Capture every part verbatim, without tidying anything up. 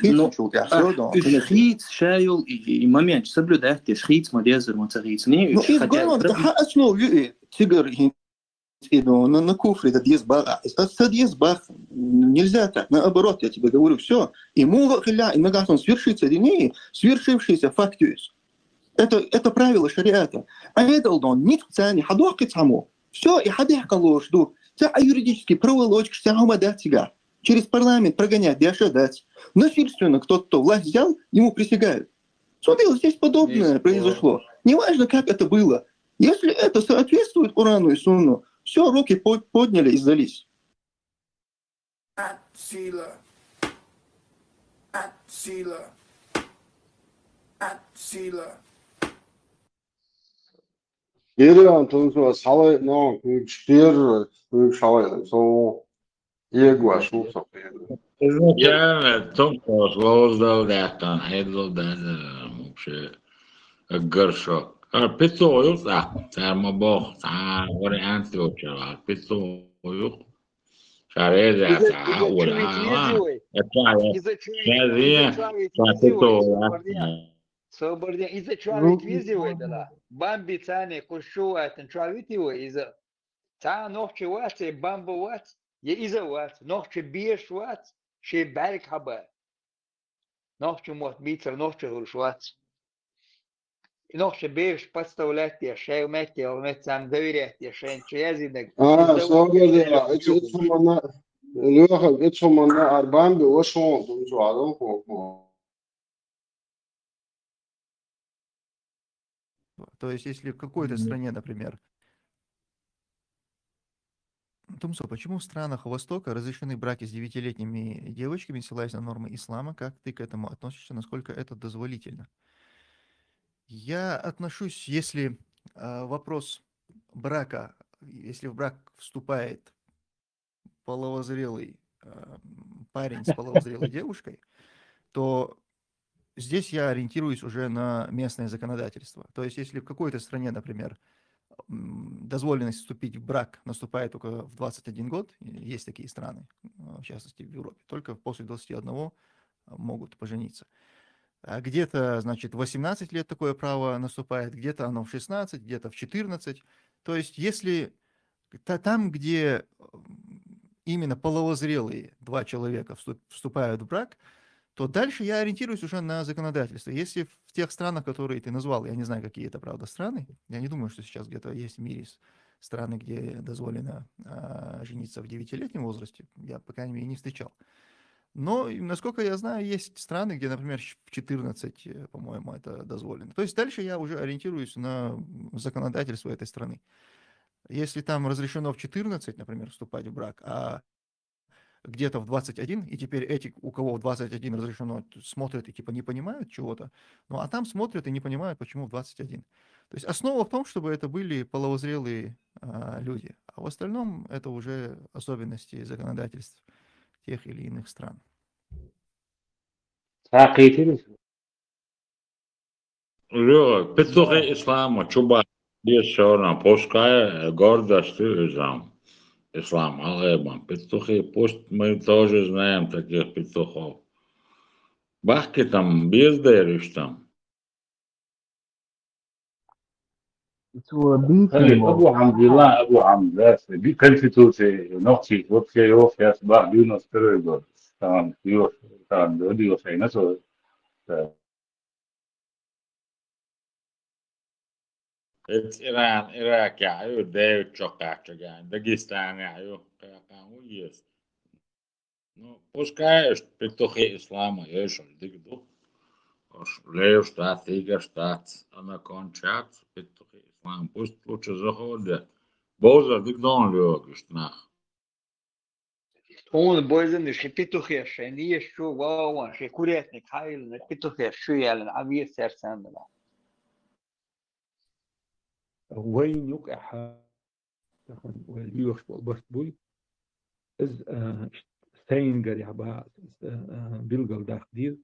Ну, хийцачул тӀехь, а, всё, да, уьш конечно. Хийца ша йолу и, и момент соблюдать деш, хийца ма дезара, ма ца хийцаний, ну, уьш из хотя бы главное, это проблема. Хьан основа ю и цигара хӀинца и, да, на, на куфре, это деза баха. Это, это деза баха. Нельзя так, наоборот, я тебе говорю, всё. И муха хилла, и нагахь сон свершится дини, свершившийся факт есть. Это, это правило шариата. Айдал дон, ницкъ цани, хьадохкиц хьамо. Всё, и хьадехкалош ду. Ца а юридически проволочка, ца хьума дац цигахь. Через парламент прогонять деш а дац. Насильственно кто-то власть взял, ему присягают. Смотри, вот здесь подобное произошло. Неважно, как это было. Если это соответствует Корану и Сунну, всё, руки под-, подняли и сдались. Ат сила. Ат сила. Ат сила. Иран тунсо схьалайна, куьйгаш кхера, куьйгаш схьалайна, со эгош ву со кхера. Изначально тунсо лоздал даьккхина, хьедал даьлла, вообще, аггар шо. А пиццо ю цӀа, цара ма боху, цхьа вариант йоцуш, пиццо ю. Ша реза иза, цхьа иза а чу вита веза вай. Иза чу, иза чу вита веза вай, Собарден. Собарден, иза чу вита веза вай дала. Бамби царна кху шу ватан чу вита вай иза. Цхьа нохчи вац, я бамба вац, я иза вац, нохчи беш вац, шен бӀаьрг хьаба. Нохчи мотт бийцар нохчи хӀуруш вац. Нохчи беш подставлять деш, шайн метте, метте царна доверять деш, шайн чу язйинарг. А, Собарден, эцу, эцу хӀуманна, Лёха, эцу хӀуманна арбан бе, вашон, тунсо адам хо. То есть, если в какой-то стране, например, Тумсо, почему в странах Востока разрешены браки с девятилетними девочками, ссылаясь на нормы ислама? Как ты к этому относишься? Насколько это дозволительно? Я отношусь, если, а, вопрос брака, если в брак вступает половозрелый, а, м, парень с половозрелой девушкой, то здесь я ориентируюсь уже на местное законодательство. То есть, если в какой-то стране, например, м, дозволенность вступить в брак наступает только в двадцать один год, есть такие страны, э, в частности в Европе, только после двадцати одного могут пожениться. А где-то, значит, в восемнадцать лет такое право наступает, где-то оно в шестнадцать, где-то в четырнадцать. То есть, если та-, там, где, м, именно половозрелые два человека вступ-, вступают в брак, то дальше я ориентируюсь уже на законодательство. Если в тех странах, которые ты назвал, я не знаю, какие это, правда, страны, я не думаю, что сейчас где-то есть в мире с-, страны, где дозволено, а, жениться в девятилетнем возрасте, я, по крайней мере, не встречал. Но, и, насколько я знаю, есть страны, где, например, щ-, в четырнадцать, э, по-моему, это дозволено. То есть дальше я уже ориентируюсь на, м, законодательство этой страны. Если там разрешено в четырнадцать, например, вступать в брак, а где-то в двадцать один, и теперь эти, у кого в двадцать один разрешено, т-, смотрят и типа не понимают чего-то, ну а там смотрят и не понимают, почему в двадцать один. То есть основа в том, чтобы это были половозрелые, а, люди, а в остальном это уже особенности законодательств тех или иных стран. Цхьа кхетира? Лё, петухи ислама, чуба, есть всё равно, пускай гордость изам. Ислам, алгебан, петухи, пусть мы тоже знаем таких петухов. Бахки там, бездаришь там. Цо бийцина Али, ма Абу Хьамзилла, Абу Хьамза, би Конституция, нохчий, вообще, вообще, бах, девяносто второй год. Там, ё-, там, родился, и начал, да. Эц Иран, Иракехь ю, девять чокхаччаган, Дагестанехь ю, кхайкхам ву еза. Ну, пускай уьш петухи ислама ешалла дика ду. Уьш леш дац, дигаш дац, ана кончац, петухи ислам. Пусть лучше заходят. Бовзар дика дон лоьгуш нах. Тхуна бойзанаш ши петухеш, шайн еш чу вован, ши курятник хьайлина, петухеш чу яьллина, Ӏан вес цаьрца санна. Вайн юкъахь тахана вай лоьхуш болу барт буй. Иза, а, сайна гарехь баха, а, билгал даккха деза.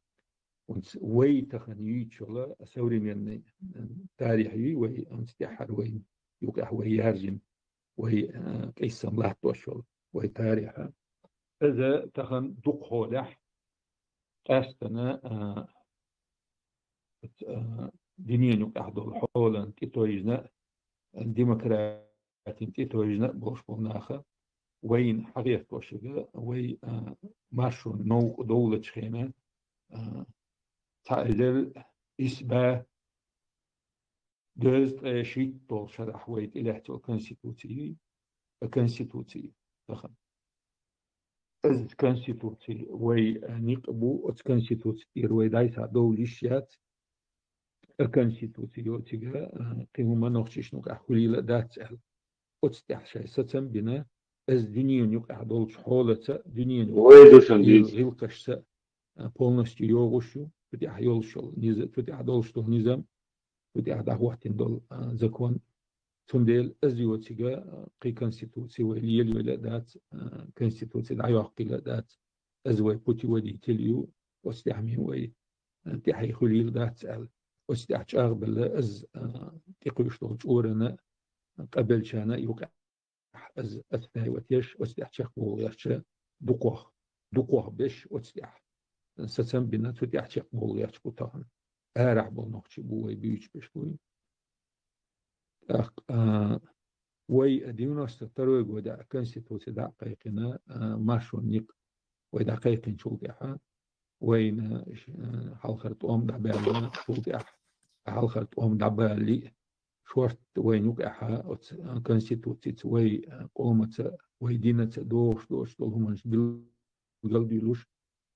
Вай тахана юьйцуш йолу современный, а, тарих юй вай, оцу тӀаьххьара вайн юкъахь вай яьржина, вай, а, къийсам латтош йолу вай тарихьа. Иза тахана дукха хьолехь къаьстана, а, а, дуьнен юкъахь долу хьолан тӀетойжина, демократин тӀетойжина болуш болу наха вайна хьагӀертошига, вай, а, маршонан новкъа довлачу хенахь, а, цхьа эзар исс бӀе дезткъе шийтта долу шарахь вай тӀелаьцна йолу конституций, а, конституций тахана. Иза конституций вай, а, некъ бу, оцу конституций тӀера вай дӀасадовла йиш яц, а, конституций йоцург, а, кхин хӀума нохчашна юкъахь хуьлийла а дац аьлла. Оцу тӀехь шайн сацам а бина, иза дуьненан юкъахь долчу хьолаца, дуьненан юкъахь вай ду сан дийца гӀиллакхашца, а, полностью йогӀуш ю, цу тӀехь йолуш йолу низа-, цу тӀехь долуш долу низам, цу тӀехь дӀахӀоттийна долу, а, закон. Цундела иза йоцург, а, кхин конституций вай лелайойла а дац, а, конституций дӀайоккхийла а дац. Иза вай путеводитель ю, оцу тӀехь мин вай, а, тӀаьхье хуьлийла дац аьлла. Оцу тӀехь чӀагӀбелла иза, а, тӀекхуьйсуш долу чкъурана, а, къабелчарна а юкъахь иза отстаивать еш, оцу тӀехь чекхбовла гӀерташ дукхох, дукхох берш оцу тӀехь сацам а бина, цу тӀехь чекхбовла гӀерташ бу тахана. Арахь болу нохчий бу вай буьйцуш берш буй. ТӀаккха, а, вай девяносто второй годехь конституций дӀа а кхайкхина, а, маршонан некъ вай дӀакхайкхинчул тӀаьхьа, вайна, а, хьалхара тӀом дӀабаьлла, цул тӀаьхьа хьалхара тӀом дӀабалале а, шортта вайна юкъахь оцу, а, конституцица вай, а, къомаца, вай динаца догӀуш доцуш долу хӀуманаш билгалдуьйлуш,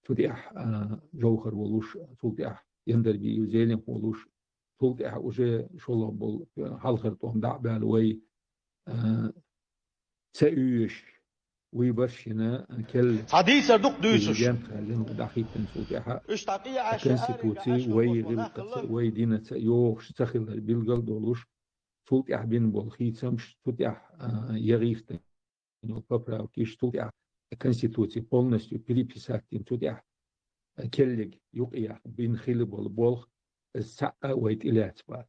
цу тӀехь, а, Жовхар волуш, цул тӀехь Яндарбиев Зелимха волуш, цул тӀехь уже шолгӀа болу, а, хьалхара тӀом дӀа а баьлла вай, а, ца оьшуш, вуй баршина келла. Хьадийцар дукха дуьйцуш. Президент хаьллина ву дӀахӀиттина цул тӀаьхьа. Уьш дӀакъе а Ӏаш, конституций вай гӀиллакхаца, вай динаца йогӀуш ца хилар билгал а долуш, цул тӀаьхьа бина болу хийцамаш, цу тӀехь, а, ян гӀиртина йолу поправкаш, цул тӀаьхьа конституций полностью переписать дина, цу тӀехь, а, келлиг юкъаяхна бина хилла болу болх, иза цхьаъ а вай тӀелаьцна бац.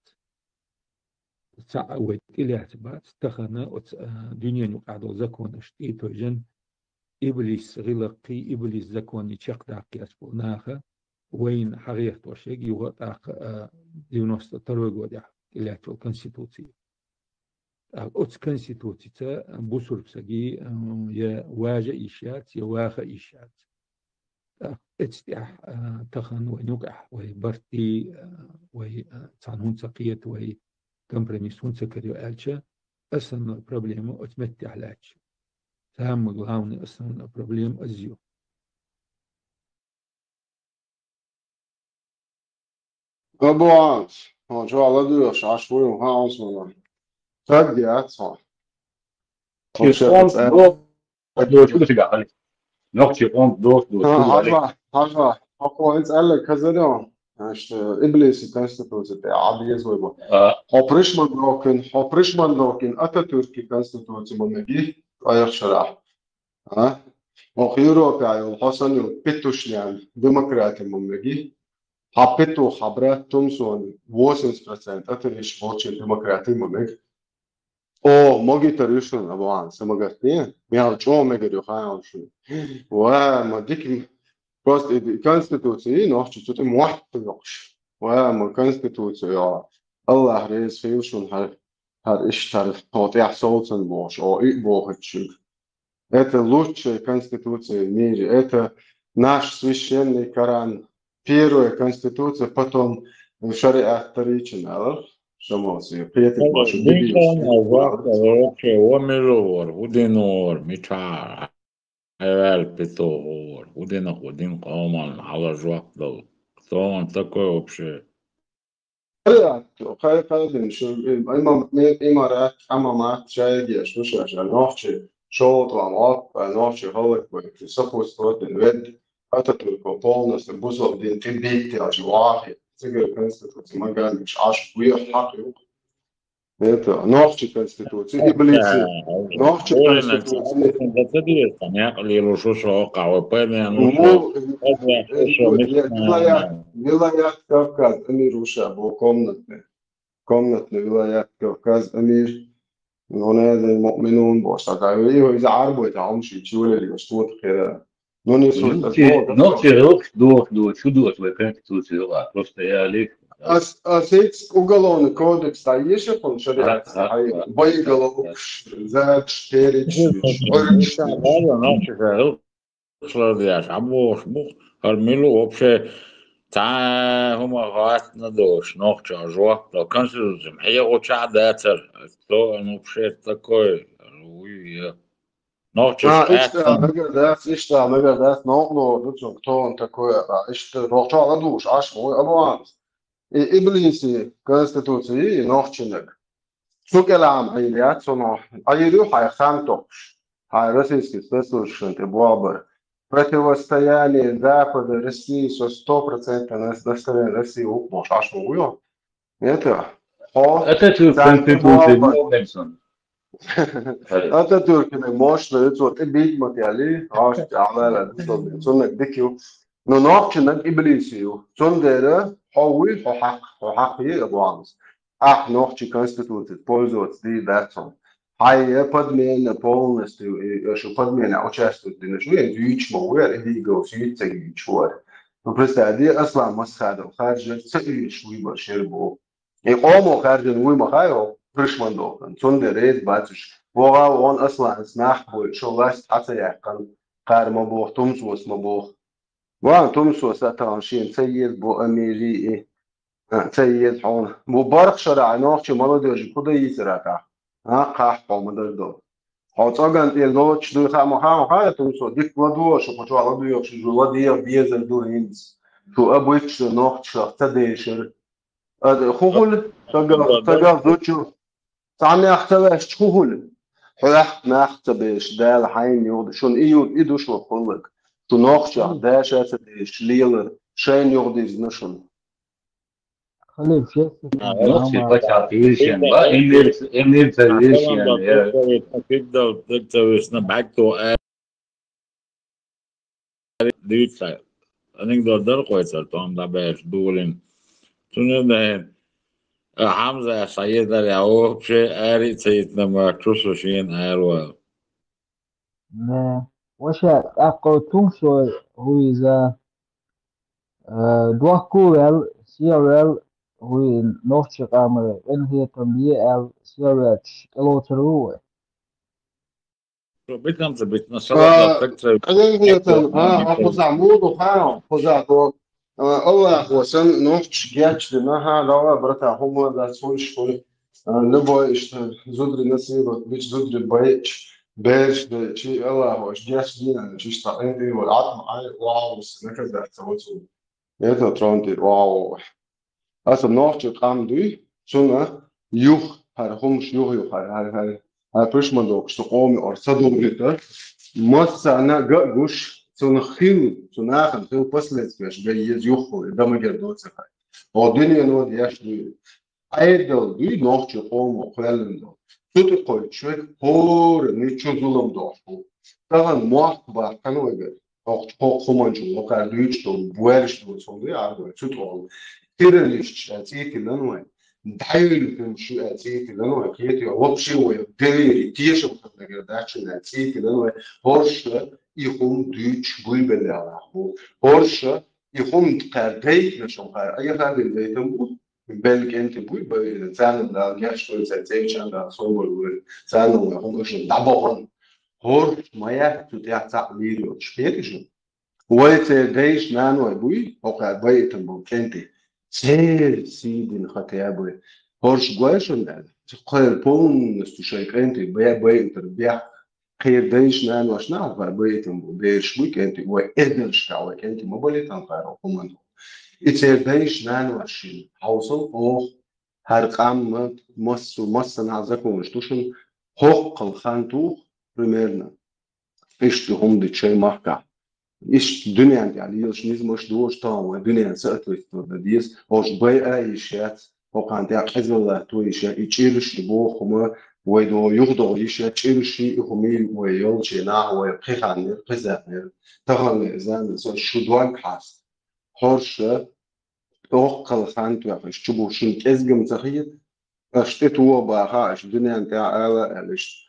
Цхьаъ а вай тӀелаьцна бац, тахана оцу, а, дуьненан юкъахь долу законаш тӀетойжина, иблис гӀиллакхий, иблис законий чекхдаккха гӀерташ болу наха вайна хьагӀертош ерг юха а тӀаккха, а, девяносто второй годехь тӀелаьцна йолу конституций. ТӀаккха оцу конституцица бусург саги, а, я важа а йиш яц, я ваха а йиш яц. ТӀаккха оцу тӀехь, а, тахана вайн юкъахь вай барт дий, а, вай, а, цхьана хӀунда ца кхета, вай компромисс хӀунда ца карайо аьлча, основной проблема оцу меттехь лаьтташ ю. Самое главное, основной проблема иза ю. Абу Ӏанс, хьо чохь ладоьгӀуш Ӏаш вуй, хьан Ӏанс вара? Стаг яц хьо. Ши къоман дохуш ду цигахь, нохчийн къоман дохуш ду. Хьажа, хьажа, хьо кхо хӀинца аьлларг хазар ю. Иштта, иблиси конституци тӀе Ӏа беза вай бу. А. Хьо Пришмандовкин, хьо Пришмандовкин Ататюркин конституци ма меги, айхьа шарахь. А? Оха Европехь йолу хьо санна йолу петушнян демократи ма меги. Хьан петух, хьан брат Тумсони восемьдесят процент атариш волчийн демократи ма мега. О, могитар ю шуна, Абу Ӏанс, са магатне, мел чӀогӀа мегар ю хаьа шуна. Ва, ма дика м-, просто и конституци, нохчи цу тӀе мотт йоккхуш. Ва, ма конституци йо. Аллах реза хила шуна хӀара, хӀара иштта хӀара, хьо тӀехь совцан бохуш, о, и бохучуьнга. Это лучшая конституция в мире. Это наш священный Коран. Первая конституция, потом шариат вторичен, алар. Шамалси, кхетиг баша, дигиш. Вообще, о, милур, худинур, мича, эвел питур, худина, худин къоман, хьала жоп дал. Кто он такой вообще? Кхай-, кхайдина шу, имам, имарат, амамат, шайгеш, шу шаша, нохчи, шолтван, лаппа, нохчи, халык, сопутствовать, вед, Ататюрко полностью бузал дин, тибит, я же вахи, цигар конституция, маганиш, аш, вир, хак, юк. Это, нохчи конституция, иблиси, нохчи конституция. Лилушу шо, кавы, поймем, ну, это, это, вилаят, вилаят Кавказ, амир уша, бо комнатный. Комнатный вилаят Кавказ амир, ну, не знаю, муъминун бо, сага, и иза Ӏарбой, та, ам ши, чи валери, что-то хера. Ну, не суть, нохчи, нохчи рухш дух ду, чу дух вай конституцию ла, просто я лих. Ас, ас ицк уголовный кодекс, а еши хун шариат, боеголовкаш, зач, переч, орыч. Нохчи рухш ладяш, а бохш бух, хар милу вообще, та хума хатна дош, нохча жуа, то конституция, я уча дацар, то вообще такой, уй, я. Нохча. А, ишта, нагардац, ишта, нагардац, но, но, ну, кто он такой, а, ишта, нохча ладуш, аш, мой, алуанс. И, иблиси, конституции, и нохчинаг. Цу кӀелам хьайла яц, цунах. Ӏайру хьай хан токхуш. Хьай российский спецслужбашан тӀе бобар. Противостояние Запада России со сто процентов нас-, население России укмош. Аш ма вуйо? Это. Хо. Ататюрк царь конституция бобар. Модерсон. Ататюркина мощно, это вот и бить материали, аш тяла, цуннак дикю. Но нохчинаг иблисию. Цундера, хо вуй, хо хьакъ, хо хьакъ е, абуамс. Ахь нохчи конституци пользоваться дий дац хьуна. Хьайя подмена полностью, и, и шу подмена участвовать дина шу, я юйч ма вер, и дига ус юйч ца юйч вер. Ну, представь, ди Аслан Масхадов, харжер ца юйч выбор шер бу. И къомо харжен вуй ма хайо, пришман долтан. Цунде рез бацуш. Вогал он Аслан с нах бой, шо власть хьаца яхкан, кар ма бох, тумсос ма бох. Ван тумсос атан шин ца ез бо амири и. А, ца ез хьона. Бу барх шара нохчи молодёжи куда йисарата? А, ках хьо ма дар до. Хьо цоган тӀе лоч дуй ха ма ха ма ха тумсо, дик ладуо, шу кочо ладуо, шу жу ладио, безар ду хинс. Шу абуч шу нохчах ца дешар. А, хухуль, тага, тага зучу. Цхьа мех ца веш хухуль. Хьох мех ца беш, Дала хьайн югда. Шун и юд, и душ ва хуллаг. Шу нохчах, даша ца деш, лелар, шайн югдизна шун. Халиф, шесть. А, нохчи пача пиришен, ба, эмир, эмир ца виришен, я. Киддал, так ца виришна, бак то, э, дивитла. Анекдот дар къойцар, том да беш, дулин. Цуне да, э, Хамза, Саид, я вообще, ари цаит на ма, чувство шин, ари ва. Не, вообще, так тумсо, хуиза. Э, дохкувел, севел, вуй нохчи къамаре, эн хетам е ал, севел, кӀелоцар ву вай. Битам ца битна, а, салат так ца. Эн хетам, а, а, хуза муду, ха, хуза то. А, Аллах ва сан нохч гяч дина, ха, дава, брата, хума, да, сольш, хули. А, любой, что, зудри насилу, вич зудри боич, берш, да, чи, Аллах, ва, гяч дина, чи, что, эн, эн, вот, атма, ай, вау, наказаться, вот. Это тронти, вау. Аса нохчи къам дуй, цуна юх, хар хумш юх юх, хар, хар, хар. Хар пришмандок, что къоми ор садобрита. Масса ана га гуш, цуна хил, цуна хан хил последствияш га ез юх хул, да магер доца хай. О дуния но яш дуй. Айдал дуй нохчи къомо хвеллин до. Цути кой чуек хор, ничу зулам доху. Таган мохт ба ханвайга. Ох, ох, хуманчу, ох, а дуйч то, буэльш то, сон дуй, а дуй, цу то. Тиралиш, а цити ланвай. Дайвил кем шу, а цити ланвай. Кети, вообще, ой, девери, тешим, как дагер дачу, а цити ланвай. Хорша, и хум дуйч, буйбеле алаху. Хорша, и хум ткар дейт, нашом хар. А я хар дейтам бу. Бел кенти буй, бай, цанам дал, гяш, ой, ца, цевчан дал, собор, ой, цанам, хум, ошо, дабохон. Хорш, мая, тут я ца, лирио, шпетишо. Вай цер дейш наной буй, окай байтам бу кенти. Цер сидин хотя бы. Хорш гуайшон да. Цхэр полностью шай кенти, бая байтар бя. Кер дейш наной шна, вай байтам бу, берш буй кенти, вай эдерш ка, вай кенти ма бали там паро, команду. И цер дейш наной шин. Хаусал ох, хар къам ма, массу, масса на закон штушин, хохкал хан тух, примерно. Ишти хумди чай махка. Иш дунян тя лилш низ маш душ там, вай дунян соответственно дис, ош бай а ишец, хокан тя къезалла то ише, и чирш и бохума, вай до юх до ише, чирш и хуми, вай йол че на, вай кхиханер, кхизанер, таханер, зан, со шудван кас. Хорша, тохкал хан туяхаш, чубушин кезгам цахиет, аш те туо баха, аш дунян тя ала, алиш.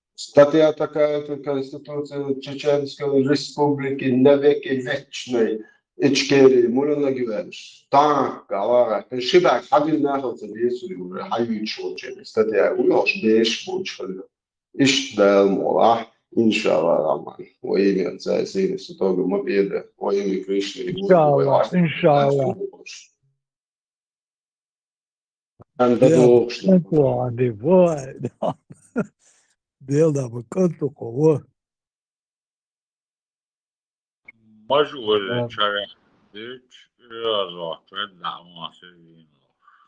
Статья такая-то Конституции Чеченской Республики навеки вечной. Ичкери, муна нагивенш. Так, ала, шибак, хагин нахал ца бесу, уже хаюч очень. Статья, уйош, беш, буч, хали. Иш дал мола, иншалла, Раман. Во имя Отца и Сына и Святого, мы педа, во имя Кришны и Будды, Иншалла, во имя иншалла. Отца и Сына и Святого. Анда Дел докшна. Антуан, дивай. Дел да баканту кого. Мажу вале Да. чара. Дич, я завтра да, у нас и вино.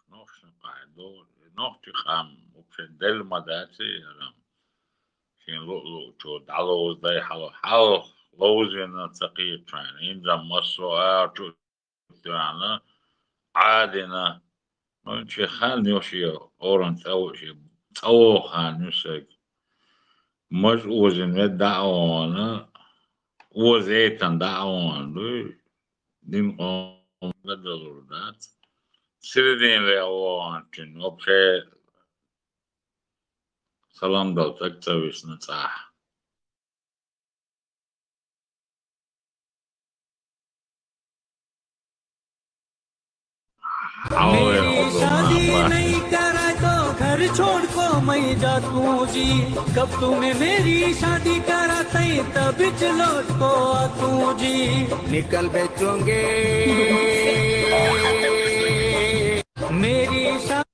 Нохшин кайдо, нохчи хам, вообще дел мадаци, ярам. Шин лу, лу, чо, дало уздай хало, хал, лоузина цакитран. Инза масо, а, чо, Ана, Адина, ну, чи хан юши, оран цау ши, цау хан юсек. Маж узин ве даона, уз эйтан даона, ду, дин он гадалур дат. Средин ле он чин, вообще, салам дал, так цавис на цах. मेरी शादी नहीं करा तो घर छोड़ को मैं जा तू जी। कब तुम्हें मेरी शादी करा तई तब चलो को आ तू जी। निकल बेचोंगे। मेरी शादी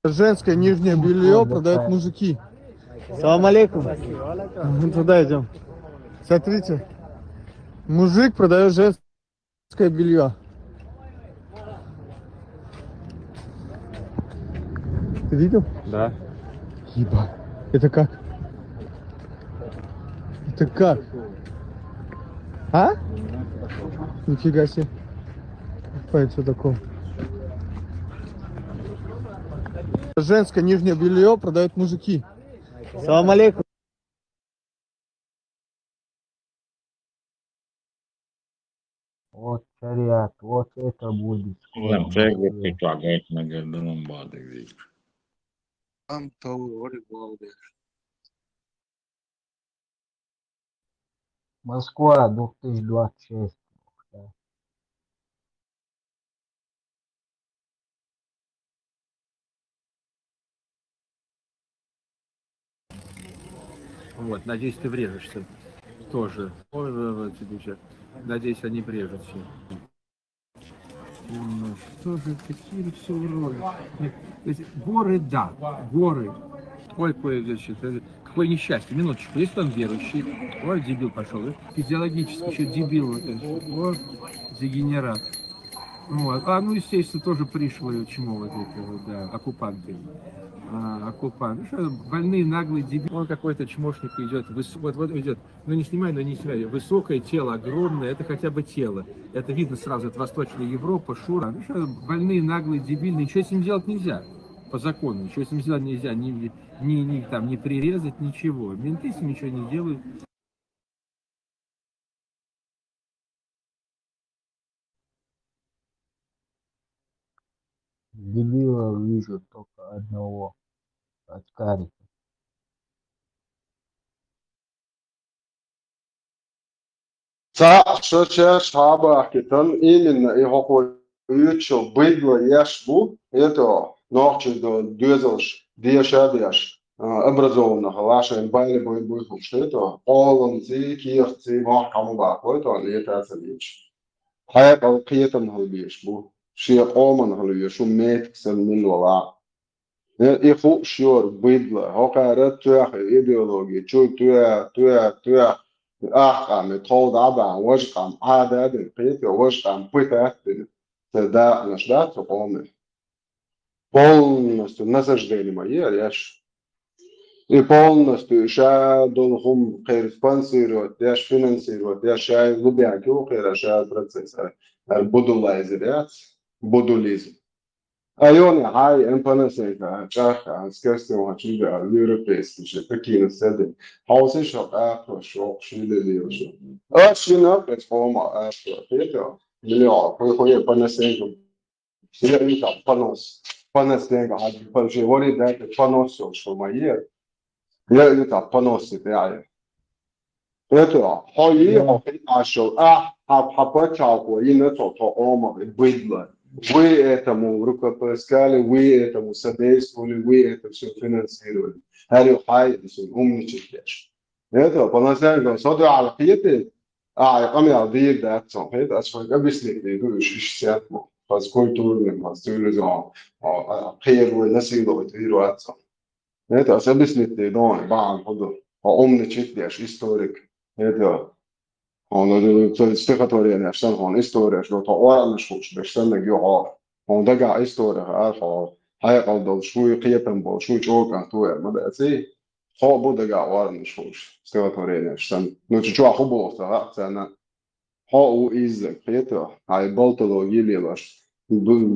Женское нижнее белье продают мужики. Салам алейкум. Туда идем. Смотрите. Мужик продает женское белье. Ты видел? Да. Еба. Это как? Это как? А? Нифига себе. Ой, что такое? Женское нижнее белье продают мужики. Салам алейкум. Вот шариат, вот это будет скоро в Москве. Там то говорит, главное. Москва, две тысячи двадцать шесть. Вот, надеюсь, ты врежешься тоже. Ой, ой, ой, тебе щас. Надеюсь, они врежутся. Ну, что же, какие все уроды. Нет, то есть горы, да, горы. Ой, кое, значит, э, какое несчастье. Минуточку, есть он верующий? Ой, дебил пошел. Физиологически еще дебил. Вот, этот. Вот, дегенерат. Вот. А, ну, естественно, тоже пришлые, чему вот это вот, да, оккупанты. А, оккупант. Ну, что, больные, наглые, дебилы. Он какой-то чмошник идет, выс- вот, вот идет. Ну, не снимай, но не снимай. Высокое тело, огромное, это хотя бы тело. Это видно сразу, это Восточная Европа, Шура. Ну, что, больные, наглые, дебильные, ничего с ним делать нельзя. По закону, ничего с ним сделать нельзя, ни, ни, ни, там, не прирезать, ничего. Менты с ним ничего не сделают. Дебила вижу только одного. Очкарика. Цхьаъ шо шаьш хьабахкитан, именно и хӀокхо юьтшо быдло еш бу, это нохчий до доьзалш деша а деш, а, образованных лашен байли бой буй хушта, это къоламци, кехци, мохь хьама бахой, то летаца лич. Хьекъал кхетам хьал беш бу. Шен къоман хьал ю, шу метк сан мин вала. Э, и хууш йора быдло, хӀокхара тоьхна идеологи, чу тоьхна, тоьхна, тоьхна, ахкъам, и тхов дӀабахьа, важа къам Ӏададина, кхетий, важа къам пытать дина. Ца дакъанаш дац цу къоме. Полностью насаждение ма ера еш. И полностью ша долу хӀума кхера спонсировать деш, финансировать деш, ша лубянки у кхера ша процесс, ар будулайзер яц, будулизм. А йоне хьай, эн Панасенко, а, чӀарх, а, скестион, а, чуьнга, а, европейский, же, какие-то седы. Хьовсиш, а, къакхош, шо, ши лелиош. А, ши нах, эц хома, а, шо, хето, миллион, хуй, хуй, Панасенко. Я, и там, понос. Панасенко, а, пан-, же, вори, да, это понос, шо, шо, мои. Я, и там, понос, это, я. Это, хьо йий, хьо хи ашал, а, хьа, хьа паччахьо йина цо тхо къомах, и быдло. Вы этому рукоплескали, вы этому содействовали, вы это всё финансировали. ХӀара ю хьай, и сун умничать деш. Это, Панасенко, со дуьхьал кхетий, а, и къамел дийр дац цо, хета, ас хьоьга объяснить дийр ду, уьш, уьш сет бу. Хаз культурный, хаз цивилизованный, а, а, кхера вай насиловать вийр вац цо. Это, ас объяснить дийр ду, бахьана хӀу ду. Хьо умничать деш, историк. Это, хьуна, э, цо стихотворенеш санна, хьуна истореш ду, тхо орамаш хууш берш санна гю хьо. Хьуна дагахь истори хаар хьо. Хьекъал долуш вуй, кхетам болуш вуй, чӀогӀа кӀант ву аьлла ма дац и. Хьо бу дагахь орамаш хууш, стихотворенеш санна. Ну, чу чохь хӀу боху ца хаьа царна. Хьо а ву изза, кхета, хьайн болталло йилелаш. Б-,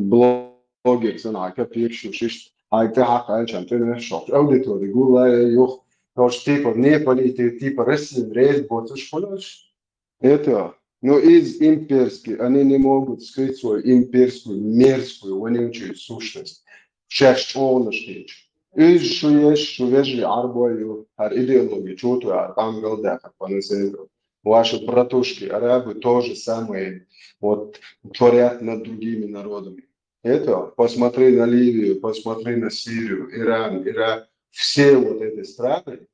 блогер санна, хьайн копеек шу шишта, хьайн тӀе хьакха аьлчан тӀе меш шохчу аудитори гуллай юха. Короче, типа, не полити-, типа, Россия реза боцуш хуьлуш. Это, ну, из имперский, они не могут скрыть свою имперскую, мерзкую, вонючую сущность. Шаьш чӀогӀанаш хилча. Уьш шу еш, шу вежарий Ӏарбой ю, хӀара идеология чу а тоьар, къам галдаьккхар Панасенко. Ваши братушки арабы то же самое вот творят над другими народами. Это, посмотри на Ливию, посмотри на Сирию, Иран, Ирак. Все вот эти страны,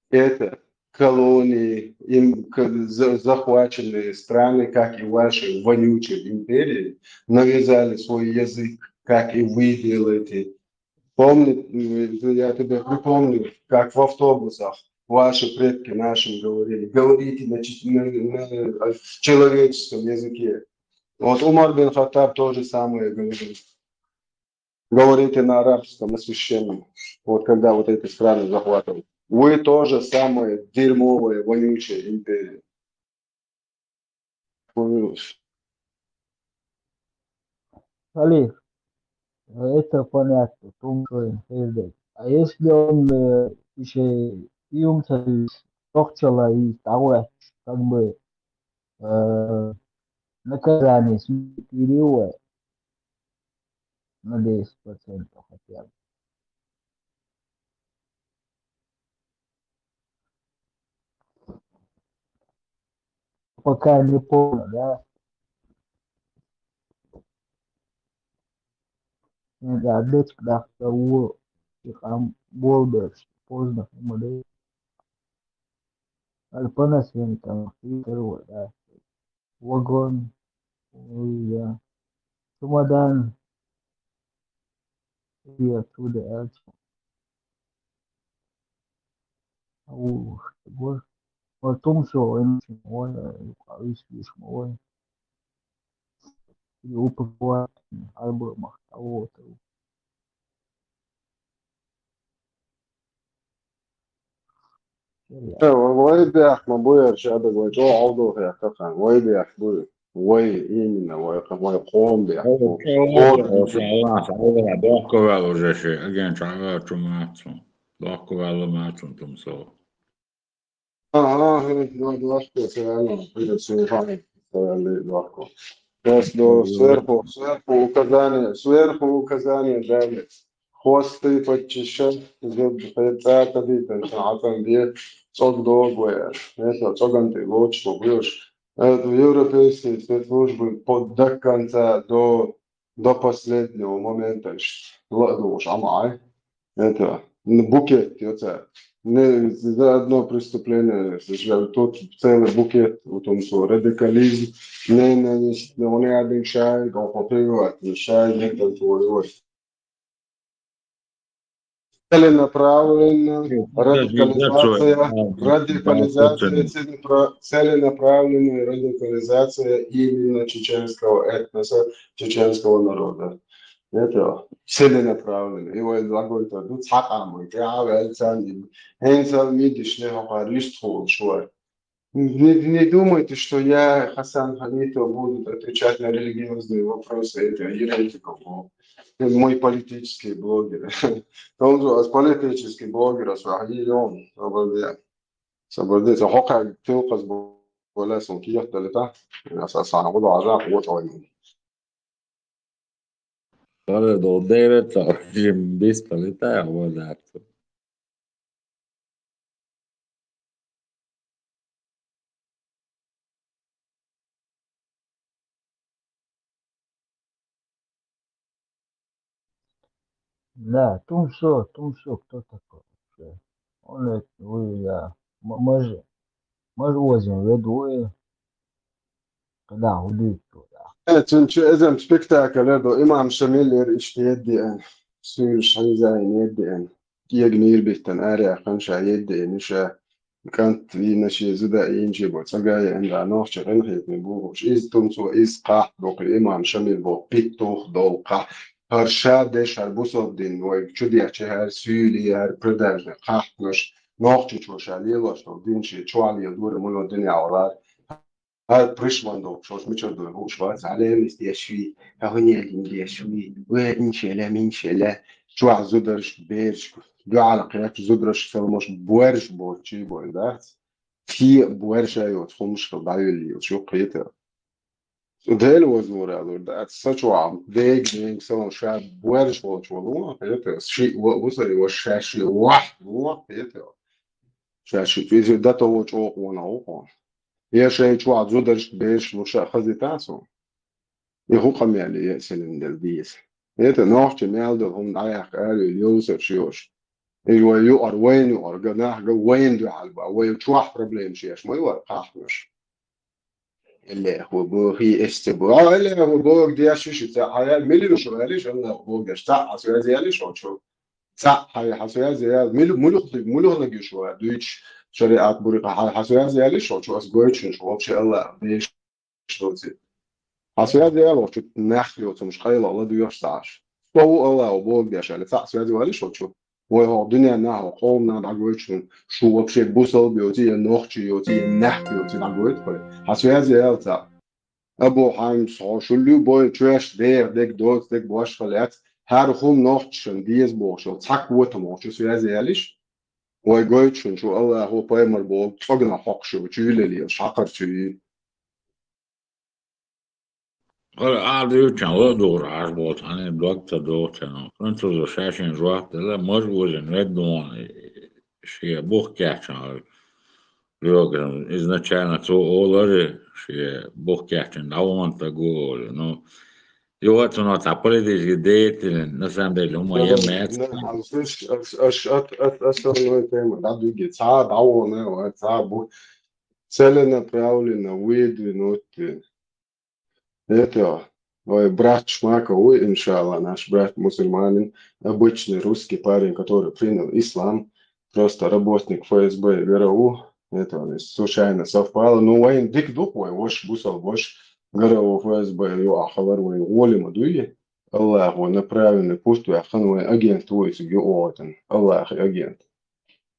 это колонии, им, к-, за-, захваченные страны, как и ваши вонючие империи, навязали свой язык, как и вы делаете. Помни, м, я тебе припомню, как в автобусах ваши предки нашим говорили: «Говорите на чи-, на, на, а, человеческом языке». Вот Умар бин Хаттаб то же самое говорил. «Говорите на арабском, на священном». Вот когда вот эти страны захватывали. Вы то же самое дерьмовая, вонючая империя. Салих, это понятно, тумсоин хезде. А если он, э, ещё и умсалис, тохчала и того, как бы, э, наказание смертили его на десять процентов хотя бы. Пока не полно, да? Да, дочка, да, того, и там болдерс, поздно, молодец. Альпана Сенка, второй, да. Вагон, ой, да. Чемодан. И оттуда, а, чё? Ух, вот. Вот том, что он, ой, ой, ой. или упаковать, альбомах кого-то. Э, вай бехк ма бу яр шада вай, чӀоагӀа хӀалдохе хӀаьта хан. Вай бехк бу. Вай, именно, вай, вай къом бехк бу. Аллах, Аллах, дохкавал уже ши, аген чӀагӀа чу мацун. Дохкавал мацун тум со. Ага, ага, дохко, саяна, придётся не факт, саяна, дохко. Сейчас до сверху, сверху указание, сверху указание дали. Хвосты подчищать, зуб хватать, там, там, там, где, цок долгое. Это, цок анты лучше будешь. Это европейские спецслужбы под до конца, до, до последнего момента. Ладно уж, амай. Это, ну, букет, это. Не, за одно преступление, слушай, тут целый букет, у том, что радикализм, не, не, не, не, он один шай, он попивает, шай, не контролирует. Целенаправленная радикализация, радикализация, целенапра-, целенаправленная радикализация именно чеченского этноса, чеченского народа. Это целенаправленно. И вот какой-то, ну, цхьаккха ма, я, а, вел цан, и, хӀинца мидиш не хапар, лист хул, шуар. Не, не думайте, что я, Хасан Хамитов, буду отвечать на религиозные вопросы, это еретиков, о. Мой политический блогер. Он же политический блогер, а что, а не он, обалдеть. Обалдеть. А хокай, ты указ, валяс, он кият далита. Я са-, сана, буду, а, вот он. Хара дол дерет, жим бис палитай, а вот так. Да, Тумсо, Тумсо, кто такой вообще? Он это, вы, я, м-, мы же, мы же возим в виду, вы, когда удивитесь, да. Э, цунчу эзем спектакль, э, до имам Шамил ер иштедди, э, сюрш хизайн едди, э. Киег мир биттан аре хан ша едди, э, ниша. КӀант вийна ши зуда ийинчи бо, цагае энда нохчи гӀин хетни бугуш. Из Тумсо, из къахь бокъи имам Шамил бо, питтух дол къахь. ХӀар ша деш, хӀар бусалба дин вай чудехча, хӀар суьйли, хӀар продажный къахьнаш. Нохчи чу ша лелаш дол дин ши, чуали дура муно дин явлар. ХӀар пришман дол шош мичар дуй гуш вац, алемис деш ви, хӀагунелин деш ви, ве иншеле, миншеле. Чуа зударш, берш, дуала кхеч зударш, салмош, буарш бо, чи бой дац. Ти буарша йоц, хумшка бавили йоц, шу кхета. Дел возмура лур, да, са чуам, дег, дег, салам, ша, буарш волч волу, кхета, ши, во, вусари, во, ша, ши, вах, во, кхета. Ша, ши, физи, да, то, во, чоқ, вона, ухо. Я шай чуа, зударш, беш, луша, хази тасу. И ху къамяли, я селин дел диес. Это нохчи мял дел, хум, аяк, али, леуса, шиош. И вай юар, вайн юар, га нах, га вайн ду алба, вай чуах проблем шеш, мой вар кахнаш. Эле ху бу хи эсте бу. А, эле ху бу где шиши, ца, а я мили шу, али шу, на бу где, ца, а связи, али шу, чу. Ца, а я, а связи, я, мили, мулюх, мулюх на гишу, а, дуич, шариат бури, а, а связи, али шу, чу, а с гойчун, шу, вообще, Аллах, беш. Шоци. А связи яло чу нах йоцумш, къайла ала дуяш саш. Сау ала обо гяшали, ца связи вали шочу. Вой хо, дуня на хо, къом на дагойчун, шу вообще бусал биоти, я нохчи йоти, я нах биоти дагойт хой. А связи ял ца. Абу Хамс хо, шу любой чуяш дег, дег доц, дег бош халят. Хар хум нохчишан, диез бошо, цак вот мохчу связи ялиш. Вой гойчун, шу Аллаху паймар бо, цогна хокшу, чуйлели, шакар чуй. Ара, а, дивчан, ла дугра аш болт, ане, блокта долчан. Француза шашин жуап дела, мож возин вед дон, шия бух кячан. Лёграм, изначально цо олари, шия бух кячан, давон та голи. Ну, и вот он, та политический деятель, на самом деле, ума я мец. Аш, аш, аш, ат, ат, основной тема, да, дуги, ца, давон, ца, бух, целенаправленно выдвинуть. Это, ой, брат Шмаков, ой, иншалла, наш брат мусульманин, обычный русский парень, который принял ислам, просто работник Ф С Б и Г Р У. Это случайно совпало. Ну, вайн дик дух, вай, вош, бусал, вош, ГРУ, ФСБ юкъахь хилар вайн гӀоле ма дуй. Аллахо направленный пусть ваьккхина вайн агент ву и цига юкъавохийтина. Аллахи агент.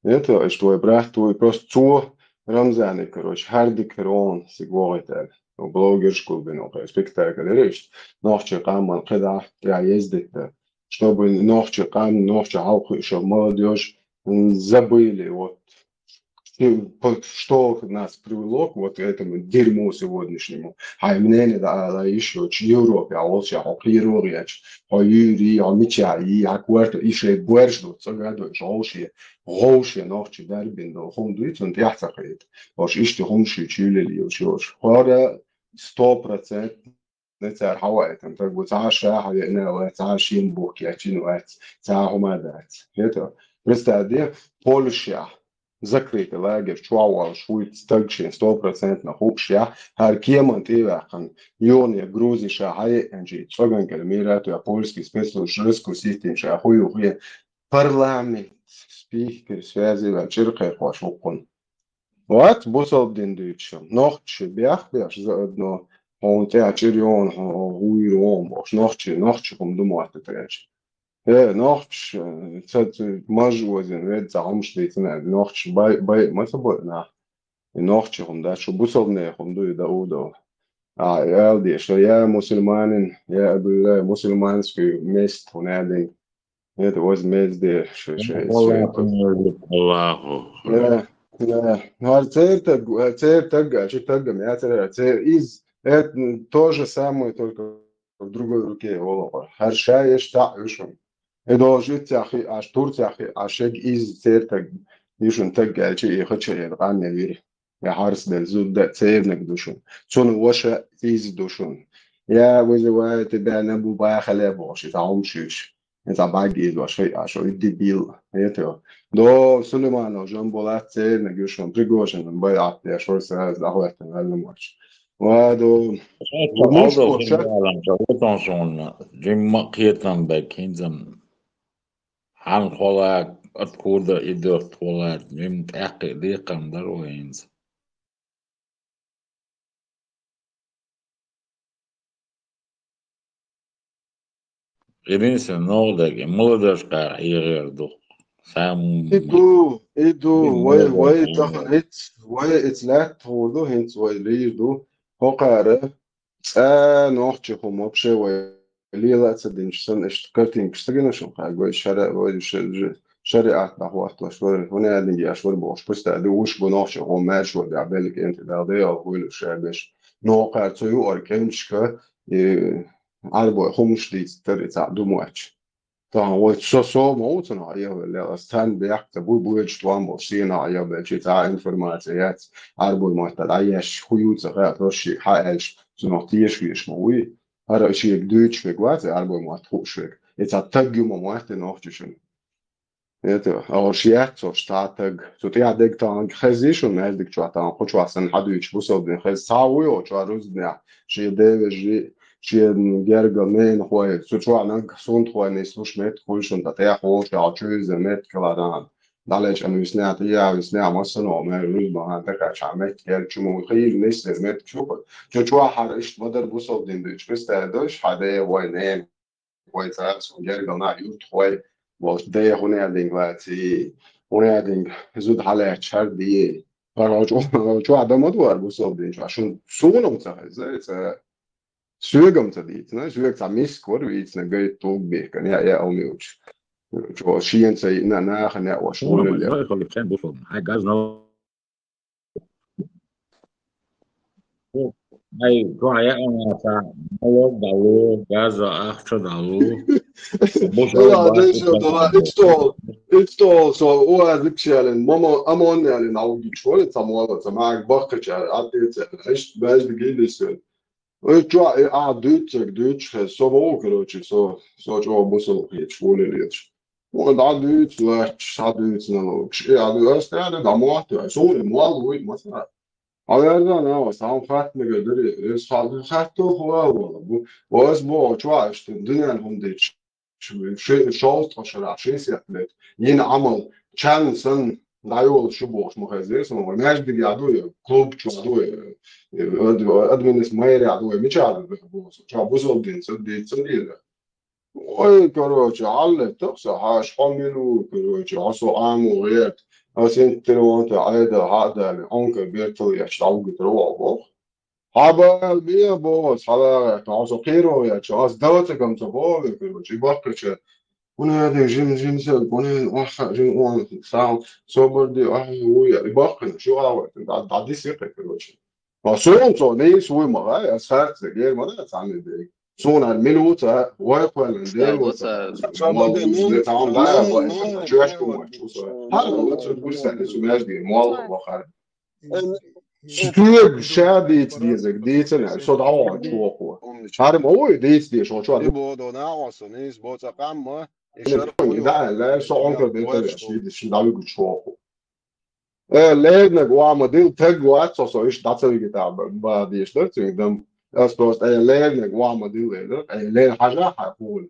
Это, что вай брат твой, просто цо Рамзаны, короче, хӀара дика хир вон цига вогӀийтар. Ну, блогерш гулбина, окей, спектакль иштта. Нохчий къаман кхидӀа тӀехь ездита. Чтобы нохчий къам, нохчий хьалкхуьуша молодёжь, м, забыли, вот, что, по-, что нас привело к вот этому дерьму сегодняшнему. Хьайн мнение да ала ишо, чи Европе, а волча, хьо кхийрогӀ яч, хьо юри, хьо мича и, хьа квартал, и шей буэрш ду, цӀа гадо, иш гӀовше, гӀовше нохчий дарбин ду, хӀума дуй, цун тӀехь ца кхийта. Ош ишти хӀума ши чуьлел йилш йош. ХӀора сто процент не цара хьаваийтан, таг ву цхьа ша хьавеана вац, цхьа шин бух кечйина вац, цхьа хӀума дац. ХӀета, представь де, Польшехь закрытый лагерь чохь волуш вуй стаг шен сто процентно хууш яхь, хӀара кеман тӀе а ваьккхина, юхане Грузи ша хьаеанчий, цӀоган кӀел мира а тоьхна, польский спецслужбаш раскусить йина ша хӀу ю хен, парламент, спикер, связи ваьлла, чӀир кхайкхош ву кхунна. Вац бусалба дин дуьйцуш, нохчий бехк беш заодно, хьуна тӀехь чӀир йогӀу, хьуна гӀуйра вогӀу бохуш, нохчий, нохчий хӀума ду мотту тӀерча. Э, нохчий, э, ца, ца, маж озина, ведда цхьа хӀумаш дийцина, нохчий бай, бай, ма ца бойу нах. И нохчий хӀума дац, шу бусалбанех хӀума ду и Даудов. А, ала деш, я мусульманин, я объявляю мусульманскую месть, хӀуна аьлла, это возмездие, шу, шу, шу, Аллаху. Да, да. Ну, а церковь, а церковь тагга, а чу тагга, я церковь, церковь из, это, м, то же самое, только в другой руке, олохор. ХӀара ша еш таӀ вишун. И должен цахи, аш тур цахи, аш эг из церковь вишун тагга, а чу и хача ен, къанне вири. Я хьарс бел зудда цернаг ду шун. Цунна ваша из ду шун. Я вызываю тебя на бубахале боши, там шиш. Это баги из вашей, а что и дебил. Это. До Сулейманов Жамбулат цернаг ю шун. Пригожин бай апте, а что сразу захватывает на марш. Ва до. Муш Алда бохуш, Сулейманов, вот он сонна. Жимма кхетам бек, хинзам. Хьан хьола, откуда идёт хьола, жим тӀаккхи декхам дар вайнца. Единственное, ногӀу дерг, и молодёжь кхара хьегӀар ду. Самый И ду, и ду, и вай, молодёжь вай кхара тахана хьегӀар. Иц, вай иц лаьтта хӀур ду, хӀинца вай лийр ду. ХӀокхара цӀа нохчи хӀума вообще вай лела а ца динчу санна, иштта картинкаш ца гина шуна, кхаьрга вай шара-, вай ша-, ша-, шариат дӀахӀоттош вара, хӀуна аьлла еш вара бохуш, пуста ду уьш бу нохчи хӀума маьрша вара, бӀаьлла кӀентий Дала дайолла хуьлуш ша беш. Но кхара цу юкъара кӀенташка, и, Ӏарбой хӀумаш дийца тара и цхьаъ ду моьттуш. Тахана вай со, со ма ву цунах Ӏехавелла, ас царна бехк ца буй, буьйцуш тӀом болуш сенах Ӏехавелла, ши цхьа информация яц, Ӏарбой маттахь дӀаеш, хӀу ю ца хаьа, просто шиъ хьан аьлча, цунах теша веш ма вуй. ХӀара шега дуьйцуш верг вац, Ӏарбой мотт хууш верг. И цхьа таг ю ма моьтту нохчашна. Это, а уж яц цо цхьа таг. Цу тӀехь дерг тахана хезий шуна, маьждиг чохь тахана кху чохь санна хьан дуьйцуш бусалба дин хеза. Цхьа вуй оцу чохь рузбанехь, шен девежий, шен гергара ненахой, цу чохь наггахь сунтхой нислуш меттиг хуьлу шуна, ткъа тӀехь волуш аьлла чуьйза меттиг хила тахана. ДӀалечкъина виснехь, тӀехь виснехь, массанхьа мел рузбан хан тӀекхаьчча меттиг яьлла чу ма ву хийра нислера меттиг шу-кх. Цу чохь хӀара иштта ма дара бусалба дин дуьйцуш, представь, дойш хьан де вай нена. Вай цара цунна гергана юртахой, волчу дайа хӀунединга лаций, хӀунединга зуда хьалаьцча хӀара дий. ХӀара чу-, чохь дан ма ду хӀара бусалба дин чохь. Шун суна ца хеза, ца соьгам ца дийцина, соьга цхьа миска вара вийцина, гайта тулг бехкана, я, я, алмиучу. Чо шена ца йиъна, нахана я, ош Суна гуллал ма я. Дай, хали, кхен бусалба. Хьай газна Ай, чохь яа вацахь, молот дӀалу, газа ахча дӀалу. Бусалба Ай, дай шо, давай, ицтол, ицтол, со уазик шелин, мамо, амон ялин, а угич вали, ца мола, ца маг бахка ча, а те ца, иш, баж ди гили сен. Ой, чо, э, а, дуьйцург, дуьйцуш хез, со вогӀу, короче, со, со чӀогӀа бусалба хеташ, вули леташ. Вон дӀа дуьйцу лаьтташ, схьа дуьйцу налогаш. Э, а дуьйцу, ас тӀаьхьа дӀамотт, ай, суна, мол вуй, масала. Хьан верзан, а, ас хьан хатта мегар даре, эс хьан хатто хӀула вала. Бу, ас боху, чу аш, дуьнен хӀума дечу. Ши-, шовзткъа шарахь, шестьдесят лет. Йина Ӏамал, чан санна, дӀайолуш ю бохуш ма хезира суна, вай маьждигехь ду я, клуб чохь ду я, ад-, администра мэрехь ду я, мичахь ду боху, чохь бусалба дин ца дийца ца дийла. Ой, короче, хьаллеттах со, хьаша хьо мила ву, короче, хьо со Ӏамо гӀерта, ас хӀинца тера ван тӀе Ӏеда хьа а дале, Ӏунка бертал еш дӀавуьгур ву боху. Хьабал бен боху ас хьалагӀерта, хьо со кхеро яьча, ас дала ца гам ца боху, короче, и баккхача, кхунеда жим, жим сел, кхунеда охьа, жим охьа, сал, собар де, охьа, ву я, и баккхина, шу агӀор, дӀа, дӀадисе кхе, короче. Ма суна цо нийса вуй ма гӀай, ас харц де, гер ма дац, Ӏамин бега. Суна аьлла, мила ву ца, вай кхоьллина, Дела ву ца, ца, ца, ма де, ну, де, там, да, ну, вай, ну, чуьш ну, ку ма, чу со. Хьала, ву ца, гуш ца, цу маьждиге, молла вахар. Эн, Соьга ша дийца дезарг дийцина, со дӀавахана чохо. Хьарам а ву и дийца дезаш волчо. И бодо нагӀо со, нийса боцу къам ма, и шарахь вуй. Да, лер со онкар бетареш, видиш, дӀавигучу чохо. Э, лернарг ва ма дил, таг вац со, со иштта дӀа ца вигита ба, ба деш дар цуьнга дам. Ас просто, э, лернарг ва ма дил, э, дар, э, лер хьажа хьа хугӀуна.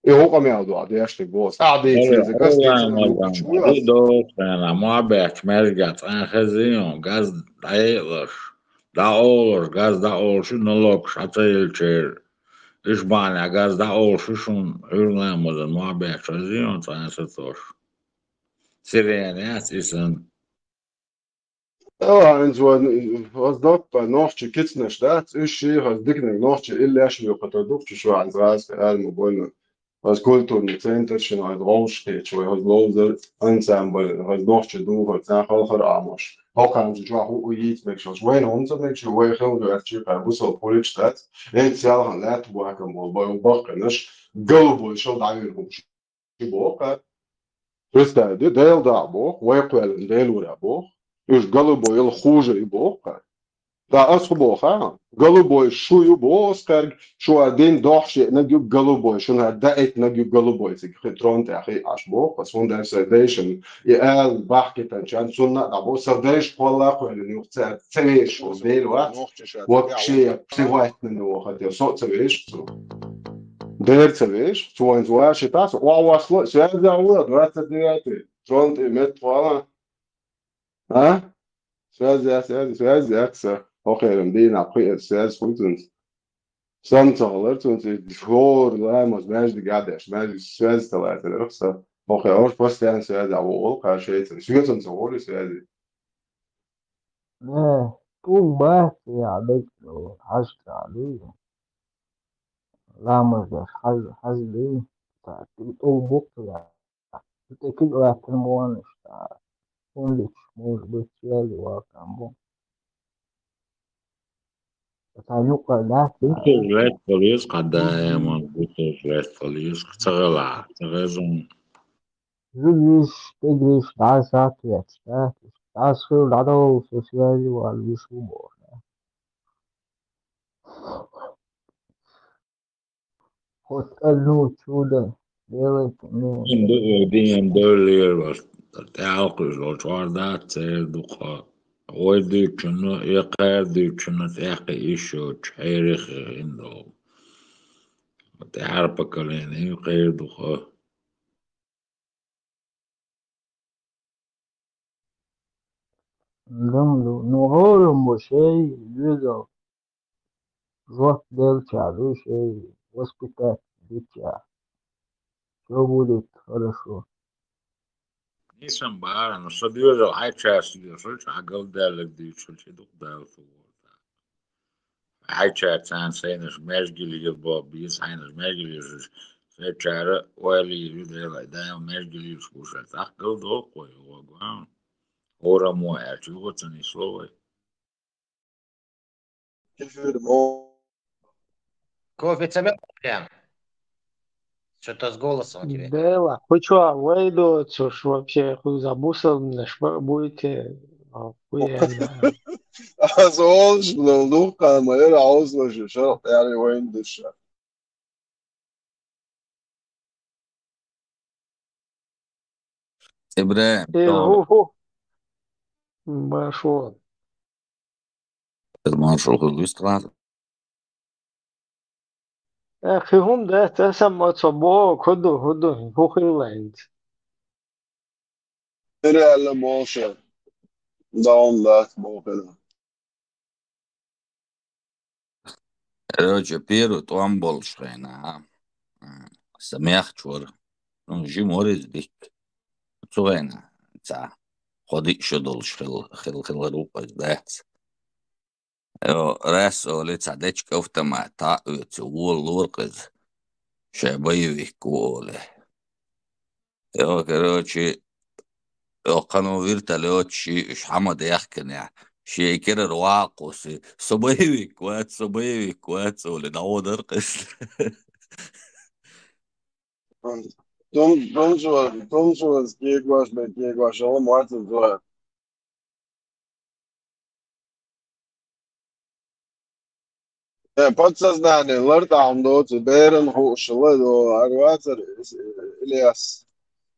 И хӀун къамел ду, а деш дерг боху? Цхьа а дийца деза, кас дийца деза, чу ву ас? Доцу хенахь, мохь баьхкачу маьждигехь цкъа хезий хьуна, газ дӀаелаш, дӀаолаш, газ дӀаолуш ю, налогаш хьа ца елчеран. Иш бахьанехь газ дӀаолуш ю шуна, Ӏуьйранна ламазан мохь баьхкачу хезий хьуна, цкъа сацош. Сирена яц и санна. Ала, хӀинца вайн, ас доккха нохча кицнаш дац, уьш шийхас диканиг нохча иллеш муьлхха тар дукхучу шуьхьанца гӀазкхи аьлла ма бойла. Ас культурный центр шина, ас гӀовш кхечу, вай ас ловзар ансамбль, ас нохча духар, цхьа халхар Ӏамош. ХӀокхуьнца чохь хӀуъу йийца мегаш йолуш. Вайна хӀунда ца мегаш ю, вай хилла гӀертачу кхара бусалба хуьлуьйтуш дац. ХӀинца селхана лаьтта бохкам болу баккхинаш, голубой шал дӀавийр хӀума шу боху-кх. Представь, де, Дела даа боху, вай кхоьллина Дела вура боху. Уьш голубой йолу хуже и боху-кх. Да ас хӀун боху, а? Голубой шу ю боху ас кхаьрга, шу а дин дохьуш еънарг ю голубой, шуна хӀара даийтинарг ю голубой цига, хи-, трон тӀехь хиъаш боху ас, хӀунда аьлча сан дайшан и ала бахкийтинчарна цунна а дӀабоху, сан дайша кхолла а кхоьллина юха ца, ца вешаш волу Дела вац, воккха шен психойтнина воху те, со а ца вешаш цо. Дера ца веш, цо вайна ваша таса, охьавоссало, связь а ву, двадцать девятый, трон тӀе меттахвала. А? Связь яц, связь, связь яц, охеран дийнахь кхиэца связь хуьлу цуьнца. Сан ца хилар цуьнца, и хӀора ламаз маьждиг а деш, маьждиг связь ца лацарах сан. Охе, ош постоянно связь а ву, олу кхара шайца. Соьцан ца волу связь. Э, тӀулг бац, я, бекъ, хьажа ца дуй. Ламаз деш хьажа, хьажа дуй. Ца, тӀулг бу-кх, я. ТӀе куьг латтар ма ваннаш, ца. ХӀунда ца, может быть, цуьнан ваккхам бу. Ца юкъа лаьцна. Бусалба лаьцна хила еза, кхаъ даиман, бусалба лаьцна хила еза, ца гӀела, ца гӀеза хӀума. Зудчуьш, тӀегӀаш, дӀасатоьхча, да? ДӀасахила дӀадовла со связи вала виш ву боху. Хоть одну чудо делайте мне. Дин ду-, дин ду лер вас. ТӀаьхьалкхуьйсу волчу хӀорда церан дукха. Вай дуьйцучунна, я кхара дуьйцучунна тӀехь кхин йиш йоцуш, хьерих хин долу. ТӀаьхьара поколение кхера дукха. Дам ду. Ну, хӀора хӀума бу шай, везал. Жоп делча, вуьший воспитать дича. Всё будет хорошо. Нийса бара, ну, со доьзал хьайчаьрца доьшуш, хьан галдаьлларг дуьйцуш, хӀун ду-кх Дала суворта. Хьайчаьрца царна сайнаш маьжгил йир боху, беза хьайнаш маьжгил йир, сайчара ойла йир ю Дела, даим маьжгил йирш бу шаьрца. Ахь галдоху вай, вогу, а? ХӀораммо аьлча, юха ца нисло вай. Кофе ца мел прям? Что-то с голосом у тебя. Дела, кху чохь вай доцуш вообще, кхуза бусалбанаш ба-, буй те, а, кху яьлла. Ас олуш, ну, дуккха ма яра хьовсалаш, шарахь тӀаьхьа вайна душа. ИбрахӀим, э, салам. ХӀу, хӀу. Маршо. Маршо хуьлуьйту тхуна. Э, кхин хӀума дац, аса ма ца боху, хӀу ду, хӀу ду, хӀу хилла хӀинца. Реально болуш. Даун дац бохура. Короче, первый тӀом болуш хенахь, м, сан мехча вара. Ну, жима вара иза дикка. Цу хенахь цхьа кхо-диъ шо долуш хила, хила, хилар ву иза дац. Йо, рас олий, цхьа дечиг автомат таӀа оьцу, вола лора-кх иза. Шайн боевик ву олий. Йо, короче, йо, кхано вертолёт ши уьш хьама дехканехь, шен керара ваха кхуссий, со боевик вац, со боевик вац, олий, дӀаводар-кх иза. Тум-, тумсо-, тумсо кегош бен кегош, ала ма вац иза. Э, подсознание, лартӀахь хӀума доцу, беран хууш, ла-, о, ара вацара, э, Ильяс.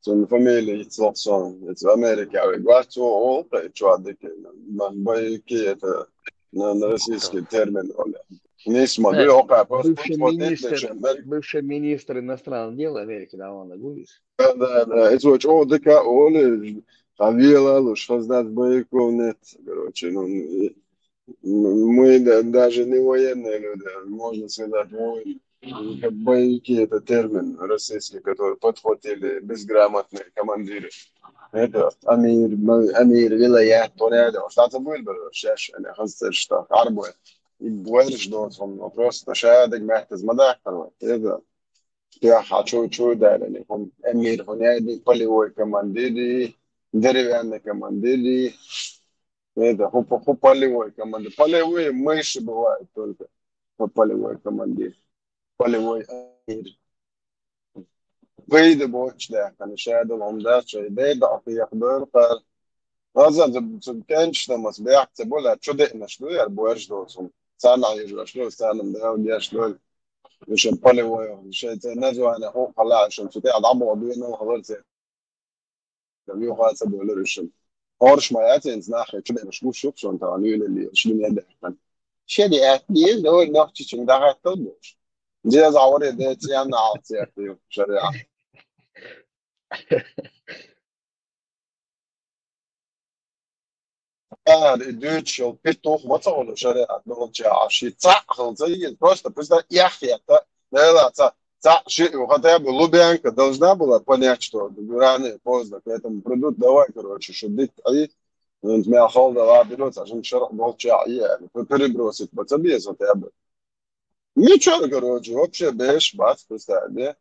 Цуьнан фамилия йицло суна, иза Америкехь вега вац, цо олу кхин чохь дика, ман байки это, на, на российский термин, оля. Нийса ма дуй, э, хӀокхара просто бывший министр, бывший министр иностранных дел Америки, да, он гуис. Да, да, да, иза чӀогӀа дика олу, хьан вела луш, хаза дац боевиков нет, короче, ну, и М, мы да-, даже не военные люди, можно сказать, мы, м, как боевики, это термин российский, который подхватили безграмотные командиры. Это амир, м-, амир вилаят, порядок. Что-то выбрал, сейчас, они хазцер, что, арбой. И больше должен, но просто шадик, мягко, змадахтар, вот, это. Тяха, чу-, чу, да, да, не, хум, амир, хум, я, полевой командир, и деревянный командир, и Это, хӀу по-, хӀу полевой командир. Полевые мыши бывают только. По-, полевой командир. Полевой амир. Пайда боцуш даьккхина, шадолу хӀума дац, шайн дайда а кхеха дойру кхара. Аза ца, ца кенчаш намас бехк ца бола, чу деънаш ду, яр боьрш доцун. Царна хьежош ду, царна дагӀа деш ду. Шайн полевой, шайн ца название хӀу хала, шайн цу тӀе а дӀабо дуьйна хала ца. Юха ца боьлура уьш. ХӀорш ма яц, хӀинца нах чу деънаш гуш ю-кх шуна тахана, уьйлалле, шуьга не даьккхина. Шен де аьтта деза, ой, нохчичунга дӀахӀоттал бохуш. Деза хьаваре де цӀенна Ӏалц яхта ю, шариӀат. Ара, и дуьйцуш йолу петух ма ца хуьлу шариӀат долчохь, ши цхьаъ хила ца йийза, просто, просто эхь хетта, Дела, ца, цхьаъ шиъ ю, хотя бы Лубянка должна была понять, что рано или поздно к этому придут, давай, короче, шу дитт Ӏий, хӀинца мел хала дала бира, ца шун шарахь болчохь Ӏий аьлла, пе-, перебросить ма ца беза хотя бы. Ничего, короче, вообще беш бац, представь, да?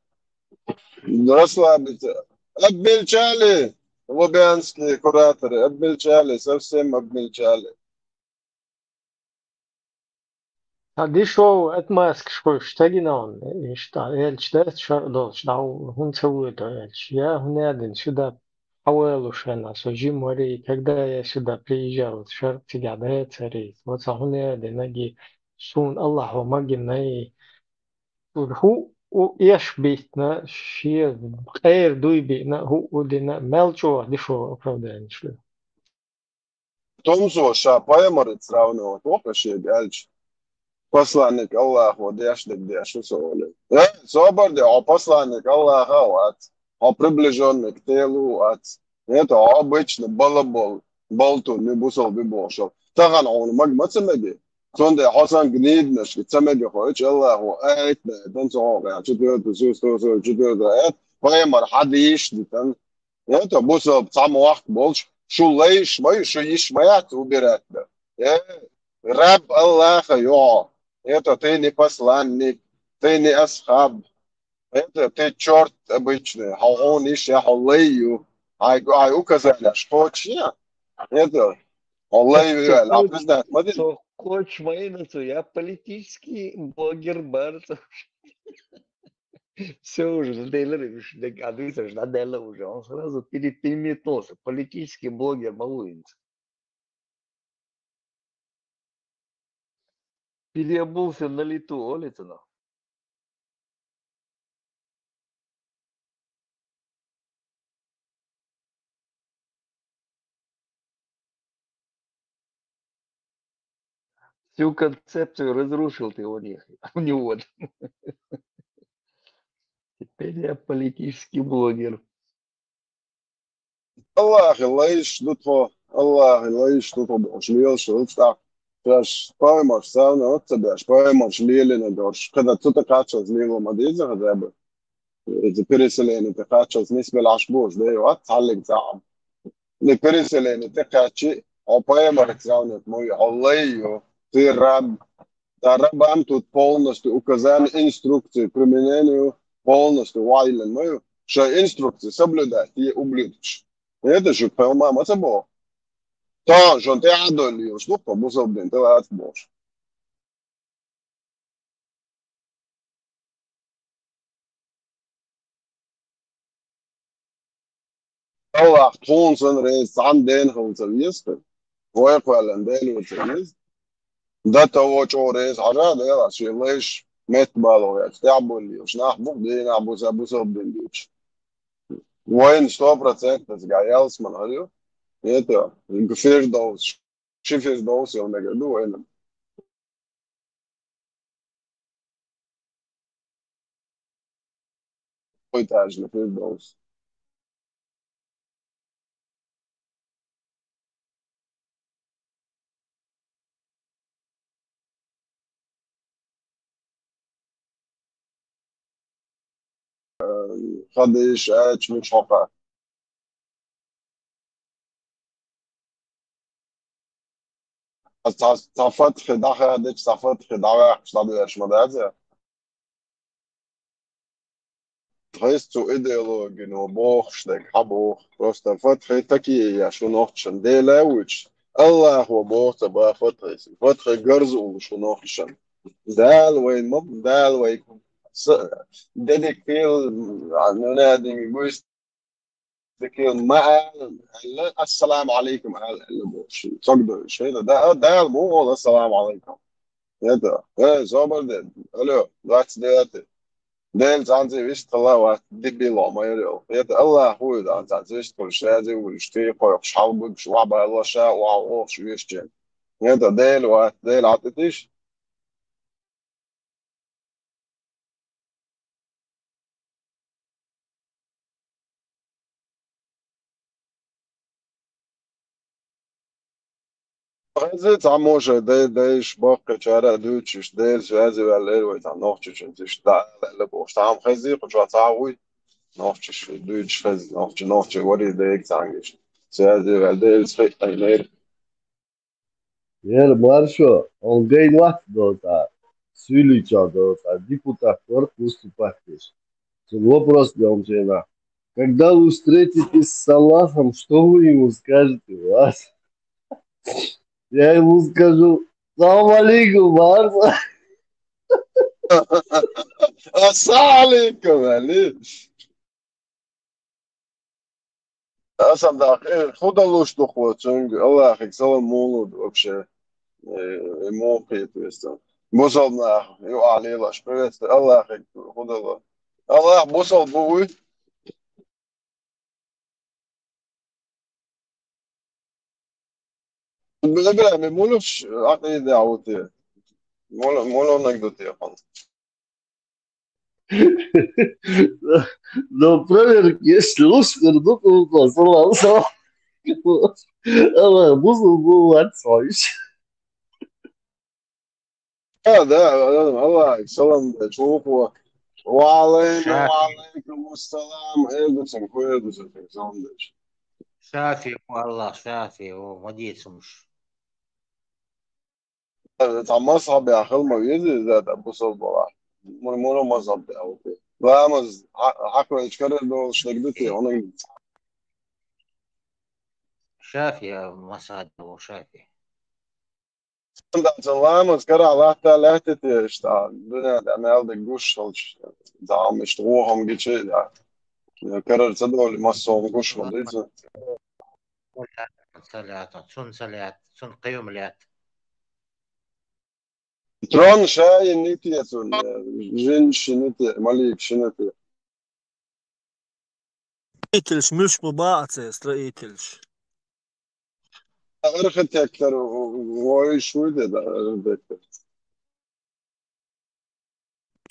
Расслабиться. Обмельчали лубянские кураторы, обмельчали, совсем обмельчали. Сан дишо отмазкаш хуьлуш стагина хьуна, иштта, элча дац шаръ долчу, дӀа хӀунда ца воьду элча? Я хӀунда аьлла сюда хьавалуш хьенна, со жима варий, когда я сюда приезжал, шаръ цигахь дац хӀарий, оцу хӀунда аьлла динарг, суна Аллахьо магинай, хӀуъу эш бийтина, шен къера дуй биъна, хӀуъу дина, мел чӀогӀа дишо оправданиеш ду. Тумсо ша пайхамарца сравнивать ву-кх шега аьлча, посланник Аллахо деш дерг деш ву со олий. Э, собар де, хьо посланник Аллаха а вац, хьо приближённый к телу а вац. Это хьо обычный балабол, болтун, бусалба бу бохуш. Тахана хьуна мага ма ца меги. Цундела хьо санна гнидинашка ца мега хойчу Аллахо аьтта, аьтта, ца хьокъехь, четвёртый, сто сорок четвёртый аьтта, пайхамар хьадийш дитан. Это бусалба цхьа мохк болчу, шу лайш ма ю, шу йиш ма яц убирать дан. Э, раб Аллаха ю хьо. Это ты не посланник, ты не асхаб. Это ты чёрт обычный. Хьо хьуна йиш я, хьо лай ю. Хьайн, хьайн указанеш кхочушъян. Это хьо лай ю аьлла, хьо признать ма дина. Со кхочуш ма йина, со я политический блогер бара со. Всё уже, надоело, уж, а дуьйцуш, надоело уже. Он сразу пере-, переметнулся. Политический блогер ма ву хӀинца. Переобулся на лету, олий цунах. Всю концепцию разрушил ты у них, у него. Теперь я политический блогер. Аллахьи лайш ду тхо, Аллахьи лайш ду тхо бохуш лелаш хилча тӀаккха. Шаьш пайхамарш савна оццабеш, пайхамарш лелийна долуш, кхидӀа цу тӀе кхаччалц лело ма деза хаза бу. Иза переселение тӀе кхаччалц нисбелла Ӏаш бохуш, де вац цхьаллиг цӀахь. Де переселение тӀе кхаьччи, хьо пайхамарх савнат ма ю, хьо лай ю, ты раб. Да, рабам тут полностью указание, инструкции применению полностью вайлен ма ю. Шайн инструкции соблюдать, те ублюдкаш. Это же, по-моему, это было. Та жон тӀе а доллийлаш ду, по бусалбин тӀе вац бохуш. Аллахь тхуна сан реза, цхьана дена хила ца веза, вай кхоьллина Дела ву ца веза. Да того чӀогӀа реза хьажа Дела, шен лайш метта бало яц, тӀехболлийлаш нах бу, дийнахь бу, сан бусалбин дуьйцуш. Вайна сто процентов га ялсман хӀара ю. Это, Фирдовс, ши Фирдовс йолу мегар ду вайна. Этажный Фирдовс. Хадиш, ач, муч хьокха. Аса цхьа, цхьа фатхи дӀахадича, цхьа фатхи дӀаваьккхича, дӀадоьрзуш ма дац я? Тхайс цу идеологино бохуш дерг хьан боху? Просто фатхи такие я шу нохчан. Дела а вуьйцуш, Аллахо боху ца баха фатхис. Фатхи гарз улу шу нохчан. Дала вайн ма, Дала вай с-, дедик пил, а, ну, надими гуйс. Декел ма аьлла, аьлла, «Ассаламу алейкум» аьлла, аьлла бохуш. Цогдойуш, хӀета, да, Дала муха олу «Ассаламу алейкум»? ХӀета, э, собар де, алло, двадцать девятый. Дела цӀанза вист хала вац, дибило ма яр йолу. ХӀета, Аллах вуй дан цӀанза вист хуьлуш, шаьзе вуьлуш, тӀе кхойкхуш, хьалбуьгуш, вахьа бала, ша, вахьа охуш, вешчен. ХӀета, Дела вац, Дела хьатӀитиш. Хеза цхьаммо шайн дай-, дайша баккхийчара а дуьйцуш, Делаца ваьзза ваьлла эр вай цхьа нохчичун иштта дӀа аьлла бохуш. Цхьа хӀума хезий, кху чохь цхьа а вуй? Нохчаш дуьйцуш хеза, нохчи, нохчи варий дега цхьаьнгаш. Цаьрца ваьлла Делаца хиъ айна эр. Яра маршо, он гайн вахт доцӀа, суьйлича доцӀа, депутат вар выступать деш. Цун вопрос дем жена. Когда вы встретитесь с Аллахом, что вы ему скажете, вас? Я ему скажу: «Салам алейкум, Марс». Ассалам алейкум, Али. Аса даккха, э, хӀун далуш ду хьо цуьнга? Аллахьига салам муха лур ду вообще? Э, э, муха кхета веза? Бусалба нах юкъахь лелаш приветствие. Аллахьига хӀун дало? Аллахь бусалба бу вуй? Била, била, ме мулуш Ӏакъида ву те? Мула, мула наг ду те хан? Но проверка есть, лучше, ну, ну, салам, салам. Ала, бузу, бу, ват, сойш. Да, да, Аллах, салам, да, чуху. Ва алейкум, ва алейкум ассалам. Эгуцин, хуэгуцин, салам, да. Шафи, Аллах, шафи, о, мадисумш. Цхьа мазхьабехь хила ма веза иза, тӀаккха бусалба валахь. Мур-, мур мазхьабехь ву те? Ламаз хьа-, хьакхоьллича карара долуш дерг ду те, хӀунда? Шафи мазхьабехь ву, шафи. Цундела ламаз карахь латта лаьтта те иштта, дуьнен тӀе мел дерг гуш хилча, цхьа хӀума иштта вон хӀума гича, карара ца долу массо а хӀума гуш ма ду иза. Цун ца лаьтта, цун ца лаьтта, цун кхин хӀума лаьтта. Трон ша йина те цунна, жин шина те, малик шина те. Строительш, муьлш бу баха церан строительш? Архитектор вуй шу де, да, архитектор.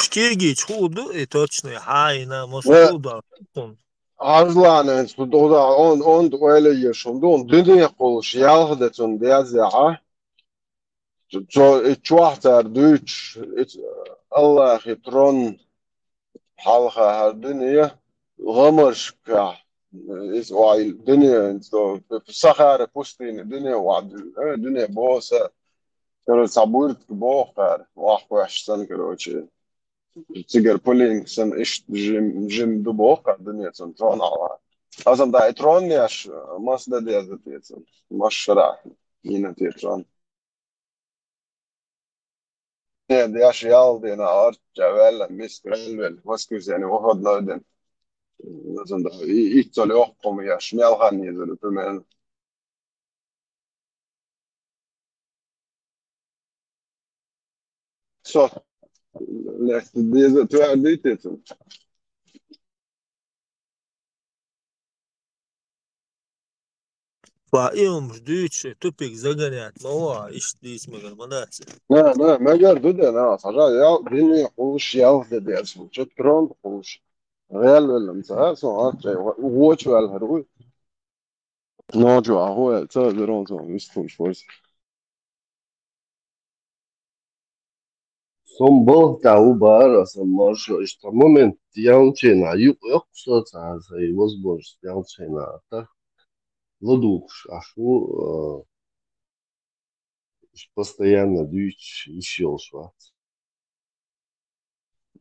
Штегич хӀу ду, и точно, хьайна, мос хӀу ду. Арзланец, он, он ойла еш, он дуне кхуллуш, ялх де цунна деза яхьа. Цо и чохь цара дуьйцуш, и ц-, Аллахи трон хьалха хӀара дуьне, гӀамаршкахь, иза охьа дуьне, цо Сахара пустыне дуьне охьа, э, дуьне боху сан, короче, цхьа буьртиг боху кхара, охьахоьссуш санна, короче. Цигара пылинка санна иштта жим, жим ду боху кхара дуьне цунна трон хьалха. Аса дан и трон еш, маса дан деза те цунна, маса шарахь йина те трон. Нет, я ж ял дина, арча ваьлла, миска ваьлла, воскресенье, выходной день. Назан да, и, и цо лёгком я, шмял хан не зуру, примерно. Со, легче деза, твоя дитица. Ва и хӀумаш дуьйцуш, тупик загонять ма ву, иштта дийца мегар ма дац. На, на, мегар ду де, на, сажа, я, дин я хуш, я, де, де, чё трон хуш. Реально, ца, со, а, чё, вочу, аль, руй. Ночу, а, хуй, ца, верон, ца, вистхуш, форс. Сон балха тӀехь ву бара, сан маршо, иштта момент ялчийна, юкъ йоккху со цхьа, сайн возможность ялчийна, а так ладугӀуш Ӏаш ву, а, иштта постоянно дуьйцуш йиш йолуш вац.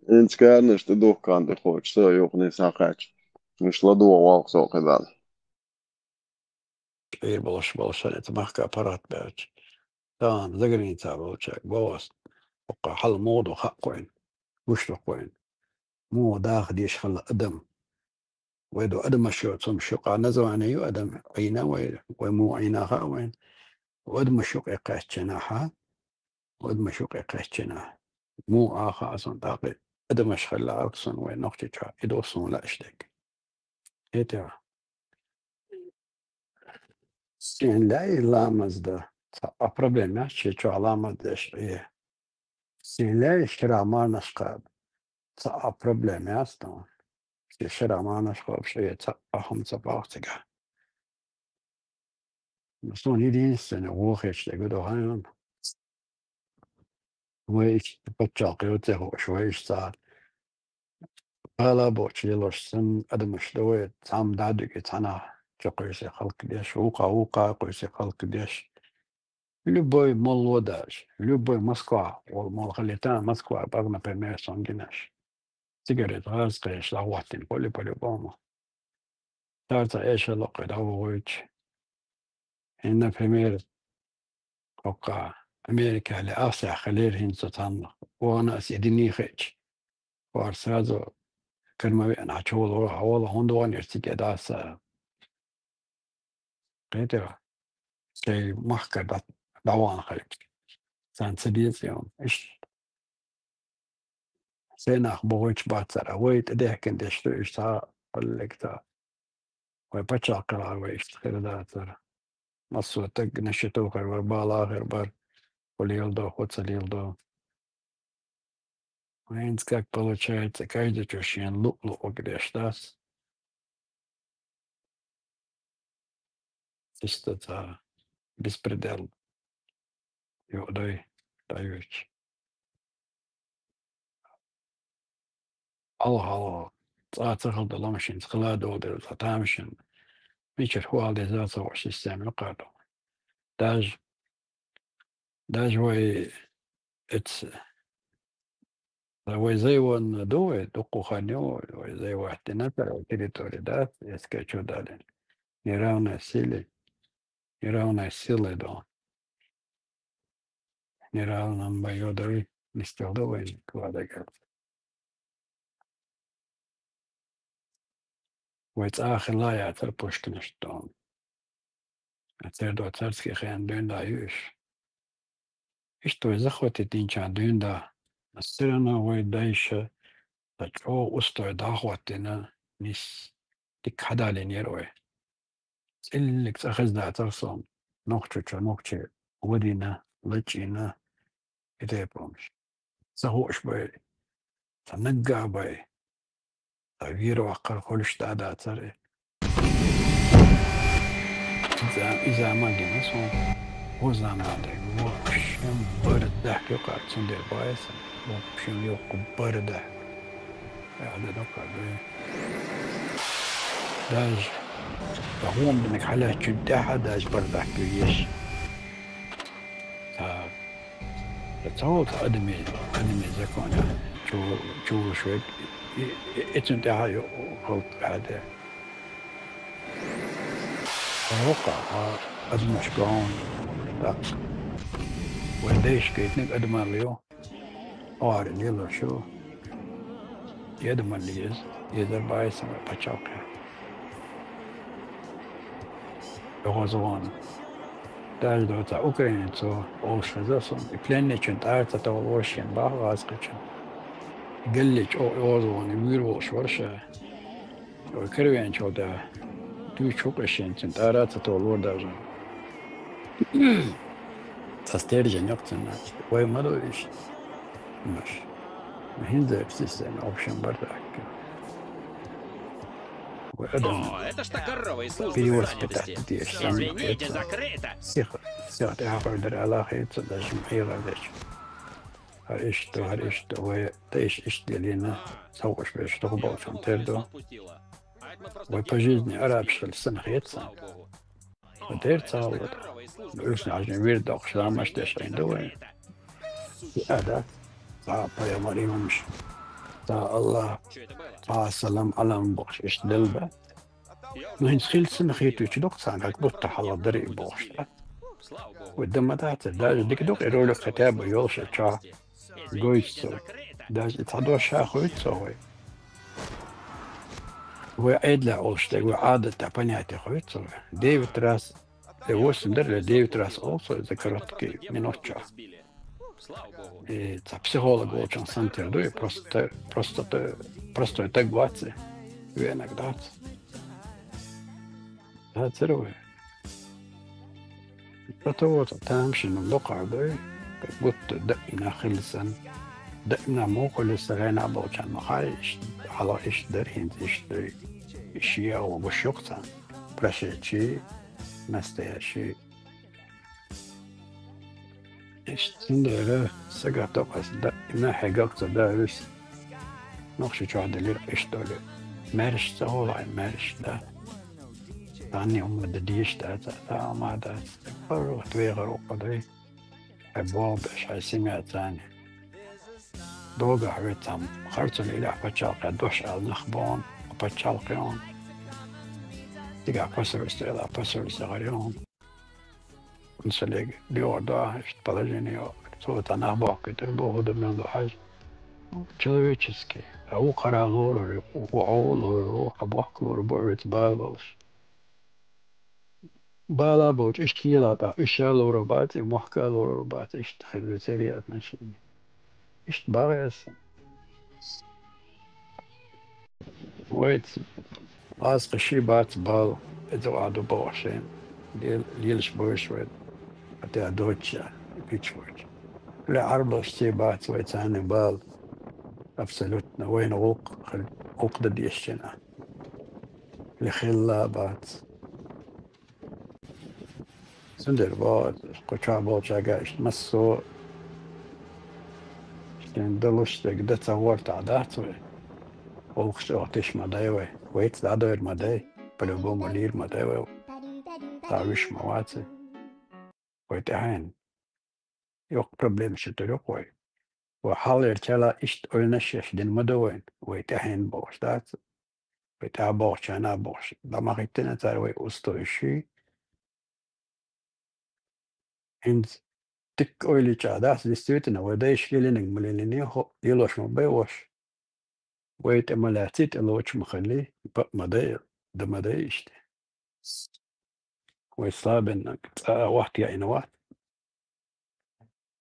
ХӀинца карнаш тӀе духкан тӀе кхочуш, со юххе схьакхаьчча. Уьш ладогӀа валх со кхидӀа. КӀера болуш болу шайца махка паргӀат баьлча, тахана заграница болчаьрга боху ас, хӀокху хьала муха ду хаьа кхуьнга, гуш ду кхуьнга, муха даха дезаш хилла адам. Вай ду адамаш йоцу, хӀума шуьга название ю адам, Ӏийна вай, вай муха Ӏийна хаьа вайна. Адамаш юкъе кхаьччинахьа, адамаш юкъе кхаьччинахьа. Муха а хаьа сан тӀаккха адамаш хилла гӀалксун вай Нохчийчохь, и ду суна лаьаш дерг. ХӀетера. Сен лаьий ламаз дан? Цхьа а проблема яц, шен чохь ламаз деш Ӏе. Сен лаьий шарахь марнаш кхаба? Цхьа а проблема яц тахана. Шен шарахь марнаш кхаба, шен цхьа а хӀума ца боху цигахь. Суна единственный вохуьйтуш дерг ду хьайна. Вай иштта паччалкх йоцу а хууш, вай иштта цхьа бала боцуш лелош санна адамаш ду вай, цхьамма дӀа а дуьгий, цхьанхьа чу кхуьйсий хӀаллакдеш, вукхо, вукхо кхуьйсий хӀаллакдеш. Любой молла а даьлча, любой Москва, вол молла хилийта а, Москва бага, например, сон гинарш. Цигарет гӀазкхаша дӀахӀоттийна хуьлу по-любому. Цара цхьа эшар локхуьйту дӀавохуьйтуш. ХӀинца, например, хӀокху Америкехь лаьа ахча хилира хӀинца цхьанна, вахана ас и дин хиъча, вара сразу карма веана хьачувала вара, хьавала хӀунда ваханера цига дас а. Кхетира? Шайн махкара дӀа-, дӀавахана хилча. Царна ца деза и хӀума. Иштта. Сайн нах бохуьйтуш бацара, вай тӀедехкина деш ду уьш цхьа хӀаллакьцӀа. Вай паччахь кхелхьара вай иштта хир дацара. Массо а стаг на счету хир вара, бала а хир бара, хӀу леладо, хӀу ца леладо. Вайнца как получается, каждый чу шена луъ-луъург деш дац. Чисто цхьа беспредел юкъадой, дӀаюьйцуш. Хьалха-хьалха цкъа а ца хила долу машинца хила а долу дела цхьа тамашийна. Мичара хӀу ала деза ца хууш система юкъара ду. Даже, даже вай эца, вай зайванна ду вай, дуккха хан ю вай зайваттина, вай территори дац, эска чу далийна. Неравная сила, неравная сила ду. Неравном бою дой, нисделла вайн кладагар. Вай цӀа а хилла яцара Пушкинаш тӀом. Цердо царский хенан дуьйна да ю уьш. Иштта вай захватить динчарна дуьйна да. Все равно вай дайша сан чӀогӀа устой дӀахӀоттина, нис дика хьадалийнера вай. ЦӀиллиг цӀа хеза дацара сон, нохчо чу нохче вадийна, лачийна, и тайпа хӀумаш. Ца хууш бай, ца наггахь бай. Ткъа вера ваккхар хуьлуш дӀа дацар. Иза-, иза ма гина сон. Гьо заман дай, вообще бара даьхка юкъа, цундела баьса. Вообще юкъа бара даьхка. Яда докъа дай. Даже гьон биниг хьалаьцчун тӀехьа даже бара даьхка ю еш. Ца, ца вол ца адами, адами закон. Чу, чу швед. И, и, и цун тӀехьа ю халкъ хьаде. Оха, а, адамаш гон, так. Вай дайшка итниг адамал ю. Ара лело шу. Адамал ез, езар баьса вай пачалкъе. Йогъозван. Даже доца украинец, олуш хеза сон. И пленничун тӀара ца товла воршен баха гӀазкхичун. Галлич о-, йогъозван, и вуьйр волуш варша. Ой, каравенчал да. Туй чукъешенцин тӀара ца толор даже. Ца стержень йокъ цунна. Вай ма дойш. Маш. ХӀинца система, в общем, бардак. Вай адам. О, это ж та корова из службы перевоспитать занятости. Деш, сам Извините, это. Закрыто. Сиха, сиха, я говорю, ала хейца, даже мира деш. ХӀара иштта, хӀара иштта, вай тайш иштта делина, совгӀаташ беш, тохболчун тер ду. Вай по жизни арабаш хила сана хетсан. Вай тер ца хала вата. Уьш нажин вир дохуш, ламаш деш хӀин ду вай. И ада, ца пайхамар имамаш, ца Аллах, ца салам алам бохуш, иштта делба. Ну, хӀинца хила сана хетуьйтуш доккха царна, как будто хьалха дара и бохуш, да? Вай дан ма дац, даже дика дукха и ролик хотя бы йолуш а чохь гойту цо. Даже и цхьа дош ша хуьйцу цо вай. Вай Ӏедалехь олуш дерг, вай Ӏадатехь понятие хуьйцу цо вай. Девять раз, э, восемь дара, или девять раз олу цо иза короткий минут чохь. И цхьа психолог волчун санна тера ду, и просто, просто, простой таг вац и, венаг дац. Дацара вай. Зато вот тамашийна доккхагӀа ду, как будто даимна хила санна. Даимна муха хила сан гӀайна болчарна ма хаьа, иштта, хьалха иштта дара, хӀинца иштта ду. И шен а гуш ю-кх царна. Прошедший, настоящий. Иштта цундела сагатокъас даима хьегаг ца давис. Нохчийчохь делира иштта долу. Маьрша ца гӀолахь, маьрша да. Царна хӀумма дан дезаш дац, цхьа хӀума дац. ПаргӀат вехар ву кху дай. Хьайн боху беш, хьайн семья царна. Догахь вецам, харцо лелахь пачхьалкхе дош ала нах боху, пачхьалкхе хьуна. Цигахь посольство ала, посольство гӀаре хьуна. Консулега доьгӀур ду ахь, иштта положение йогӀу. Цо цхьа нах бохкуьйтур бу, хӀун ду, мел ду хьажа. Человеческий. А вукхара лорур, ву хьо лорур, ву хьан бохка лорур бу, вецан бала болуш. Бала болчу иштта хила тӀаккха, уьш а лорур бац, и мохк а лорур бац, иштта хила веза отношения. Иштта бахьа аса. Вайца, аз кхин ши бац бала, иза а ду боху шайна. Лел-, лелаш бойш вай, хӀета доцча, пич вайча. Ле Ӏарбаш ци бац вай царна бала. Абсолютно. Вайна гӀуллакх хил-, гӀуллакх дан дезачунна. Ле хилла бац. Цундела боху, кху чохь болчаьрга иштта массо а шен далуш дерг дан ца гӀортахь дац вай. Вовшах чӀогӀа тиша ма дай вай. Вайца дӀадойр ма дай. По-любому лийр ма дай вай. Цхьа вуьш ма вац. Вай тӀаьхьенна. Йоккха проблема шу тӀе йоккху вай. Вай хьалхарчара иштта ойланаш еш дина ма ду вайна. Вай тӀаьхьенна бохуш дац. Вай тӀаьхьа бохучарна а бохуш. ДӀа ма хӀиттина цара вай устойший. ХӀинца дикка ойла йича дац, действительно, вай дайша лелийнарг ма лелийний, хӀо-, лелош ма бай вайша. Вай тӀе ма лаьций, тӀе лоцуш ма хилий, бакъ ма дай, дан ма дай иштта. Вай слабеннаг, цкъа а вахт яийна вац.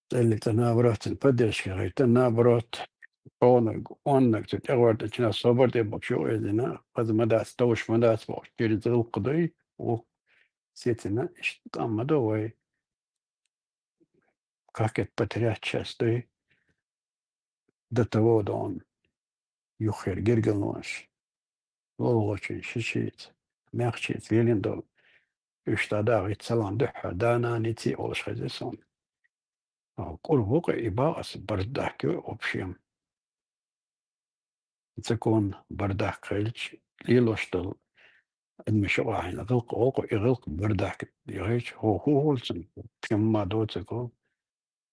ЦӀелли цӀа наоборот, цуьнан поддержка гӀайта, наоборот, оннаг, оннаг цу тӀегӀортачунна собар тӀе боккхуш ю изина, хаза ма дац, товш ма дац бохуш, через гӀуллакх дуй, ву сецина, иштта къам ма ду вай. Как это потерять щас дуй? До того дон юххера гергарлонаш. лулахочун шишица, мехчица лелийна долу. Уьш дӀадахийта салон дуьххьара да-нана ницкъ олуш хезира суна. А, кӀур ву-кх и, боху ас, бардак ю, общем. Цигахь бардак хилча, лелош долу адамаш юкъахь хьайна гӀиллакх олу-кх, и гӀиллакх, бардак яхийча, хӀун, хӀун хуьлу цуьнан? Кхин ма доцург хуьлу.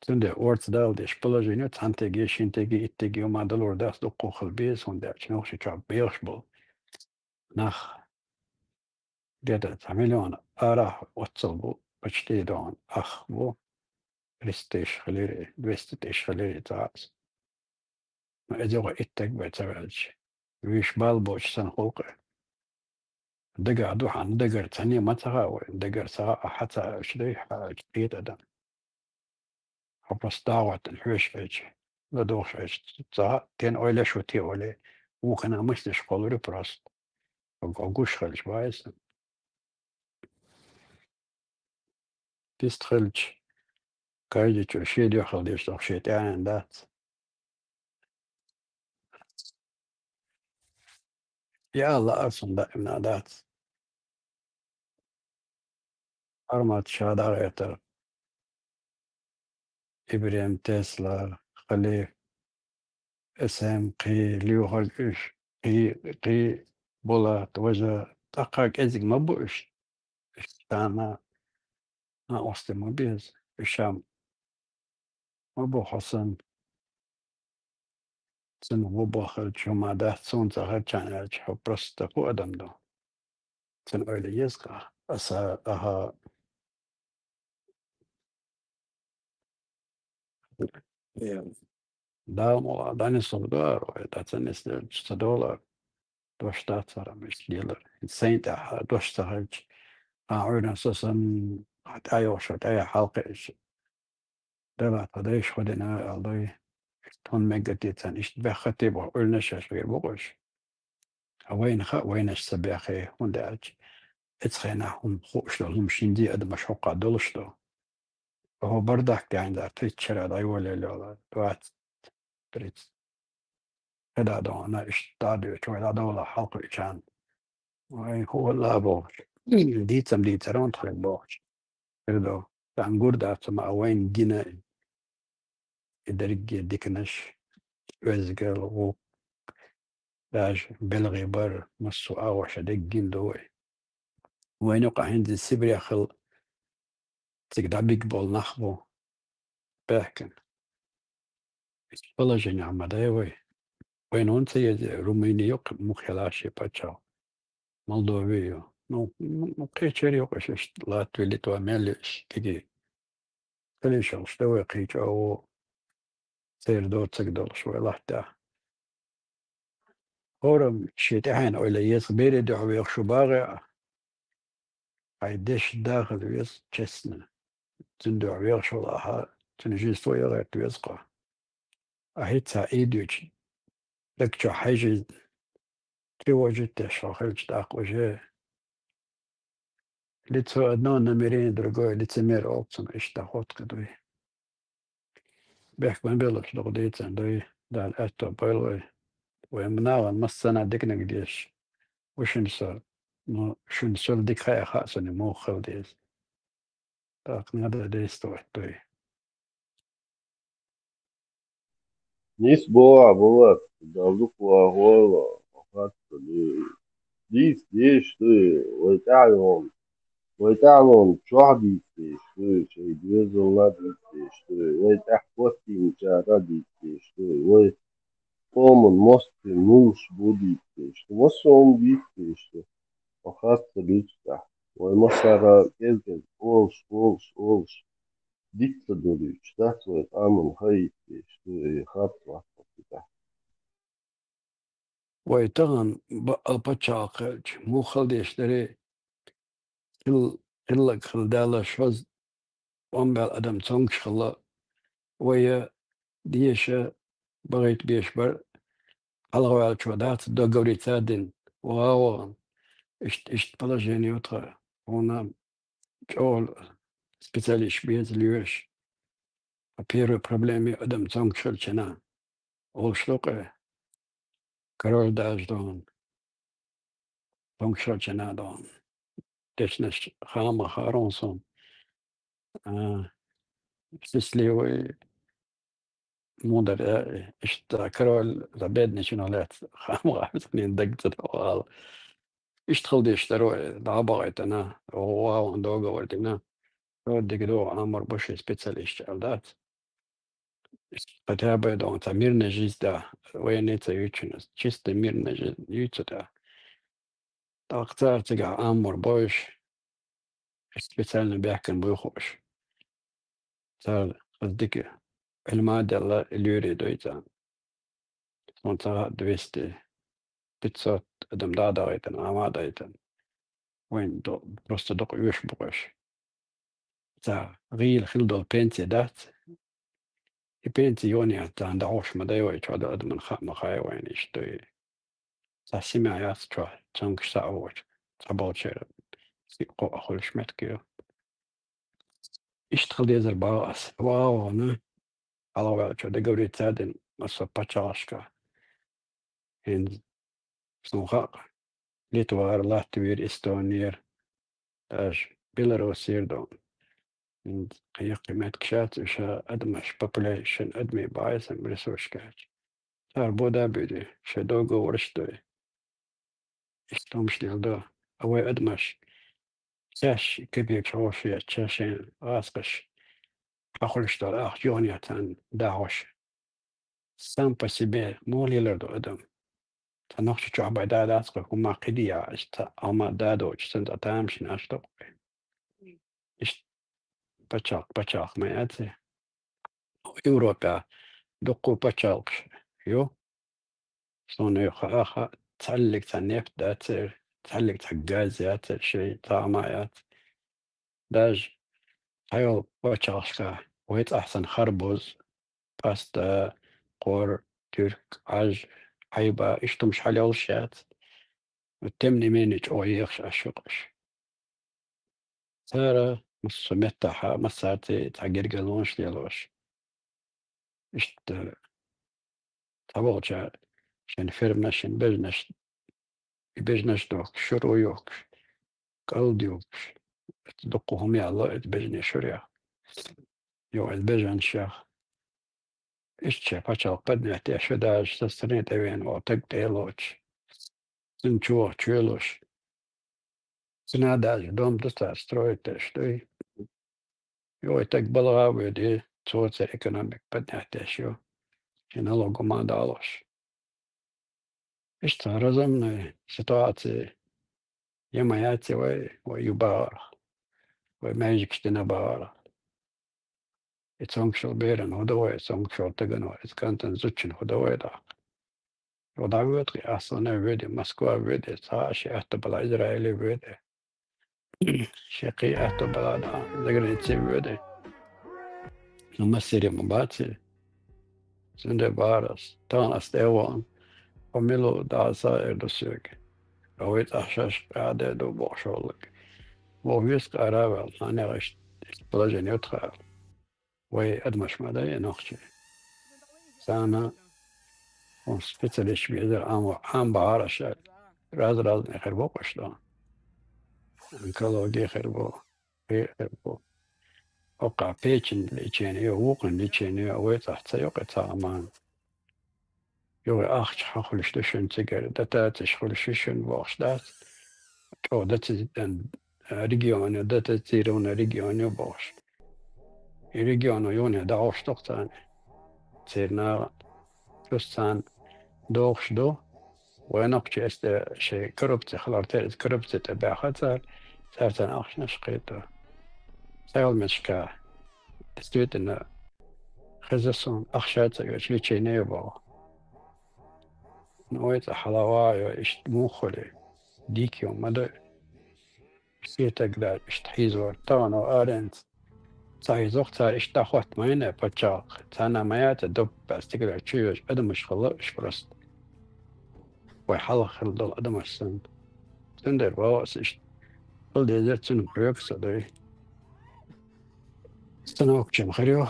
Цундела орца дала дезаш положение цхьаннан тӀе, шина тӀе, итт тӀе ма далур дац, дуккха хила беза, хӀунда аьлча нохчийчохь бехаш болу нах. Где-то цхьа миллион арахь оццул бу, почти дон ах бу. Триста тысяч хилира, двести тысяч хилира цхьаъ. Но иза юха итт стаг бен ца ваьлча, вуьш бала боцуш санна хуьлу-кх. Дагахь ду хьан, дагара цхьанне ма ца хаьа вай, дагара ца хаьа, хьан ца хаьа, уьш дай хьан, кхета адам. Хьо просто дагӀоттина хьоьжуш хилча, ладугӀуш хилча, ца хаьа, кхин ойла еш ву те вале, вукхана миска деш кхоллур ю просто. Хьо гуш хилча, вай сан. Пист хилча, каждый чуьра шен дуьхьал деш, тӀаккха шен тӀаьхьенан дац. Я лаьа суна даимна дац. Армат ша дӀагӀертара. ИбрахӀим Тесла, Халиф, С М кхин, лоьхург уьш, кхин, кхин Булат, важа, тӀаккха кӀезиг ма бу уьш. Уьш царна накъостий ма беза. Уьш ма бу хьо санна. Цунах ву бохуьйтуш хӀума дац, суна ца хилча аьлча, хьо просто хӀун адам ду? Цуьнан ойла еза-кх, аса, аха. Дала мукъ лахь, дӀанисдала дара вай, дӀа ца нисделча ца долу. Дош дац хӀара, иштта лелар. Сайн тӀехь дош ца хилча, а, Ӏуьйранна со санна, тӀаьхьа йогӀуш, тӀаьхьа хьалакхиъча, Дала тхан дайша хӀун дина аьлла дуй. Иштта хӀунда мегар те царна, иштта баьххар те боху ойланаш еш вер бу-кх уьш. Ткъа вайна хаьа, вайнаш ца баьххи, хӀунда аьлча оцу хенахь хӀума хууш долу хӀума шинзе адамаш хӀокху долуш ду. ХӀо бардак даьхьна дар, тридцать шарахь дӀайолаелла, двадцать, тридцать. ХӀеда догӀана, иштта дӀа а доьдуш, вай дӀадовла хьалакхуьучарна. Вай хӀун валла бохуш, дийцам дийцар ван тхоьга бохуш. Хир ду, тхан гур дац ма а вайна гина и дерриге диканаш, оьзгал, гӀуллакх, даже белгӀий бар, массо а агӀош дерг гина ду вай. Вайна юкъахь хӀинца Сибрех хилла цига дӀабигна болу нах бу баьхкина. Положение ма дай вай. Вайна хӀунда ца еза, Румыни ю-кх, муха хила шен пачхьалкх. Молдови ю. Ну, ну, ну, кхечеран ю-кх уьш, иштта Латви, Литва мел ю уьш кегий. Ца лийшалаш дан вай кхин чӀогӀа церан доцург долуш вай латтехь. ХӀораммо шен тӀаьхьенан ойла еза, берийн дуьхьа вехаш ву бахахь а, хьайн дешан да хила веза, честно. Цуьнан дуьхьа вехаш валахь а, цуьнан жист вай а гӀерта веза-кх. Ахьа хӀинца и дуьйцу, даг чохь хьаьжжина, тревожить деш хьо хилча, тӀаккха уже лицо одно, намерение другое, лицемер олу цунах, иштта дӀахӀоттаду вай. Бехк ма беллалаш дукха дийцина дуй, Дала аьтто бойла вай. Вай нахана массанхьа диканиг дезаш ву шуна со, ну, шуна сол дика хаьа хаьа суна муха хила деза. ТӀаккха надо действовать дуй. Нийса боху, Булат, Далла дукха вахавойла, хатта дийца дезаш ду, вай тӀаьхьалонна, вай тӀаьхьалонна чохь дийца дезаш ду, шайн доьзална дийца дезаш ду, вай тӀаьхьа хӀоттийначара дийца дезаш ду, вай къоман мостагӀий муьлш бу дийца дезаш ду, массо а хӀума дийца дезаш ду, хатта буьйцу тӀехь. Вай массара кӀезиг-кӀезиг олуш, олуш, олуш. Диц ца долуьйтуш дац вай къаман хаийта дезаш, ду и хатта вац вай тӀехь. Вай тахана бакъал пачхьалкх хилча, муха хила дезаш дарий, хил-, хилларг хилла даьлла, шозза тӀом баьлла адам цомгуш хилла, вай деша бахийта безаш бара, хьалхаваьллачо дац договориться дина, ваха а вахана. Иштта, иштта положение ю тхан, хьуна чӀогӀа специалист беза лоьраш. Ткъа первая проблема адам цомгуш хилча, олуш ду-кх, король даже дон. Тонкшалчана дон. Дешнаш хама харон сон. А, счастливый, мудар, э, ишта король за бедный чиналет. Хама хама сон дагцадавал. Ишта хилдеш дарой, дабагайтана, оуан договор дина. Родик до амар буши специалист алдат. Хотя бы дон, ца мирная жизнь, да, военный ца ючунас, чисто мирная жизнь, ючу, да. Так цар цига амар бош, специально бяхкан буйхош. Цар хаздики, эльма делла люри дойца. Сон ца двести, пятьсот адам да дагайтан, ама дайтан. Вайн до-, просто док юш букаш. Ца гил хил дол пенсия дац. И пенсия ёни ца анда хош ма дай вай чода адаман ха-, ма хай вайн иштой. Ца семья яц чо, чанг са овоч. Ца болчер. Си ко ахулш меткио. Ишта хил дезар багас. Вау, ну. Алавал чо договориться дин, масо пачалшка. Ин сунхак. Литвар, Латвир, Эстонир, даже Белорусир дон. Ин кыйык кыймет кшат, уша адмаш популейшн адми байсам ресурскач. Цар бода бюди, ше договор штой. Истомшнел до, авай адмаш. Чаш кепек шош я, чашен аскаш. Ахулштар ах, Джони ятан, да хош. Сам по себе, молилар до адам. Та нохчи чо абай да дацка, кума кидия, ишта ама да до, чисен та тамшин ашток. Ишта пачалк, пачалк ма яци. Европа дукку пачалк ю. Сону ха-, ха-, цаллик ца нефть дацер, цаллик ца газ яцер, шей ца ама яц. Даже хайол пачалкшка вайт ахсан харбуз, паста, кор, тюрк, аж, айба, иштум шалёл шац. Тем не менее, чо ехш ашукаш. Цара, массо меттаха, массарти, ца гергалонш лелош. Ишта, ца волча, шен фермнашин бежнаш, и бежнаш дохк, шуру ёхк, калд ёхк. Эт дукку хумяло, эт бежне шуря. Ё, эт бежан шах. Ишче пачал поднятие, шо даже со стороны тевен, о, так делоч. Сын чуо, чуелош. Цена даже дом доста строит, э, что и. Ё, и так балга выйди, цоце экономик поднятие, шо. И налогу мандалош. Ишта разумная ситуация. Ямаяци вай, вай юбар. Вай мэжик штина бар. И цонкшол берен худовой, цонкшол тагано, и скантан зучин худовой да. Рода вётки, асана вёде, Москва вёде, сааши атта бала Израиле вёде. Шеки атта бала да, за границей вёде. Но мастере мабаци. Сунде барас, тан аст эван, фамилу даса эрдусюк. Равит ахшаш аде ду бошолук. Во вис каравал, ханераш положение утхал. Вай адмаш мада е нохчи. Сана, он специалист бизер ам, ам бараша. Раз-раз не хербо кошто. Онкология хербо. Хербо. Ока печень лечение, вукын лечение, вай цаца ёка цаман. Ё, ахча хулиш душин цигер, дата тиш хулиш шин вошдас. Чо дати, э, регионе, дата тирона регионе бош. И региона ёне да ошток цан. Цирна чус цан дохш до. Вайнак честе шей коррупция, халар терез коррупция те бяха цар. Цар цан ахшнаш кыто. Сайол мешка. Действительно, хезесон ахша ца ё лечение бо. Но это халава ё ишт мухули. Дикио мада. Все тогда ишт хизор, тано аренц. Цай зох цар ишта хот майна пачал. Цана маята доп пастигра чуёш, адамаш хала иш просто. Вай хала хил дол адамаш сан. Цундер ваос ишт. Хил дезер цун прёк садай. Станок чем хрю.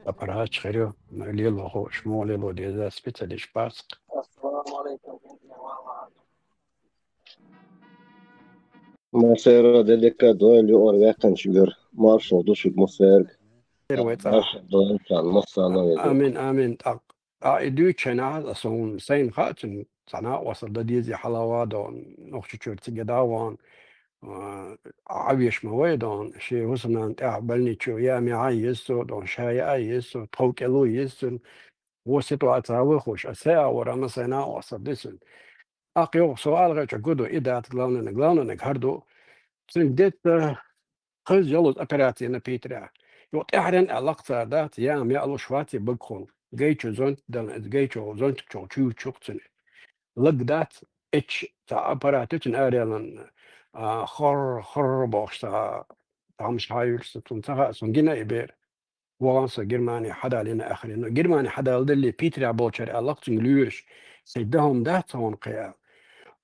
Аппарат хрю. Лило хо, шмо лило дезер специалист паск. Ассаламу алейкум. Массерра де дика дойла юкъара ваьккхинчуьра. Маршалла ду шуьга массаьрга. Сер вай цӀа. Маршалла ду, Сан, массарна веза. Амин, амин. ТӀаккха, а, и дуьйцу шайна хьалха сон сайна хаьа цуьнан, цхьа накъостал дан дезий хьалава дон, Нохчийчуьра цига дӀа а вахана, а, Ӏавеш ма вай дон, шен хӀусамнана тӀехь больницу я мегӀа еза цо дон, ша яа еза цо, тхов кӀело еза цуьнан. Вон ситуаци вахуш, а сай а вара, ма сайна накъостал ди цуьнан. ТӀаккха йогӀу со алгӀача гу ду, и дац главнаниг, главнаниг хӀара ду. Цуьнга деттара хеза йолуш операци йина Питерехь. Юха тӀаьхьаренна аьлла-кх цара дац, яа меа луш вац и багахула. Гайчу зонт дала, иза гайчу зонтик чохь чуьйцуш ю-кх цуьнан. Лаг дац, эчча цхьа аппарат ю цуьнан араяьллан, а, хорр, хорр бохуш цхьа, цхьа хӀумаш хьан юьллуш ца цунна ца хаьа, суна гина и бер. ВахӀан со Германи хьадалийна аьлла. Но Германи хьадалале, Питерехь болчара аьлла-кх цуьнга лоьраш: «Сайн дан хӀума дац хьуна кхин», – аьлла.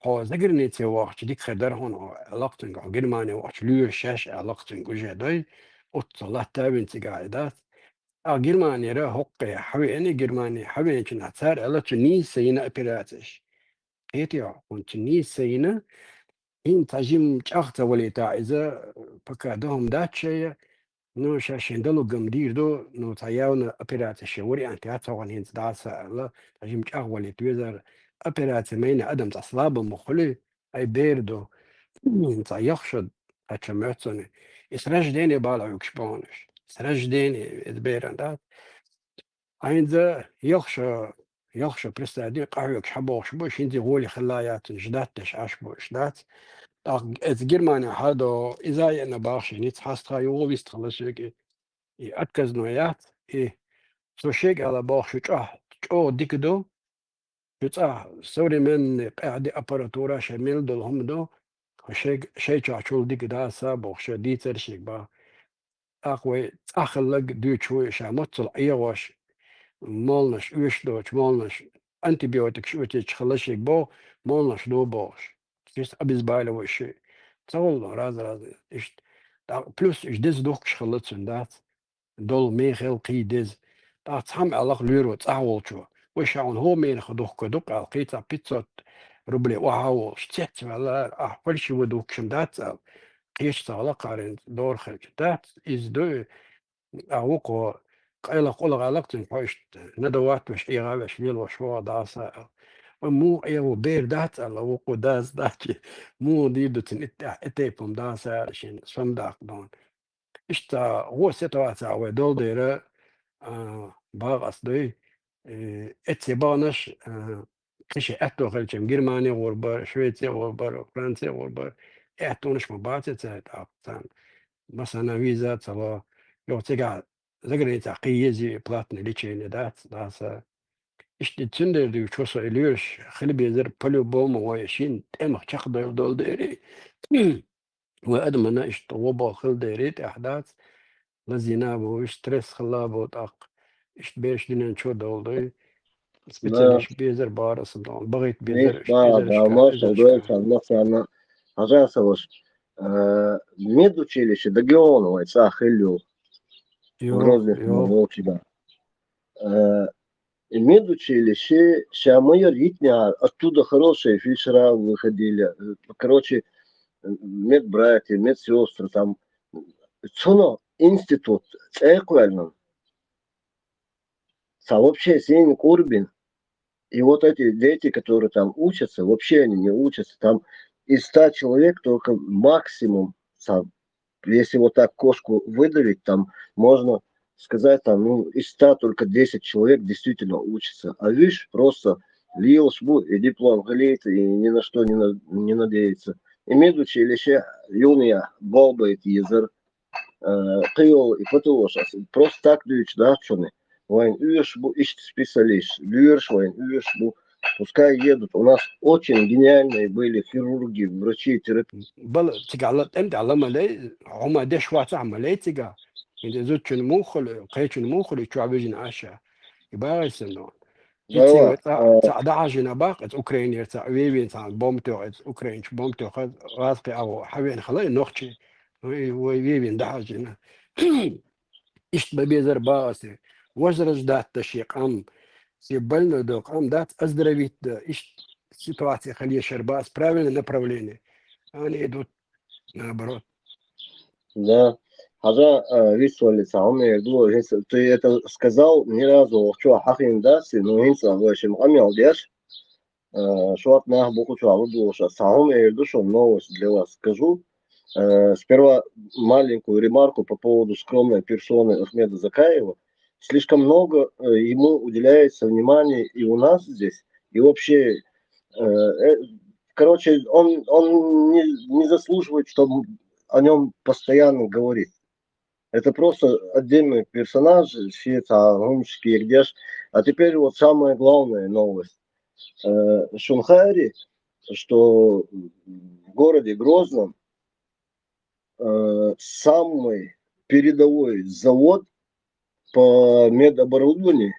«Хьо загранице вахча дика хир дара хьуна хьо», – аьлла-кх цуьнга. «Хьо Германи вахча лоьраш шаьш», – аьлла-кх цуьнга уже дой. Оццул латта вина цигахь и дац. А Германера хӀокху хьавеана, Германи хьавеанчунна цара аьлла, цу нийса йина операцеш. Кхетий хьо, хӀунда цу нийса йина, хӀинца цхьа жимма чӀагӀ ца валийтахь иза, пока дан хӀума дац шайна, ну, ша шайн далугам дийр ду, ну, цхьа явна операци шен вариант яц хьуна хӀинца дӀаса аьлла, цхьа жимма чӀагӀ валийта везара. Операци майна адам цхьа слабо ма хуьлий, ай бер ду, цхьа яхша, цхьа ча моьтту цунна. И с рождения бала хьоьгуш бохуш. С рождения, иза беран дац. Хьайнца яхша, яхша представитель къахьоьгуш хьан бохуш бу, шинца гӀоли хилла яцун, ждать деш Ӏаш бу, иштта дац. ТӀаккха эца Германия хьадо, иза а еана бахаш, ниц хьастха юха вист хилла соьга и, и отказной яц, и со шега ала бохуш, шу чӀогӀа, чӀогӀа дика ду, шу цӀа современный, къаьхьа ди аппаратура, шайн мел долу хӀума ду, хьо шега, шайн чохь чул дика даса бохуш, дийцар шега баха. ТӀаккха вай цӀахь хилларг дуьйцуш ву ша, маццул Ӏехош, молнаш оьшуш доцуш, молнаш антибиотикаш оьцуьйтуш хилла шега боху, молнаш ду бохуш. Чисто обезболивающий. Ца волу раз-раз иштта. ТӀаккха плюс иштта деза духкуш хилла цуьнан дац. Долу мехал кхий деза. ТӀаккха цхьамма аьлла-кх лоьро цӀахь волчо: «Вай ша хьуна хӀокху мерах духка ду-кх», – аьлла, кхин цхьа пятьсот рублей охьа а волуш, цец ваьлла, ахь фальшиво духкуш-м дац аьлла. Кхечу ца хилла кхарин дора хилча дац, иза ду, а вукхо къайлаха къулгӀа аьлла-кх цуьнга: «Хьо иштта надават веш, Ӏеха веш лелош вогӀу даса», – аьлла. Вай муха Ӏехо бер дац аьлла, вукхо дас дац, муха дийр ду цуьнан итт тӀехь, и тайпа-м даса аьлла, шен сом даккха дона. Иштта гӀо ситуаци вай долу дера, а, бакъ ас дуй, э, эцци баханаш, а, кхин шен аьтто хилча-м Германи гӀур бара, Швеци гӀур бара, Франци гӀур бара, и аьттонаш ма бацара цара тӀаккха царна. Массарна виза а ца ло, йо, цигахь заграницахь кхин еза платное лечение дац, даса. Иштта цуьндера дуьйцу со, и лоьраш хила безар по-любому вай шина тӀемах чекхдевлла долу дерий. Вай адамана иштта гӀо боху хила дерий тӀехь дац, лазийна а бу, иштта стресс хилла а бу тӀаккха, иштта бераш динан чу довла дуй. Специалист безар бара аса дон, багӀийта безар, иштта безар, да, иштта, маршалла дой, сан, массарна, хьажа аса ваша. Э, медучилище дагеон вай цӀа хилла ю. Йо, Грозный йо. Волчида. Э, и медучилище, ша ма яра йитнехьара, оттуда хорошие фельдшера выходили. Э, короче, э, медбратья, медсестры там. Цунах институт цӀекхваьллина. Ца вообще сенна кӀур бина. И вот эти дети, которые там учатся, вообще они не учатся. Там из ста человек только максимум, там, если вот так кошку выдавить, там можно сказать, там, ну, из ста только десять человек действительно учатся. А видишь, просто лелаш бу, и диплом гӀалийта, и ни на что не, на- не надеется. И медучилище юния болбайт езар, э, кхыйолу и ПТУ-ш аса просто так дуьйцуш дац шуна. Вайн оьшуш бу иштта специалист, лоьраш вайн оьшуш бу. Пускай едут. У нас очень гениальные были хирурги, врачи, терапевты. Бала цигахь ла тӀем тӀехь ла ма лей, хьо ма деш вацахь ма лей цигахь. ХӀинца зудчун муха хуьлу, кхечун муха хуьлу, чохь вижина аша. И багӀий санна. Ицци вай цӀа, цӀа дӀахьажийна баккха, эца Украинера цӀа, вевин цхьа бомба тоьху, эца украинчу бомба тоьху, гӀазкхи агӀо, хьавеана хала и нохчи, вай, вай вевин дӀахьажийна. Иштта бан безар бан аса. Возрождать дан шен къам, шен больной дан къам дац, оздоровить дан, иштта ситуация хила ешар бан аса, правильное направление. Они идут Наоборот. Да. Хьажа, э, виссолица, он я говорю, если ты это сказал, ни разу чё хахин да, си, ну, инса, в общем, амел деш, э, шуат нах буку чуалу душа. Саум я душу новость для вас скажу. Э, сперва маленькую ремарку по поводу скромной персоны Ахмеда Закаева. Слишком много э, ему уделяется внимания и у нас здесь, и вообще, э, э, короче, он, он не, не заслуживает, чтобы о нем постоянно говорить. Это просто отдельный персонаж, все это, а, он шкирдяш. А теперь вот самая главная новость. Э, Шунхари, что в городе Грозном э, самый передовой завод по медоборудованию,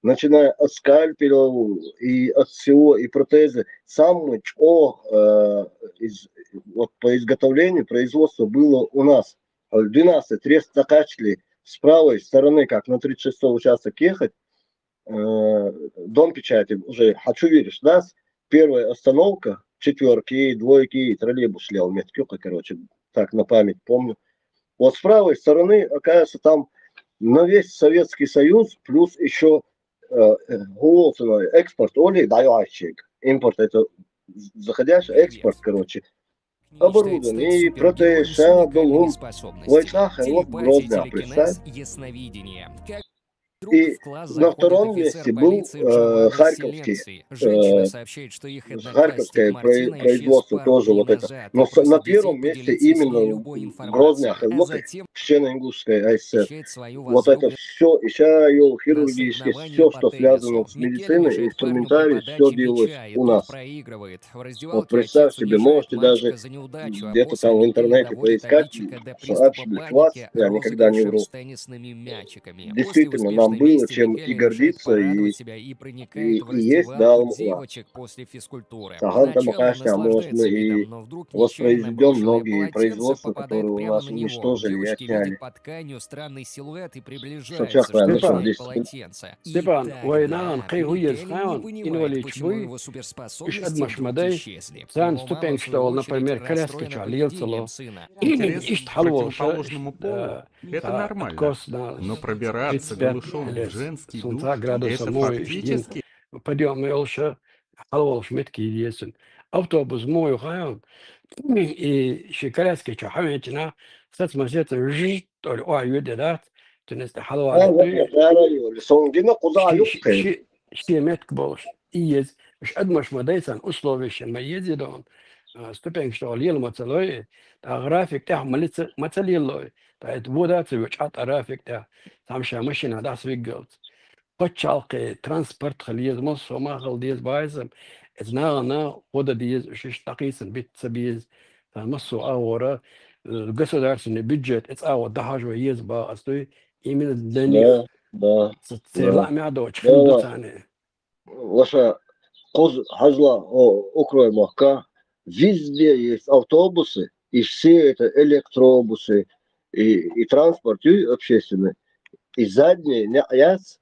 начиная от скальпелей и от всего, и протезы, самый чо, э, из, вот по изготовлению, производства было у нас. Двенадцать трестокачли с правой стороны, как на тридцать шестой участок ехать, э, дом печати, уже хочу веришь, да, первая остановка, четверки, двойки, троллейбус шли, меткюка, короче, так на память помню. Вот с правой стороны, оказывается, там на весь Советский Союз, плюс еще э, э, экспорт, оли, да, импорт, это заходящий экспорт, короче. Оборудование, и протез, ша, долгум. Войцах, вот Грозный, представь. И на втором месте был э, харьковский, э, харьковское производство тоже вот это. Но на первом месте именно Грозный, Ахайлуки, Песчано-Ингушская АССР. Вот это все, и ша, хирургии, все, что связано с медициной, инструментарий, все делалось у нас. Вот представь себе, можете даже где-то там в интернете поискать, что вообще, я никогда не вру. Действительно, нам было чем и гордиться, и, и, и есть, да, Алла. Сахан там, конечно, может, мы и воспроизведем многие производства, которые у нас уничтожили и отняли. Степан, Степан, вай нагӀан кхе хӀу еза хаьн, инвалид буй, иш адамаш ма дай, царна ступенькаш тӀа вола, например, коляски чу лелацало. Иштта хьалволуш, э, Это нормально. Но пробираться голышом в женский душ, это фактически подъём йолуш, хьалволуш метки еза. Автобус мо ю хаьн, и ши коляски чу хьавенчина, сац ма сецна, жжж, тӀоль ой юде дац, тунес тӀе хьалвала. Сон гина кхуза юккхе. Ши метка болуш, и еза. Уьш адамаш ма дайсан условиеш ма еза дон. Ступенькаш тӀа лела ма ца лой, тӀа график тӀехь ма лица, ма ца лелалой. ТӀа это вода ца вечӀа тӀа график тӀехь, цхьамма ша машина дӀасавиггалц. Пачхьалкхе транспорт хила еза, массо а ма хила деза баьзам. Эца нагӀана гӀо дан деза, уьш иштта дӀакхийсан бита ца беза. Цхьа массо а агӀора, э, государственный бюджет, эца агӀо дахьажо еза бахац дуй, именно для них. Да, да, церла да. Мя дочь, да. Филдуцане. Ваша кхуз хьажла, о, Укрой махка, везде есть автобусы, и все это электробусы, и, и транспорт, и общественный, и задние не яц,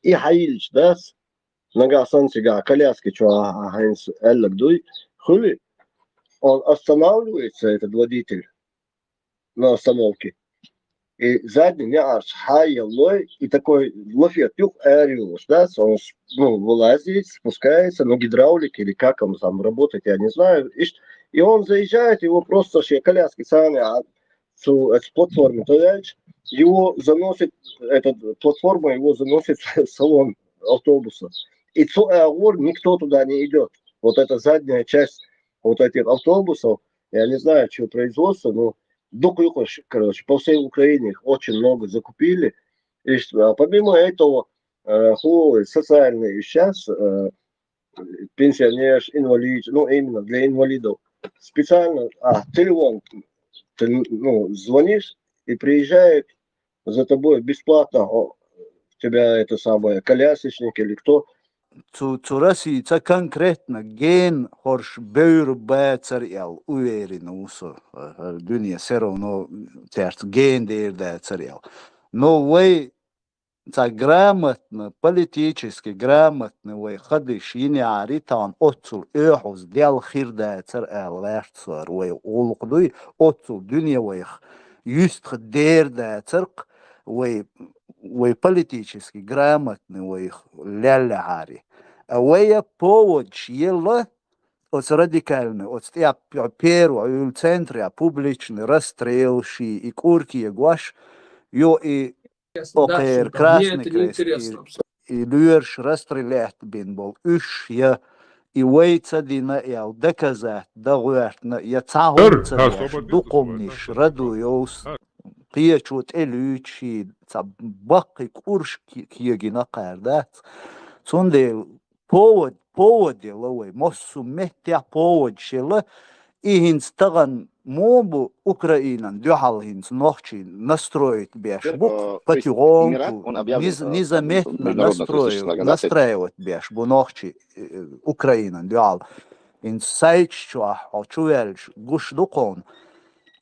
и хьаилч дац, нагахь санна цигахь коляски чу хьайнца аьллаг дуй, хуьли, он останавливается, этот водитель, на остановке. И задний неӀарш хьаяллой, и такой лафет юх ариус, да, он, ну, вылазит, спускается, ну, гидравлик или как он там работает, я не знаю. И, и он заезжает, его просто все коляски сами, а цу, э, с платформы, то есть его заносит, этот, платформа его заносит в салон автобуса. И цу агур никто туда не идет. Вот эта задняя часть вот этих автобусов, я не знаю, чего производства, но дукха юкъаш, короче, по всей Украине их очень много закупили. И, а помимо этого, э, ху-, социальные сейчас, э, пенсионерш, инвалид, ну, именно для инвалидов. Специально, а, телефон, ты, ну, звонишь, и приезжает за тобой бесплатно, о, тебя это самое, колясочник или кто. Цу, цу Россица конкретно ген хорш бевр бацар эл, уверен ву со, э, дуьне все равно церца ген дер дацар эл. Но вай Ца грамотно, политически грамотно вай ха деш йинехьара, тахана оццул оьхьаз дел хир дацар ала лаьрт сора вай гӀулакх дуй, оццул дуьне вайх юьстах дер дацар-кх вай, вай политически грамотно вайх леллехьара. А вай поводаш елла, оцу радикальный, оцу тӀе пе-, первый, уьлу центре публичный расстрел ши и кӀур кегош, йо и окхер Красный Крест, и, и лоьраш расстрелять бина болу уьш, я и вай ца дина, я доказать дан гӀоьртина, я цхьа хӀума ца деш, дукхамниш раду йовс, кхечо тӀе луьйчу ши, цхьа баккхий кӀурш ке-, кегина кхаьра дац. Цундела повод, повод елла вай, массо а меттехь повод шелла, и хӀинца тахана мо бу Украинан дуьхьал хӀинца нохчий настроить беш бу, потихоньку, низ-, незаметно настроить, настраивать беш бу нохчий, э, Украинан дуьхьал. ХӀинца сайташ чохь хьо чу ваьлча гуш ду кхуна.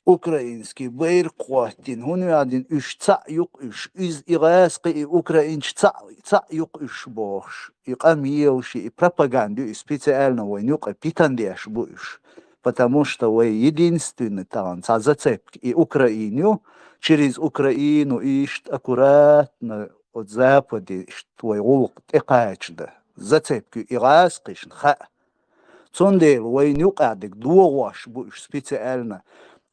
Украинский байракх хӀоттийна, хӀунда аьлла уьш цхьаъ ю-кх уьш, иза и гӀазкхи, и украинцаш цхьаъ, цхьаъ ю-кх уьш бохуш, и къамелаш, и пропаганда ю, и специально вайна юкъа питана деш бу уьш. Потому что вай единственный тахана цхьа зацепка и Украина ю, через Украину иштта аккуратно оцу Западе иштта вай гӀуллакх тӀекхача дан. Зацепка ю и гӀазкхишна хаьа. Цундела вайна юкъахь дерг догӀош бу уьш специально.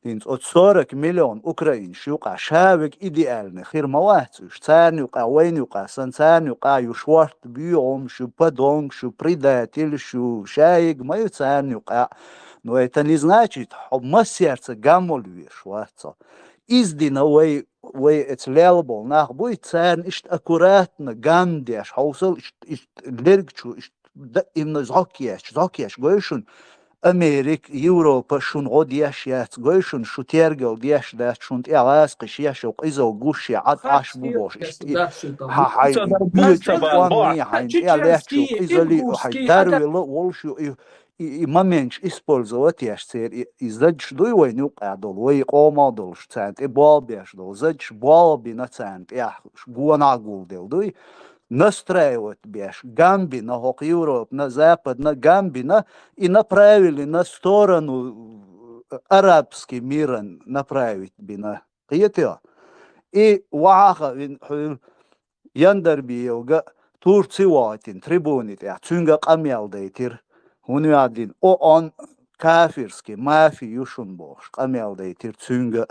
ХӀинца оцу сорок миллион украинцаш юкъахь ша верг идеальный хир ма вац уьш. Царна юкъахь, вайна юкъахь санна, царна юкъахь ю шортта боьгӀамаш, ю подонкаш, ю предательш, ю шайиг ма ю царна юкъахь. Но это не значит, хьо массаьрца гаммал веш вац хьо. Иза дина вай, вай эца лелла болу нах буй, царна иштта аккуратно гам деш, хьовсал иштта, иштта лерг чу, иштта даимна зӀок еш, зӀок еш, гой шуна, Америка, Европа шуна гӀо деш яц, гой шуна, шу тергал деш дац, шуна тӀе гӀазкхи шеш йолу къизалла гуш я, Ӏад Ӏаш бу бохуш, иштта и хьан хьайн боьчу къоман, хьайн тӀе летташ йолу къизалла, хьайн дарвелла а волуш ю, и, и, и моменташ использовать еш церан, и, и задаш дуй вайна юкъахь долу, вай къомах долуш, царна тӀе болх беш долу задаш, болх бина царна тӀехь, гонах гулделла дуй. Настраивать беш, гам бина, хӀокху Европана, Западна гам бина, и направили на сторону арабский мира направить бина. Кхетий? И вахьа а хаийна хьуьлла Яндарбиевга Турци вахийтина трибуни тӀехь, цуьнга къамел дайтира. ХӀунда аьлла ООН кафирский мафия ю шуна бохуш, къамел дайтира цуьнга.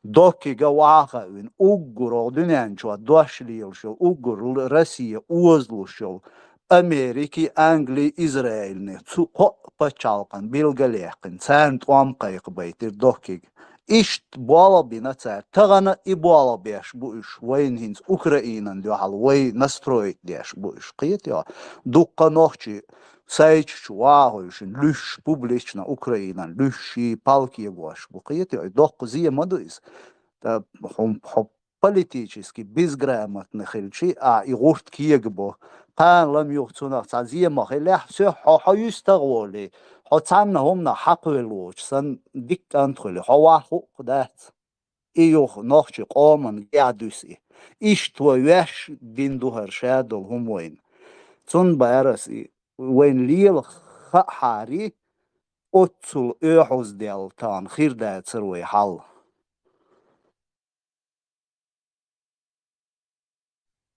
Доккхига вахьа а хаийна, уггар хӀокху дуьнен чохь дош лелаш йолу, уггар л-, Россия озалуш йолу Америки, Англи, Израильни цу кхоъ пачхьалкхан билгалъяьккхина, царна тӀом кхайкхабайтира доккхига. Иштта болх бина цара. Тахана и болх беш бу уьш. Вайна хӀинца Украинан дуьхьал вай настроить деш бу уьш. Кхетий? Дуккха нохчий сайташ чу вахахь уьш, луьш, публично Украинан луьш, ши палкегош бу. Кхетий? Доккха зе ма ду иза. Ткъа хьо, хьо политически безграмотный хилчи, ахь и гӀурт кегабо. Кхана лам юха цунах цхьа зе ма хилехь, сох хьо, хьо юьстах а волий, хьо цхьанна хӀуманах хьакхвелла воцуш санна, дика кӀант хуьлий, хьо ваха хӀуъа дац. И юха нохчи къоман гехь дуьсу и. Иштта вай ваьш дина ду хӀара ша долу хӀума вайна. Цунна бара аса и вайна лела хаахьара, оццул оьхьаздаьлла тахана хир дацара вай хьал.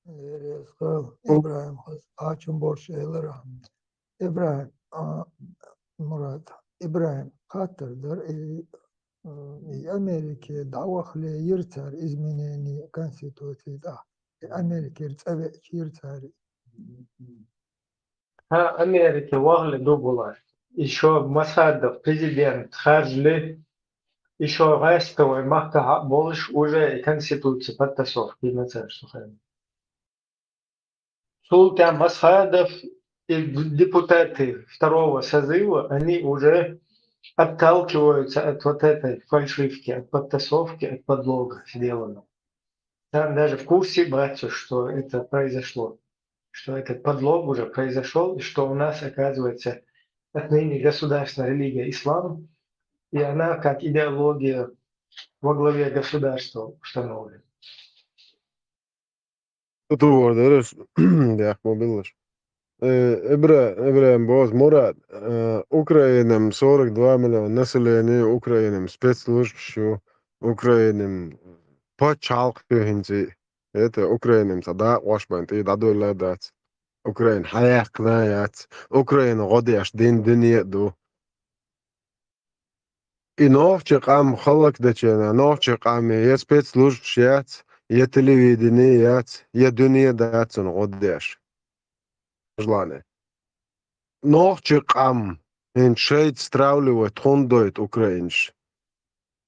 Реза хила, ИбрахӀим, хаза кхачам болуш элира. ИбрахӀим, а, Мурад, ИбрахӀим, хаттар дара, и, м, и Америке дӀавахале йира цара изменение Конституции тӀехь? И Америкера цӀа веача йира цара? ХӀан, Америке вахале ду булар. Ишо Масхадов президент харжли, ишо гӀаьсто вай махкахьа а болуш, уже и Конституция подтасовка йина цара цу хенахь. Цул тӀаьхьа Масхадов и депутаты второго созыва, они уже отталкиваются от вот этой фальшивки, от подтасовки, от подлога сделанного. Там даже в курсе бацу, что это произошло, что этот подлог уже произошёл, и что у нас, оказывается, отныне государственная религия ислам, и она как идеология во главе государства установлена. Туту вордераш, дяхмо биллаш. Э, Ибра-, Ибраим Боз, Мурат, э, Украинам сорок два миллиона население, Украинам спецслужб шу, Украинам пачхьалкх шу хӀинца. Это Украинам ца дакъош бан, тӀе дӀадойла дац. Украина хьаяккхна яц. Украина гӀодеш дин дуьне а ду. И нохчи къам халлакдечена, нохчи къам я спецслужбаш яц, я телевидение яц, я дуьне дац цун гӀоддеш. Желание. Нохчи къам, хӀинца шайца стравливать хӀунда дойту украинаш?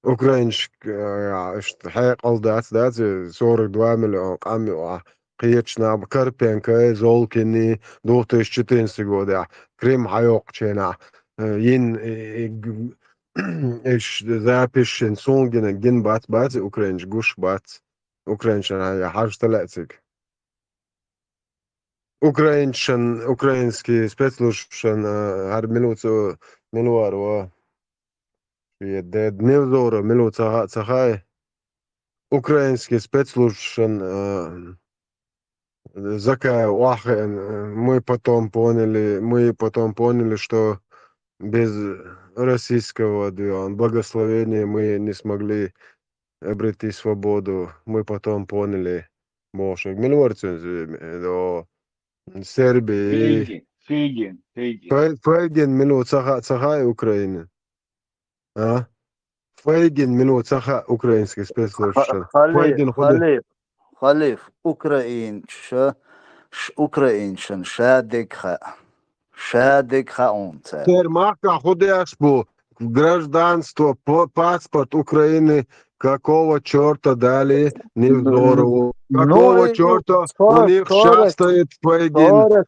Украинаш, э, иштта хьекъал дац, дац, э, сорок два миллион къам ю ахь. Кхечу наб Карпенко, Золкини, две тысячи четырнадцатый годехь Крым хьайоккхучу хенахь, э, йин, э, э, г-, иш записьшин суна гина, гин бац, бац, украинаш гуш бац. Украинашна хьажа талаьа цига. Украинашан, украинский спецслужбашан, э, хӀара мила ву цо, мила вара ван? Шен деда Невзоров мила ву ца хаьа, ца хаьа? Украинский спецслужбашан, э, Закаев охьахиъна, э, мы потом поняли, мы потом поняли, что без российского, да, благословения мы не смогли обрести свободу, мы потом поняли. Бохуш, мила вара цуьнан зуьйма, э, до Сербии. Фейгин, Фейгин, Фейгин. Фей-, Фейгин мила ву ца ха-, ца хаьа Украина? А? Фейгин мила ву ца хаьа украинский спецслужбашан? Ха-, Халиф, Фейгин хӀун ду? Халиф, Халиф, украинша, ш-, украиншан ша дерг хаьа. Ша дерг хаьа хьуна цаьрга. Церан махкахь хӀун деш бу? Гражданство, по-, паспорт Украины какого чёрта дали Невзорову? Ну, какого ну, чёрта у них сейчас стоит Фейгин? Сорок,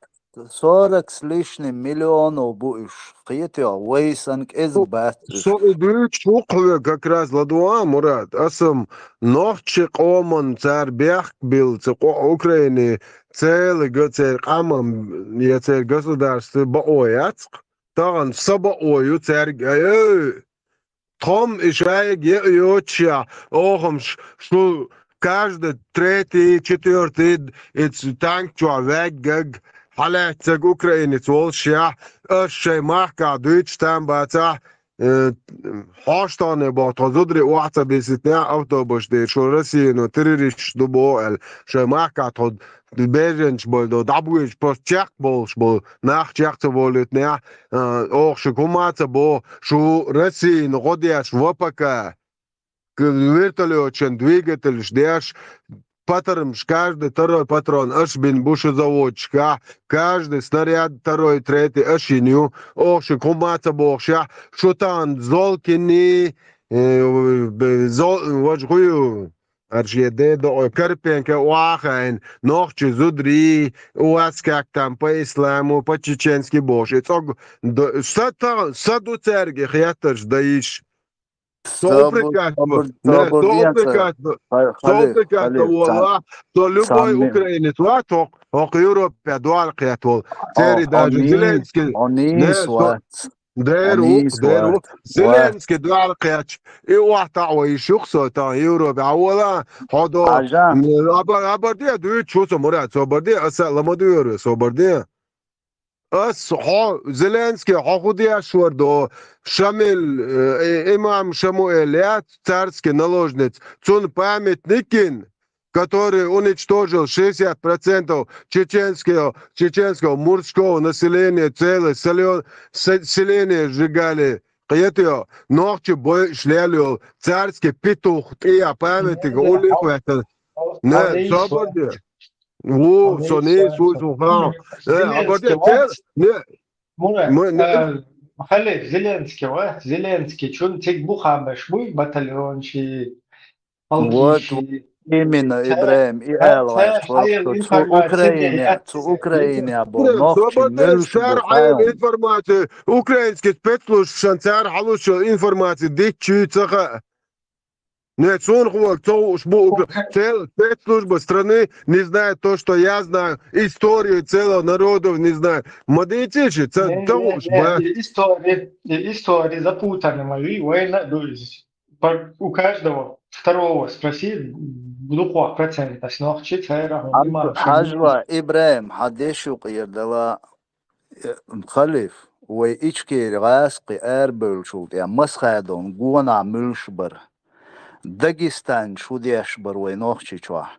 сорок с лишним миллионов бу уьш. Кхетий, вай санна кӀезиг бац уьш. Со и дуьйцуш ву-кх хьоьга как раз ладогӀа, Мурат. Аса-м нохчи къоман цара бехк билла ца къо-, Украине целый га-, церан къаман я церан государство бакъо яц-кх. Тахана са бакъо ю цаьрга. Ай, ай! Тхо-м и шайга яа йоцушехь, оха-м ш-, шу каждый третий, четвёртый д-, и ц-, танк чохь ваьггаг, хьалаьццаг украинец волушехь, аш шайн махкахь дуьйцуш там бацахь, э, хьош тахана боху тхо зударий охьа ца биситинехь автобус тӀе, шу Россино террористаш ду боху аьлла, шайн махкахь тхо беженцаш болу, дӀабоьжуш просто чекх болуш болу нах чекх ца волуьйтинехь, а, оха шуьга хӀума а ца боху, шу Россина гӀо деш В П К, к-, вертолетчун двигательш деш, патармаш, каждый второй патрон аша бина бу шу заводчикахь, каждый снаряд второй, третий аша йина ю, оха шуьга хӀума а ца бохушехь, шу тахана Золкини, э, б-, зо-, важа хӀу ю? Ара шен ден доӀой Карпенко охьахаийна, нохчи зударий, у вас как там по исламу, по-чеченски бохуш. И цӀог д-, са та-, са ду цаьрга и хеттарш дан йиш. Со упрекать бу, не, со упрекать бу, со упрекать бу, валлахь, со любой украинец вац, хӀокху, хӀокху Европе дуьхьал кхетта волу. Церий даже Зеленский, не, со, Дера ву, дера ву. Зеленский дуьхьал кхетча, и охьатаӀо йиш ю-кх со тахана Европе. Хьан вала, хьо до. Абар-, абар де, дуьйцуш ву со, Мурат, со бар де, аса а ла ма дуьйр ве, со бар де. Ас хьо, Зеленский, хьо хӀун деш вара до? Шамиль, э, имам Шамуэль яц, царский наложница. Цунна памятник йина, который уничтожил шестьдесят процентов чеченского, чеченского мужского населения, целое солё-, се-, селение сжигали. Кхетий, нохчи бойуш лел йолу царский петух тӀе а памятник улле а хӀоьттина. Не, собар де. Ву, со нийса ву, со хан. Э, абар де, не. Муна, э, хьале, Зеленский вац, Зеленский чун цига бухамбеш буй батальон ши. Вот, именно, Ибрахим, и ала вац, цу Украине, цу Украине бо, нохчи муьлш бу, хьайна. Информацию, украинский спецслужбашан цара хьалуш информацию диччу ца хаьа. Не, цунах вон, ца хууш бу, цел-, спецслужба страны не знает то, что я знаю, историю целого народа не знаю. Ма дийци ши, ца, ца хууш бу. История, история запутанная, война, ну, По-, у каждого второго спроси, дукхох проценташ нохчий церан хӀума Хьажва, Ибрахим, хьан деш юкъера дала, э, халиф, вай Ичкери гӀаскхи арабевллачул тӀехьа Масхадовн гонахьа муьлш бар. Дагестанчу хӀу деш бар вай Нохчийчохь.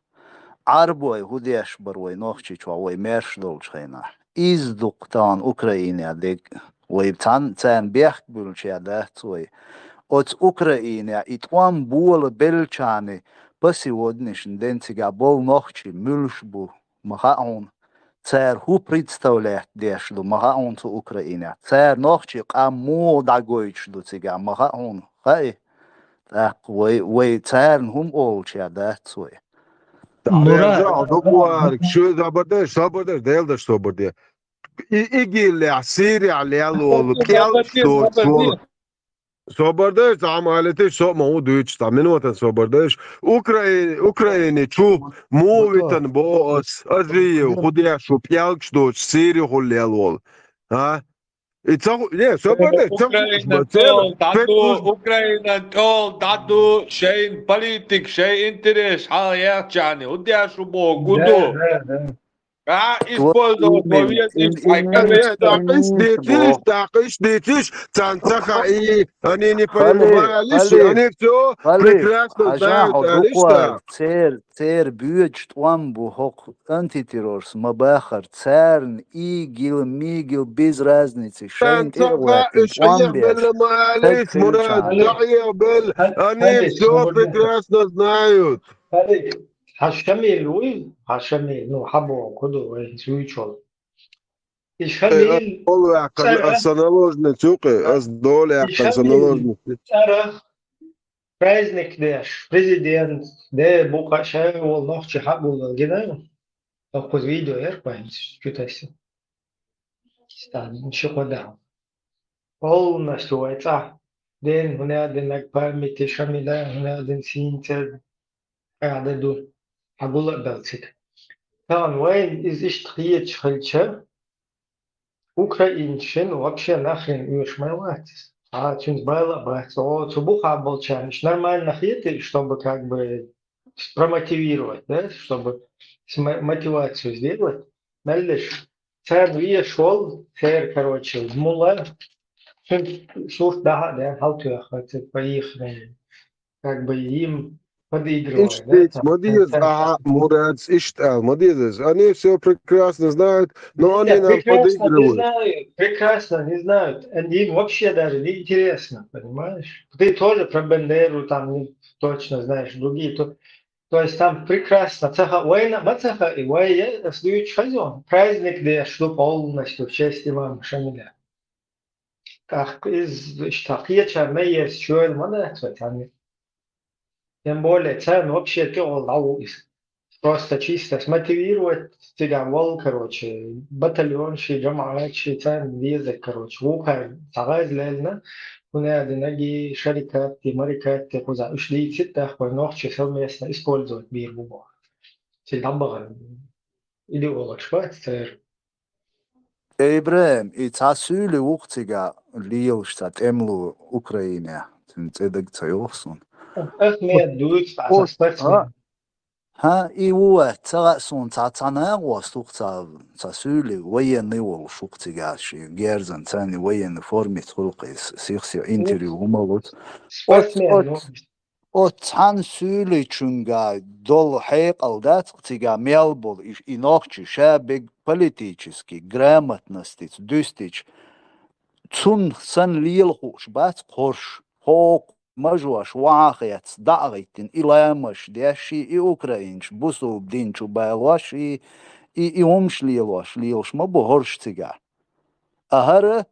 Ӏарбой хӀу деш бар вай Нохчийчохь, вай маьрша долчу хенахь. Иза дукха тахана Украинехь дерг. Вай цхьаьна царна бехк буьллучех дац вай. Оцу Украинехь и тӀом бола беллачарна пасеводнишна ден цигахь болу нохчий муьлш бу, ма хаьа хьуна. Цара хӀу представлять деш ду, ма хаьа хьуна цу Украинехь. Цара нохчий къам муха дӀагойтуш ду цигахь, ма хаьа хьуна. Хаьий? ТӀаккха вай, вай царна хӀума олучех дац вай. Мурад. Шу собар деш, собар деш, Дела даш собар де. И, ИГИЛехь, Сирехь лелла волу, кӀелхьаш доцу. Собар деш, цхьа хӀума алийташ, со а ма ву дуьйцуш, цхьа минотан собар деш. Украи-, Украини чу муха витина боху ас, Азиев, хӀу деш ву, пӀелгаш доцу, Сирехула лелла волу. А? И ца ху-, не, собар деш, ца хууш бан, ца Украина тӀол дӀаду, шайн политик, шайн интерес хьалха яьхчарна, хӀу деш ву боху, гу ду. А, использовать повесточка, дакъиш дитиш, дакъиш дитиш, цан ца хаьий, они не понимали, они всё прекрасно знают, они что. Цер, цер боьдуш тӀом бу хӀокху антитеррорс ма бахар, царна игил, мигил, без разницы, шайна тӀе а ваьккхина тӀом беш. Они всё прекрасно знают. Хьан Шамил вуй? Хьан Шамил, ну, хьан боху, кху ду вай, зуьйчул. И Шамил, ас сан наложница юкъе, ас дола яьккхина сан наложница. ЦӀарах праздник деш, президент, де букъа шай волу нохчи хьан гуллал гина, кхуза видео яр кхоьнца, чу тасса. Стан, ши кхо дахьа. Полностью вай цӀа. Ден хӀуна динаг памяти Шамила, хӀуна дин сийна цӀе. Къаьхьа ду, хьан гула а далцийта. Тахана вайна иза иштта хеташ хилча, украинцашна вообще нахрен оьшуш ма вац иза. А, цуьнца бала а бац. О, цу бухахь болчарна иштта нормально хетий, чтобы как бы промотивировать, да, чтобы с-, мо-, мотивацию сделать. Меллиш, царна веш волу, церан, короче, мула, цуьнца сурт дахьа а даьлла, хьалтоьхна, церан по их, как бы им подыгрывает, да, там, ма деза, а, Мурадс иштта аьлла, ма деза иза. Они всё прекрасно знают, но они нам подыгрывают. Нет, прекрасно не знают, прекрасно не знают. Они, им вообще даже не интересно, понимаешь? Ты тоже про Бандеру там не точно знаешь, другие то. То есть там прекрасно, ца хаьа, вайна а ма ца хаьа, и вай, я, ас дуьйцуш хезон, праздник деш ду полностью в честь имама Шамиля. ТӀаккха иза иштта кхечарна ма еза чоьла ма дац вай царна. Тем более, царна вообще тӀехула дӀаву иза. Просто чисто смотивировать, цигахь волу, короче, батальон ши, жамаӀат ши, царна веза, короче, вукхара цхьа гӀаз лелна, хӀуна динаг и шарикатти, марикатти, кхузахь уьш дийцит тӀаккха вай нохчи совместно использовать бийр бу боху. Цига дӀабахана идеологаш бац церан. Ибрахим, и цхьа суьйли ву-кх цигахь лелаш цхьа тӀемало Украинехь, цуьнан цӀе дага ца йогӀу суна. Ахмед дуьйцу, цхьа спортсмен. ХӀа, и ву вац, ца хаьа суна, цхьа, цхьа накъост ву-кх цхьа, цхьа суьйли, военный волуш ву-кх цигахь шен герзан, царна военный формица хуьлу-кх иза, сих-сих интервью хӀума луц. Спортсмен, ну. Оцу цхьана суьйличунга долу хьекъал дац-кх цигахь мел болу и, и нохчи ша бег политически грамотностица дуьстича, цунна санна лела хууш бац-кх хӀорш, хӀокху мажош вахьа хецна, дӀа а гӀиттина, и ламазаш деш и, и украинцаш бусулба дин чу балош и, и, и хӀумаш лелош, лелаш ма бу хӀорш цигахь. А хӀара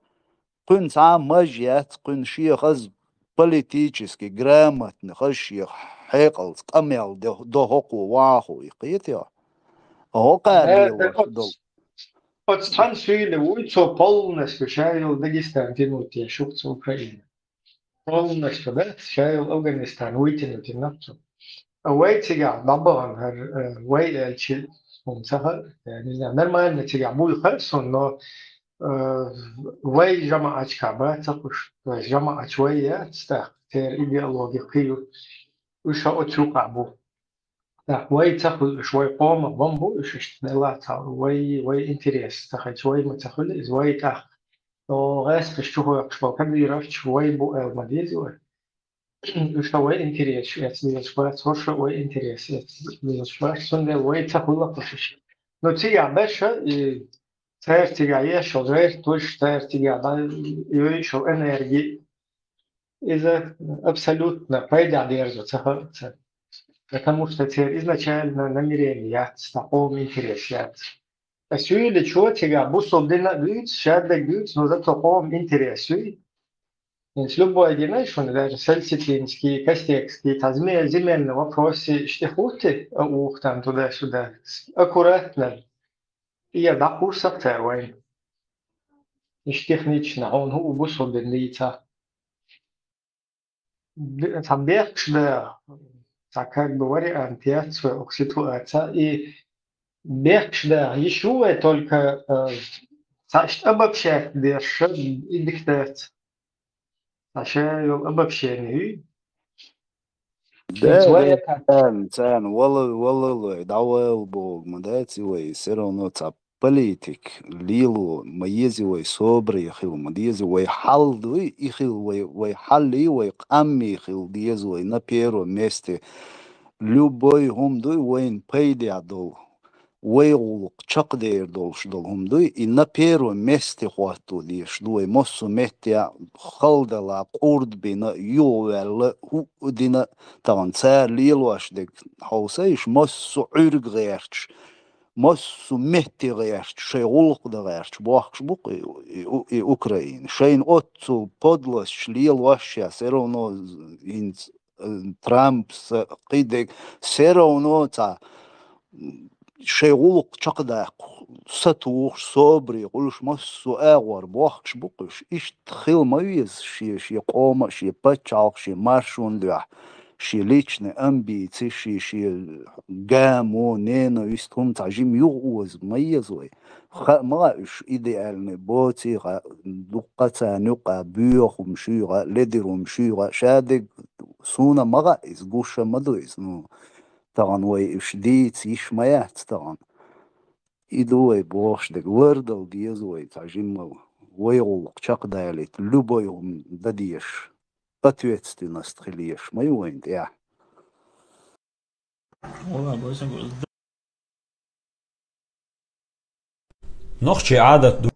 кхуьнан цхьа а маж яц, кхуьнан шен хаза политически грамотни, хаза шен хьекъалца къамел до, до хӀокхо вахахо и кхетий хьо? ХӀокхара лелош долу. Оцу цхьана суьйли вуй, цо полностью ша йолу Дагестан тянуть еш ю-кх цу Украине. Полностью, да, ша йолу Афганистан вытянуть йина-кх цо. А вай цигахь дӀабахана хӀара, э, вай аьлча, хӀума ца хаьа, я не знаю, нормально цигахь буй хаьа суна, но, э, вай жамаӀатчохь бац-кх уьш, то есть жамаӀатчу вай яц тӀаккха, церан идеологи кхин ю, уьш оцу юкъахь бу. Так, вай ца хуьлуш, вай къомах бан бу уьш иштта делла ца, вай, вай интерес ца хилча, вай ма ца хуьлу иза, вай тӀаккха. О, гӀаьскхаш чу хьоькхуш болу Кадыровч вай бу аьлла ма деза вай. Уьш вай интерес эца лелаш бац, хӀорш вай интерес эца лелаш бац, цундела вай ца хуьлу кхушаш. Ну, цигахь берш а, и цара цигахь еш йолу жертваш, цара цигахь дӀа йойуш йолу энерги, иза абсолютно пайдехь дерзо ца хаа ца. Потому что церан изначально намерение яц, сан къоман интерес яц. Ас юьйличо цигахь бусул дина а буьйцу, шадерг буьйцу, но зато къоман интерес юй. ХӀинца любой дина шуна, даже сальситинский, кастекский, цхьа зме-, земельный вопросы, иштта хӀуттий, а ухтан туда-сюда. Аккуратно. И я даккхурсах цара вайн. Иштта технично, хьуна хӀу бусул дина дийца. Бе-, цхьа бехкаш да, цхьа как бы вариант яц вай окху ситуация. И бехкаш да, йиш ю вай только, э, цхьа иштта обобщать деш, и дика дац. Цхьа ша йолу обобщение ю. Да, царна, царна, вала, вала лой, дӀавала боху, ма дац и вай, всё равно цхьа политик лело ма еза вай, собаре хила ма деза вай, хьал дуй, и хила вай, вай хьалли, вай къамми хила деза вай, на первом месте. Любой хӀума дуй, вайна пайдехь долу, вай гӀуллакх чекхдер долуш долу хӀума дуй, и на первом месте хӀотто дезаш ду вай, массо а метте хала дала, къурд бина, юхаваьлла, хӀуъа дина, тахана цара лелош дерг хьовсийша, массо а Ӏуьрга гӀерташ, массо а метте гӀерташ, шайн гӀуллакх дан гӀерташ бохкуш бу-кх и, и, и Украина. Шайна оццул подлосташ лелош ша, всё равно хӀинца, э, Трампс а, кхидерг, всё равно цхьа, м, шайн гӀуллакх чекхдаккха сатухуш, собаре хуьлуш, массо а агӀор бохкуш бу-кх уьш. Иштта хила ма веза шен, шен къоман а, шен пачхьалкх, шен маршонан дуьхьа. Шен личный амбици, шен, шен гамо, ненависть, хӀума цхьа жима юха оза ма еза вай. Хаа ма хаьа уьш идеальный боций хаьа, дуккха а царна юкъа боьха хӀума шуьйха, ледара хӀума шуьйха, шадерг суна ма хаьа иза, гуш а ма ду иза. Ну, тахана вай уьш дийца йиш ма яц тахана. И ду вай бохуш дерг, лардала деза вай цхьа жимма, вай гӀуллакх чекхдалийта, любой хӀума дан дезаш. Ответственность хила езаш ма ю вайна тӀехь. Нохчийн Ӏадат ду.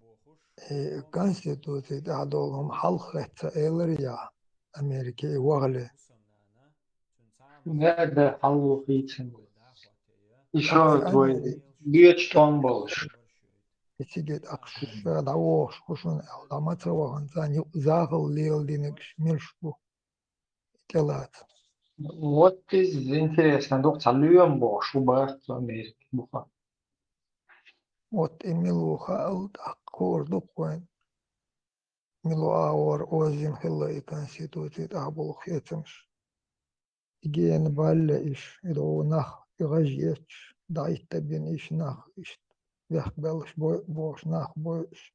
Э, Конституци тӀехь долу хӀума хьалха хетта элира яхь, Америке вахале. Да, да, хьалха хийцина. Ишо твой дуьйцу тӀом болуш. И цига тӀаккха ша дӀавохуш хӀу шуна аьлла, дӀа ма ца вахана, царна юкъа захалла леладинарг милаш бу, тӀелаца. Вот из интересно, дукха цхьа лоьма бохуш хӀу бац цу Америке буха. Вот и мила ву хаал, тӀаккха хуур ду-кх вайн. Мила агӀор озийна хилла и Конституци тӀехь болу хетамаш. И гена балле иш, и догӀу нах, и гӀаж етташ, дӀахӀитта бина иш нах, иштта бехк беллаш бой-, бохуш нах бойуш.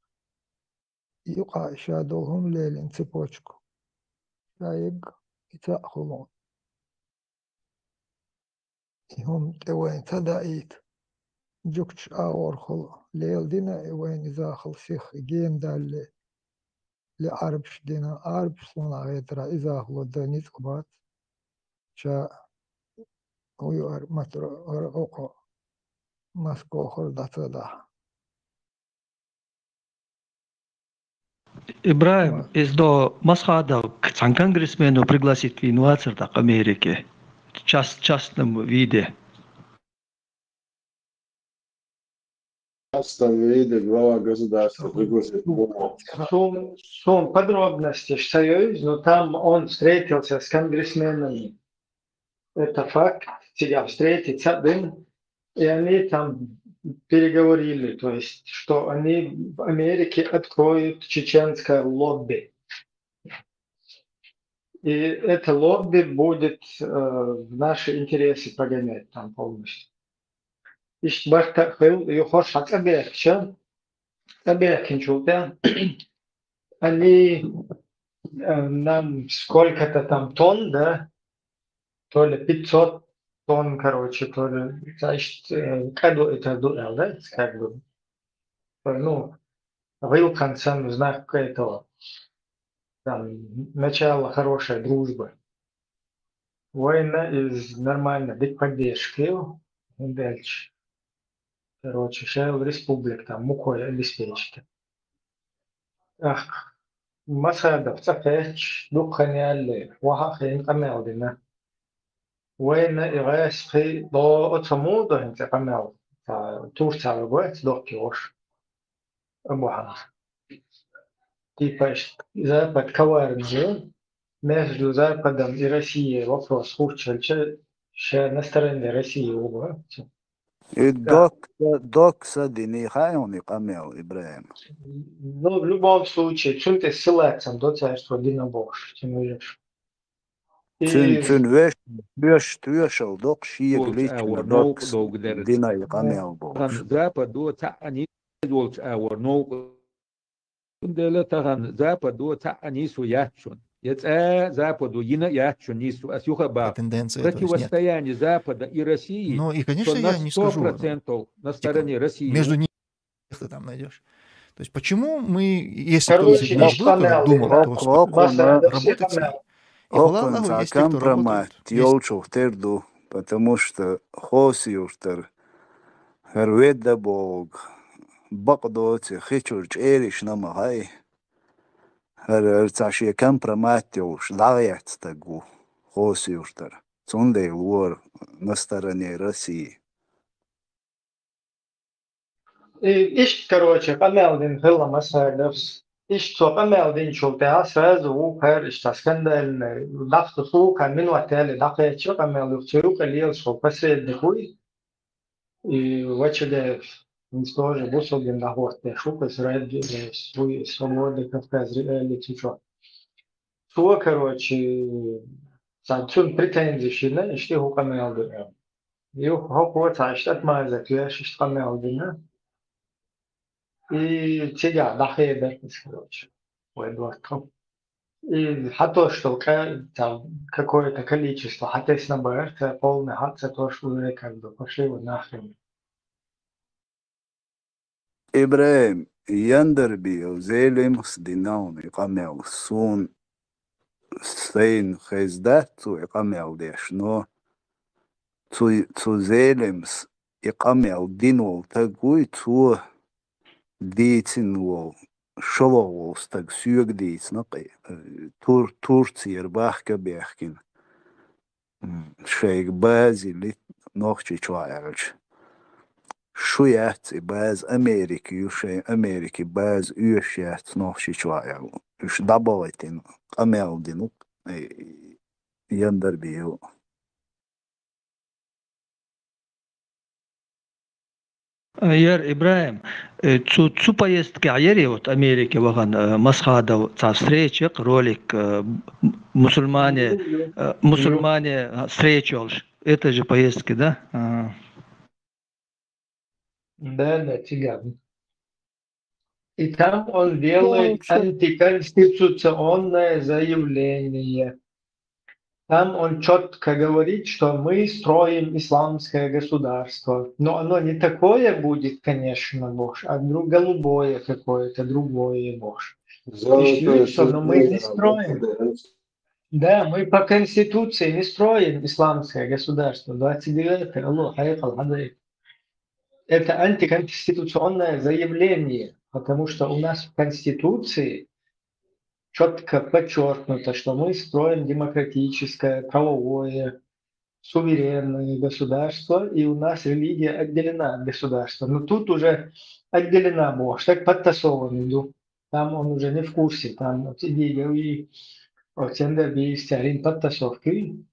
И юкъахь ша долу хӀума лелийна цепочку. Ша егга и цхьаъ хуьлу. И хӀума тӀе вайна ца даийта, жуьгташ агӀорхула леладина, и вайна иза хала сих, и гена далле, ле Ӏарбаш дина, Ӏарбаш суна хетарехь иза хала дан ницкъ бац. Ша хӀу ю ара матро, ара окхо Москохара дӀа ца дахьа. Ибрахим, иза до Масхадов цхьана конгрессмено пригласить вийна вацара тӀаккха Америке. Част-, частном виде. Частном виде глава государства пригласить. Сум, сум подробностей ца йойз, но там он встретился с конгрессменами. Это факт. Цигахь встретиться бен, и они там переговорили, то есть, что они в Америке откроют чеченское лобби. И это лобби будет, э, в наши интересы погонять там полностью. Иштта барт а хилла, юха хӀорш хьан цӀа бехкича, цӀа бехкинчул тӀе, они, э, нам сколько-то там тонн, да, то ли пятьсот, тон, короче, то ли, значит, э, кадо это дуэль, да? Как бы, ну, гӀиллакхан санна знак этого, там, начало хорошей дружбы. Вайна из нормально, дика поддержка, хӀунда аьлча, короче, шел республика, там, мукой обеспечить. Ах, Масхадов цӀа кхаьчча, дукха хан яле, ваха а хиъна къамел дина. Вайна и гӀаскхи до оцо муха до хӀинца къамел, ца Турция вагоц докки вош. Абу Хьамза. Типа, ш-, Запад коварный, между Западом и Россией вопрос хуччалча, ше на стороне России угу. И Да. док, док са дини хайони къамел, Ибрагим. Ну, в любом случае, цунте ссылаться до царства дина бохуш, цун вежаш. И Цун, цун веш, веш, вешал док, шиег Волчу лична агӀор док новкъа долгу дерг. Дина и къамел бохуш. Тхан Западо цхьаъ нийса волчу агӀор новкъа. Цундела тахана Западо цхьаъ нийсо яц шуна. Я цкъа Западо йина а яц шуна нийсо. Ас юха баха. Тенденция, то есть, нет. Противостояние Запада и России, Ну, и, конечно, что на я не скажу, сто процентов на типа, стороне России. Между ними ты там найдёшь. То есть почему мы, если кто-то Короче, среди нас был, кто думал, что вот Масхадов работать с ним? И хӀокхунна хӀокхунна цхьа компромат йолчух тера ду, потому что Хосса-Юртара хӀара ведда боху бакъ доций хи чуьра чӀериш нама хай. ХӀара, хӀара цхьа шен компромат йолуш дӀагӀерта стаг ву Хосса-Юртара. Цундела вара на стороне России. И иштта, короче, къамел дина хилла Масхадовс. Иштта цо къамел динчул тӀаьхьа сразу вукхара иштта скандальный, дахта суха минот яле дӀакхаьчча къамел юха, цо юкъа лелаш волу посредник вуй. И Вачагаев, хӀинца тоже бусалба дин дӀахӀоттадеш ву, кху радио, э, свой Свобода Кавказ Реалити чохь. Цо, короче, цхьа цунна претензиш йина, иштта хӀу къамел ду аьлла. Юха хӀокхо цхьа иштта отмазать веш, иштта къамел дина. И цигахь дӀахедар иза, короче, вай дортхам. И хьатош долу кӀа-, там, какое-то количество хьатесна бара, ца полный хьа ца тош уже как бы пошли вы нахрен. Ибрагим, Яндарбиев Зелимхас дина хьуна и къамел, суна сайна хезна дац цо и къамел деш, но цу, цу Зелимхас и къамел дина волу стаг вуй, цо дийцина волу, шолгӀа волу стаг соьга дийцина кхин, э, Тур-, Турцера бахка а бехкина. М, шайга база йиллина Нохчийчохь аьлча. Шу яц и база, Америка ю, шайн Америкин база оьшуш яц Нохчийчохь аьлла. Уьш дӀабахийтина, къамел дина, э, Яндарбиев. Яр Ибрагим, э, цу, цу поездкехь яри вот Америке вахана, э, Масхадов цхьа встреча, ролик, э, м-, мусульмане, э, мусульмане, а, встреча йолуш. Это же поездка, да? А. Да, да, цигахь. И там он делает антиконституционное заявление. Там он чётко говорит, что мы строим исламское государство. Но оно не такое будет, конечно, боху, а друг-, голубое какое-то, другое, боху. И что, но мы не строим. Да, мы по Конституции не строим исламское государство. Двадцать девятое, Аллах, хайкал, хадайк. Это антиконституционное заявление, потому что у нас в Конституции чётко подчёркнуто, что мы строим демократическое, правовое, суверенное государство, и у нас религия отделена от государства. Но тут уже отделена была, так подтасована, ну, там он уже не в курсе, там вот идея и вот Яндарбиев церин подтасовки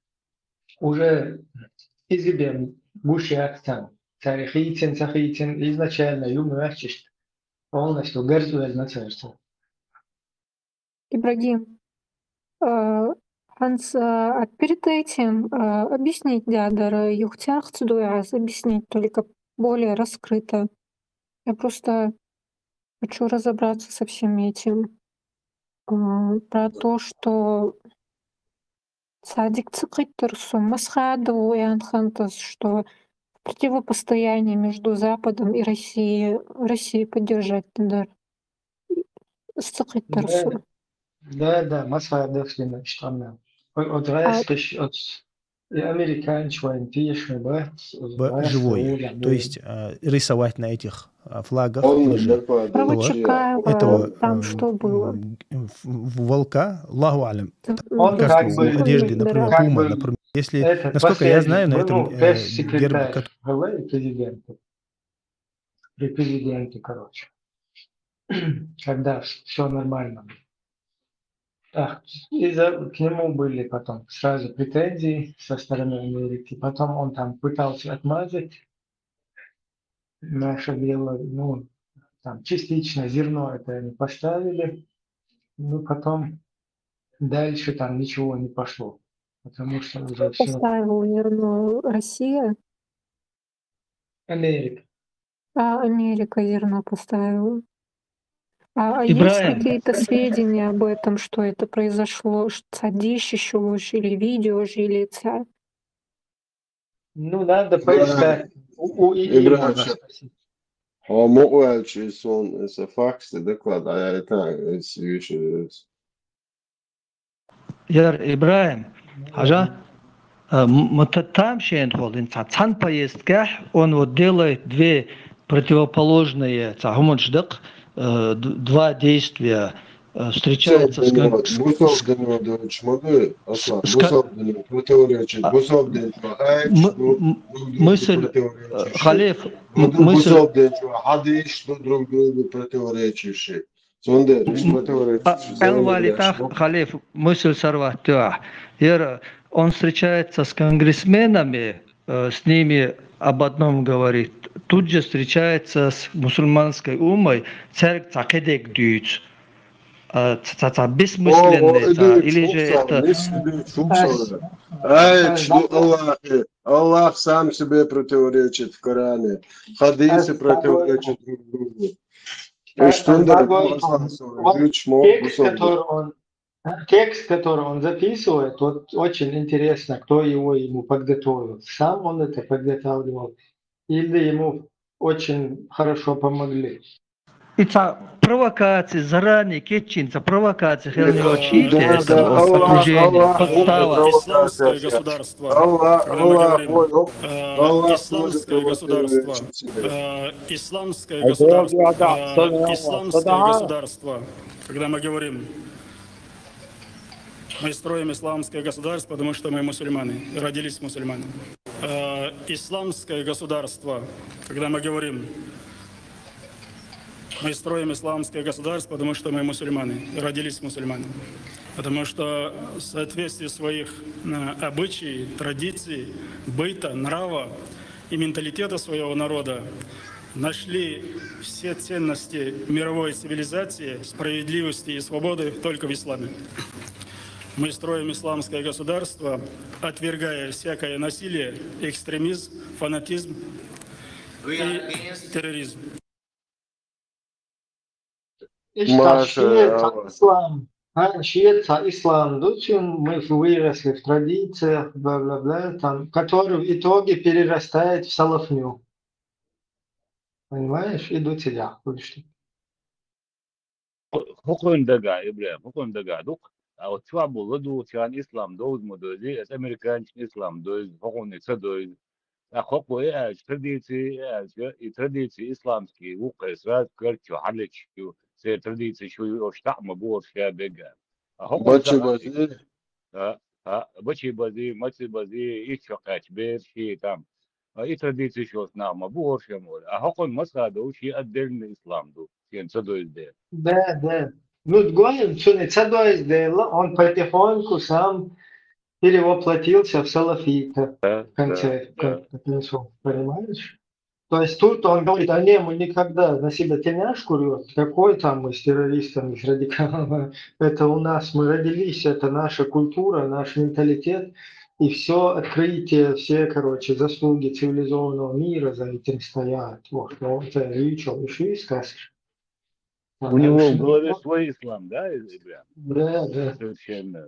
уже изибен гуш яц там. Цаьрга хийцина, ца хийцина, изначально юм ваьчча полностью гарзавелла нацарца. Ибрагим, а, хӀинца, а, перед этим, а, объяснить дадара, юхатехца дуй аз объяснить, только более раскрыто. Я просто хочу разобраться со всем этим. А, про то, что Цадик цикъит дурсу, масхадову ян хантас, что противопостояние между Западом и Россией, Россией поддержать надо. Цикъит дурсу. Да, да, масхадов, значит, она. От, от, от, и американец, вайн, ты ещё, да? Б-, живой. То есть, а, рисовать на этих, а, флагах. Он лежит. Этого, там, э, что было? М, в-, в-, волка, Аллаху алям. Он как бы одежде, например, пума, например. Если, насколько я знаю, на этом, э, герб-, президента. При президенте, короче. Когда все нормально было. Так, и за, к нему были потом сразу претензии со стороны Америки. Потом он там пытался отмазать наше дело, ну, там частично зерно это они поставили, ну, потом дальше там ничего не пошло, потому что уже всё. Поставил зерно Россия? Америка. А, Америка зерно поставила. А, а есть какие-то сведения об этом, что это произошло? Ш-, цадиш ещё уж или видео же, или ца-? Ну, надо поискать. У, у Ильи можно спросить. А, могу я, если он, если факты, доклад, а я это, если вещи. Яр Ибрагим, хьажа, э, м-, м-, та-, там шен холин, ца-, цхьан поездкахь он вот делает две противоположные, ца-, хӀуманаш дакъ, э, д-, два действия, э, встречается с кон-, с-, с-, Бусалба дин ва дойчу ма ду, Аслан, ска-, бусалба дин противоречит, а, бусалба дин ма ду, м-, м-, друг другу мысль, э, противоречащие. Халиф, м-, мысль. Бусалба дин хьадиш ду друг другу противоречащие. Цундела, м-, а, противоречит, а, Элвали тах, Халиф, мысль сорвать, да. Яр, он встречается с конгрессменами, э, с ними об одном говорит. Тут же встречается с мусульманской уммой, церковь ца кхидек дуьйцу. А, ца, ца, ца бессмысленный, ца, или же это... Ай, ну, Аллах, Аллах сам себе противоречит в Коране. Хадисы противоречат друг другу. Э, что он, э, говорит, вот текст, который он, текст, который он записывает, вот очень интересно, кто его ему подготовил. Сам он это подготавливал или ему очень хорошо помогли? И ца провокация, заранее кечин, ца провокация, хелни очи, да, это да, вот Аллах, окружение, Аллах, подстава. Исламское государство. Аллах, когда мы Аллах, говорим, ой, ой, э, Аллах, исламское государство, э, исламское государство, э, исламское государство, когда мы говорим, мы строим исламское государство, потому что мы мусульмане, родились мусульманами. Э, исламское государство, когда мы говорим, мы строим исламское государство, потому что мы мусульмане, родились мусульманами. Потому что в соответствии своих, э, обычаев, традиций, быта, нрава и менталитета своего народа нашли все ценности мировой цивилизации, справедливости и свободы только в исламе. Мы строим исламское государство, отвергая всякое насилие, экстремизм, фанатизм и терроризм. Иштта шиъ ца ислам, а, шиъ ца ислам ду, цуьнан мы выросли в традициях, бла-бла-бла, там, который в итоге перерастает в салафню. Понимаешь? И ду ца дехьа хуьлуш ду. ХӀокхуьнан дагахь, Ибрахим, хӀокхуьнан дагахь ду-кх. А вот чохь болу ладугӀучарна ислам довза ма довзий, аса американцашна ислам довза, хӀокхуьнан ца довза. ТӀаккха хӀокхо и аьлча, традиции и аьлча, и традиции исламский ву-кх, сразу карт чу хьалечу, церан традиции шу ю, ош таӀ ма бу, ош ша бегга. А хӀокхо бачи бази? А, а, бачи бази, маци бази, итт шо кхаьчча бераш ший там. А и традиции шоца нах ма бу, ош ма вара. А хӀокхуьнан масхадов шен отдельный ислам ду, шена ца довза дела. Да, да. Ну, гоем, цуьнан ца довза дела, он потихоньку сам перевоплотился в салафита в конце, в конце концов, понимаешь? То есть тут он говорит: «А не, мы никогда на себя тельняшку рвёт. Какой там мы с террористами, с радикалами? Это у нас, мы родились, это наша культура, наш менталитет». И всё открытие, все, короче, заслуги цивилизованного мира за этим стоят. Вот, ну, это Ричард, и ши сказка. У него в голове свой ислам, да, Ибрахим? Да, да. Совершенно.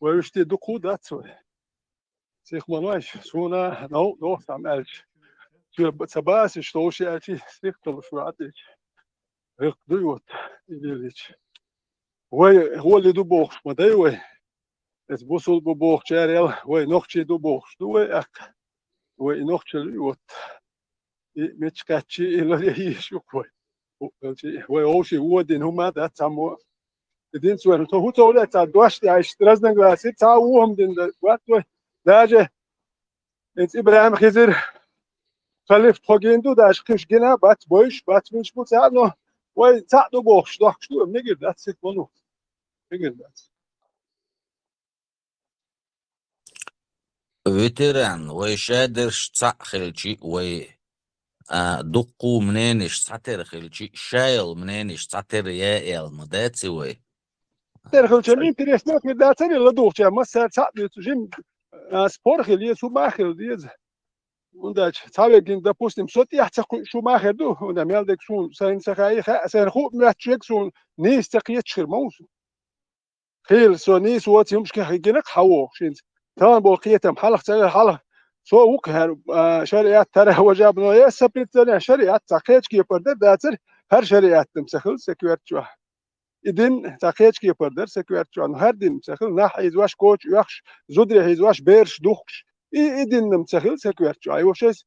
Вай уьш де дукха дац вай. Сих ма лойш, суна, ну, ну, сам аьлча. Цо ца басиш, товш аьлча, сих толуш вац аьлча. Гӏирк дуй вот, и делич. Вай, гӏоли ду бохуш ма дай вай. Эс бусул бу бохучарел, вай нохчий ду бохуш ду вай аккха. Вай и нохчий вот. И мича кхаьччи, и ларе йиш юкх вай. Вай овши водин хӏума дац цхьаммо. И динца вай, со хӏу ца вале, цхьа дош тӏаьхьа, разногласи, цхьа вон хӏума дин да, вац вай. Даже эц Ибрахим Хизир халиф тхо гин ду, даже кхиш гина, бац бойш, бац минш бу цхьа, но вай цхьа ду бохуш, дохкуш ду, мегар дац, сих ма лу. Мегар дац. Ветеран, вай шадерш цхьаъ хилчи, вай, а, дуккху мненеш цхьатера хилчи, шайал мненеш цхьатера яь аьлла ма дац и вай. Тера хилча, интересно хир дацари ладугӏуча, массара цхьаъ дуьйцу, жим, а, спор хила еза, хӏума хила деза. Ундач, цхьа вегин, допустим, со тӏехь ца кхуьу, шу ма хир ду, унда мел дерг суна, сайна ца хаьа, хаьа, сайна хуу моьттуш верг суна нийса ца кхеташ хир ма ву со. Хийла со нийса воцу юмашка хиггина хьан вогӀу шинца. Тахана болу кхетам хьалха ца хьалха. Со ву-кх хӀара, а, шариат тара важаб, но я саприцале шариат цхьа кхечу кепара дара дацара, хӀара шариат дина ца хилла сан коьрта чохь. И дин цхьа кхечу кепара дара сан коьрта чохь, но хӀара дин ца хилла, нах хьийзош, коча оьхуш, зударий хьийзош, бераш духкуш. И, и дин ца хилла сан коьрта чохь. И вовшашца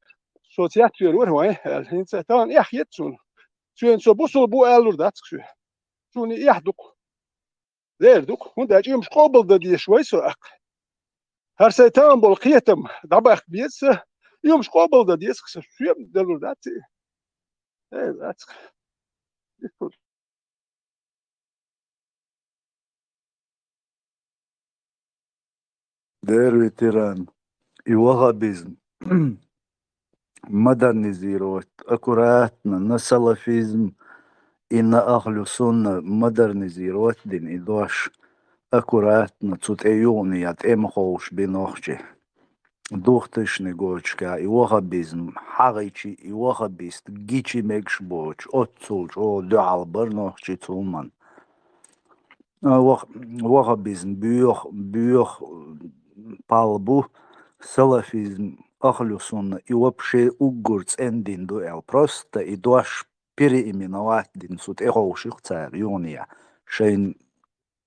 со цецвер вара вайн, аьлла, хӀинца тахана эхь хета суна. Цуьнан со бусул бу аьллур дац-кх соь. Суна и эхь ду-кх. Дера ду-кх, хӀунда аьлча уьш къобалдан дезаш вай со аккха. ХӀара сайн тахана болу кхетам дӀабаккха беза сан, уьш къобалдан деза-кх сан, соьга далур дац и. Э, дац-кх. Дера, ветеран, и ваххабизм модернизировать, аккуратно, на салафизм и на ахлю сунна модернизировать дина и дош, аккуратно, цу тӀе юхана я тӀе ма ховш бина нохчий. Двухтысячный годашкахь и ваххабизм хьагӀийчи, и ваххабист гичи мегаш боцуш, оццул чӀогӀа дуьхьал бара нохчий цу хӀуманна. А, вах-, ваххабизм боьха, боьха пал бу, салафизм, ахлю сунна, и вообще уггар цӀена дин ду аьлла. Просто и дош переименовать дина цу тӀе ховших цара юхана я. Шайна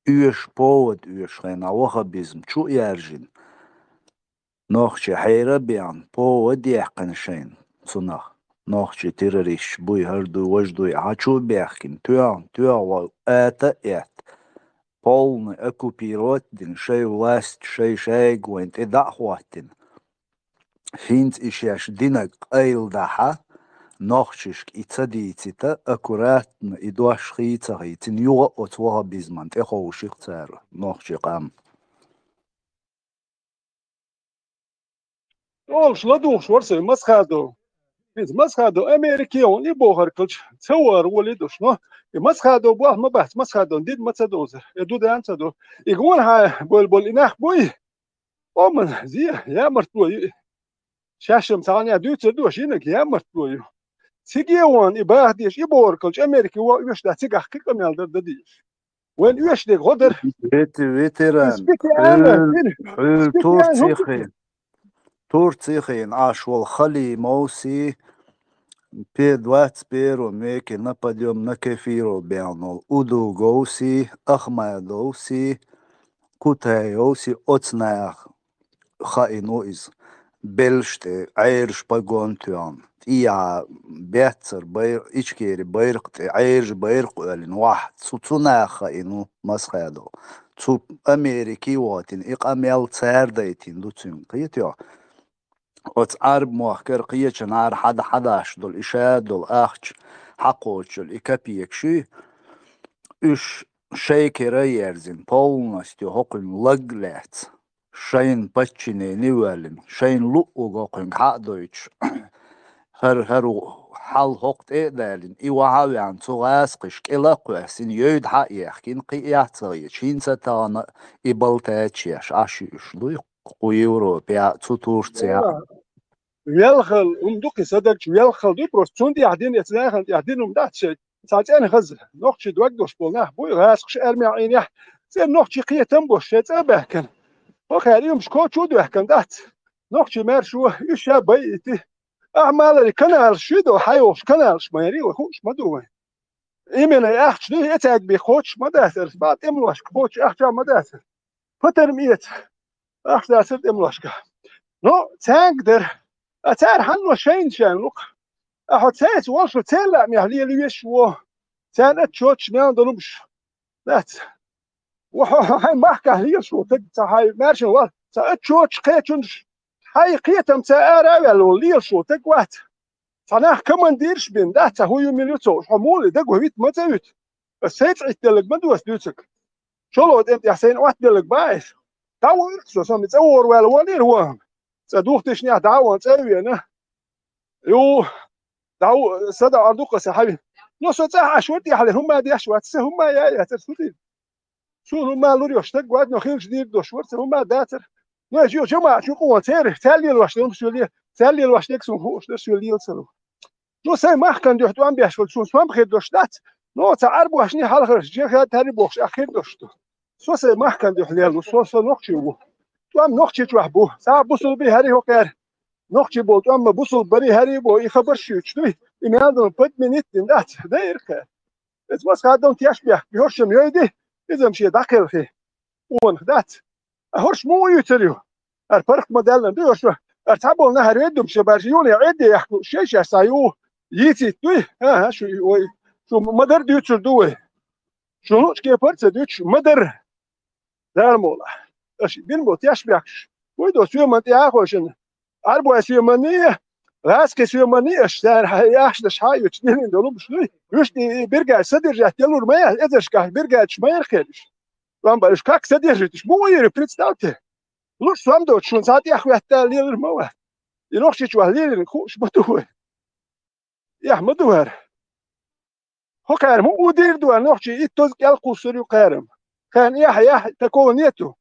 оьшу, повод оьшу хенахь ваххабизм чу а яржина. Нохчий хьера а беана, повод яьккхина шайна цунах. Нохчий террористаш буй, хӀара дуй, важа дуй, хьан чу а баьхкина, тоьхна, тоьхна вай ата а этта, полный оккупировать дина, шай власть, шай шайга вайна тӀе дӀа а хӀоттина. ХӀинца и шаьш динарг къайладахь, нохчашка и ца дийцита, аккуратно и дош хий ца хийцина, юха а оцу ваххабизмана тӀе ховших цара нохчий къам. Олуш ладугӀуш вара сайн Масхадов. ХӀинца Масхадов Америке ван и бохар калча, ца вара волий душ, но и Масхадов боху ма бац, Масхадовна дин ма ца дозар, э, ду дан ца до. И гонахьа болу, болу и нах буй? Оман, зе, ямартло ю. Шаьшшам цхьаъ дуьйцур ду, шиннаг ямартло ю. Циге ван и баха деш, и бохар калча, Америке ван оьш да цигахь кхин къамел дар дан дезаш. Вайн оьшниг гӀо дара. Вете-, ветеран. Специально, Хьуьл, хьуьл специально Турцихин. Турцихин Ӏаш волу Халимовси, пе двадцать первом веке нападём на кефиров бен волу Удуговси, Ахмадовси, Кутаевси, оцу наха хаийна ву иза. Белш тӀе Ӏераш погон тоьхна, тӀехьа беццара байр-, Ичкери байракх тӀе Ӏераш байракх оьллина вахь, цу, цу наха хаийна ву Масхадов. Цу Америке а вохийтина, и къамел цара дайтина ду цуьнга, кхетий хьо? Оцу Ӏарб-мохкара кхечанхьара хьада-, хьадаш долу, и ша долу ахча, хьакхочуш йолу и копейкаш, уьш шайн кара а ерзина, полностью хӀокхуьнга лаг а лаьцна. Шайна подчинение а воьллина, шайна луъург хӀокхуьнга хьа а дойтуш, хӀара, хӀара хьал хӀокху тӀе а далийна, и вахьа а ваьхна, цу гӀазкхаша кӀела а кхоьссина, йовда хьа а ехкина, кхин а ца хеташ, хӀинца а тахана и балтаьчеш Ӏаш юьуш дуй кху Европехь а, цу Турцехь а. Велхал, хӀума ду кхин садагча, велхал дуй просто. Цунна тӀехь дина, эцу нахана тӀехь дина хӀума дац шайн. Цхьа цӀена хаза, нохчий дог долуш болу нах буй, гӀазкхаша армехь Ӏийнехь, цӀена нохчий кхетам бош, шайн цӀа а баьхкина. ХӀокхаьрий юмаш кочу а доьхкан дац. Нохчий маьрша уж ша байъийти. Ахьа малари каналаш шуй до, хьайолуш каналаш ма яри, вай хууш ма ду вай. Именно ахча ду, эцаг бе кхочуш ма дацар, ба тӀемлошка кхочуш ахча ма дацар. Патар ма эца, ахча дацар тӀемлошка. Но цаьнга дара. А цара хьанно шайна шайн лукх. А хьо цаьрца волуш церла а мехь лела веш во. Царна отчеташ мел долумаш. Дац. Ва хьо хьайн махкахь лелаш ву таг, ца хьайн маьршина вал, ца отчеташ кхечунаш. Хьайн кхетам ца ара а ваьлла волу лелаш ву таг вац. Цхьа нах командирш бина, да, ца хӀу ю мила ю ца хууш, хьо мула и дагавита ма ца вита. Ас сайца Ӏитталлаг ма доса дуьйцург. Чоло тӀем тӀехь сайна Ӏоттаделлаг баьӀаш. ДӀавоьру со, со ми цӀа вора ваьлла вонийра вон. ЦӀа дух тишнехь дӀа а вон, цӀа а вена. Ю, дӀа а, са дӀа а дукха аса хьави. Но со цӀахь Ӏаш вара тӀехьале, хӀумма деш вац, са хӀумма яй яцара, су дийр. Суна хӀумма лур йош стаг вац, но хилча дийр дош вара, са хӀумма дацара. Но эш ю жамаӀат ю къон церан, цаьллелош дерг суна ле, цаьллелош дерг суна хууш дерг суна лела ца лу. Ну, сайн махкан дуьхьа тӀом беш волчун сом хир дош дац, но ца Ӏарбошний хьалхарш, жихад хӀарри бохуш, ах хир дош ду. Со сайн махкан дуьхьа леллу, со, со нохчи ву. ТӀом нохчи чохь бу. Ца бусулби хӀарри хӀокхаьра. Нохчи болу тӀом ма бусулба бари хӀарри бо, и хабарш шуьйцуш дуй. И мел долу пад минит дин дац, дайра кхаьра. Эца масха дон теш бехк, йоршам йойди, изам шен дӀакхелхи. Онах дац. А хӀорш муха юьйцур ю? Ара паргӀат ма даьллан ду хӀорш. Ара цхьаболу нахьар веддум шен баржа юна я Ӏедде яхку, шайша схьа ю, йийцийта дуй? ХӀан-хӀа, шу, ой, шу ма-дарра дуьйцур ду вай. Шу лучу кепара а ца дуьйцуш, ма-дарра. Дала мола. Аша бина бо теш бехкаш. Вуй до соьман тӀе а хойшина. Ӏарбой соьманний, гӀаскхи соьманний, аша цара хьан яхьаш даш хьан а йоьцуш дилина долу баш дуй. Уьш тӀе и биргаш содержать делур ма яц, эзаршкахь биргачаш ма яра хериш. Ламба уьш как содержиташ, муха йира, представьте. Луш сом доцуш, шуна цхьа тӀехваьтта лелар ма вац. И нохчичу ваха леларг хууш ма ду вай. Эхь ма ду хӀара. ХӀокхара хӀун удийр ду, нохчий итт тоза кӀел кхуссур ю кхарам. Кхарна эхь, эхь, такого нету.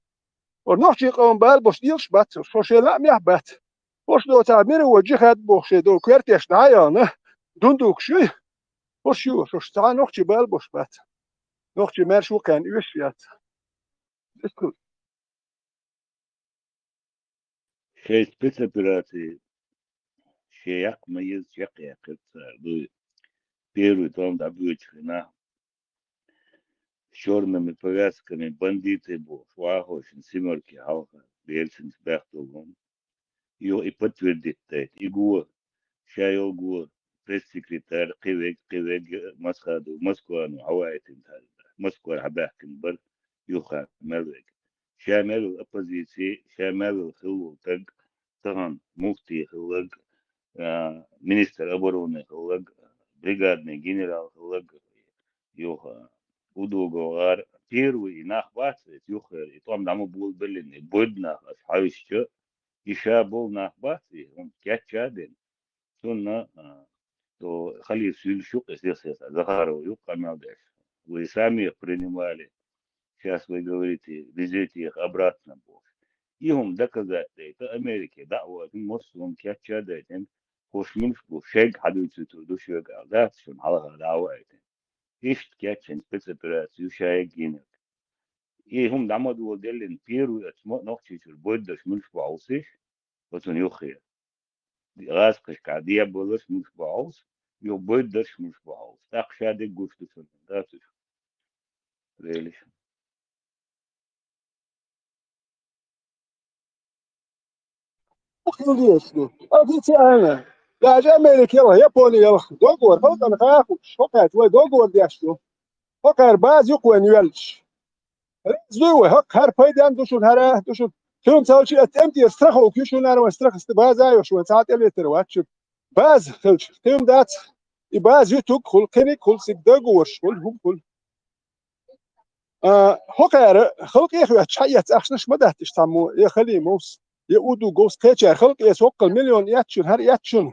ХӀора нохчий къоман бала бош дийлаш бац, со шен лаамехь бац. ХӀорш доцахь мира вон жихад боху шен долу коьртеш дӀа а яхна, дундукаш юй. ХӀорш ю, хӀорш цхьа нохчий бала бош бац. Нохчий маьрша ву кхарна оьшуш яц. Шайн спецопераци шен яккха ма еза, чекхъяьккхира цара дуй. Первый тӀом дӀабоьдучу хенахь, с чёрными повязками бандиты бохуш, вахошна симарки хьалха, Ельцинца баьхна долу. Юха и подтвердить дайта. И го, ша йолу го, пресс-секретарь, кхин верг, кхин верг, Масхадов, Москвано хьаваийтина цара. Москвара хьабаьхкина бара, юха мел верг. Ша мел волу оппозици, ша мел волу хилла волу таг, тахана муфти хилларг, а, министр обороны хилларг, бригадный генерал хилларг, юха УДО-гара первый и нах бац вайца юххера, и тӀом дӀа ма болабеллина, и бойда нах аша хьаьвсича, и ша болу нах бац, и хӀума кечъян а дина. Цунна, а, то халиф суьйлуш юкъа, эс дехсеца, Захарова юкъа къамел деш. Вы сами их принимали. Сейчас вы говорите, везите их обратно, бохуш. И хӀума доказать дайта Америке дӀа а ваьлла, массо а хӀума кечъян а дайтина, хӀорш муьлш бу, шайга хьадуьйцуьйтур ду шуьга аьлла, дац шуна хьалха дӀа а ваийтина. Иштта кечйина спецопераци ю шайга гинарг. И хӀума дӀа ма доладеллина, первый оцу мо-, Нохчийчуьра бойдаш муьлш бу хьовсийша, оцунна юххера. ГӀазкхашкахь дебаларш муьлш бу хьовса, юха бойдаш муьлш бу хьовса. ТӀаккха ша дерг гуш ду цунна, дац уьш. Велиш. Официально. Даже Америка яла, Япония яла. Договор, халкъана хахуш, хӀокхаьча вай договор деш ду. ХӀокхара база юкъа вайн йоьллуш. Реза дуй вай, хӀокхара пайденна ду шуна, хӀара ду шуна. Цуьнан цалчи а тӀемтӀера страховка ю шуна, хӀара вайн страховка база а йо шуна, цхьа тӀелетар вац шуьга. База хилча, тӀем дац. И база ютуг хуьлу, кхиниг хуьлу, цига договорш хуьлу, хӀума хуьлу. А, хӀокхара халкъе а хӀоьттуш, хьаэцна ахчанаш ма дац иштта цхьаммо, я Халимовс, я Удуговс, кхечара халкъе эца хӀоккхул миллион эцна шуна, хӀара эцна шуна.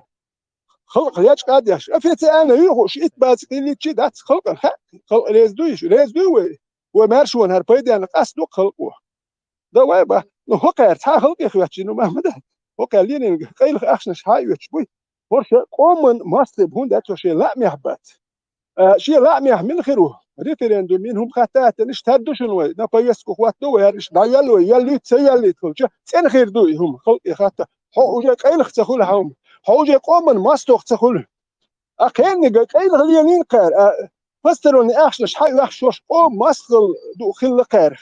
Халкъ лечкъа а деш, официально юй хууш, итт база кхийлличи дац, халкъана хаьа, халкъ реза дуй уьш, реза дуй вай. Вай маьршонан хӀара пайденна къастадо-кх халкъо. Давай ба. Ну, хӀокхара цхьа халкъе хӀоьттича, ну, ма, ма дац. ХӀокхара лелийнарг къайлаха ахчанаш хьаоьцуш буй. ХӀорш къоман мостагӀий бу, хӀунда аьлча шен лаамехь бац. А, шен лаамехь мила хир ву? референдум йина хӀума хатта а тӀанаш тар ду шуна вай, на повестку хӀотто вай, хӀара иштта дӀайоалла вай, йоаллуьйту, ца йоаллуьйту хилча, цӀена хир ду и хӀума, халкъе хатта. Хьо уже къайлах ца хуьлу хьо хӀума, хьо уже къоман мостагӀ ца хуьлу. А кхерниг къайлах лелийна кхара, а посторонний ахчанаш хьаоьхуш шош къоман мостагӀалла ду хилла кхара.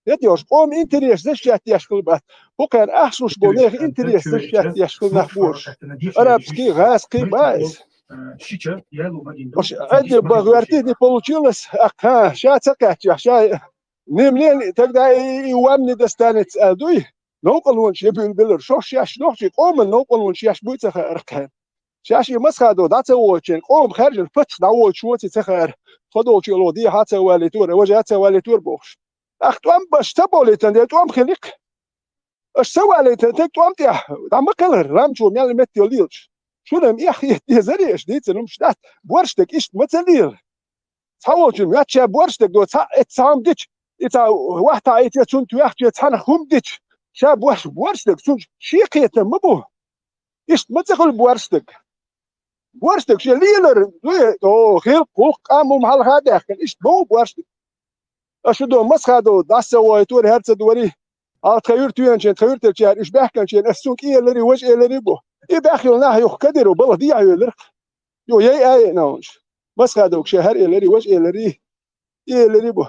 ХӀета йолуш, къоман интерес защищать деш хила бац. ХӀокхеран ахча луш болу нехан интерес защищать деш хила нах бу уьш. Арабский, гӀазкхий бу иза. Уьш Ӏедда бан гӀоьртий не получилось, а кхана, ша ца кхаьччехь, ша немнен тогда и, и вам не достанется аьлла дуй. Новкъарлонаш я буьйлабелар. Шош шаьш нохчий къоман новкъарлонаш еш буй ца хаьара кхана. Шаьш и Масхадов дӀа ца войтучеран, къоман хаьржина паччахь дӀавойтуш воций ца хаьара. Тхо долчу ло дехьа а ца валийтора, важа а ца валийтора бохуш. Ах, тӀом баш ца болийтан дела, тӀом хилира. Аша ца валийтан тӀом тӀехь дӀа ма кхелхара, ламчо мел метте лелаш. Шуна-м эхь хета дезарий аша дийцина хӀумаш дац, борш дерг иштта ма ца лела. Цхьаволчун моьтту ша борш дерг до, цхьаъ эццахь хӀума дича, и цхьа вахтахь эццахь цунна тоьхча, цхьаьна хӀума дича, ша борш, борш дерг, цунна шен кхетам ма бу. Иштта ма ца хуьлу борш дерг. Борш дерг шен лелар, о, хилкх, хӀуллакх, къам хӀума хьалха а даьккхина, иштта бу борш дерг. Аша шу до Масхадов дӀаса ца войтора, хӀара ца дорий, хьалха тхан юьртвеначеран, тхан юьртарчара уьш баьхкинчеран, ас цунна кӀиэларий, важа эларий бу. И баьхйолу нах юха Кадыров балха дехьа йоьлура. Йо, яй а яйна уьш. Масхадовга ша хӀара эларий, важа эларий, и эларий бу.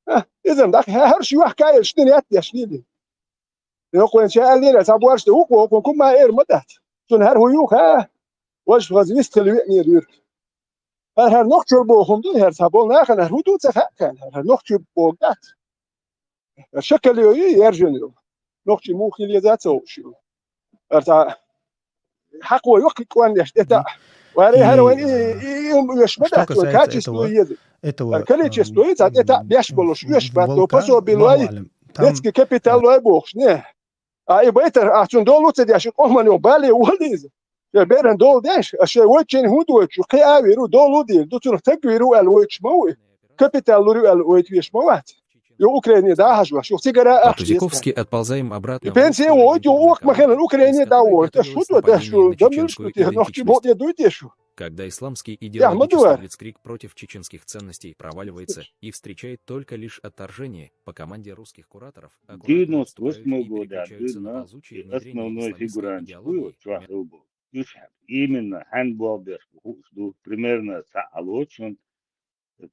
А, иза-м дӀа, хӀара шу юьхь каелаш дина яц деш лийли. Йоккхуьнца ша аьллера, цхьа борш ду, вукхо хӀокхуьнга хӀумма эр ма дац. Цунна хӀара хӀун ю, ха? Важа хаза вист хила веанера юьрта. ХӀара, хӀара нохчо боху хӀума ду, хӀара цхьа болу нахана хӀара хӀун ду ца хаьа кхарна, хӀара, хӀара нохчо боху дац. Шакале йой, яржина йо. Нохчий муха хила еза ца хууш ю. ХӀара цхьа хьакхо йоккхий кӀондеш тӀе таӀа. Варе, хӀара вайн и, и, и, и, уьш ма дац, вайн качество еза. ХӀара количество и цхьа тӀе таӀа беш болуш, уьш бац, пособи лой, детский капитал лой бохуш, не. А и байтар, а цунна долу ца деш, и къоман йо бале волу иза. Шайн беран долу деш, а шайн вайчийн хӀун дойтуш, кхин а виру, долу дийр, ду цунах таг виру аьлла войтуш ма ву и. Капитал лур ю аьлла вайта веш ма вац. Йо Украине да хьажош, йо цигара ахча По-Тузиковски отползаем обратно. И пенсия войт, йо ок ма хелан Украине да войт. Аш хӀун до деш шу, дам милш ду те, нохчи бо те дуй те шу. Когда исламский идеологический блицкриг против чеченских ценностей проваливается и встречает только лишь отторжение, по команде русских кураторов оккупанты отступают и переключаются на ползучее внедрение исламистской идеологии. Девяносто восьмой года дына основной фигурант шу чохь хилла бу. Уьш именно хьан болх беш бу хууш ду, примерно цхьаъ а лоцу шуна,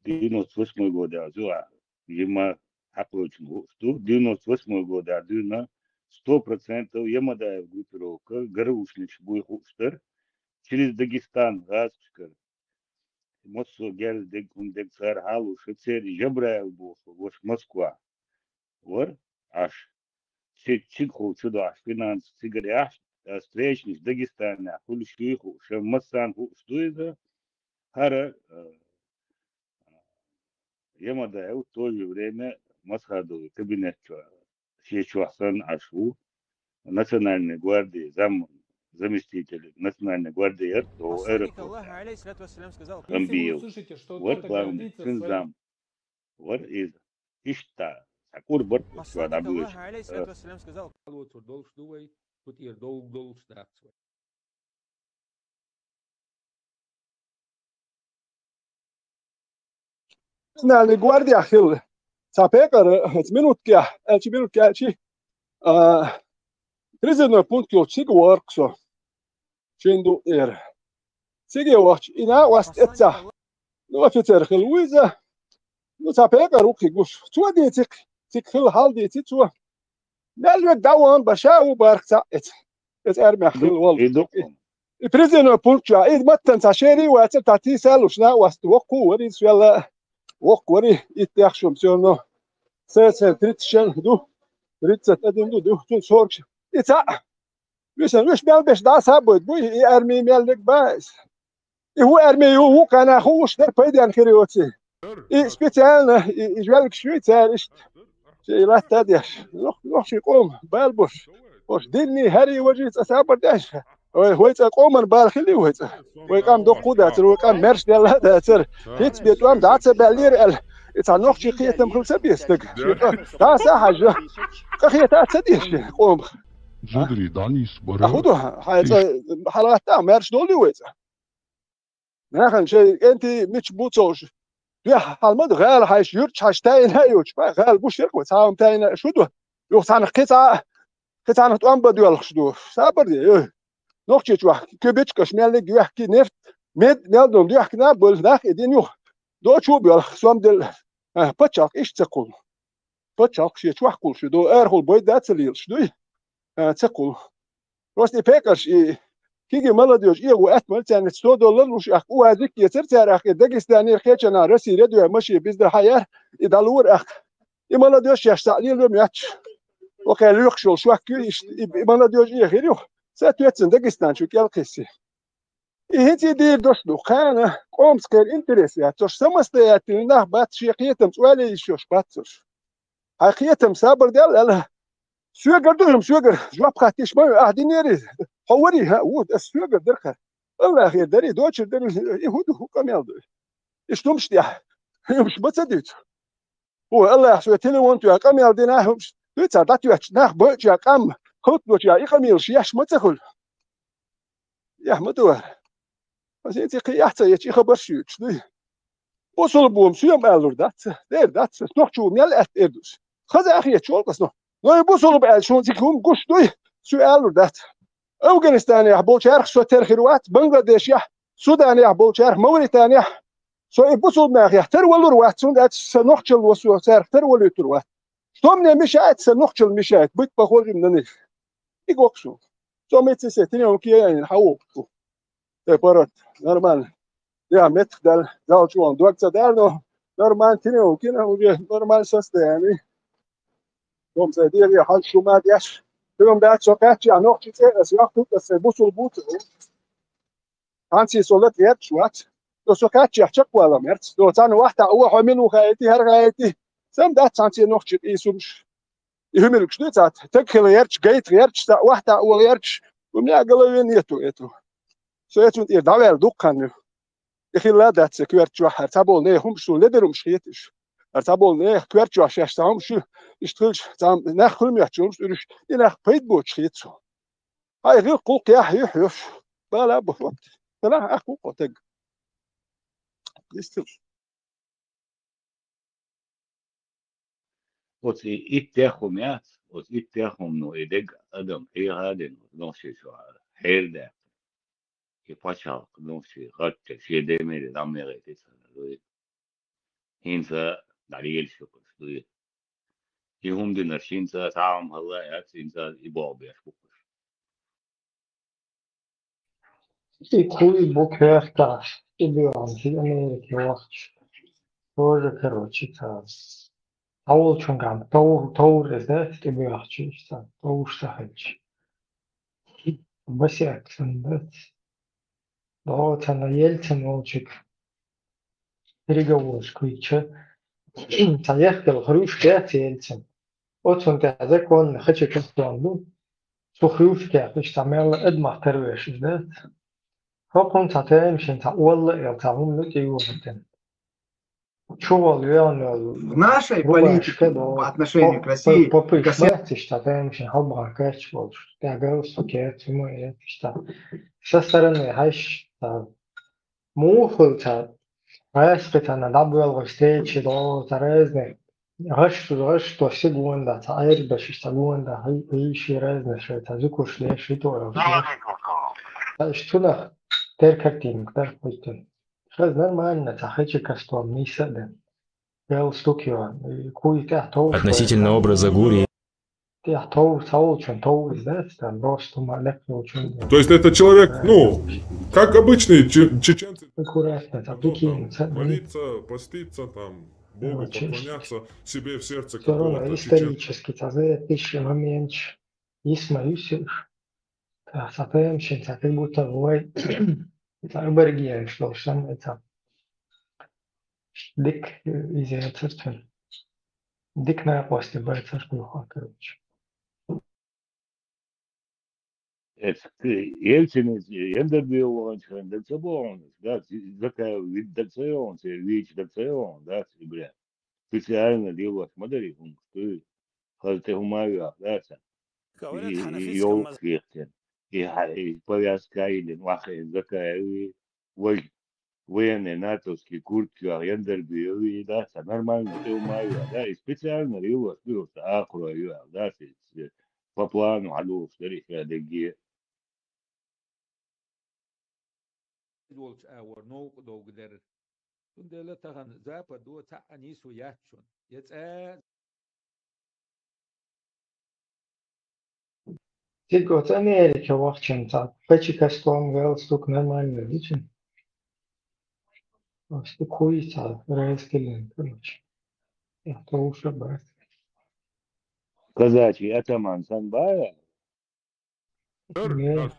девяносто восьмой года зуа, жима хьакхочун хууш ду, девяносто восьмой года дына сто процентов Ямадаев группировка, ГРУшнаш буй хууш дара, через Дагестан гӀазкхашкара. Массо герз дег, хӀума дег цара хьалуш, церан Жабраил боху, ваша Москва вара, Ӏаш. Ци-, цигахула чу дахьаш, финанс цигара яхьаш, а, встречнаш Дагестанехь хуьлуш юй хууш, массарна хууш ду иза. ХӀара, а, Ямадаев в то же время Масхадовый кабинет чу шен чохь санна Ӏаш ву, Национальной гвардии зам-, заместитель Национальной гвардии яра, то аэропорт. Амбиев. Вот главный, цуьнан зам. Вара иза. Иштта, цхьа кӀур барт чохь дӀабуьйцу. Лоцур долуш ду вай, кху тӀера долу долуш дац вай. Национальный гвардия хилла. Цхьа пекъар, оцу минуткехь, аьлчи минутка аьлчи, а, призывной пункт йолчу цига вахара со. Шина ду эр. Цига вахча, и накъост эццахь. Ну, офицер хилла ву иза. Ну, цхьа пекъар ву кхин гуш. Цо дийци, цига хилла хьал дийци цо. Мел верг дӀавахана бан ша а ву барх цхьаъ эца. Эца армех хилла волу. И призывной пункт чохь, и маттан цхьа шерий вацара, цхьа тийсалуш накъост воккху вари, соьлла воккху вари, итт тӀех шум соьлла. Сайн, сайн тридцать шен ду, тридцать один ду, ду, цун сорок шен. И цхьаъ. Висан, виш мел беш дӀа схьабойт буй, и армий мел верг бан иза. И хӀун армий ю, вукхана хууш дара пайденна хир йоций. И специально, и, и жоьлгаш юй цара иштта. Шен латта а деш. Нох-, нохчий къоман бала беш. Ош динний хӀарий важий цӀа сабар деш. Ой, вай цӀа къоман бала хили вай цӀа. Вай къам доккху дацар, вай къам маьрша делла а дацар. ХӀинца бен тӀом дӀа а ца баьллера аьлла. И цхьа нохчий кхетам хила ца бен стаг. Шен къа-, дӀа а ца хьажа. Къахета а ца деш шен къомах. Зударий, дӀанийсбара. А хӀун ду, хьайн цӀа хьалатта, маьрша долу вай цӀа. Нахана шайн кӀентий мича бу ца хууш, Дуьхьа хьалма ду, гӀала хьайша, юьрташ хьайша таьӀина а йоцуш, бах, гӀала бу шерх вай, цхьа хӀума таьӀина а шу ду. Юха цхьанах кхин цхьа, кхин цхьанах тӀом бан доьлхуш ду. Сабар де, ой. Нохчийчохь куьбечкаш мел йоьхки, нефть, мед, мел долу доьхкина а болу нах и дина юха. Дочу а боьлху, сом делла, а, пачхьалкх иштта ца кхуллу. Пачхьалкх шен чохь кхуллуш ю, до арахула бойда а ца лелаш дуй, а, ца кхуллу. Просто и пекъарш, и киги молодёжь, и гӀу атмар царна сто доллар луш, ахь УАЗик кецар цара, ахь и Дагестанера кхечанахь Россия редве машин безда хьаяр, и дӀалур ахь. И молодёжь шаьш цхьаъ лело моьттуш. Окхе лоьхуш йолу шок ю, и, и, и молодёжь и хир ю. Соответственно, Дагестан чу кӀел кхисси. И хӀинца и дийр долуш ду, кхана къомаца кхеран интерес яц, цуьш самостоятельно нах бац, шен кхетам цӀойле йиш йолуш бац цуьш. Хьайн кхетам сабар дел аьлла, соьгара ду хӀума, соьгара жоп хаттийш ма ю, ахь динера иза, хьо вари, хӀа, ву, ас соьгара дара хӀара. Аллахера дари, дочур дари, и хӀун ду, хӀун къамел ду? Иштта хӀумаш тӀехь, хӀумаш ма ца дуьйцу. О, Аллахьа соьга телефон тоьхна къамел дина, хӀумаш дуьйцахь дӀатоьттуш, нах бойча къам, хӀуттуча и къамелаш еш ма ца хуьлу. Яхь ма ду вара. Аса цӀе кхин яхь ца ечу и хабарш юьйцуш дуй. Бусулба ву-м соьга алур дац, дер дац, нохчо мел аьтта эр ду аса. Хаза а хеташ волу аса, но и бусулба аьлла шуна цига хӀума гуш дуй, соьга алур дац. Афганистанехь болчарах со тера хир вац, Бангладешехь, Суданехь болчарах, Мавританехь, со и бусулба нахехь тера валур вац, цундела сан нохчалла со царах тера валуьйтур вац. Что мне мешает, сан нохчалла мешает быть похожим на них? И гоху суна. Со меца се тинеунке яйна хьан вокху. Тхайн паргӀат нормально. Я меттах даьлла, Далла чӀогӀа дог ца даьлла, но нормально тинеункина, уже нормально состояние. Хьомсай дегӀе хьан шу ма деш. Хьоьгам дац со кхаьччехь нохчи цӀе аса йоккхуьйту, аса сайн бусул буц. Хьанций со лата гӀерташ вац. Со, со кхаьччехь чекхвала мерц. Со царна вахьта а ваха, хьо мила ву хаийти, хӀара хаийти. Сам дац хьанций нохчи къийсурш. И хӀумилгаш ду цхьа, таг хила гӀерташ, гайта гӀерташ, цхьа вахьта а ваха гӀерташ. У меня в голове нету этого. Со эцунна тӀера дӀаваьлла дуккха хан ю. И хилла а дац сан коьрта чохь, хӀара цхьаболу нехан хӀумаш суна ледара хӀумаш хеташ. ХӀара цхьаболу нехан коьрта чохь шаьш цхьа хӀумаш ю, иштта хилча, цхьа нах хуьлу моьттуш хӀумаш уьриш, и нах пайда боцуш хета суна. Хьай, гӀиллакх-гӀуллакх яхь юьхь йош. Бала а бу хӀотта. Ца нах ахь кху кхо таг. Дистилш. Оцу и итт теххум яц, оцу итт теххум, ну, и дег адам хьеха а дина, оцу нохчийчохь хьерадаьккхина. И пачхьалкх нохчий гӀаттар шен даймере дӀа ма яхийта царна дуй. ХӀинца дӀалелаш ю-кх уьш дуй. И хӀума динарш хӀинца цхьа хӀума хилла а яц, хӀинца и болх беш бу-кх уьш. И кхуй бу коьртахь, и буьгӀанца Америка вахча. Тоже, короче, ца. Хьан волчуьнгахь товр, товр иза дац, тӀебоьхча, иштта, товш ца хилча. Басек санна дац. ДогӀу цхьана Ельцин волчуьнга переговораш кхуьйча, цхьа яхкала хрюшка яц Ельцин. Оцунна тӀехь законна хача кастон бу. Цу хрюшкех иштта мелла адамах тарвеш иза дац. ХӀокхунна цхьа тема шен цхьа олла а ел, цхьа хӀума ю тӀейогӀуьйтина. Чувал веана В нашей политике по отношению к России, по-, попыш кассет- бац иштта тема шен хьалбахьа кхаьчча болуш. ТӀехь галстук яц, хӀума яц иштта. Со стороны хьаьжча, муха хуьлу цхьа гӀаьшкхетарна дӀабоьлхуш течи догӀу цхьа разный. ГӀаш, гӀаш доссиг вон дац, цхьа Ӏербаш иштта вон дац, хьий-, хьийши разный шайн цхьа зукуш леш, хӀитоьралш леш. Ткъа иштта цунах тера картинка дара кхуьттина. Хаза нормально, цхьа хечи кастом нийса а дина. Галстук йо, куй тӀехь товш. Относительно образа Гурии. ТӀехь товр, цхьа волчун товр иза дац, там просто ма лекха волчун. То есть это человек, ну, как обычный че-, чеченцы. Аккуратно, там, прикинь, там, молиться, поститься, там, Богу поклоняться, себе в сердце какого-то чеченца. Всё равно исторически, цхьа записанный момент, Исма Юсуф. Цхьа тайм шен, цхьа как будто вай, цхьа аборигенаш долуш санна, цхьа дика, э, иза яцара цуьнан. Дика накъостий бацара кхуьйхой, короче. Эцу Ельцин яндар бе ваханчу хенахь дага ца бохьуна, да, Закаев вид дага ца йогӀуна, церан вийча дага ца йогӀуна, да, и бля. Специально лелош ма дарий хӀуманаш, дуй. Хаза тӀе хӀума а йоьхна, да, царна. И, и, и йовлакх хехкина. И хьа-, и повязка а йиллина, ваххе Закаеви, важа. военный натовский куртка, яндер бюви, да, са нормально, ты умаю, да, и специально рилась, ну, что ахрой, да, по плану, а ну, что ли, я деги. Долча агӀор новкъа довга дерра. Цундела тахан Западо цхьаъ нийсо яц шун. Я цӀа Цига оцу Америка вахчан цхьа пачи кастом галстук нормально дичи? Асту куй цхьа раскилен, короче. Я то уж обрат. Казачий атаман сан бая? Не.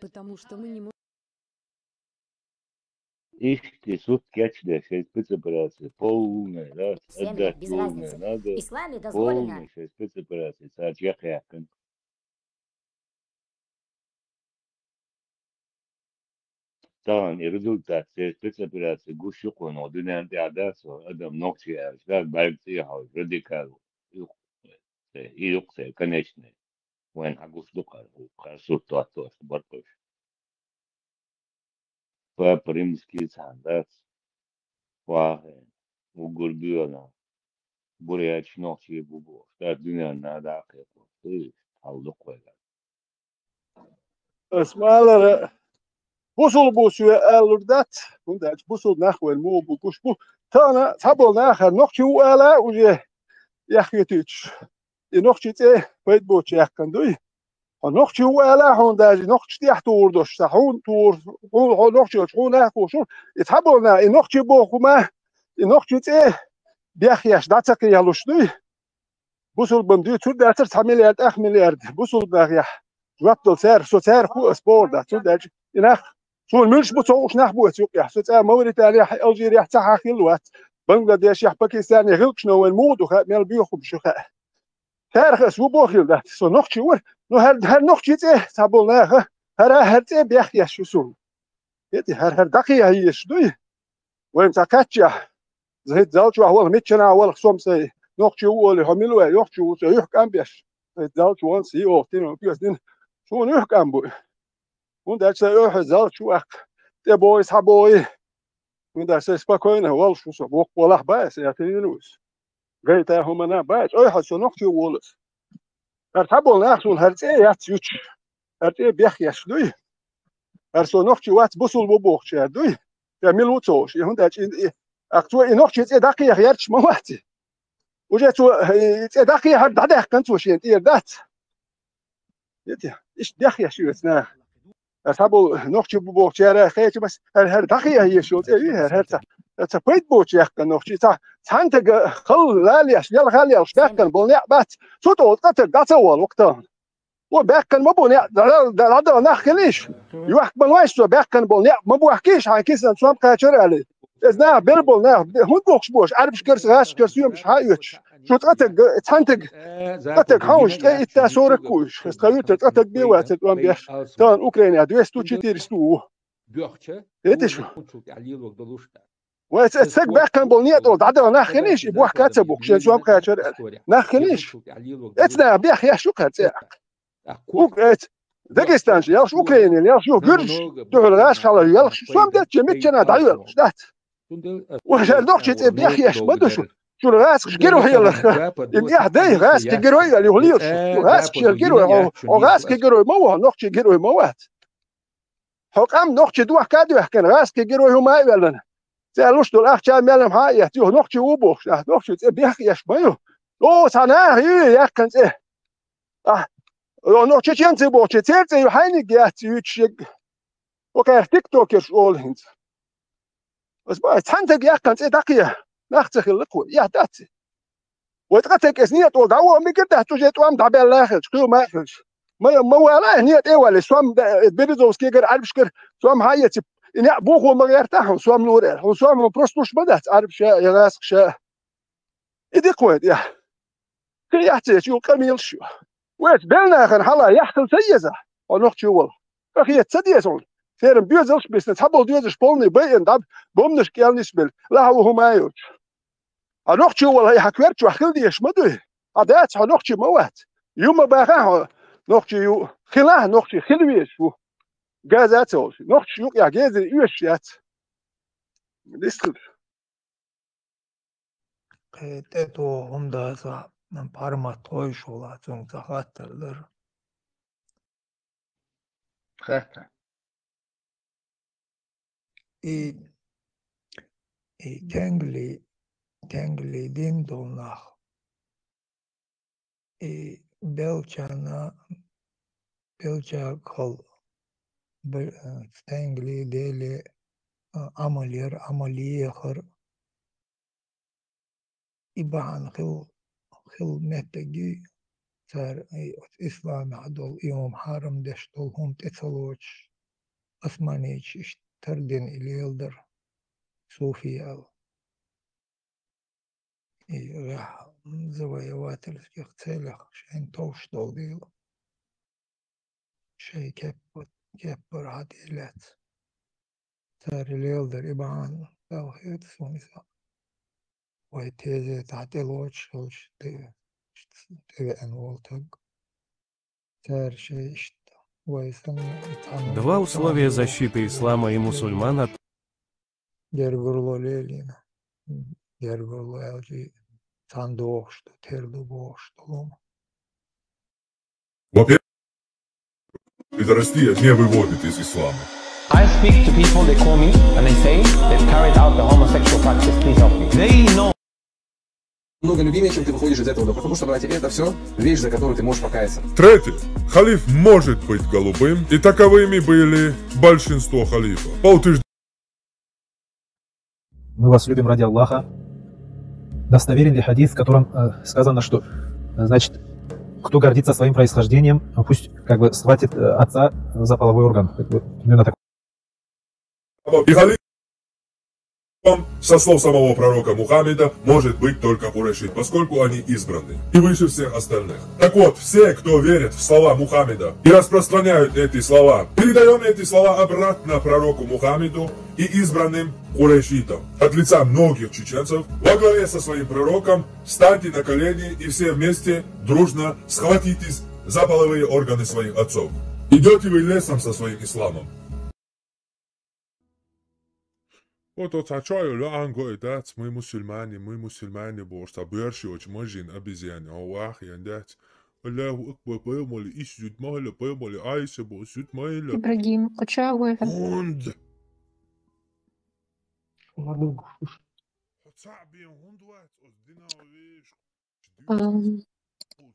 Потому что мы не можем. Ишти сут кечде шесть спецоперация, полная, да? Всем отдать без полное разницы. Надо. Исламе дозволено. Полная шесть спецоперация, цач яхъякъын. Тахан и результат шесть спецоперация гуш юкъун, о дуьнен тӀе а дац, о адам нохчи аьлча, да, бӀарг цӀе хьалаш, радикал, юкъ, и юкъ се, конечно. Вайн хьагуш ду кхар, кхар сурт тоттош, баркъуш. Папа римский цхьан дац. Вахе, угур дуьйна. Бурятич нохчий бу бохуш. Дац дуьненна даккхе кхуш. Дуй, хьал ду кхойга. Ас малара бусул бу суе алур дац. ХӀунда аьлча бусул нах вайн мугӀу бу гуш бу. Тана цхьаболу нахара нохчи ву ала уже яхъютуьйтуш. И нохчи цӀе пайда боцуш яьккхина дуй. Хьо нохчи ву ала хьуна даже, нохчи тӀехь тухур долуш сан, хьуна тухур, хьуна, хьо нохчи йолчу хьуна а хууш ву. И цхьаболу нах, и нохчи боху хӀума, и нохчи цӀе бехъеш дӀа ца кхехьалуш дуй. Бусулбан дуьйцур дацара цхьа миллиард, ах миллиард бусулбанехь. Жоп дала цаьрга, со цаьрга хуу ас бохур дац, цундела и нах, суна муьлш бу ца хууш нах бу аса юкъехь. Со цӀа Мавританехь, Алжирехь ца хьан хилла вац. Бангладешехь, Пакистанехь гӀиллакхаш но вайн муха ду хаьа, мел боьхамаш ю хаьа. Цаьрга ас ву бохийла дац, со нохчи вара. Ну, хӀара, хӀара нохчи цӀе цхьаболу наха, хӀара, хӀара цӀе бехъеш ю суна. ХӀетий, хӀара, хӀара дӀакхехьа езаш дуй? Вайн цхьа кхаччехь, захӀит залчохь валха, миччанахь валха, сом сай, нохчи ву олий, хьо мила вай, нохчи ву, со юьхь кӀам беш. ХӀетий залчу вон сий охтина, кхоьсдина, суна юьхь кӀам бу. ХӀунда аьлча сайн оьхьа залчу ваккха, тӀе богӀий, схьабогӀий. ХӀунда аьлча сайн спокойно волуш ву со, воккха волахь баьс, я тина вуьйса. Гайта хӀумана баьс, ойхьа со нохчи волу аса. ХӀара цхьаболу нах суна хӀара цӀе яц юьтуш. ХӀара цӀе бехъеш дуй. ХӀара со нохчи вац, бусул ву бохучара дуй. Я мила ву ца хууш, и хӀунда аьлча и, и, ах цо и нохчи цӀе дӀакхехьа гӀерташ ма вац и. Уже цо, э, цӀе дӀакхехьар дӀадаьккхина цо шена тӀера дац. Иштта дехъеш ю эца наха. Аса хьан болу нохчи бу бохучара хеча бас, хӀара, хӀара дӀакхехьа езаш йолу цӀе ю, хӀара, хӀара ца, хӀара ца пайда боцуш яьккхина нохчи, ца, цхьаьнтага халла лалеш, лелха лелаш даьккхина болу некъ бац, цу тӀе цкъа таг дӀа ца волу воккха тахана. О, баьккхина ма бу некъ, дӀа-, дӀа-, дӀадала нах хилийша. Йохка ма лойша цо, баьккхина болу некъ ма бохкийша, хьайн кисана сом кхачара аьлла. Иза наха бер болу наха, хӀунда бохуш бу аша, Ӏарбашкара, гӀазкашкара соьмаш хьан оьцуш? Шу цкъа таг, цхьаьнтаг, цкъа таг хьан уьш, ткъе итт а сорок ву уьш. Аса тхан юьртара цкъа таг бен вацара тӀом беш. Тахана Украинехь двести, четыреста ву. Эти шу? Вай ца, ца баьккхина болу некъ долу, дӀадала нах хилийша, и бохка ца боху, шен сом кхачара аьлла. Нах хилийша? Эца наха бехъеш ю кхара цӀе. Ук-, эц, Дагестанчу ялхаш, Украинин ялхаш, юха гуьржаш, дуьхьал гӀаш хьала ялхаш, сом дечча миччана дӀайоьлхуш дац. Вай ша нохчи цӀе бехъеш ма ду шу. Шуна гӀаскаш герой яларх. Им эхь дай, гӀаски герой али хулийла шу. ГӀаскаш герой, хьо, хьо гӀаски герой ма ву, хьо нохчи герой ма вац. Хьо къам нохчи дохка а доьхкина, гӀаски герой хӀума а веллана. ЦӀе луш долу ахча мелам хьан а эц, юха нохчи ву бохуш, ахь нохчи цӀе бехъеш ма ю. О, цхьа наха ю, яьккхина цӀе. Ахь, о, ну, чеченцы бохучи, церан цӀе ю хьайниг яц юьйцуш ерг. Окхара тиктокерш олу хӀинца. Ас боху, цхьаьнтаг яьккхина цӀе дӀакхехьа, нах ца хилла кхо, яхь дац и. Вай цкъа таг эс некъа тӀе дӀавоха мегар дац, уже тӀом дӀабаьлла а хилча, кхин ма а хилча. Ма, ма вала, некъа тӀе а вале, сом да-, Березовскийгара, Ӏарбашкара, сом хьан эци, и некъ бохо ма гӀерта хьуна, сом лур аьлла. Хьуна сом хьуна просто луш ма дац, Ӏарбаша а, я гӀаскаша а. И дикхойта, я. Кхин яц эца, ю къамелаш ю. Вайца белнахана хьала яхкал ца еза, хьо нохчи вала. Къахета ца деза хьуна. Церан доьзалш а бисна, цхьаболу доьзалш полный байина дӀа, бомнаш кӀел нисбелла, лахьа ву хӀума а йоцуш. Хьо нохчи вала, хьан коьрта чохь хила дезаш ма дуй. Хьан дац, хьо нохчи ма вац. Ю ма баха хьо нохчи ю. Хилахь нохчи, хила везаш ву. Геза ца олуш. Нохчий юкъа геза оьшуш яц. Дистхилш. Кхе, тӀе тоха хӀума дацахь, пармат хойшула цунга ца хаттар дара. Хатта. И, и тенгале, тенгале дин долу нах. И беллачарна, беллачарга хала бе-, а, тенгале, Деле, а, Ӏамал яр, Ӏамал ехар. И бахьана хила, хила меттиг ю цара, и оцу исламехь долу, и хӀума хьарам деш долу хӀума тӀе ца лоцуш, османийчу иштта тардина и леладар, суфий аьлла. И гӀеххьа завоевательских целях шайна товш долу дела. Шайн кеп-, кеппара хьан тӀе лаьцна. Цара леладар и бахьана, Дала хета суна иза. Вай тезетахь тӀелоцуш хилча, тӀе-, тӀевеана волу таг. Цара шайн иштта, вай санна, и цхьана Два условия защиты ислама и мусульман от Гергарло лелийна. Гергарло аьлча, цхьана догӀуш ду, тера ду бохуш долу хӀума. Во-первых, педерастия не выводит из ислама. I speak to people, they call me and they say they've carried out the homosexual practice. Please help me. They know. Много любимее, чем ты выходишь из этого дома. Потому что, братья, это все вещь, за которую ты можешь покаяться. Третье. Халиф может быть голубым, и таковыми были большинство халифов. Полтыждень Мы вас любим ради Аллаха. Достоверен ли хадис, в котором, э, сказано, что, э, значит, кто гордится своим происхождением, пусть как бы схватит, э, отца за половой орган. Как бы, примерно так. И халифом, со слов самого пророка Мухаммеда, может быть только курайшит, поскольку они избраны и выше всех остальных. Так вот, все, кто верит в слова Мухаммеда и распространяют эти слова, передаем эти слова обратно пророку Мухаммеду и избранным курайшитам от лица многих чеченцев во главе со своим пророком: встаньте на колени и все вместе дружно схватитесь за половые органы своих отцов. Идёте вы лесом со своим исламом. Вот оцу цхьа чо а йолу, анго и дац, мы мусульмане, мы мусульмане бохуш, цхьа боьрша йоцу мажин обезьяне, хьо ваха ян дац. Аллаху акбар, пайхамале ис зуьд ма хила, пайхамале Айса бо зуьд ма хила. Ибрагим, кху чу а вуй хьо? ХӀунда? Хьо цхьаъ бен хӀунда вац оцу динан вешах? Ам,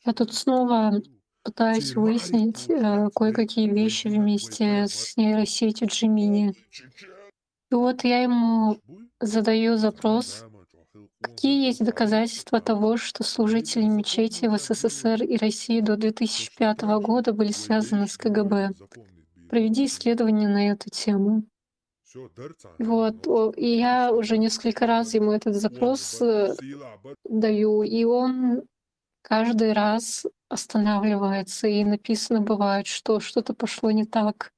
я тут снова пытаюсь выяснить, э, кое-какие вещи вместе с нейросетью Джемини. И вот я ему задаю запрос, какие есть доказательства того, что служители мечети в СССР и России до две тысячи пятого года были связаны с КГБ. Проведи исследование на эту тему. Вот, о, и я уже несколько раз ему этот запрос, э, даю, и он каждый раз останавливается, и написано бывает, что что-то пошло не так.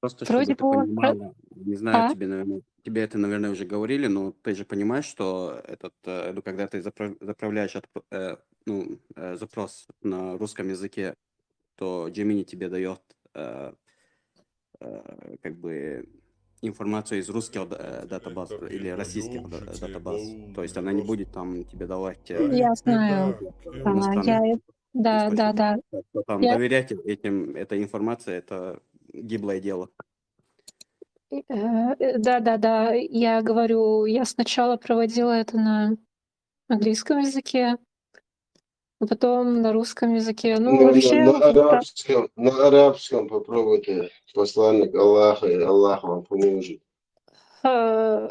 Просто чтобы Вроде ты бы он про- понимала, не знаю, А? тебе, наверное, тебе это, наверное, уже говорили, но ты же понимаешь, что этот, э, ну, когда ты запра- заправляешь отп- э, ну, э, запрос на русском языке, то Gemini тебе дает, э, э, как бы информацию из русских да- э, датабаз или российских да- датабаз. То есть она не будет там тебе давать, э, Я знаю. Ага, иностранных я, да, да, источников. Да. Так что там Я доверять этим, этой информации, это гиблое дело. Э, э, да, да, да, я говорю, я сначала проводила это на английском языке, а потом на русском языке. Ну, Ну, на, вообще, на вот так. Арабском, на арабском попробуйте, посланник Аллаха, и Аллах вам поможет. Э,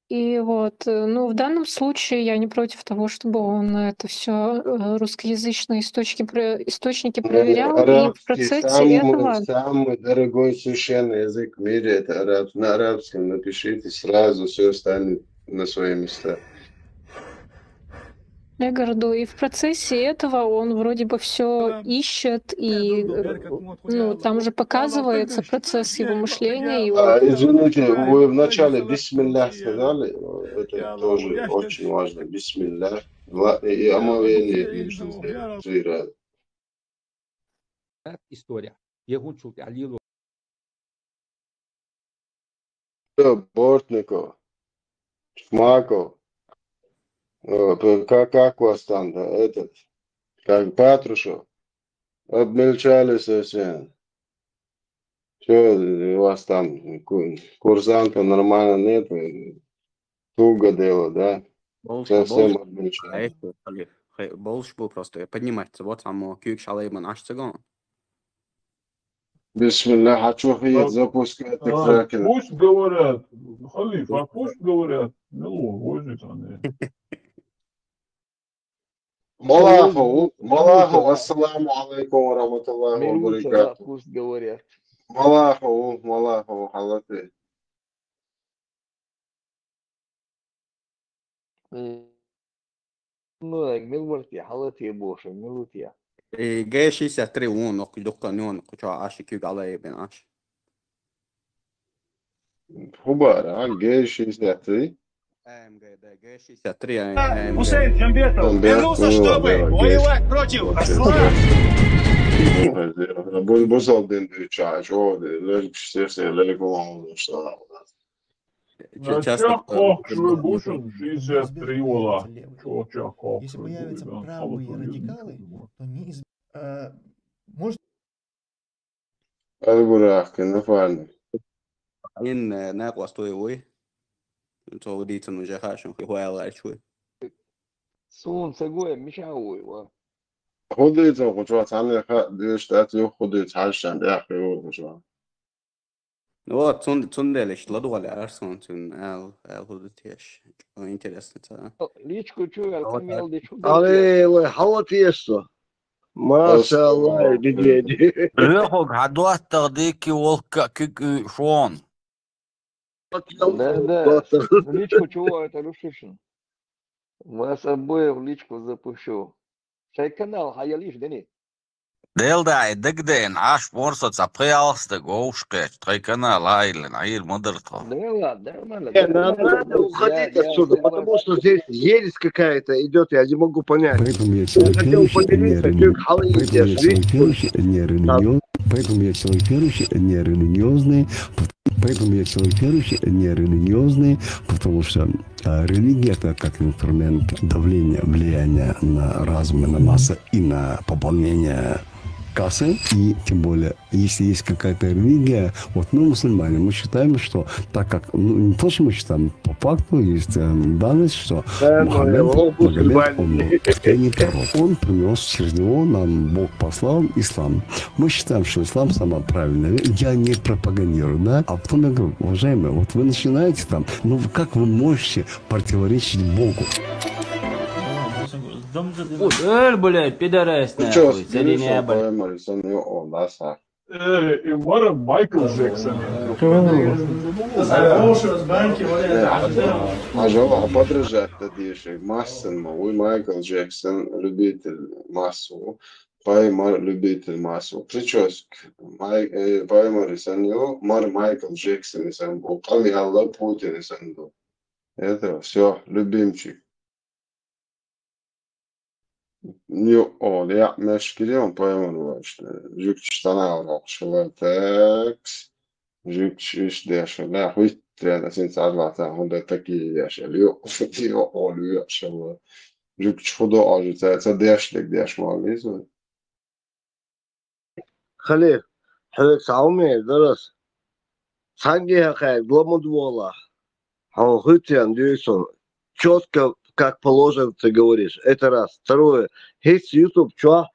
и вот, э, ну, в данном случае я не против того, чтобы он это всё, э, русскоязычные источники про- источники Не, проверял, и в арабский процессе самый, этого самый дорогой священный язык в мире, это араб-, на арабском напишите, сразу всё станет на свои места. Я говорю, и в процессе этого он вроде бы всё ищет, и, э, ну, там же показывается процесс его мышления, его А, извините, вы вначале бисмиллях сказали, это тоже очень важно, бисмиллях, ла- и омовение нужно сделать три раза. История. Бортников, Шмаков, э, п-, как, как у вас там, да, этот, как Патрушев, обмельчали совсем. Что у вас там, ку-, курсантов нормально нет, э, туго дело, да? Больше, совсем больше, обмельчали. Больше был просто подниматься. Вот там, о, кюк шалай ман аш цагон. Бисмилла, хочу хиет запускать. А, пусть говорят. Халифа, пусть говорят. Мило, возит они. Малахов, Малахов, ассаламу алейкум ва рахматуллахи ва баракатух. Пусть говорят. Малахов, Малахов, халати. М. Ну, так, мил варти, халати боша, милутия. Э, Г шестьдесят три, он, ок, дукка, не он, куча, аши, кюк, алай, бен, аш. Хубара, а, Г шестьдесят три? А М Г, да, Г шестьдесят три, а, А, М Г. Хусейн Джамбетов вернулся, чтобы воевать против Аслана. Бу-, бусалдин дюча, чё, лёк, все, все, лёк, что. Ча-, часто, ча-, э, кох, чё, бушен, шестьдесят три вала. Чё, чё, кох, если появятся правые радикалы, то не из-, э, может Аль-Бурак, напарник. Ин, э, накъвас туй уй. Цо дицун уже хашун, хуяла ачуй. Сун цагуя миша уй, ва. Худой цо, кучуа цанле ха, деш, тат ю худой цашан, я, ху, кучуа. Ну вот, цун, цун делиш, ладугали арсон, цун, ал, ал худой теш. Интересно, ца. Личку чу, ал, камел дичу. Али, ле, хала тешсо. Машалла, бидеди. Рёхог хадуаттар дики волка кик шон. Да, да. Личку чего это рушишь? Вас обоих в личку запущу. Шай канал, хаялиш, Дени. Делдай, дегден, аш морса цапхай алхста говшке, шай канал, айлен, айр модерто. Да ладно, нормально. Не, да, нам надо уходить отсюда, потому что здесь ересь какая-то идет, я не могу понять. Поэтому я человек верующий, а не религиозный. Поэтому я человек верующий, а не религиозный. Поэтому я человек верующий, а не религиозный. Поэтому я человек верующий, а не религиозный, потому что, а, религия — это как инструмент давления, влияния на разум и на массы и на пополнение кассы, и тем более, если есть какая-то религия, вот мы, мусульмане, мы считаем, что так как, ну, не то, что мы считаем, по факту есть, э, данность, что Мухаммед, Магомед, он был последний пророк. Он принес, через него нам Бог послал ислам. Мы считаем, что ислам самое правильное. Я не пропагандирую, да? А потом я говорю, уважаемые, вот вы начинаете там, ну, как вы можете противоречить Богу? Ой, блядь, пидорас, нахуй, соединяй, блядь. Э, и Мара Майкл Джексон. Э, а жава подражать-то деши, массын ма, уй Майкл Джексон, любитель массу, Паймар любитель массу. Прическа, Май-, э, Паймар и сан ю, Мар Майкл Джексон и сан бу, Калиалла Путин и сан бу. Это всё, любимчик. Ю, о, я мешкири, он пойман вашта. Жук чтана урок шла, такс. Жук чиш дешла, хуй трена син садлата, хунда таки дешла. Ю, ю, о, ю, шла. Жук чхудо ажи, ца, ца деш дек деш ма, визу. Халиф, хьоьга схьа хӀума яр, дарас? Цхьанне хьекхаьрга ламаз валахь. Хьо хуьттен дуьйцун. Чётко, как положено, ты говоришь. Это раз. Второе. ХӀинца YouTube чохь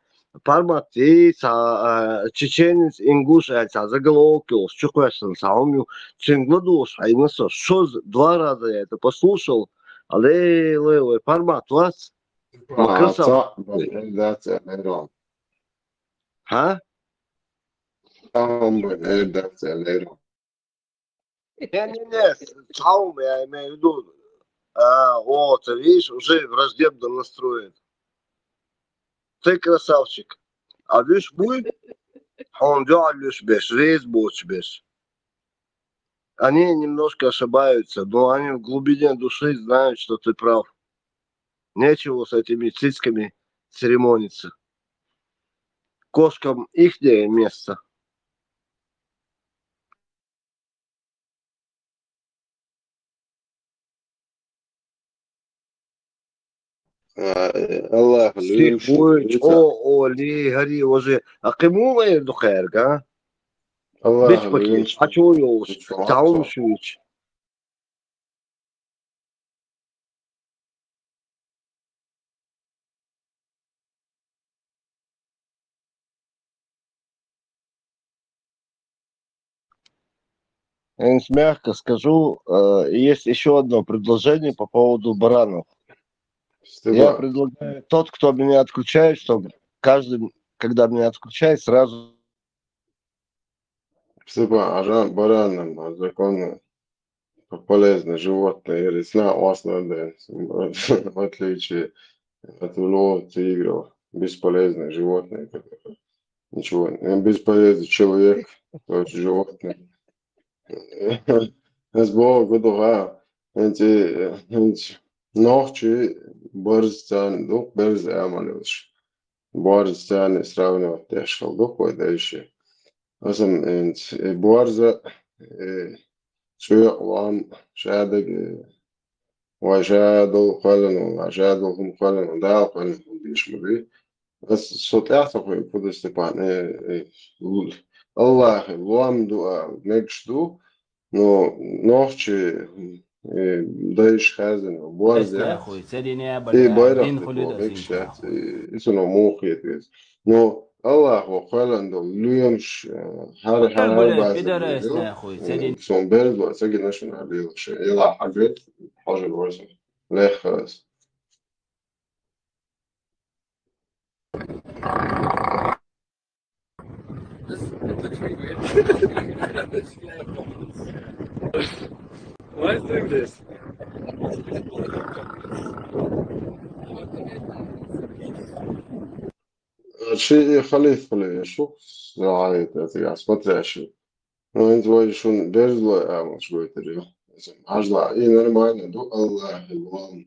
формат йий, цхьа, а, чеченец, ингуш аьлла, цхьа заголовок йолуш, чукхоьссина цхьа хӀума ю. Цуьнга ладугӀуш хьайна со. Шозза два раза я это послушал. Аллилуйя, вай формат вац. Ма, красавчик. Цхьаъ бан, эр дац аьлла, эр ван. Хьа? Цхьаъ бан, эр дац аьлла, эр ван. Не, не, не, цхьа хӀума, я имею в виду, а, о, ты видишь, уже враждебно настроен. Ты красавчик. А вуьш буй, хьуна дуьхьал луьш берш, реза боцуш берш. Они немножко ошибаются, но они в глубине души знают, что ты прав. Нечего с этими цицками церемониться. Кошкам ихнее место. А, э, Аллах, сих луьйш, вуй, вуьйца. О, о, ли, хари, ожи. А кхин муха эр ду кхаьрга, а? Аллах, бечпакеш, луьйш, хьачо йовш, вуьйца, цхьа хьуна шуьйч. Эйнс мягко скажу, э, есть ещё одно предложение по поводу баранов. Я предлагаю, тот, кто меня отключает, чтобы каждый, когда меня отключает, сразу Степан, а жан баранам, а законно полезное животное, или сна ослада, в отличие от львов, тигров, бесполезное животное, которое ничего, э, бесполезный человек, то есть животное. Аз боху духа, хӀинца, хӀинца нохчий барзца ду, барза амал йолуш. Борза царна сравнивать деш хила ду вай дайша. Аса м-, э, борза, э, цӀоькъа лом, шадерг, э, вай шадолу кхоьллина волу, шадолу хӀума кхоьллина волу, Дала кхоьллина хӀума дийш ма дуй. Аса со тӀаьхьа ца хуьйцу, Степан, э, э, лу-, Аллахе лом ду ала мегаш ду, ну, нохчий, э, дайша хаьрзина, борза яц. И байракх тӀе боху, мегаш яц, и, и цунах муха хета веза. Ну, Аллахо кхоьллина долу лоьмаш, э, хьара, хьара, хьара базар деза. Э, суна берзалой ца гина шуна лелаш, елахь хьагойту, хьожур вай сан. Леххара аса. Why is doing this? Ши и халиф хиле, шу, я смотрящий. Ну, хӀинца вай шуна берзалой амалш гойтур ю. Хьажал, и нормально ду, Аллахе лом.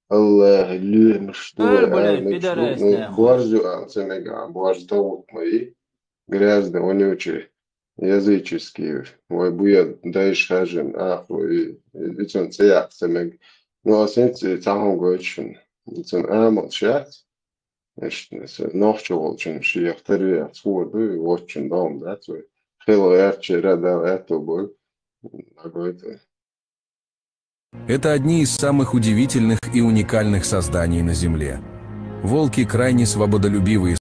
Аллахе лоьмаш ду, ай, ала мегаш ду, ну, борз ю ала ца мега, борз товут ма и, грязный, вонючий, языческий, вай буьйцу дайша хаьржина, ахо, и, и, и цунна цӀе яккха ца мега. Ну, аса хӀинца цхьа хӀума гойту шуна. И цунна амалш яц. Иштта, аса нохчо волчун шех таре яц, хӀора ду, и воччун дом дац вай. Хила гӀертачеран Дала аьтто бойла. Нагойта. Это одни из самых удивительных и уникальных созданий на Земле. Волки крайне свободолюбивые.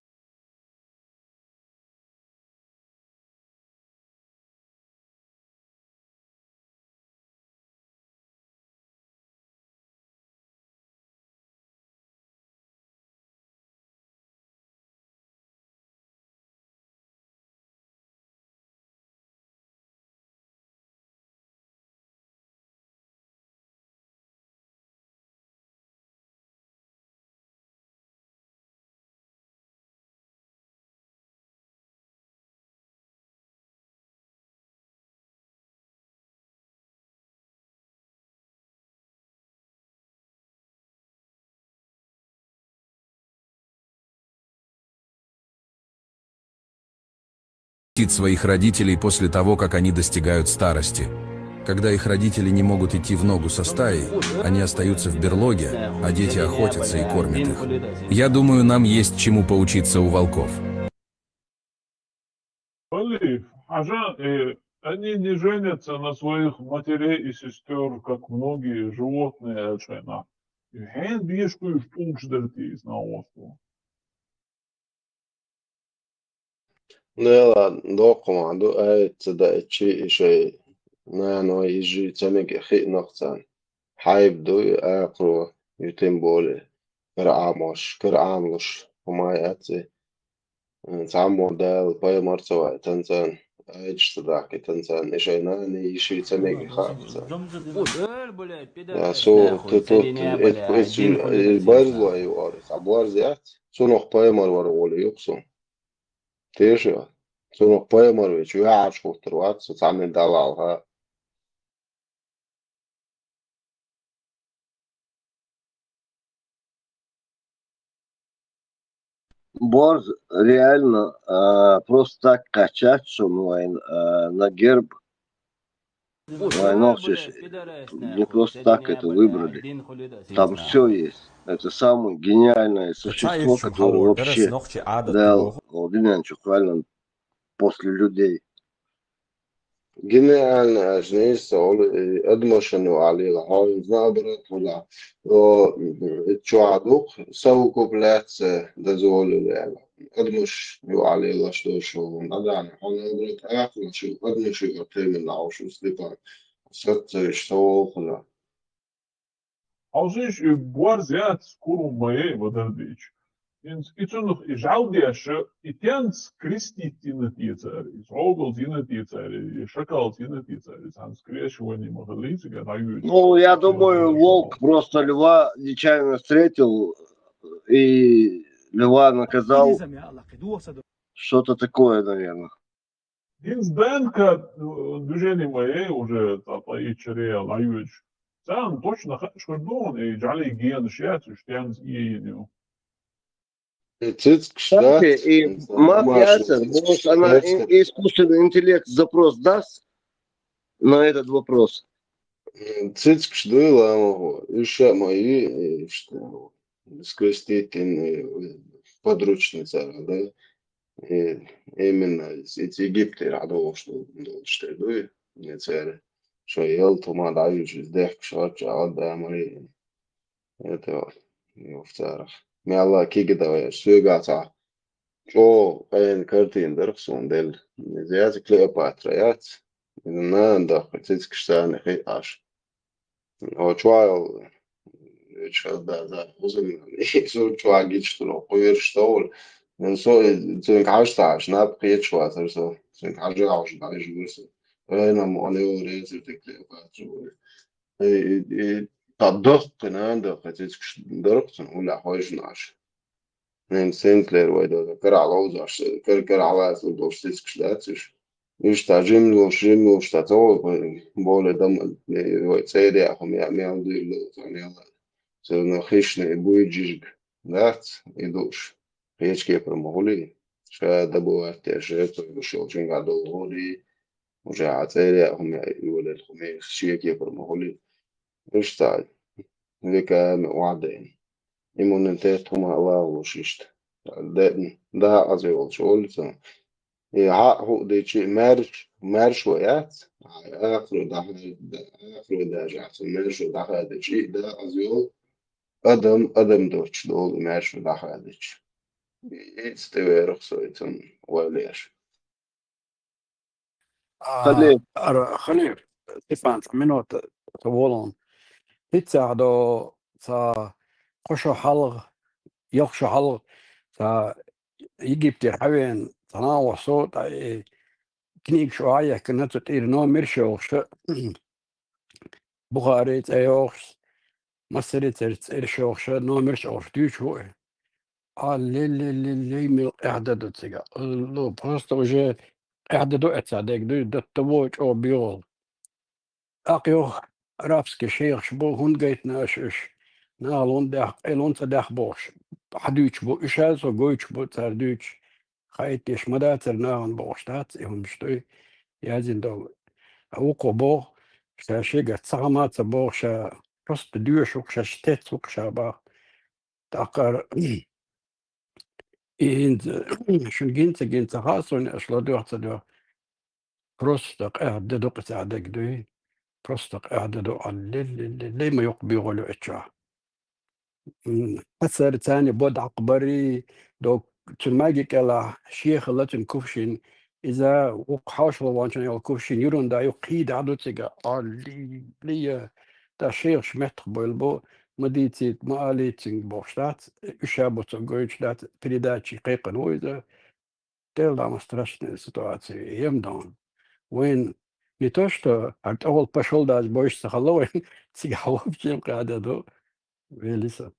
Своих родителей после того, как они достигают старости. Когда их родители не могут идти в ногу со стаей, они остаются в берлоге, а дети охотятся и кормят их. Я думаю, нам есть чему поучиться у волков. Халиф, хьажа, э, они не женятся на своих матерей и сестёр, как многие животные, аьлла шайна. И хьенан бешаш кхуьйсуш тӀулгаш дара те иза на оцу? Ну, ладно, доккха ма ду, айца даьччи и шайн наной изжи ца мега хиънах царна. Хьайба ду и акхаро, и тем более, кара Ӏамош, кара Ӏамалуш, хӀума яц и. Цхьаммо Дала пайхамар ца ваийтина царна, айдаш ца дахкийтина царна, и шайн нана, и ши ца мега хаьа царна. Я, со, ту, ту, ту, эт, эт, эт, байрзло ю ара, цхьа борз яц, цунах пайхамар вара гӀоле юкъа суна. Теша, цунах пайхамар вечу яхьаш хӀуттар вац, со цхьанна далалха. Борз реально, а, просто так кхаьчча, шуна вайн, а, на герб, Вайнах шиш не просто так это выбрали. Там все есть. Это самое гениальное существо, которое вообще дал Алдинян Чухвалин после людей. Гениальный ажнис, ол, э, адамашан ю алила, хо, наоборот, хула. О, э, чуадук, совокупляция дозволили. Адамаш ю алила, что шо, надан, хо, наоборот, ахла, шо, адамаш ю отремена, шо, Степан. Сатца, что хула. Хьовсийша, и борз яц, курум ма яй, Бадарбич. Инц, и цунах и жӀал деша, и тенц крестить йина те цара, и согал йина те цара, и шакал йина те цара, и цхьанц креша вани ма хилий цига дӀаюьйцу. Ну, я думаю, волк просто льва нечаянно встретил, и льва наказал. Что-то такое, наверное. Инц ДНК, э, движение ма яй уже, цхьа ткъаь итт шера яла дӀаюьйцуш. Царна точно хаа хӀама ду, и жӀали генаш яц, уж тенца ийина ю. И цицкаш дац, и маф яцар, может, она, и-, искусственный интеллект запрос даст на этот вопрос? М, цицкаш дуй ламагӀа, уж ма йий, и что, скрестить, э, подручный цара, да? Э, именно из, из Египта радовал, что дальше дуй, не цара. Шо ел тума даюж из дех шо чала да май. Это вот, и в царах. Мяла киги давай, суга ца. Чо, эн картин дырх сун дел. Зяц Клеопатра яц. На да, цицкаш сани хи аш. О, чуал, чуал да, да, узам, и су чуал гич туро, куйр штол. Эн со, цун каш таш, нап кечуа, сэр со, цун каш ауш, да, жур со. Эн ам, он его рецепт, Клеопатра. И, и, и, та дох, кынан дох, цицкаш дырх, цун уля хойш наш. Эн сентлер вай да, кара лоузаш, кара, кара лаз, лоузаш, цицкаш да, циш. Ишта жимлуш, жимлуш, та цо, более дам, э, вай цере, аху мя, мя, дыр, лоуза, мя, ла. Цо на хищный буй жижг, да, и душ. Печке промогли. Ша добывать те же, то ушел, чинга долгори. Уже а цере, аху мя, и валет, аху мя, шеке промогли. Ишта, веками уаден. Иммунитет хума лавлуш ишта. Де, да, аз йолчу олица. И хьа ху дечи мерш, мерш ваяц. Ахру даха, ахру дажац, мерш даха дечи, да, аз йол. Адам, адам доч дол мерш даха дечи. И стеверх сойтан валеш. А, Хале. Ар-, Хале, Степан, цхьа минута, ца волун. ХӀинца до ца кхо шо хьалха, ялх шо хьалха, ца Египтера хьавена, ца нагӀо со, тӀа и книга шо Ӏаяхкана, цу тӀера номер шо йохуш, Бухари цӀе йохуш, массари церан цӀера шо йохуш, номер шо йохуш дуьйцуш ву и. А, ле, ле, ле, ле, мел къаьхьа ду цига. Алло, просто уже къаьхьа ду эца дег дуй, до того чӀогӀа бегӀал. ТӀаккха йоху арабский шайхаш бу, хӀунда гайтина аша уьш? Наха лун дехь, къе лун ца дехь бохуш. Хьадуьйцуш бу, уьш а со гойтуш бу, цара дуьйцуш. Хаийтеш ма дацара нахана бохуш дац, и хӀуманаш дуй, яздина долу. А вукхо боху, ша шега ца хама ца боху, ша просто доьшуш ву-кх, ша тец ву-кх ша баху. ТӀаккха и хӀинца, шуна гин ца гин ца хаьа суна, аша ладоьгӀу ца доьгӀу. Просто къаьхьа де ду кху цхьа дег дуй. Просто къаьхьа де ду, а ле, ле, ле, ле, ма юккъе бегӀол ю эцчохь. М, хьацара царна бо дӀакхабарий, дог цу маьги кӀелахь, шеха лацун кувшин, иза вукху хьошалгӀанчун йолу кувшин юран да юккъе дӀа ду цига, а ли, ли, я, та шехаш меттах бойла бо, ма дийцийта, ма алийта цуьнга бохуш дац, уьш а бу цо гойтуш дац, передачи кхайкхина ву иза. Тел дама страшная ситуация, ем дан. Вайн не то, что а тӀехула пошёл даже больше ца хала вайн, цигахь вообще къаьда ду, велиса.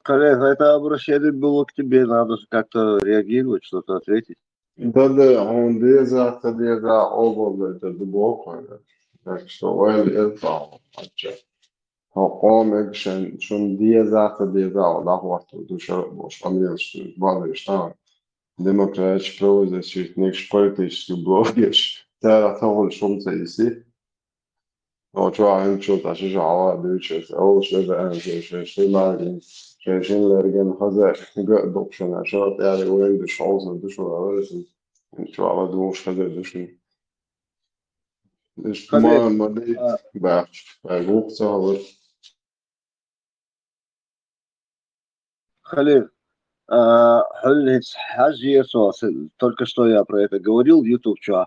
Коллега, это обращение было к тебе, надо же как-то реагировать, что-то ответить. Да, да, хьуна деза, ца деза, оба это дубоко, да. Так что, вайн это, а чё? Хьо къомегашан шуна деза, ца деза, дӀахӀоттур ду шарахь болуш, къамелаш ду, балеш тахана. демократаш, правозащитникаш, политический блогераш, царах тахана шумца йиси. О, чё, а им чё, та ши жала, да чё, о, ши да, а, ши, ши, ши, ма, ши, ши, лерген, хаза, га, докшана, шо, я, я, вен, да, шо, за, да, шо, а, ши, чё, а, да, шо, хаза, да, шо. Иш, Халид, ма, ма, да, а, ба, ба, гух, ца, вот. Халид, а, Халид, хажи, я, только что я про это говорил, YouTube, чё,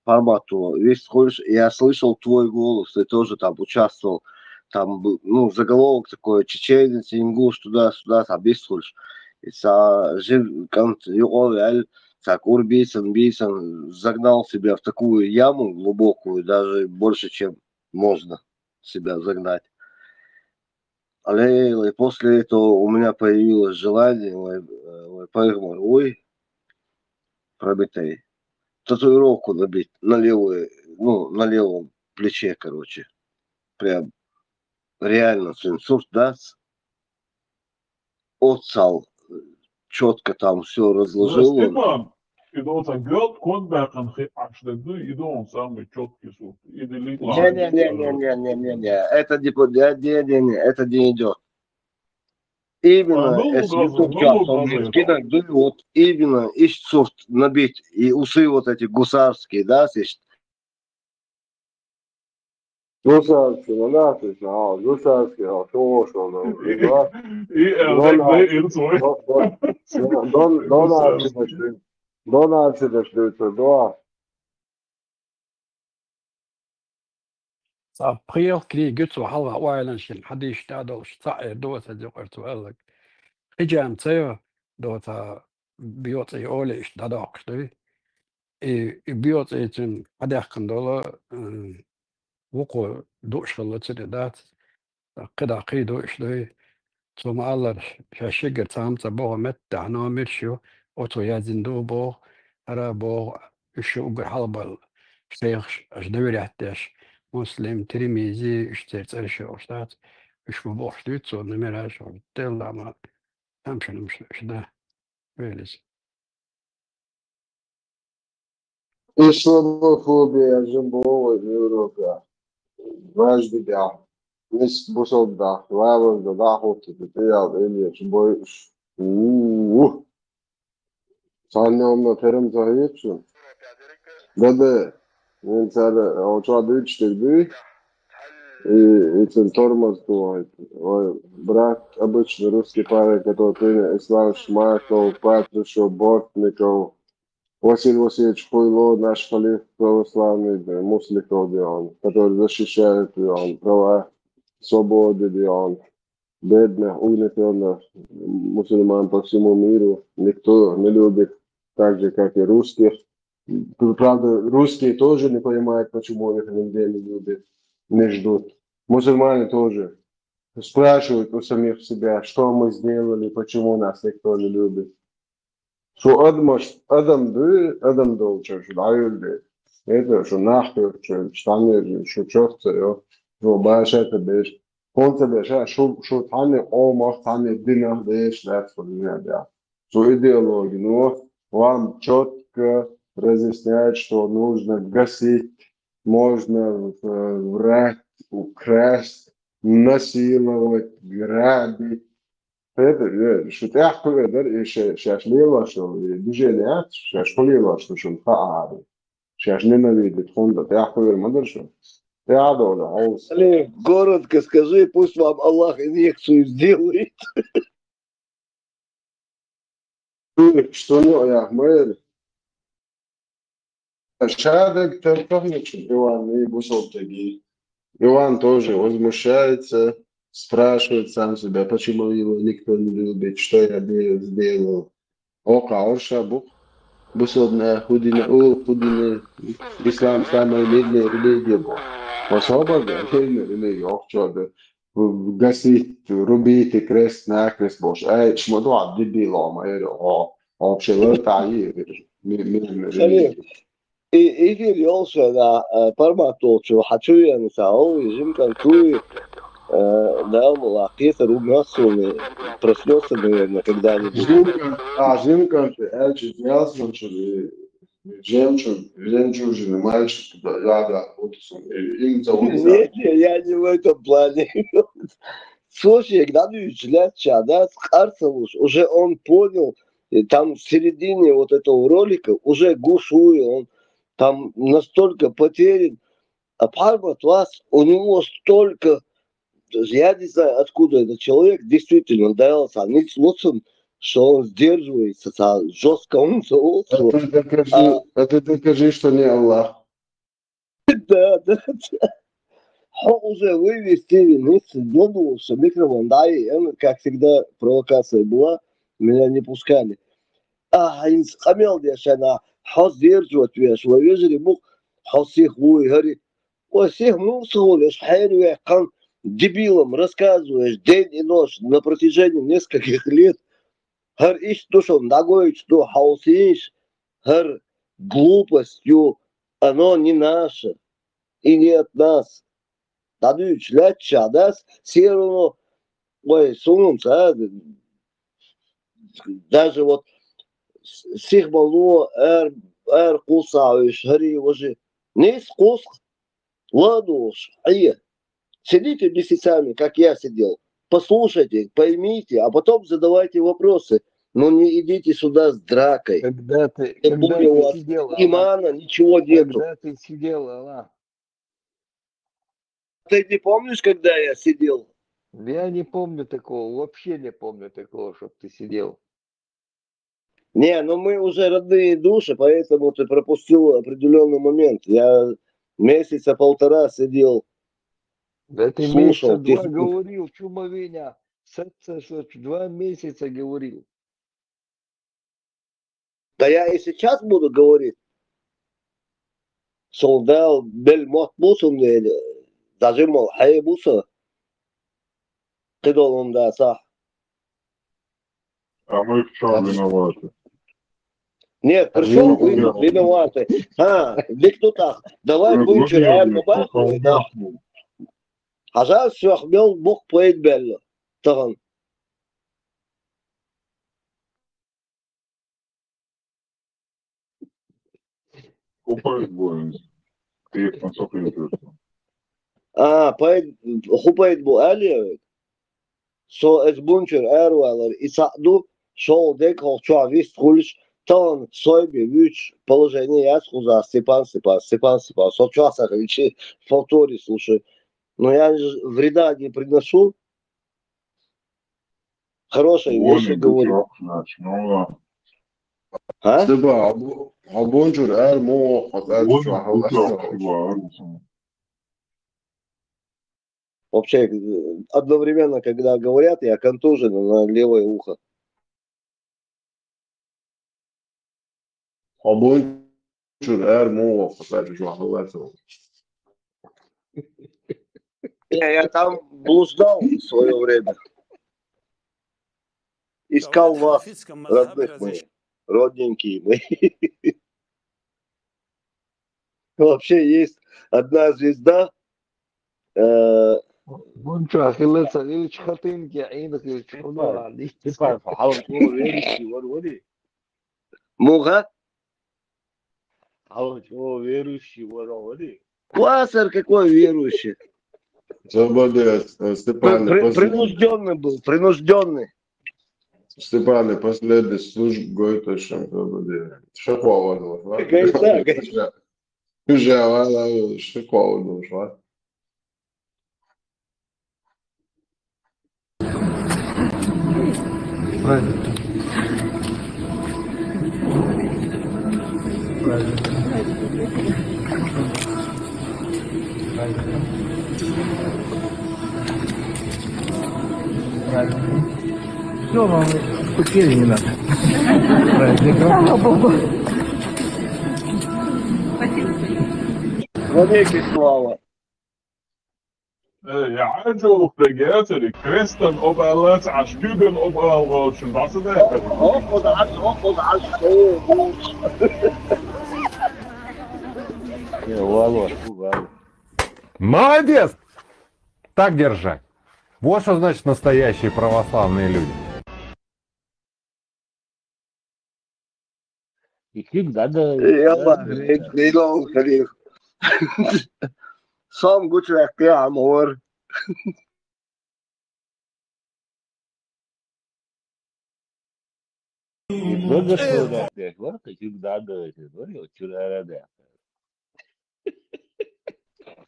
формату, весь слыш-, я слышал твой голос, ты тоже там участвовал, там был, ну, заголовок такой, чеченец, ингуш, туда-сюда, там весь слышишь. И са, жив, кам, югов, аль, так, урбисан, бисан, загнал себя в такую яму глубокую, даже больше, чем можно себя загнать. Але, але после этого у меня появилось желание, але, але поехал, ой, пробитый, татуировку набить на левой, ну, на левом плече, короче. Прям реально, сын, сурт дац. Отсал, чётко там всё разложил он. Степан, идо ца гёлд кон бакъан хи ашдагды, идо он самый чёткий сурт. Иди лик ла. Не-не-не, это не по-, не, не, не, не, это не идёт. Именно, а, ну, если угроза, YouTube, ну, чё, там угроза, скидок даю, вот именно ищ сурт набить, и усы вот эти гусарские, да, есть. Гусарский, ну да, то есть, а, гусарский, а, хорошо, да, да. И, э, Дон, так, да, и свой. Дон, Дон, Дон, Дон, Гусарский. Арчи дошли. Дон, Арчи дошли, это, да. Ца пхиъ книга ю цо хьалха ойланаш йина, хьадийшта а долуш, цхьаъ эр ду аса декъар цо аьлларг. Хиджам ца йо, доца биоцӀий оле иштта дӀадоккхуш дуй. И, и биоцӀий цуьнан хьадаьккхина долу, м, вукхо дууш хилла цуьнан дац. ТӀаккха кхидӀа кхий ду иштта дуй. Цо ма-аллара, шаьш шиггара цхьамца боху меттехь номерш ю, оцо яздина ду боху, хӀара боху, уьш шу уггар хьалабалла шайхаш, аша доверять деш, Муслим, Тирмизи, уьш церан цӀераш йолуш дац, уьш ма бохуш дуьйцу цо номераш, делла ма, тамашийна уьш, уьш да, велиза. Исламофобия жимма боху вайн Европехь. Важа дидехь. Мис бусалба дахь, валаза дахь хӀутту тӀеял элечу бойуш. У-у-у! Цхьанна хӀуманна терам ца хьоьцу? Да-да. Вайн цара, а, чохь дуьйцуш дерг дуй? И, и цуьнан тормоз тухуьйту. Ой, брат, обычный русский парень, который принял ислам, Шмаков, Патрушев, Бортников, Василий Васильевич Хуйло, наш халиф православный, да, Муслихов, да, он, который защищает, да, он, права, свободы, да, он, бедных, угнетённых мусульман по всему миру никто не любит, так же, как и русских. Правда, русские тоже не понимают, почему их нигде не любят, не ждут. Мусульмане тоже спрашивают у самих себя, что мы сделали, почему нас никто не любит. Шу адам, адам дуй, адам долчуьра шу дӀаюьллу. Это шу нах хьоьхучуьра, шу тхьамер, шу чохь ца йо, шу баша ца беш. ХӀунда ца беш, а, шу, шу тхьамер къомах, тхьамер динах деш дац шу дуьнен тӀехь. Цу идеологино вам чётко разъясняет, что нужно гасить, можно, э, врать, украсть, насиловать, грабить. Это, э, шу тӀехь кхуьур дара и ше-, шаьш лелош йолу и движение яц, шаьш хӀун лелош ду шуна хаахьара. Шаьш ненавидит хӀунда тӀехь кхуьур ма дара шу. ТӀехь а долу хьовса. Али, коротко скажи, пусть вам Аллах инъекцию сделает. Что не, я, мы Шадерг теркахничун Иван и бусалба стаги. Иван тоже возмущается, спрашивает сам себя, почему его никто не любит, что я де-, сделал. Оха орша бух, бусалбана худина, у, худина, ислам самая мирная религия бу. Особо мирная религия, ох, чё да. Гасить, рубить и крест-накрест болуш. Ай, шма дуьхьа дибило ма яра, о, вообще лартаьи, ми-, ми-, ми-, Салим, и эфир йолуш вайн, а, формат долчу хьан чу веана ца, о, и жимкан чу и, Э, да, была кхетар у нас, он проснётся, наверное, когда-нибудь. Жинкан, а, жинкан, э, чи, Нелсон, чи, э, жемчуг, жемчужный мальчик, да, да, да, вот он, э, им зовут, да. Не, не, я не в этом плане. Слушай, когда начинать чадас, Арсалуш, уже он понял, и там в середине вот этого ролика уже гушуя, он там настолько потерян, а Пармат вас, у него столько, я не знаю, откуда этот человек, действительно, дал саниц лоцун, что он сдерживается, жестко он зовут. Это докажи, а, это докажи, что не Аллах. Да, да, да. Хо уже вывести, не задумался, микрофон, да, и, э, как всегда, провокация была, меня не пускали. А, инс, камел дешана, хо сдерживать веш, ва вежри мух, хо сих вуй, хари. Ва сих мух схуй, еш хайр ве, кан дебилам рассказываешь день и ночь на протяжении нескольких лет. Хар иш душам дагоич ду хаусиш, хар глупостью, оно не наше и не от нас. Дадуч ляча, да, все равно, ой, сунумца, а, даже вот с-, сих балу, эр, эр кусавиш, хари, вожи. Не скус, ладуш, ай. Сидите месяцами, как я сидел. Послушайте, поймите, а потом задавайте вопросы. Но не идите сюда с дракой. Когда ты, тем более у вас сидел, имана, ничего нету. Когда ты сидел, Аллах? Ты не помнишь, когда я сидел? Я не помню такого, вообще не помню такого, чтоб ты сидел. Не, ну мы уже родные души, поэтому ты пропустил определённый момент. Я месяца полтора сидел, да ты слушал, месяца два говорил, чумовиня, два месяца говорил. Да я и сейчас буду говорить. Солдал бель мот бусун дели, даже мол хай буса. Кыдолунда сах. А мы в чём виноваты? Нет, при чём вы виноваты? А, дик тут так. Давай будем читать, да. Хажа сёх мел бух поэт белло. Таган. Хупайт бу. Тип на сохин. А, пайт, хупайт бу али. Со эс бунчур арвалар исаду, шол дек хол чуа вист хулиш, тон сойби вич положение яс хуза Степан, Степан, Степан, Степан. Со чуа сахвичи, повтори, слушай. Но я же вреда не приношу. Хорошие вещи говорю. А? Степан, а бу-, а бунчур ар мо, а чуа. Вообще, э, одновременно, когда говорят, я контужен на левое ухо. Обои чур эр мо вакытлар жугала. Не, я там блуждал в своё время. Искал вас, родных моих, родненькие мои. Вообще есть одна звезда, э, Бунчу ахилла цагил чхатын ки ин хил чхуна али. Типа, хал чо верующий вар вари. Муха? Хал чо верующий вар вари. Квасар какой верующий? Забоди, э, Степан, при-, при-, принуждённый был, принуждённый. Степан, последний служб гой то, что забоди. Шакова, да? Конечно, конечно. Уже, а, а, шакова, да? Правильно. Правильно. Правильно. Правильно. Всё, вам купили не надо. Правильно. Слава Богу. Во веки слава. Э, я аджу пегетери, крестен обалац, аш гюген обалгочен, да, да. О, о, да, о, о, да, о. Не, Валу, Валу. Молодец! Так держать. Вот что значит настоящие православные люди. Ишиб дада. يلا، غريب، غريب، غريب. صام قلت لك يا عمور. Ишиб дада. Ишиб дада.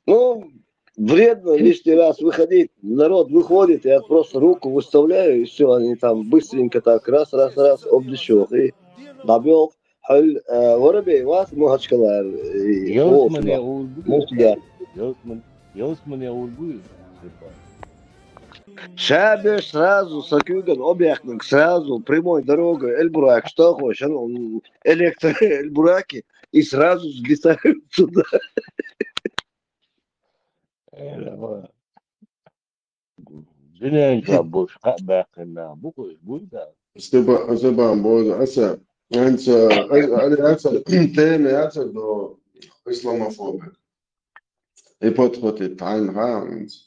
Ну, вредно лишний раз выходить. Народ выходит, я просто руку выставляю, и все, они там быстренько так раз, раз, раз, обдешёк, и добёк. Хьол, э, Воробей, вас Махачкала, э, Ялсмане вот, ургу. вот я. Ялсман, ялсмане ургу. Шабеш сразу, сакюган объяхнук, сразу прямой дорогой, Эльбурак, что хочешь, ну, электро Эльбураки, и сразу взлетают сюда. Динен ча буш ка бакына, бу куш буйда. Степан, Степан, бо, аса, анца, али, аса, тема, аса до исламофобия. И подхватит тайм, ха, анца.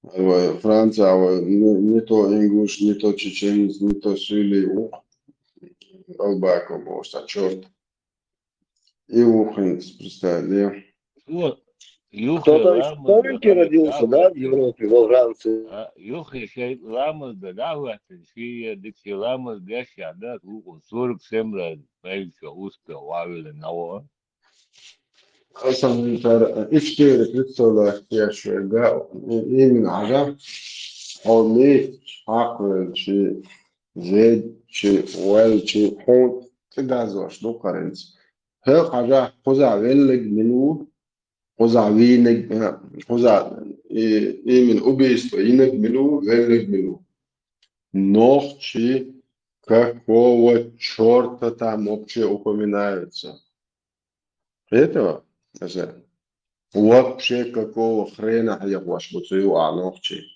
Ава Франция, ава не, не то ингуш, не то чеченец, не то сюли, у, албако, бо, ста чёрт. И ухинц, представь, да? Вот. Кто-то в Америке родился, да, в Европе, во Франции. Юхи шей ламаз да да ватин, ши дикси ламаз да ша да, у сорок семь раз, бельча успел, вавиле наво. Асан тар иштери представляешь, я швега, именно ага. Он не хаквел чи, зед чи, вел чи, хун, ты газош, ну, каренц. Хе хажа, хуза веллиг мину, хуза виниг, хуза, и, именно убийство, иниг мину, веллиг мину. Ногчи, какого чёрта там вообще упоминаются? Этого? Вообще какого хрена хьехваш буцу ю а ногчи?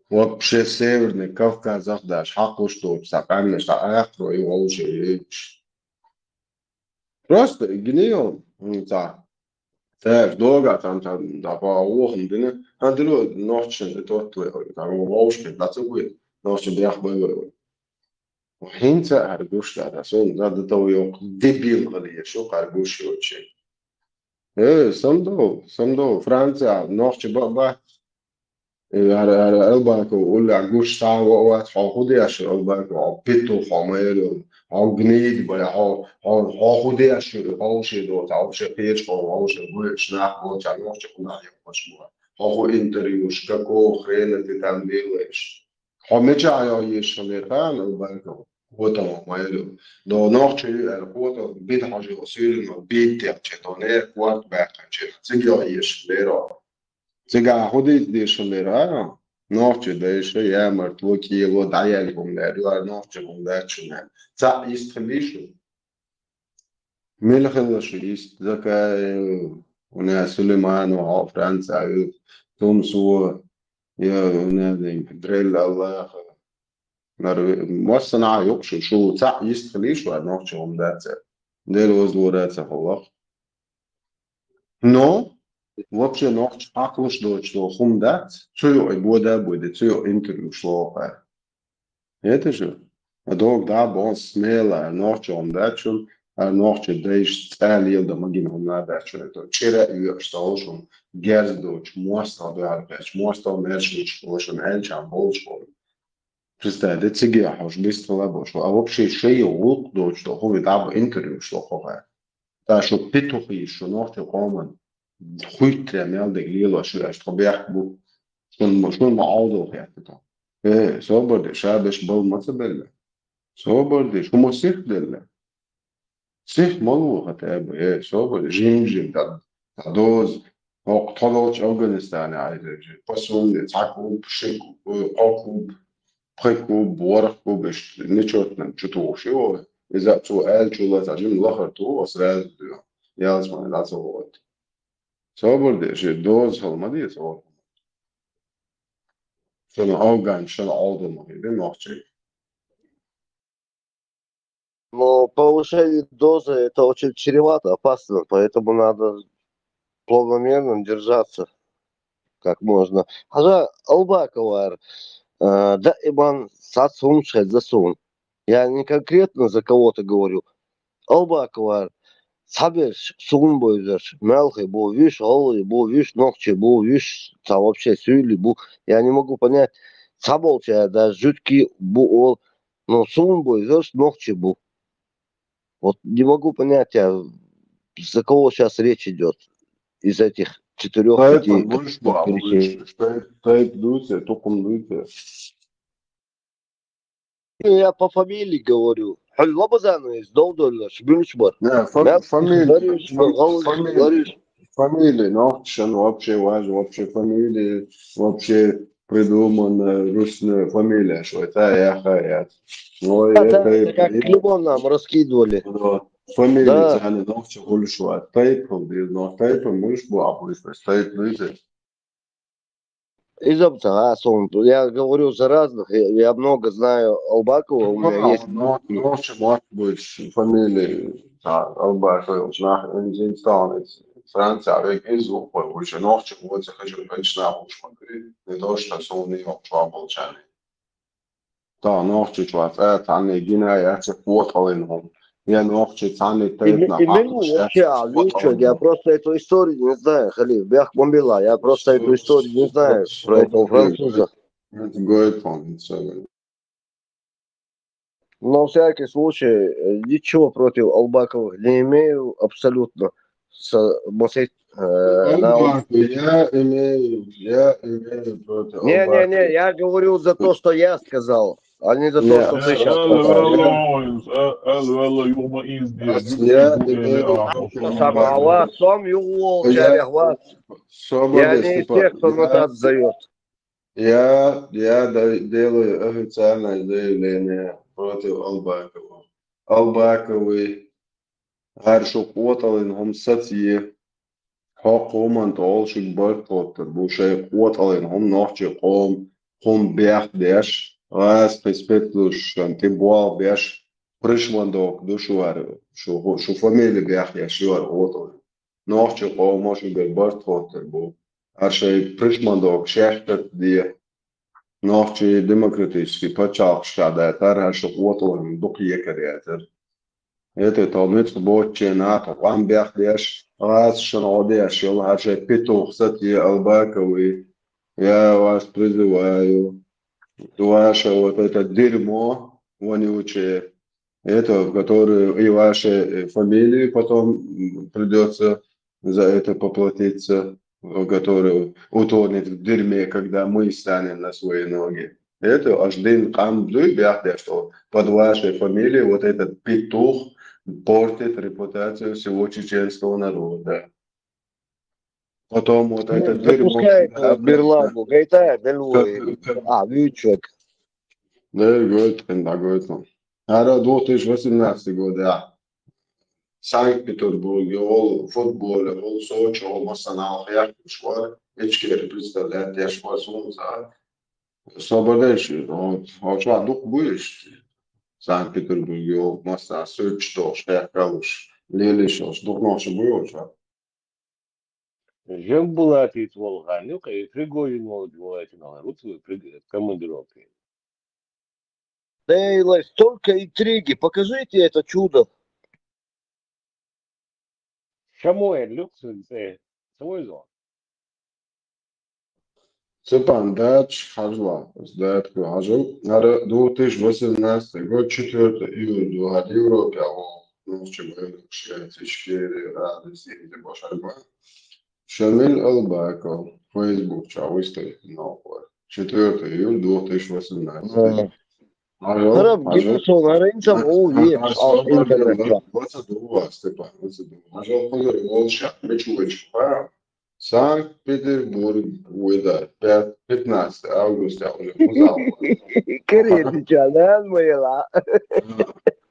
Вообще Северный Кавказ ахдаш, хьакъуш доцу, ца къаьмнаш, ца аькъро ю гӀовше ю. Просто гнием, ца. Ца дога там, ца, да, по ухам дина. Андро ногчен, тот твой, там, гӀовшке, да, ца будет. Ногчен бях бой. ХӀинца гьар гуш дац, сон да, да, тов йоккха дебил гӀале, шо гьар гуш йочи. Э, самдо, самдо, Франция, нохчи ба, ба. Э, гьар, гьар, Албаков, улла гуш са ва, ва, хьо худеш, Албаков, хьо питу, хьо майру, хьо гнид, бля, хьо, хьо, хьо худеш, хьо ши до, хьо ши пеш, хьо, хьо ши гуш, нах, хьо ча, нохчи худа, я, хьо ши гуш. Хьо ху интервьюш, какого хрена ты там делаешь? Хьо мича йо йиш хилира, Албаков? Хото майру. До нохчи ю эр хото, бит хьожи осуьлин, бит тяхче, до не кварт бахче. Цига йо йиш хилира. Цига худит диш хилира. Нохчи дайша, я мартво кило, даял гум лер, ю ар нохчи гум дачуна. Ца ист хилишу. Мел хилла шу ист, Закаев, уна Сулейманов, хьо Франция, ю, Тумсо, я, уна, Дрел Аллах, Норве-, массана а юкъ шу, шу ца ист хилиш ва нохчи гум дац. Дел вазлура ца хулах. Но, вообще нохчи хьакълуш доч до хум дац, цу ю и бода буде, цу ю интервью шло ха. Это же. А дог да бон смела, нохчи гум дачун, а нохчи дайш цӀа лел да магин гум на дачун. Это чира ю аш таушун, герз доч, моста да арбач, моста мерш доч, ошун элчан болч. Представь, да циге хьош бистала бош. А вообще шей гӀулкъ доч до, ху ви даб интервью шло хо га. Та шу петухи шу нохчи къоман. Хуйтре мел дег лило шу аш тхо бяхк бу. Шун, шун ма алдо хяхта. Э, собар де, шабеш бал маца белла. Собар де, шу ма сих делла. Сих малу хата бу, э, собар де, жим-жим, да, да доз. Хьо тхо долчу Афганистане айдерчи, посулни, цхьа куб, ши куб, кхо куб, пхи куб, ворхӀ куб, иштта нечетно чу тухуш ю вай. Иза цо аьлла чула ца жима лахара туху, ас раьза ду. Ялсмани дӀа ца вогӀуьйту. Собар де, ши доза хала ма деза вай. Шуна афган, шуна Ӏалдо ма хилира нохчий. Но повышение дозы это очень чревато, опасно, поэтому надо планомерно держаться. как можно. Хьажал, Албаковар, э, даиман цхьацца хӀумнаш хеза суна. Я не конкретно за кого-то говорю. Албаковар, цхьаберш суна бовзарш, малхий бу, вуьш гӀалгӀай бу, вуьш нохчий бу, вуьш цхьа вообще суьйлий бу. Я не могу понять, цхьаболчар даже жуткий бу оал, но суна бовзарш нохчий бу. Вот не могу понять, я, за кого сейчас речь идёт из этих четырёх-пяти. Тайпа муьлш бу, перечислил. Тайпа, тайпа дувц, тукхам дувц. Я по фамилии говорю. Хьо Лабазановец, Довдоллаш, муьлш бар? Не, фа-, фамилия, Лариш, фам-, Галыш, фамилия, Лариш. Фамилия, нохчий шоана вообще важно, вообще фамилия, вообще придуманная русская фамилия, что это я, ха, я. Ну, а это так, это как и лимон нам раскидывали. Вот. Фамилия, да. Царна нохчий хулаш вац. Тайпа хила деза, но тайпа муьлш бу, а хулаш вац. Тайпа дувц. Из-м ца, а, сон, я говорю за разных, я, я много знаю Албакова, у меня есть. Но, но, нохчий мотт бу, фамилия, да, Албаков, нах, ин, ин, Франция, а век из, уже нохчий, вот, я хочу, конечно, уж смотри, не то, что сон не, он чё, молчание. Та нохчий чу вац, э, цхьанне гина яц, я кхойтта хьалха хӀума. Я нохчий цхьанне тайпа нах. Именно вообще, а вы чё, я просто эту историю не знаю, Халиф, бехк ма билла, я просто эту историю не знаю про этого француза. Это говорит он, это всё говорит. Но в всяком случае, э, ничего против Албаковых не имею абсолютно. Со-, мусить, э, на ум- Албаков, я имею, я имею против Албакова. Не, не, не, я говорю за то, что я сказал, а не за то, что ты сейчас сказал. Я имею против Албакова. Сам, а вас сам югъ волча, я вас. Я не из тех, кто назад сдаёт. Я, я да-, делаю официальное заявление против Албакова. Албаковый, хӀара шу кхойтта хьалха хӀума саца е, хьо кхойтта хьалха шуьга барт хӀоттар бу, шоай кхойтта хьалха хӀума нохчий къам, хӀума бехк деш, гӀазкхий спецслужбашна тӀе болх беш, пришмандовка ду шу хӀара, шу, шу фамилия бехк еш ю хӀара кхойтта хьалха. Нохчий къомо шуьгара барт хӀоттар бу. ХӀара шоай пришмандовка шаьш саца де. Нохчий демократический пачхьалкхашка дайтар, хӀара шу кхойтта хьалха хӀума дукха екар яцар. Это то ницкъ боцче нах, къам бехк деш, гӀазкхашна гӀо деш йола, хӀара шоай петух саца е, Албаковый. Я вас призываю, ваше вот это дерьмо вонючее, это, которое и вашей, э, фамилии потом, м, придётся за это поплатиться, э, которое утонет в дерьме, когда мы встанем на свои ноги. Это аж дин къам дуй бехк деш, что под вашей фамилией вот этот петух портит репутацию всего чеченского народа. Потом вот это дерьмо, запускай, когда, э, Берлангу, гайта, Берлангу. Как, как, а, вуьйцург. Да, говорит, да, говорит он. ХӀара две тысячи восемнадцатый год, да. Санкт-Петербурге, ол футболе, ол Сочи, ол массанахьа яхкаш вар, Ичкери представлять деш вар сунца. Собардеш, вот, вот, дукха бу иш. Санкт-Петербурге, ол масса, Сочи, тош, хьехкалуш, лелиш, дукха нохчий бу, вот. Жамбулатица волча хана юкъе, Пригожин волча волча хана руц вай Приг-, командировке. Дейла, столько интриги. Покажите это чудо. Шамуэл юкъе, э, свой зон. Степан, дац хьажал, дац хьажал. ХӀара две тысячи восемнадцатый год, четвёртый июль, ду хӀара Европе, а, ну, с чего я начинаю, четыре раза, семь, ты больше альба. Шамиль Албаков, Facebook чу выставить новый. Четвёртый июль две тысячи восемнадцатый. Ага. Хьажал, хьажал. Гиннессон, хӀара инсам, о, е, а, интернет чу. Вацадува, Степан, вацадува. Хьажал, хьажал, волча, мича вуйча, а? Санкт-Петербург, вуйда, пят-, пятнадцатый августа уже хузал. Каретача, да, моя ла.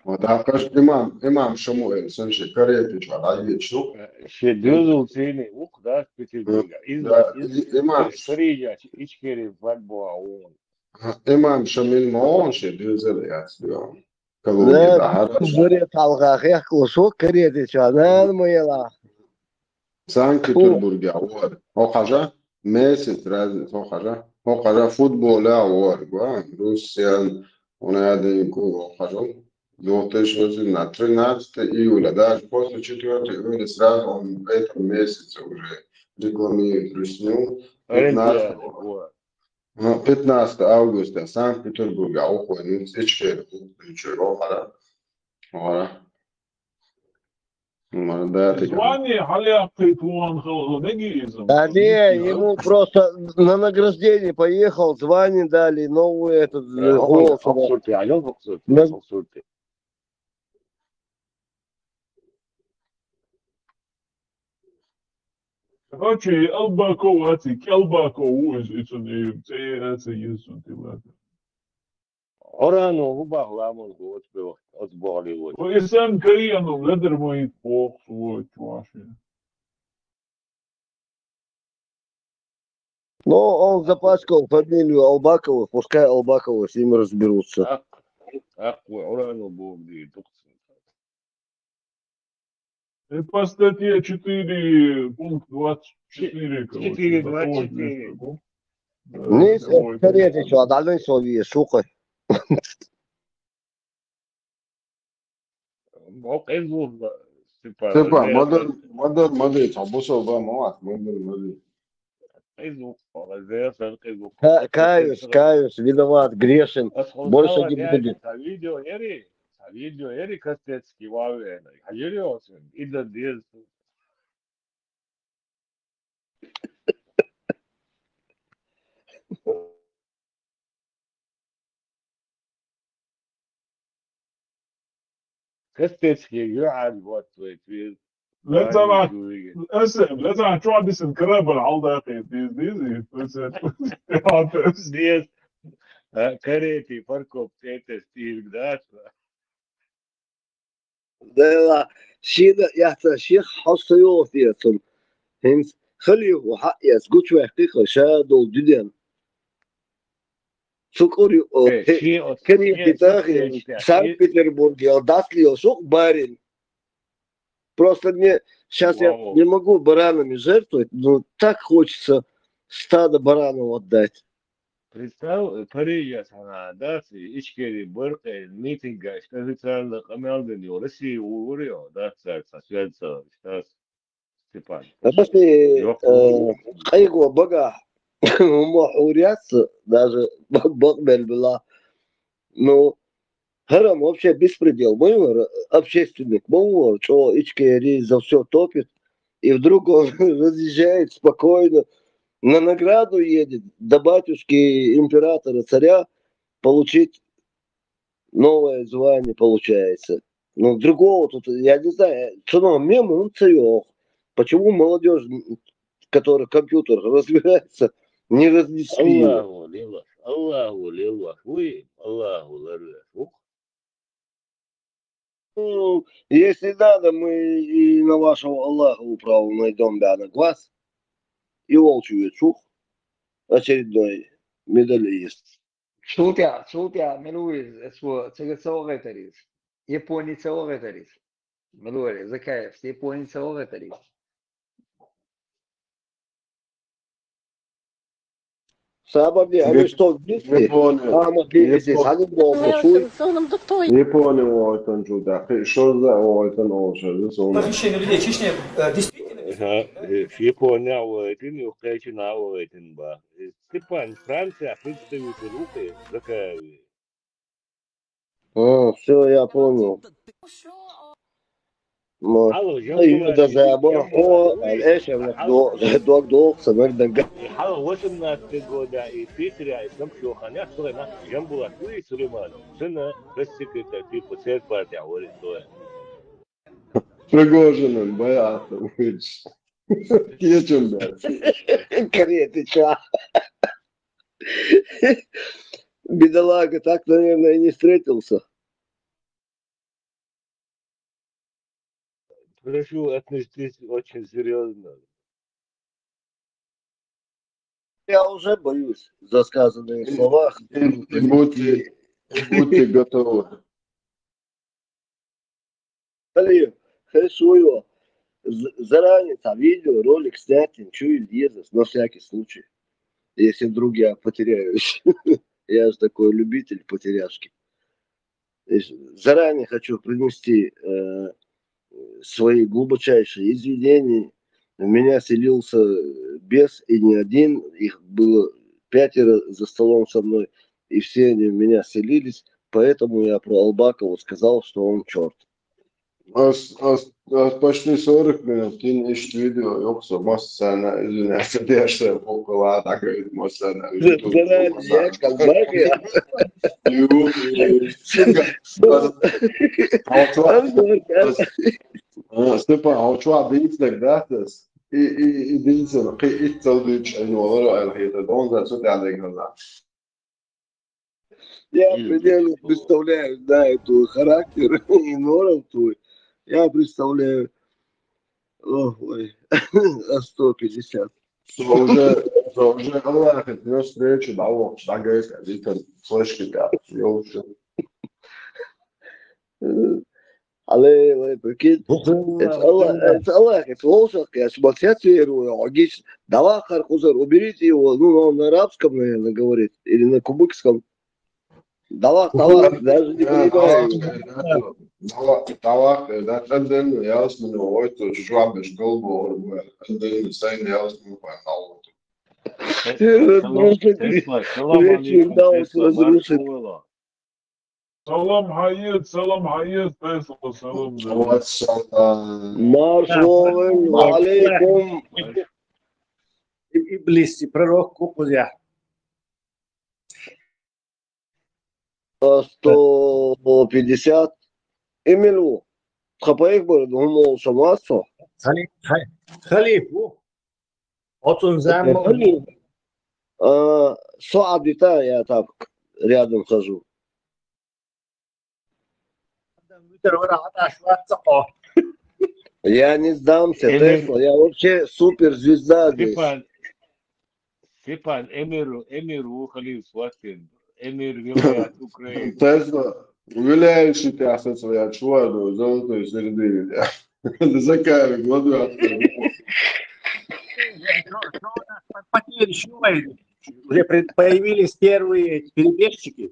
Вот, а, каш-, имам, имам Шамуэль, санши, каретача, а, ечу. Э, ше дозул цени, ух, да, Петербурга. Из, да, из, и-, имам. Из, Парижа, Ичкери, флагбоа, он. Имам Шамиль ма вон ше дезар яц, да. Колумбия, да, да, хӀара. Зуре талга хехкуш, каретача, да, моя ла. Санкт-Петербурге, вот. О, хьажа? месяц разница, хӀокхара, хӀокхара футболехь варг ван, Русиян, Унаядинку хӀокхара. Две тысячи восемнадцать, тринадцатое июля, даже после четвёртого июля сразу он в этом месяце уже рекламирует русню. Пятнадцатого, ну, пятнадцатого августа Санкт-Петербурге уходит, ну, Ичкери, хӀокхара. Хара. Молодая ты. Звание хьалаяккхийта вон хала меги иза. Да не, ему просто на награждение поехал, звание дали, новый этот, э, голос. Хоксурти, а он хоксурти, хоксурти. Короче, Албаков аци, Калбаков уж, и цун, и цӀе аци, Иисус, ты ладно. Орано, хӀу бах ламан гу, оцбе, оцбогӀли вот. Ва исан Кариянов ледер моит бохс, вот, чуваши. Но он запачкал фамилию Албакова, пускай Албаковы с ним разберутся. Ах, ах, Орано бог ди, духс. И по статье четыре, пункт двадцать четыре, короче, четыре двадцать четыре. Нис, короче, это что, а дальше что, вие, сука? Бо къезур, Степан, Степан, мадур, мадур, мадур, цхьа бусалба ма вац, мадур, мадур. Къезур, къезур, къезур. Ка-, каюсь, каюсь, виноват, грешен. Больше не буду. Цхьа видео яри, цхьа видео яри Костецкий вавена. Хьажири осен, ида дез. Костецкий юхьан вот твой твир. Лецана, эсэм, лецана чуадисин корабль хьалдакъи, диз, диз, диз. Диз. А, карети, паркоп, тетес, тирг, да? Дела, шина яца ших хьо ца йолу тесун. ХӀинца халифа хьаэца гучуваьккхи-кха ша долу дуьнен. Цу кӀур ю-, о, Э, те-, ши-, о, Кенехи ши-, тахи, ши-, ши-, Санкт-Петербурге, о, дац ли йо, сух барин. Просто мне, щас я Вау. не могу баранами жертвовать, но так хочется стадо баранов отдать. Представь, пари я сана, да, си, Ичкери, Баркъе, митинга, официально къамел дин йо, Россия, у, ур йо, да, цар, цар, цар, цар, цар, Степан. Расси, Йо, э, къайгъо бага, хӀума хьур яц, даже бакъбел била. Ну, хӀара вообще беспредел. Ма ю хӀара, общественник ма ву хӀара, чӀогӀа Ичкери за всё топит. И вдруг он разъезжает спокойно на награду едет до батюшки императора, царя, получить новое звание получается. Ну, другого тут, я не знаю, цуно мем он цаёх. Почему молодёжь, м, которая компьютер разбирается, не разнесли его? Аллаху лилах, Аллаху лилах, уй, Аллаху лилах, ух. Ну, если надо, мы и на вашего Аллаха управу найдём, да, на глаз. И волчу вечух очередной медалист. Цул тӀаьхьа, цул тӀаьхьа мила ву иза, эс ву, цига ца вахийтар иза. Япони ца вахийтар иза. Мила ву иза, Закаев, Япони ца вахийтар иза. Сабарди, а вы Яп-, что, в Днестре? Япония. А, мы в Днестре, Япо-, садим дом, суй. Япония, вот он туда. Ты что за, вот он, он же, он. Похищение людей в Чечне, э, действительно. Ага, э, Япония, вот, и не указано, вот, ба. Степан, Франция, представитель Украины, Закаев. А, всё, я понял. Мо, Алло, ай, Жамбулат, да, да, мо, Жамбулат, о, ой, эшер, Алло. Дог, дог, дог, сабар, дог. Хьала восемнадцатый года и Питера, и Самсюханя, слухай, на, Жамбулат, ой, Сулейман, сына, рассекрета, типа, церковь, я говорю, что. Пригожиным, баятым, видишь. Кечим, блядь. Каретича. Бедолага так, наверное, и не встретился. Прошу отнестись очень серьёзно. Я уже боюсь за сказанные слова. И, и будьте, и будьте готовы. Алиев, хай суйо. з- заранее там видео, ролик снять, ничего, Ильеза, на всякий случай. Если вдруг я потеряюсь. Я же такой любитель потеряшки. То есть заранее хочу принести э, свои глубочайшие извинения. У меня селился бес, и не один, их было пятеро за столом со мной, и все они в меня селились, поэтому я про Албакова сказал, что он черт. Аз, аз, аз почти сорок минут тин ишт видео йоксо массана извиняться дерсе покола так ведь массана. Заранее, как Баки. Степан, а чё дыйцлэг датас? И и и дыйцэн кы итцэл дыйч эн валаро айл хейта донза сутян дэгназа. Я примерно представляю, да, и твой характер, и норов твой. Я представляю. Ой, а сто пятьдесят. Уже, уже Аллах, это встречу дало, да, говорит, это слышки, да, ёлки. Але, але, прикинь, это Аллах, это Аллах, это волшеб, я смотрю, я говорю, давай, Харкузар, уберите его, ну, он на арабском, наверное, говорит, или на кубыкском. Давай, давай, даже не понимаю. Давай, да, отдельно, я с ним, ой, то чуть-чуть обещал, отдельно, сайт, я с ним, поймал. Вечер удалось разрушить. Салам хайыр, салам хайыр, Тесла, салам. Марш волын, алейкум. Иблис, пророк кукузя. Сто пятьдесят. Эмилу. Хапаек бар, ну, мол, самасо. Халиф, халиф, отун зам. А, Со адита, я так рядом хожу. Я не сдамся, Тесла, я вообще суперзвезда здесь. Степан, Степан, Эмиру, Эмиру халиф сватин. Эмир вилаят Украины. Тесла, уверяющий ты, а со своя чувство золотой середины. Закаем, глаза. Потери, чё, уже появились первые перебежчики.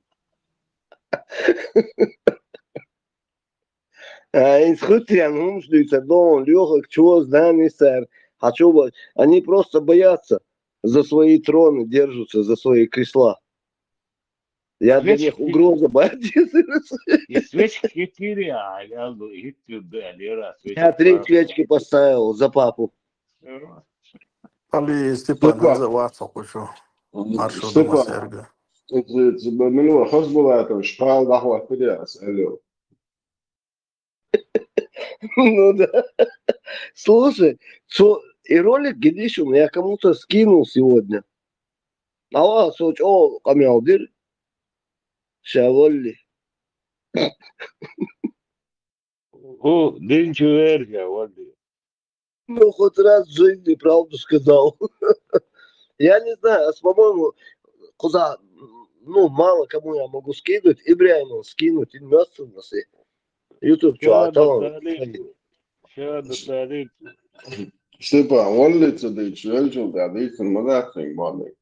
А, инсхутрян, хумсдуйца, дон, Лёха, чего, знамисар, хочу, они просто боятся за свои троны, держатся за свои кресла. Я для них угроза, братья. И свечки четыре, а я говорю, иди сюда, Лера, свечки. Я три свечки поставил за папу. Али Степан называться хочу. Маршо дома серга. Минула хозбулатов шпал дахватыряс, алло. Ну да. Слушай, что, и ролик Гедишин я кому-то скинул сегодня. А вот, о, камеалдир. Шаволли. О, динчувер, Шаволли. Ну, хоть раз в жизни правду сказал. Я не знаю, а, по-моему, куда, ну, мало кому я могу скинуть. Ибряйму скинуть, и место у нас и YouTube, что, а там... Шада талит. Степан, валли цадыч, валчул да дыйтын мадахтын бады.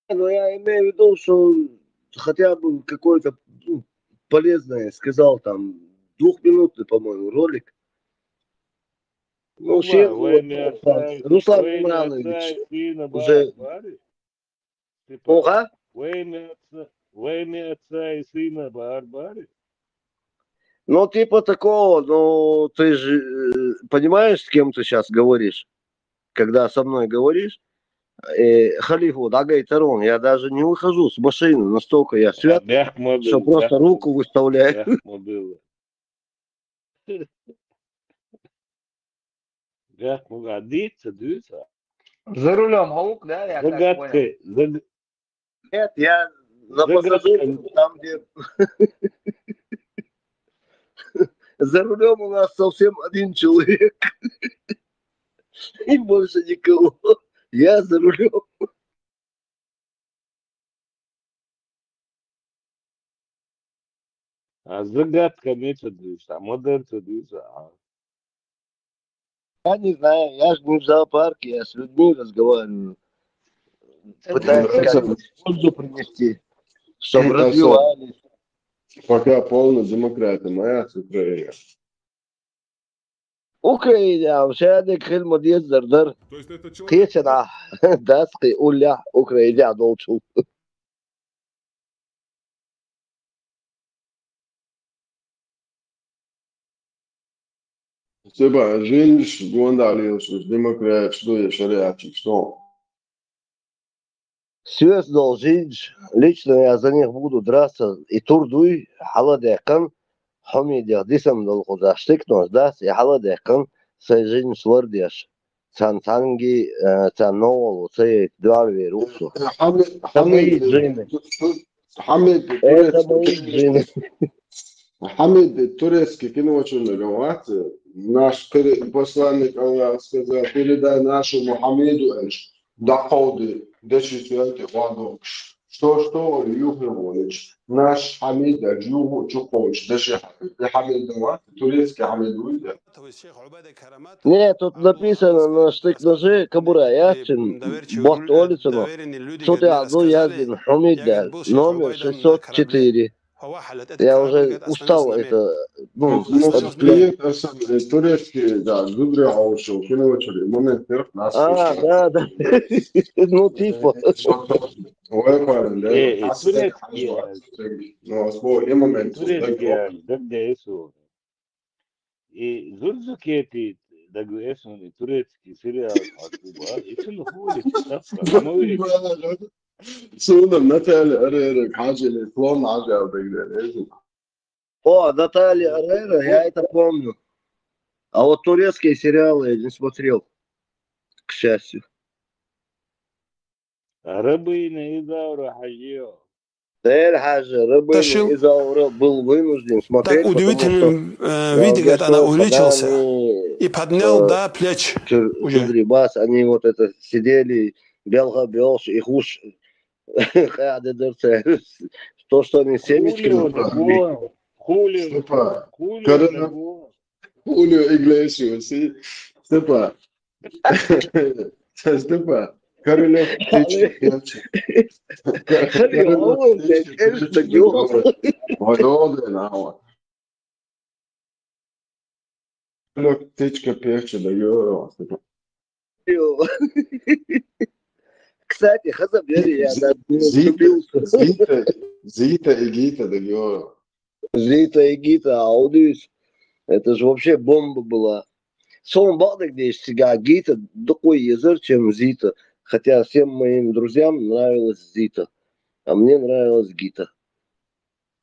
Но я имею в виду, что хотя бы какое-то, ну, полезное сказал, там, двухминутный, по-моему, ролик. Ну, Ва, все, во имя Отца и- Руслан во имя Имранович, Отца и Сына уже- Бар-, Бари. Ого. Во имя Отца, во имя Отца и Сына Бар-, Бари. Ну, типа такого, ну, ты же э, понимаешь, с кем ты сейчас говоришь? Когда со мной говоришь, э, халифу, да, Гайтарон, я даже не выхожу с машины, настолько я свят, Мягко что просто руку выставляю. Мягко было. Мягко, а дыца, дыца. За рулем гаук, да, я так понял? Загадка, заг- Нет, я на Загадка. пассажирском, там, где за рулем у нас совсем один человек. И больше никого. Я за рулем. А загадка меча дыца, а модерца дыца, а. Я не знаю, я же не в зоопарке, я с людьми разговариваю. Пытаюсь как-то пользу принести, чтобы развивались. Пока полная демократия, моя Украина. Украина, а вообще я не хил модец дар дар. Кесена, да, ски уля, Украина, долчу. Цыба, жинш, гондалилш, демократш, дуя, шариатчик, что? Связь должен, лично я за них буду драться. И турдуй, халадекан, хомидех дисам долху заштик, но сдас, и халадекан, сай жинш лордеш. Цан цанги, э, цан новолу, сай дуар веруксу. Хамид, Хамид, Хамид, жин. Хамид, Это турецкий, мои жины. Хамид, турецкий киноученый говорит, наш пере- посланник Аллаха сказал, передай нашему Хамиду, эш, да ходи, да читайте, ладокш. Что, что, Юхреволич, наш Хамид, эш, Юху, Чухович, да Хамид, Хамид, турецкий Хамид, уйдет. Не, тут написано на штык ножи, кабура, я чин, бот олицыно. Что ты одну яздин, Хамид, да, номер шестьсот четыре. Я уже устал это, ну, Ну, этот клиент, э, турецкий, да, Гудри Аушев, киноученый, момент, нас А, да, да. Ну, типа. Ой, парень, да. Э, э, А, турецкий, да, ну, а слово и момент, турецкий, да, а, да, да, эсу. И зурзукети, да, эсу, турецкий сериал, а, Куба, и сын хули, да, а, мы Суна Наталья Арера, Хаджи, слон Хаджи, а, так далее. О, Наталья Арейра, я это помню. А вот турецкие сериалы я не смотрел, к счастью. Рабыня Изаура Хажио. Эр Хажи, Рабыня Ташил. Изаура был вынужден смотреть, Так потому что удивительным э, я виде, говорит, она угостился, увеличился когда они, и поднял, э, да, плечи Чур- уже. Чудрибас, они вот это сидели, Белга Белш, и Хуш, Хады Дерце. То, что они семечки Хулио напекли. Дагуа. Хулио. Степа, Хулио Карена- Дагуа. Хулио Иглесиус, и Степа. Степа. Королёв птичка, перчик. Королёв, блядь, конечно, ёлка. Валёды, нахуй. Королёв птичка, перчик, да, ё, Степа. Кстати, хазабери, я Зи- над ним Зита, вступился. Зита, Зита и Гита, да, ё. Зита и Гита, Аудис. Это же вообще бомба была. Сон бакъдагъдеш, сига Гита дукха езар, чем Зита. Хотя всем моим друзьям нравилась Зита. А мне нравилась Гита.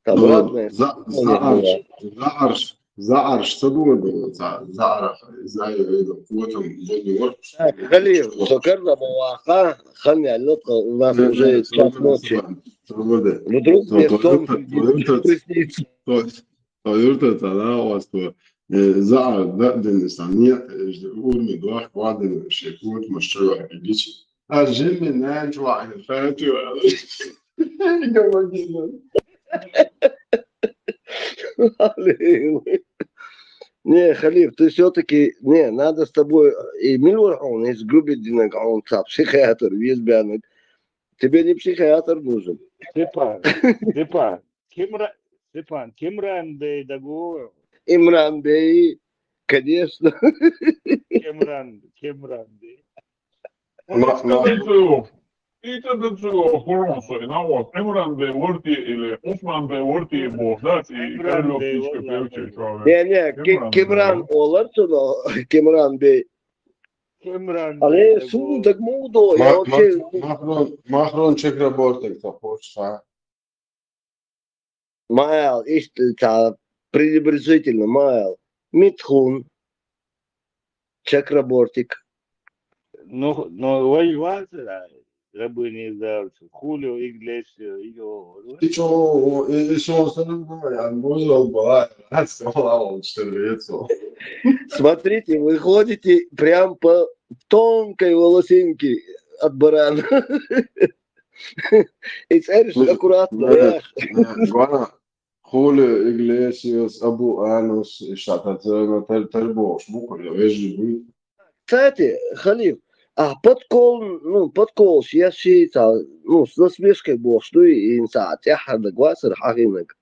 Там Ну, разные за, состояния за арш, бывают. За арш, за арш, что было, было, за, за арш, за, э, это, вот он, вот он. Так, Халил, что карна баваха, ханна лотка, у нас уже час ночи. Свобода. Вдруг мне То- сон то- то- приснится. То юрта тогда у вас то. Э, За, да, Денис, а нет, э, урми два хвадина, шекут, машчура, видите. А Джимми, нянь, два, хатю. Не, Халиф, ты все-таки, не, надо с тобой, и Милвархон, из Грубедина, он цап, психиатр, визбянок. Тебе не психиатр нужен. Степан, Степан, Кимра, Степан, Кимран Бей Дагуа. Имран Бей, конечно. Кимран, Кимран Бей. Ма- ма- Итадацу, итадацу, Хуронсо, и на вас, Имран Бей Ворти или Усман Бей Ворти, Бог, да, и Имран Карло Бей, Птичка Валла Певчи, Бей. человек. Не, не, Ки- Кимран Кимран Бей. Олар, но Кимран Бей. Кимран Але Бей сун Дагуа. дагмудо, я Ма- вообще... Ма- Махрон, Махрон Чакраборти, кто хочет, а? Майл, ишта, пренебрежительно, Майл. Митхун. Чакрабортик. Ну, ну, воевать, да. Рабыня Изаура, Хулио Иглесио, йо. И чё, и, и что, я бузал была, а, сказала он, что ли, это. Смотрите, вы ходите прям по тонкой волосинке от барана. И царишь аккуратно, Да. эх. Э, Вана, Хулио Иглесиас, Абу Анус, и что-то, это, ну, тер-, тербош, буквально, вежи будет. Кстати, Халиф, а подкол, ну, подкол, я ши, ца, ну, с насмешкой бохуш дуй, и ца тӀаьххьарнаг вацара хьахийнаг.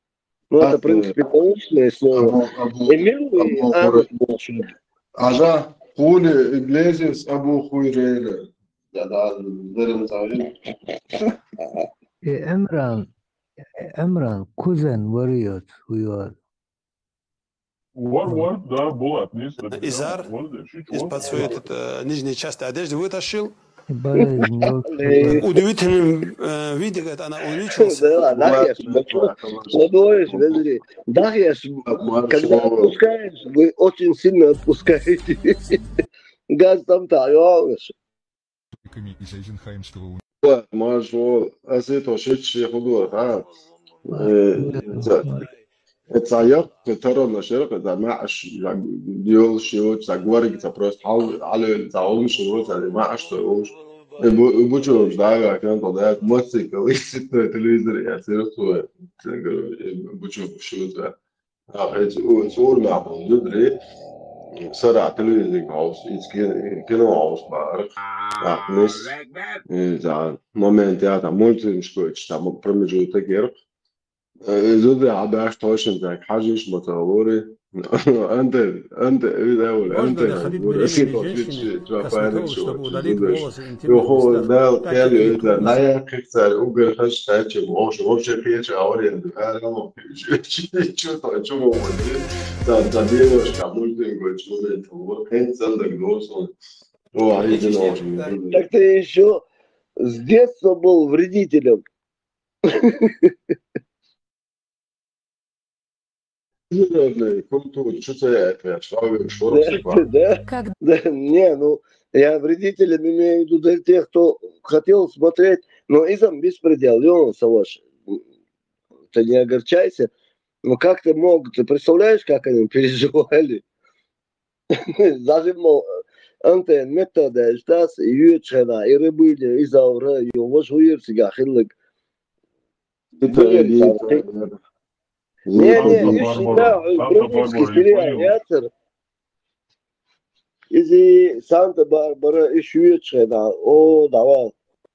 Ну, это, в принципе, научное слово. Эмил, Абу Хуре-, Хажа, Хулио Иглесиас, Абу Хурейра. Да, да, да, да, да. Э, Эмран, э, Эмран, кузен вариот, хуёр. Вар, вар, да, Булат, не знаю. Изар, из-под свою этот, э, нижнюю часть одежды вытащил. Удивительным, э, виде, говорит, она увеличилась. Да, да, я смотрю. Ладно, смотри. Да, я с-, когда отпускаешь, вы очень сильно отпускаете. Газ там-то, а я Ма шо, аса тхо шийтта шех хӀу дора, хӀа? Э, ца, ца яккха таронаш яра, ца маьӀаш, ца йолуш йоцу, ца горга, ца просто хьал-, хьалвелла, ца гӀуллуш йоцу, ца маьӀаш ца йолуш. Э, бу-, бучург дага, кан тхо даьт, мотоцикл, иситна телевизор, я сервис, ца, э, бучург шуца. ТӀаккха иза у-, иза урамехь болу зударий, сарахь телевизорга хьовса, иза ки-, кино хьовса бахара. ТӀаккха нис, иза момент яхь, мультфильмаш гойтуш, цхьа мо-, промежуток яра. Э, иза зударий хьабаьхча тхойшинна цаьрга хьажийша ма ца лури. Антон, Антон, иза а волу, Антон, Йохо, Дала кхел ю иза, дӀаяккхийта цара уггар хаза кхаьчча, вовшах, вовшах кхеча а вариант ду. Ара, вовшах кхеча а вариант ду. Ара, вовшах кхеча а вариант ду. Чу, чу, чу, чу, ца, ца девушка, мультик, чу, чу, вот, хен цандак досо. О, а я не знал, что... Так ты ещё с детства был вредителем. Серьёзно, культура, чу ца яьтта, шалгаш, шорох сепа. Да, да. Как? Да, не, ну, я вредителем имею в виду для тех, кто хотел смотреть, но иза-м беспредел, ё, Саваш, ты не огорчайся. Ну, как ты мог, ты представляешь, как они переживали? Зажим мо, Антон, метта деш дас, юьчхьена, и рыбыня, и завра, ё, вож уйер сига хиллаг. Это... Не, не, Санта-Барбара, уж всегда, уж Санта-Барбара, бронинский сериал, яцар. Иза Санта-Барбара, и шуьца, да, о, давай. Э, э,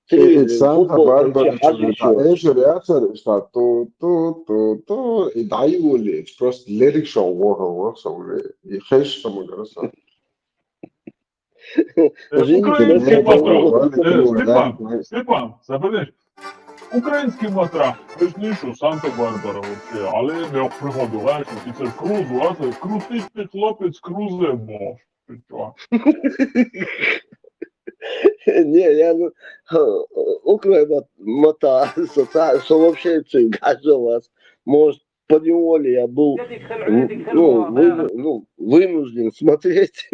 телевизор, Санта-Барбара, футбол, чу, хьажи, да, чу. Эшер яцар, иштта, ту, ту, ту, ту, и дӀайолаелча, просто лерриг шо вохьа, вохьа, уже, и хеш самагара сан. Э, украинский матра. Э, Степан, Степан, заберешь? Украинский матра. Точнее, что Санта-Барбара вообще. Але мягко приходу, знаешь, вот это Круз, вот это крутый хлопец, Круз, бо. Ты чё? Не, я, ну, украй мат-, мата, со, со, со вообще цинк, а что вас? Может, по неволе я был, ну, вынужден смотреть.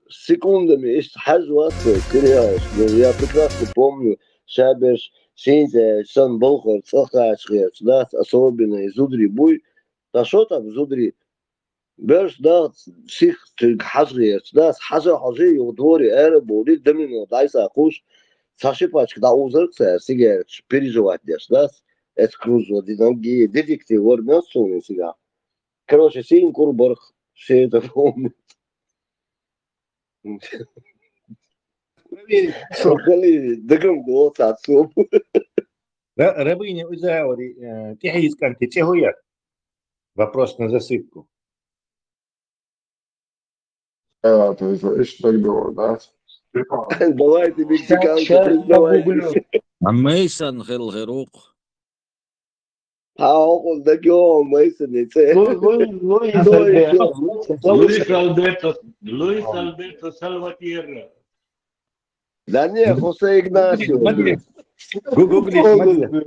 Секундами, иштта хьажа вац, Кирилл, ну, я прекрасно помню, шаберш, синца, сан балхар, цӀа кхача гӀерташ дац, особенно и зударий буй. Ткъа шо там зударий? Берш даха сих цуьнга хьажа гӀерташ дац, хьажа-хьажа юха дворе ара а бовлий, домино дӀасакхуш, цхьа ши пачка дӀаузарг цара сигареташ переживать деш дац, эцкрузо динарг, детектив вара мел суна сигахь. Короче, сийна кура барх, все это помнят. Со хали дагам гоцац соб. Ра-, Рабыня Изаури, э, тӀехьийза кӀанте цӀе хӀу яра? Вопрос на засыпку. А, то есть, иштта даг догӀу, да? Давайте, мексиканцы, признавайтесь. А Мейсон хила хир ву-кх. Хьан хӀокхул дагайогӀу Мейсони цӀе? Лу-, Лу-, Луис Альберто. Луис Альберто, Луис Альберто Сальватьерра. Да не, Хосе Игнасио. Гу-, гуглить, смотри.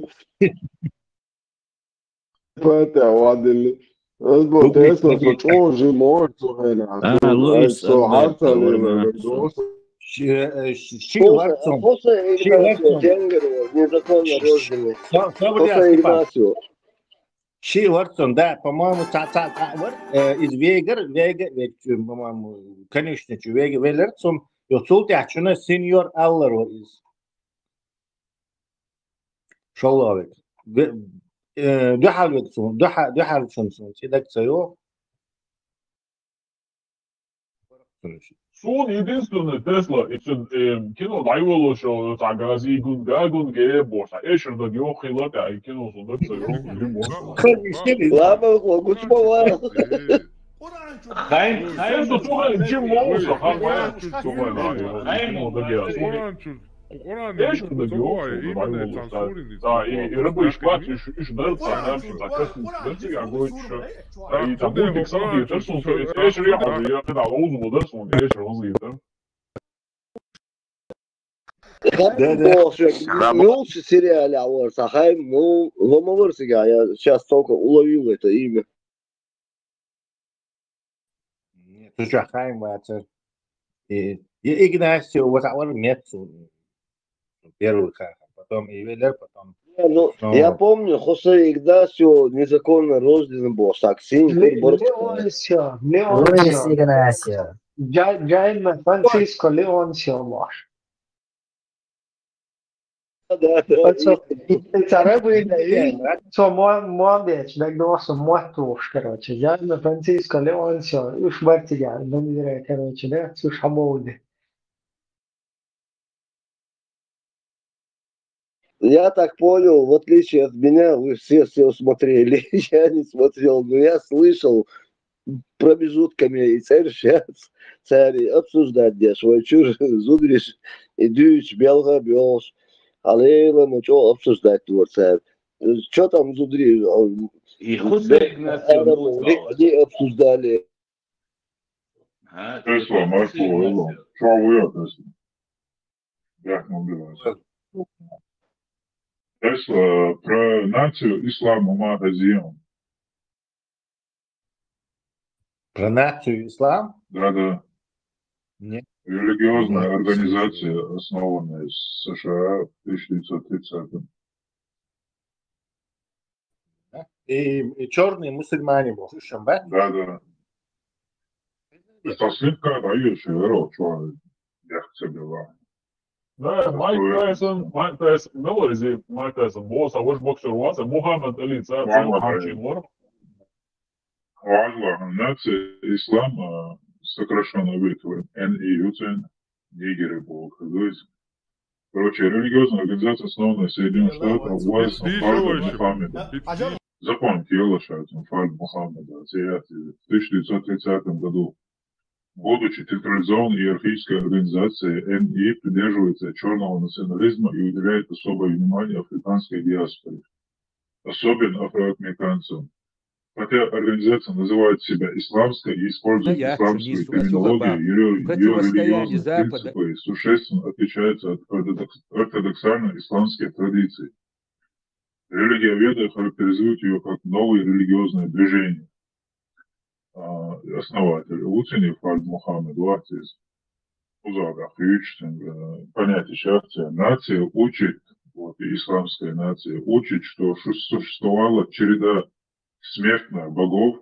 Пата вадили. Ас бо тесо со чӀожи мор цу хенахь. А, Луис Альберто. Ши, э, ши, ши варцон. Ши варцон. Незаконно рожденный. Са-, Савлияс Хосе Игнасио. Ши варцон, да, по-моему, ца-, ца-, ца-, вар, э, из вегар, вега, ведь, э, по-моему, конечно, чу вега велар цун, ё цул тӀаьхьа чуна сеньор аллар вар из. Шолла век. Ве-, э, дуьхьал век цун, дуьхьа-, дуьхьал цун цун, цӀе даг ца йо. Суна единственный Тесла, ицун, эм, кино дӀайолуш, цхьа газигун, гагун гебош, цхьа эшар даг йоххила, тӀа и кино сун даг ца йоху, жимма. Ладно, гучмава. Хайм, хайм, Тесла чухай жимма, ша, хайм, хайм, чухай, да, кино даг я, суна. Къуръан чуьра, Къуръан эшар даг йохху, именно цхьа сурин, да, и, и рабочий класс, иш, иш дар, цхьа, да, иш дар, цхьа, касин, дар, цхьа, я гой, ша. И там мультик сам директор, сон, эшар я, я, да, лоузу, да, сон, эшар, он директор. Да, да. Бог, что, Рабо- ну, в сериале, а вот, Сахай, ну, ломовар себя, я сейчас только уловил это имя. Нет, ты чё, Хайм, это, и, и Игнасио, вот, а вот нет, первый как, потом Эвелер, потом Не, ну, ну, я помню, Хосе Игнасио незаконно рожденный был, так, син, Ле-, Леонсио, Луис Леонсио. Игнасио. Джа-, Джайме Франциско Леонсио, Лош. Да, да, да. Вот, и, и, и царапина, и, да, да, цо мо-, молодец, да, ну, что, мотуш, короче, Джайме Франциско Леонсио, уж бартига, ну, не знаю, короче, да, уж обалдеть. Я так понял, в отличие от меня, вы все, все смотрели. Я не смотрел, но я слышал промежутками и церь сейчас, царь обсуждать деш, вай чур зудриш, и дюч, белга, бёш. А лейла, ну чё обсуждать, вот, царь. Чё там зудри? И Хосе Игнасио, ну, они обсуждали. Тесла, Марко, Тесла. Чё вы, Тесла? Як мы убиваемся? Тесла, про нацию ислам ума хазион. Про нацию ислам? Да, да. Нет. Религиозная организация, основанная в США в тысяча девятьсот тридцатом. Да? И, и чёрные мусульмане, бо, слышим, да? Да, да. И со слегка даешь, веро, чё, я к тебе, ва. Да, Майк Тайсон, Майк Тайсон, ну, вот здесь Майк Тайсон, босс, а вот боксер у вас, а Мухаммад Али, царь, Мухаммад Али. Важно, нация ислам, а, сокращённо выговорит, Н И, Юцин, нигеры, бо, как говорится. Короче, религиозная организация, основанная в Соединённых Штатах, власть Мухаммеда. Запомните, Елаша, Фард Мухаммеда, в тысяча девятьсот тридцатом году. Будучи централизованной иерархической организацией, Н И придерживается чёрного национализма и уделяет особое внимание африканской диаспоре, особенно афроамериканцам. Хотя организация называет себя исламской и использует исламскую терминологию, её, её религиозные принципы существенно отличаются от ортодокс-, ортодоксальной исламской традиции. Религиоведы характеризуют её как новое религиозное движение. А, основатель Уцини Фард Мухаммед Вахтис. Узагах, э, понятие сейчас, нация учит, вот, и исламская нация учит, что су-, существовала череда смертных богов,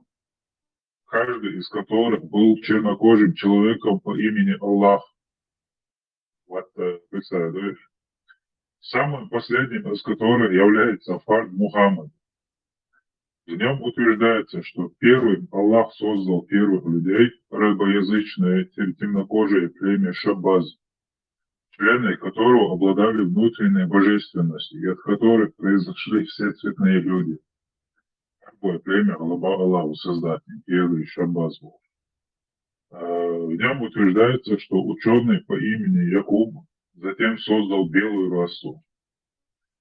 каждый из которых был чернокожим человеком по имени Аллах. Вот, э, представляешь? Самым последним из которых является Фард Мухаммад. В нём утверждается, что первым Аллах создал первых людей, арабоязычное тем-, темнокожее племя Шаббаз, члены которого обладали внутренней божественностью, и от которых произошли все цветные люди. Какое племя глава Аллаху создать, первый Шаббаз был. Э, в нём утверждается, что учёный по имени Якуб затем создал белую расу.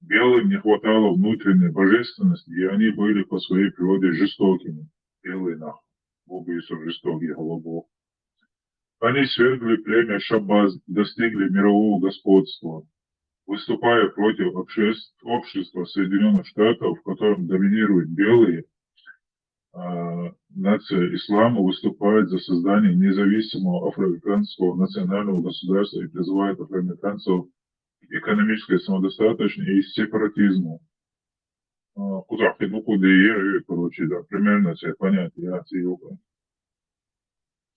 Белым не хватало внутренней божественности, и они были по своей природе жестокими. Белые нах. Убийство, жестокие, голубые. Они свергли племя Шаббаз и достигли мирового господства, выступая против обществ-, общества Соединённых Штатов, в котором доминируют белые. А, нация ислама выступает за создание независимого афроамериканского национального государства и призывает афроамериканцев к экономической самодостаточности и сепаратизму. А, куда, куда, куда, короче, да, примерно все понятия, я отсеял.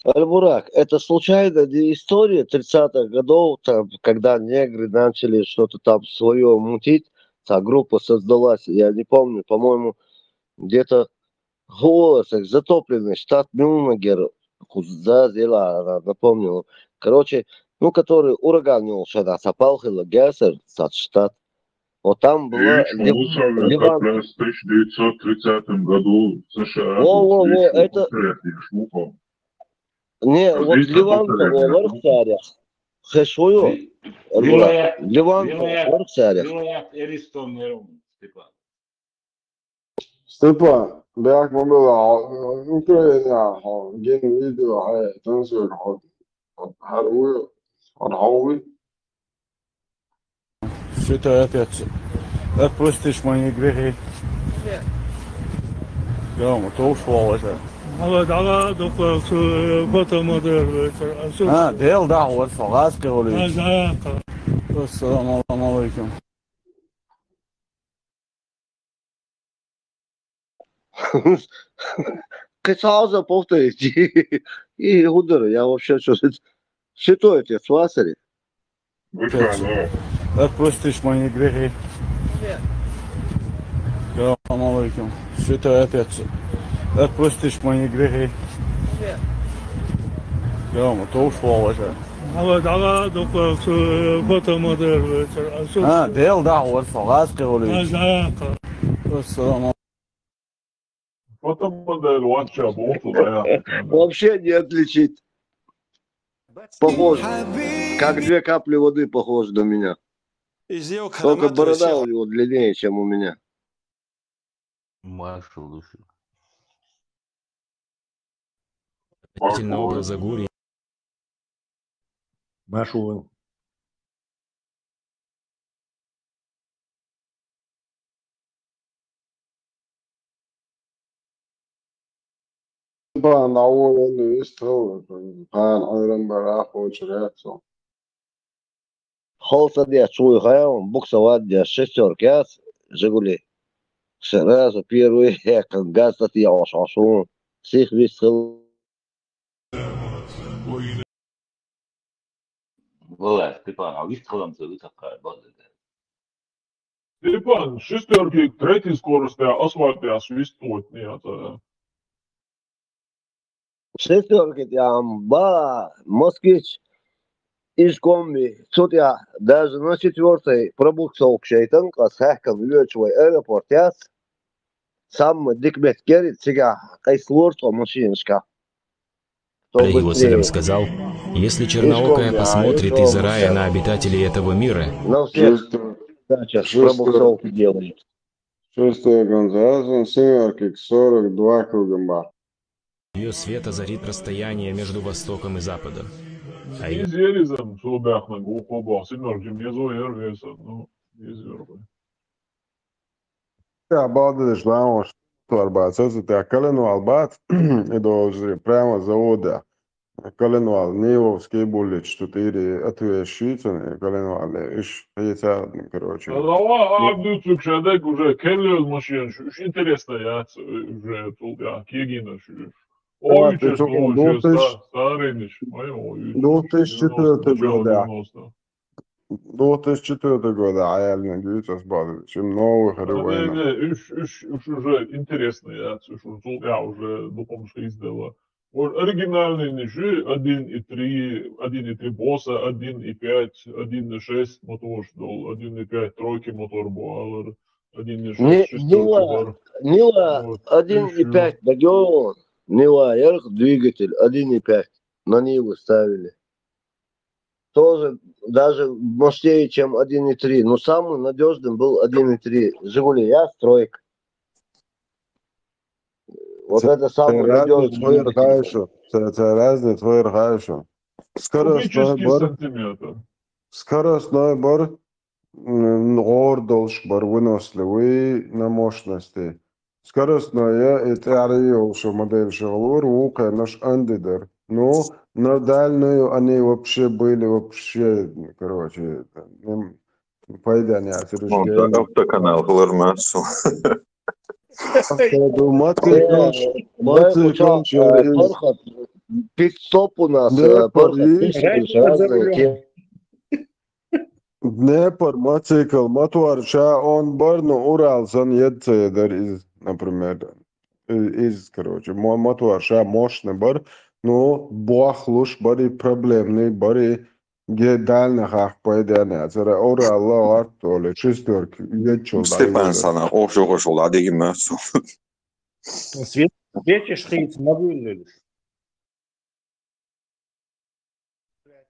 Аль-Бурак, это случайно не история тридцатых годов, там, когда негры начали что-то там своё мутить, та группа создалась, я не помню, по-моему, где-то в Уоллесах, затопленный штат Мюнагер, Кузза зела, она напомнила. Короче, ну, который ураган йолча, да, сапалхила гесер, сад штат. Вот там была Ишь, Лив-, Лусаль, Ливан. Как раз в тысяча девятьсот тридцатом году в США Во, был во, во, встречный это курсовик, я ж слухал. Не, вот Ливан того варх царя. Хешую. Ливан того варх царя. Степан, бяк ма била, Украина, ген видео, хай, танцует, хот, хот, харуй, хот, хауй. Что это опять? Отпустишь мои грехи? Нет. Дома, то уж волосы. Ала, ала, дока, фотомодель, это, а, А, дел, да, вот, салазка, А, Олег. Да, да. Ассаламу алейкум. Кхы цхьа повторить. И удар, я вообще что, святой отец, Васари. Вы что, ну? Отпустишь мои грехи? Нет. Салам алейкум. Что это опять? Отпустишь мои грехи? Нет. Дома, то уж волосы. Ала, ала, дока, фотомодель, это, а, А, дел, да, вот, салазка, Олег. А, да, да. Ассаламу Фотомодель вообще был туда, я. Вообще не отличить. Похож. Как две капли воды похож на меня. Только борода у него длиннее, чем у меня. Машу лучше. Относительно образа Гурия. Машу. Степан, а он, он вистхил, хан, айран бара, хочет реакцию. Холса деш, чуй, хаял, буксовать деш, шестерка яц, Жигули. Сразу первый, газ тат я, ош, ош, он. Сих вистхил. Валлай, Степан, а вистхилам ца витакка, база. Степан, шестерки, третий скорости, асфальт, я свистывать не это. Шестерки, я, ба, Москвич, из комби, тут я, даже на четвертой пробуксовка шайтан, кас хахкам, вьёчвай аэропорт, яц. Самый дикмет керит, цига, кайс лорд, машинашка. Кто Алейхи вассалям быстрее. Сказал: «Если черноокая Ишком, да, посмотрит ишком, из рая да. На обитателей этого мира». На всех Шестой, передачах шестой, пробуксовки делает. Шестой Гонзалес, он семерки к сорок два кругом бар. Её свет озарит расстояние между Востоком и Западом. А Из Елизан, субяхна, гухо бо, семёрки, не зоер веса, ну, из Европы. Я балдыш, потому что торба, это, это коленвал бат, и должен прямо завода. Коленвал, Нивовский буллич, тут ири отвешивается, коленвал, иш, яйца, короче. Лава, а, абдуцук шадек уже, келлёз машин, ш-, ш-, интересно, я, ц-, уже, тут, я, кегина, ш-, ш-. Ой, Давай, ты честно, чё, ой, две честно, тысячи, ста-, старый ниш, ой, ой, ой, две тысячи четвёртый девяносто, год, да. Девяносто. Две тысячи четвёртый год, а я не вижу, с Бадовичем, новых. А, не, ревойна. Не, уж, уж, уж уже интересно, я, уж, уж, я уже, ну, помню, что издала. Вот оригинальный ниши один и три, один и три босса, один и пять, один и шесть мотор, что ли, один и пять тройки мотор Буалер, один и шесть Не, шестерки Нива, бар. Нива Вот, один и пять, ещё. Дагеон. Нива, ярых двигатель, один и пять. На Ниву ставили. Тоже даже мощнее, чем один и три. Но самый надёжный был один и три. Жигули, я стройк. Вот Це, это самый це разный надёжный твой двигатель. Рхайшо. Це, це разный твой рхайшо. Скоростной Кубический бар. Сантиметр. Скоростной бар. М, гордолш бар, выносливый на мощности. Скоростной, я, это ари, шо модель шо лур, вука наш андидер. Ну, на дальнюю они вообще были, вообще, короче, м, пайда не Вон, отсрежгели. Автоканал, Глормасу. Автоду, мотоцикл, Э, мотоцикл, э, через Пархат, пит-стоп у нас, Да, э, Пархат, Париж. Пит-стоп, разные те- Днепр, мотоцикл, мотор ша он бар, ну, Урал сан ед цедар из, например, из, из, короче, мо-, мотор ша мощный бар, Ну, бохлуш бари проблемный, бари ге дальних ахпай дяна, цара оралла гӀарт оли, шестерк, еччул Степан дайвулда. Сана, ош ош ола, дигима су. Свет-, свечи шхиц мабуиллулуш.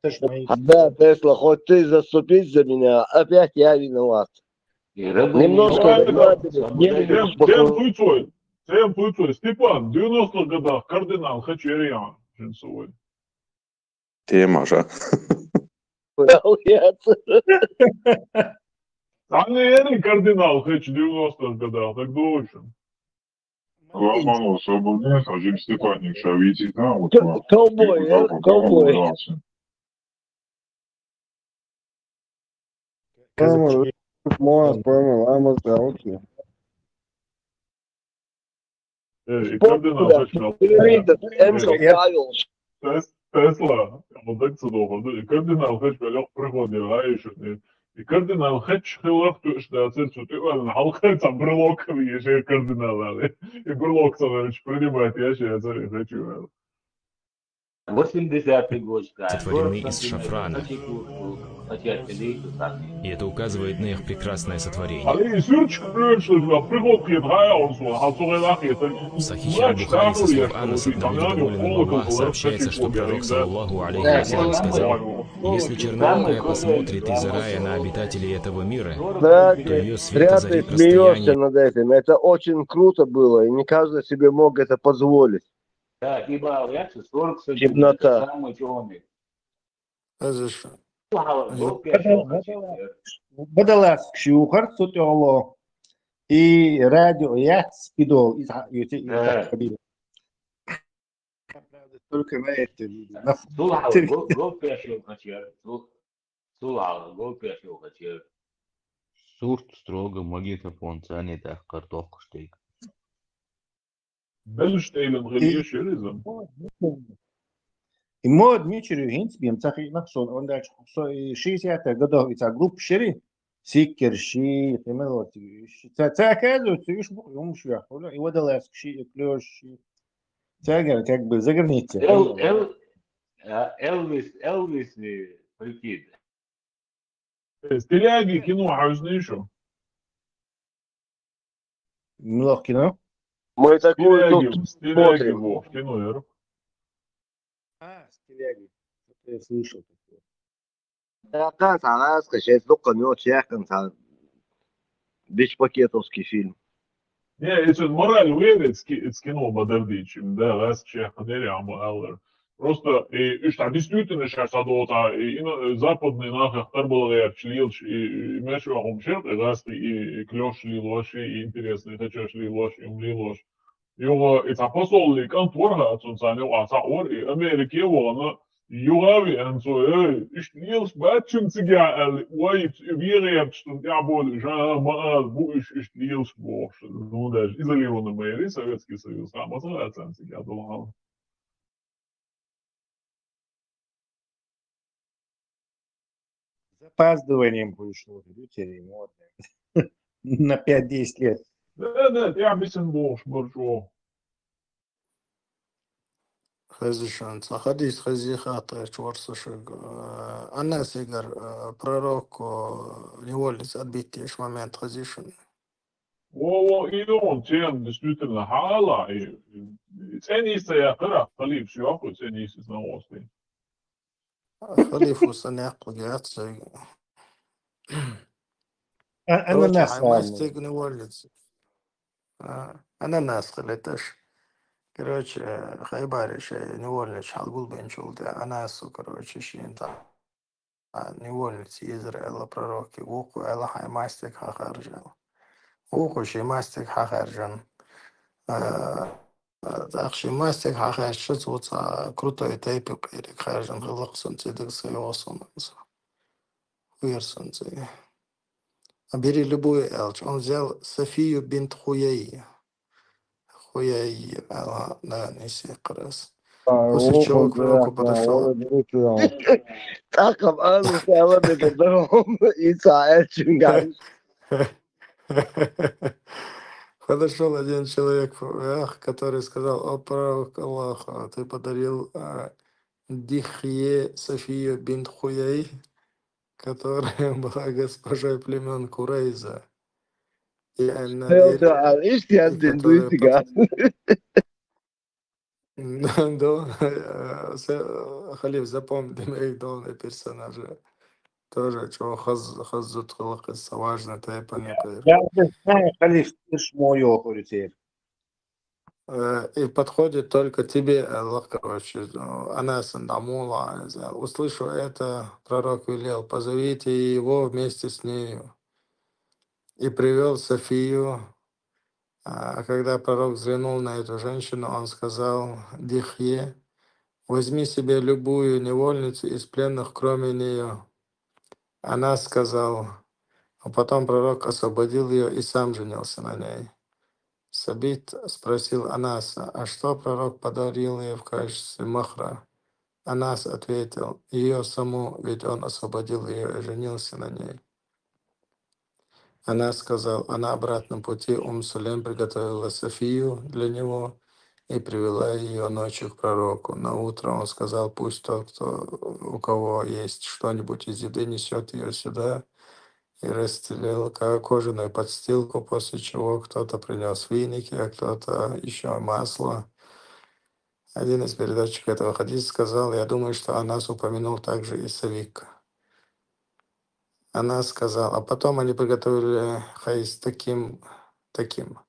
Да, Тесла, хоть ты заступись за меня, опять я виноват. Немножко Давай, расслабились, давай. Мне Тем, немножко тем спокойно. Пуцой, тем Пуцой. Степан, в девяностых годах кардинал Хачерия, Женсовой. Тема же. Молодец. Там не Эри кардинал Хач в девяностых годах, так точно. Роман особо нет, а Джим Степанник шавитит, да, вот К-, он. Ковбой, Типа, э, да, вот он ковбой. Ужался. По-моему, по-моему, ламо за окей. Э, и Спорт кардинал туда. Хач мел. Э, Эмшо Я- Павел. Тес-, Тесла, вот так садохо, да, и кардинал Хач мел приходит, а ещё, э, и кардинал Хач хилах, то, что отец, что ты, ладно, халхай, там, брелок, ещё кардинал, а, и брелок, Савельевич, принимает, я щас, я хочу, а. Восьмидесятый год, да. Сотворены из шафрана. И это указывает на их прекрасное сотворение. Але и сюрчик, блин, что, приход, я, да, он, он, он, В Сахихе Аль-Бухари со слов Анаса, да будет доволен им Аллах, сообщается, что пророк, саллаллаху алейхи ва саллям, сказал: «Если черноокая посмотрит из рая на обитателей этого мира, Да, то её свет зря ты озарит смеёшься расстояние». Над этим. Это очень круто было, и не каждый себе мог это позволить. Так, ибо я сорок сантиметров, Темнота. Самый чёрный. Разрешено. Бадалас шухар сутёло. И радио яц спидол из, из, из Да. Хабира. Правда, только на это, на Сулхал, теле- гол, гол пешил хачер. Сул-, сулхал, гол пешил хачер. Сурт строго магнитофон цани тахкар тохкуштейк. Белуш тейлем гъиле шеризм. И мод мичри хинц бим цахи нахсон, он дальше со и шестьдесят годов и ца групп шери, сикер ши, химелот ши. Ца, ца казу, ца иш бу, ум ши, и водолаз ши, и клёш ши. Ца гар, как бы за границей. Эл-, Эл-, а, Элвис, Элвис не прикид. Э, Стиляги кино хьаьжна шу? Милох кино? Мы такую Стиляги, тут Стиляги смотрим. Вов, кино яр. А, Стиляги. Что-то я слышал такое. Да, да, согласен, сейчас только не очень яхкан, там, бич пакетовский фильм. Не, это мораль верит, ски-, это кино бадардичим, да, раз чех, не, а мы аллер. Просто, э, уж так действительно сейчас адота, и, и, ну, э, западный нахах тарбалгерч лилч, и, и, и мешуахум шерт, и гасти, и, и клёш лилуаши, и интересный хачаш лилуаш, и ум лилуаш. Юга, и та посол ли кан творха, цун сан юга, та ор, и Америке вона, юга ви ан со, э, иш лилч бачим цига, эл, уай, вирерч, тун я бол, жа, ма, бу иш, иш лилч бо, ну, даже изолированный мэри, Советский Союз, там, а, цан цига, долан. С запаздыванием пришло, видите, ремонт. На пять-десять лет. Да, да, я бисен бош, боржо. Хазишан, ца хадис хази хата чорса шаг, э, Анасигар, э, пророк, э, невольниц отбитиш момент хазишан. Во, во, и он тем, действительно, хала, и, и ценится я хара, халиф, всё, ценится на острый. Халифу саняк пугяцай. А, короче, ананас хай ладно. Мастик не уволится. А, ананас халеташ. Короче, хайбариш, не уволится, шалгул бенчул, да, анасу, короче, шин там. А, невольница Израила пророки, вукху Элла хай мастик хахаржан. Вукху ши мастик хахаржан. А, а, так ши мастик хахаржан, вот, а, крутой тайпы перек харжан, гылыксан цидик сайосан. Хуярсан ци. А бери любую элч. Он взял Софию бинт Хуяй. Хуяй, ала, да, не все как раз. А, после чего к пророку подошел. Таком, а, ну, слава тебе, здоров, и царь Чингис. Подошел один человек, эх, который сказал: «О, пророк Аллаха, ты подарил а, Дихье Софию бинт Хуяй, которая была госпожой племен Курайза». И она Hell, верит, да, а, ишь, я и которая индуистика. Пот- Да, э, с- э, халиф, запомни, мои главные персонажи. Тоже чё хаз хазут хылыкъса важно тайпа не кайр. Я не знаю, халиф, ты ж моё, говорит, э. Э, и подходит только тебе, Аллах, короче, э, Анас, Дамула, услышав это, пророк велел: «Позовите его вместе с нею». И привел Софию. А когда пророк взглянул на эту женщину, он сказал Дихье: «Возьми себе любую невольницу из пленных, кроме нее». Она сказал, а потом пророк освободил ее и сам женился на ней. Сабит спросил Анаса: «А что пророк подарил ей в качестве махра?» Анас ответил: «Ее саму, ведь он освободил ее и женился на ней». Анас сказал: А на обратном пути Ум Сулейм приготовила Софию для него и привела ее ночью к пророку. На утро он сказал: «Пусть тот, кто, у кого есть что-нибудь из еды, несет ее сюда», и расстелил ка- кожаную подстилку, после чего кто-то принес виники, а кто-то еще масло. Один из передатчиков этого хадиса сказал: «Я думаю, что Анас упомянул также и Савик». Анас сказал: А потом они приготовили хайс таким, таким.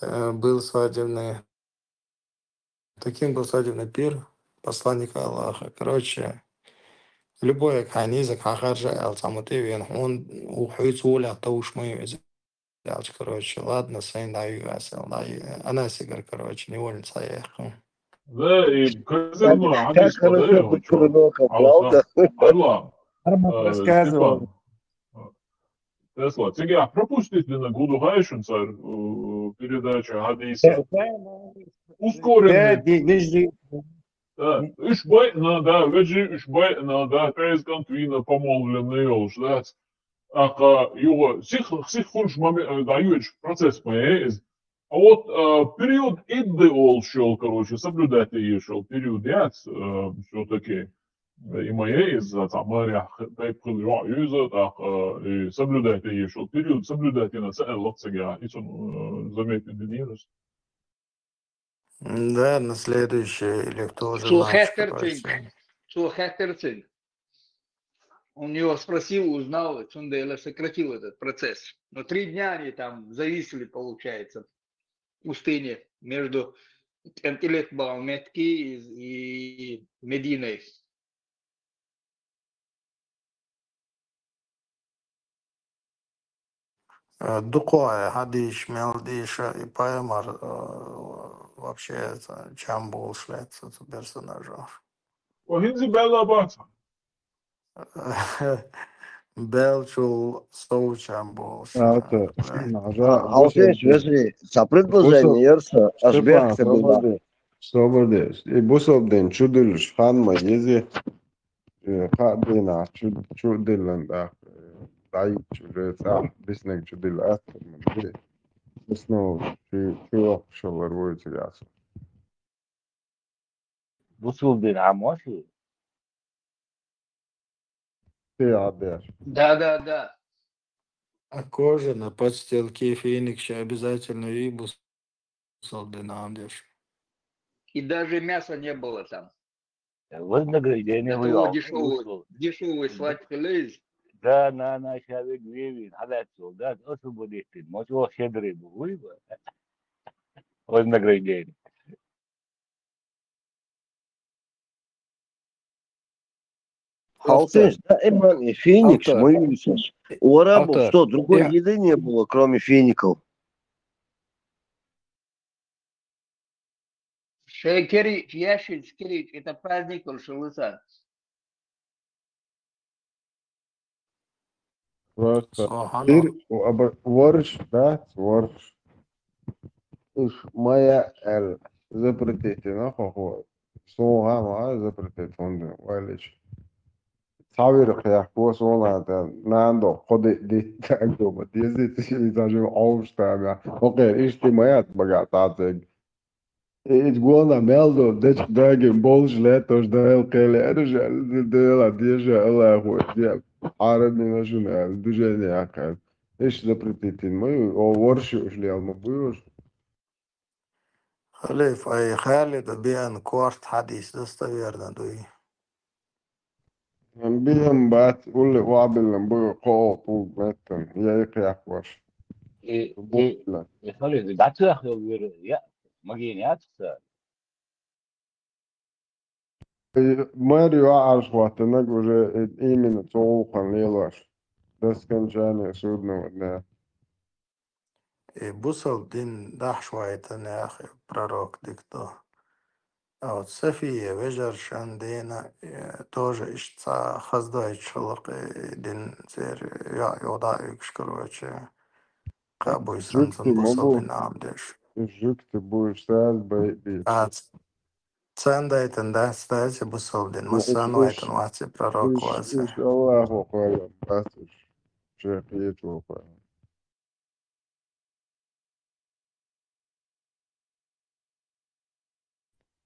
Э, Был свадебный, таким был свадебный пир посланника Аллаха. Короче, любой ханиза хахаржа ал самутевен, он ухуйц уля таушмай. Короче, ладно, сайн даю асал, даю. Она сигар, короче, невольно саяху. Да, и как Как, ну, как хорошо быть пророком, правда? Алла, Арман э, рассказывал. Степан, э, Тесла, тебе пропустить на Гудухайшин, сэр, э, передача Хадиса. Да, да, да. Ускоренный. Да, да, да, да. Да, уж бай, на, да, ведь уж бай, на, да, пять контвина помолвленный, уж, да. Ака, юго, сих, сих хунш маме, э, да, юч, процесс моей из. А вот э, период идды ол шел, короче, соблюдать ее шел период, я все-таки и моей из-за там моря, дай пыльва, юза, так, э, и соблюдать ее шел период, соблюдать и на цель лоцега, и сон заметит динирус. Да, на следующий или кто уже Цул наш, хэтэрцэн, короче. Цул хэтэрцэн. Он его спросил, узнал, и Цундела сократил этот процесс. Но три дня они там зависли, получается, в пустыне между Энтилет Баумет Ки и, и Мединой. Э, Дукуай, Хадиш, Мелдиша и Паймар, э, вообще это, чем больше лет, это персонажа. О, хинзи белла баца. Белчул соучам больше. А, это, да. Нажа, А, а вот здесь, если, за предложение, Ерса, Степан, Ашбек, ты была. Сободи, сободи. И бусылдын чудылыш ханма ези. Э, ха дина чу-, чудылын да, э, дай чуже ца, биснег чудыл ат, мынды. Биснег чу-, чу охшалар войти яса. Бусылдын амоси? Ты адер. Да, да, да. А кожа на подстилке феникса обязательно и бусылдын андеш. И даже мяса не было там. Вознаграждение. Это было дешёвый, дешёвый свадьбы лез. Да, на, на, человек вевин, а да, солдат, освободитель, моть, о, щедрый был, вы бы. Вознаграждение. Алтын, да, э, ман, э, феникс, Алтын. Мой феникс. У арабов что, другой еды не было, кроме фиников? Шекери, яшин, шекери, это праздник, он шелыса. Просто. Соһано. Бир, о, аба-, ворш, да, ворш. Уж моя эл запретить, ну, хо-, хо. Соһама запретить, он, валич. цхьавира кхехко, суна тӀа нана доху кхо де диттаг ду, ма дезийташ, иза жима Ӏовуш тамехь. Хьо кхера иштта ма яц багахь цхьаьцциг. И, иза гонах мел ду, дечу дагина болуш лаьтташ Дала кхел яра жа, Дела, деша, Аллахо, де, хьарам йина шуна аьлла, движение яьккхина. Иштта запретить йина ма ю, о, ворш юуш лела ма бу юуш. Халиф, ай, Халида беана корта хьадис достоверно дуй? Беана бац, улле охьабиллина бу кхо тӀулг меттана, я и кхехкош. И, и, Бухтина. И Халида дӀатоьхна йолу вира, я, магийна яц ца? И мэр юьхьӀаьржа хӀоттанарг уже и, именно цу гӀуллакхана лелош. До скончания судного дня. И бусалба дин дахьаш вайтанехь и пророк дика ду. А вот София вежаршан дена, э, тоже иштта цхьа хаздойтуш хилла-кх и дин церан йоӀ юха дӀа а уьгуш, короче. Кхаъ буй сан Жуьгти ма бусалба бу. Дин Ӏамадеш. Жуьгти бу, уьш саьрза бай бийца. А, ц-, царна дайтан дац, дац и бусалба дин, Ну, уьш, массарна уьш, вайтан вац и пророк уьш, вац. Уьш Аллахо кхоьллина бац уьш. Шен кхечо кхоьллина.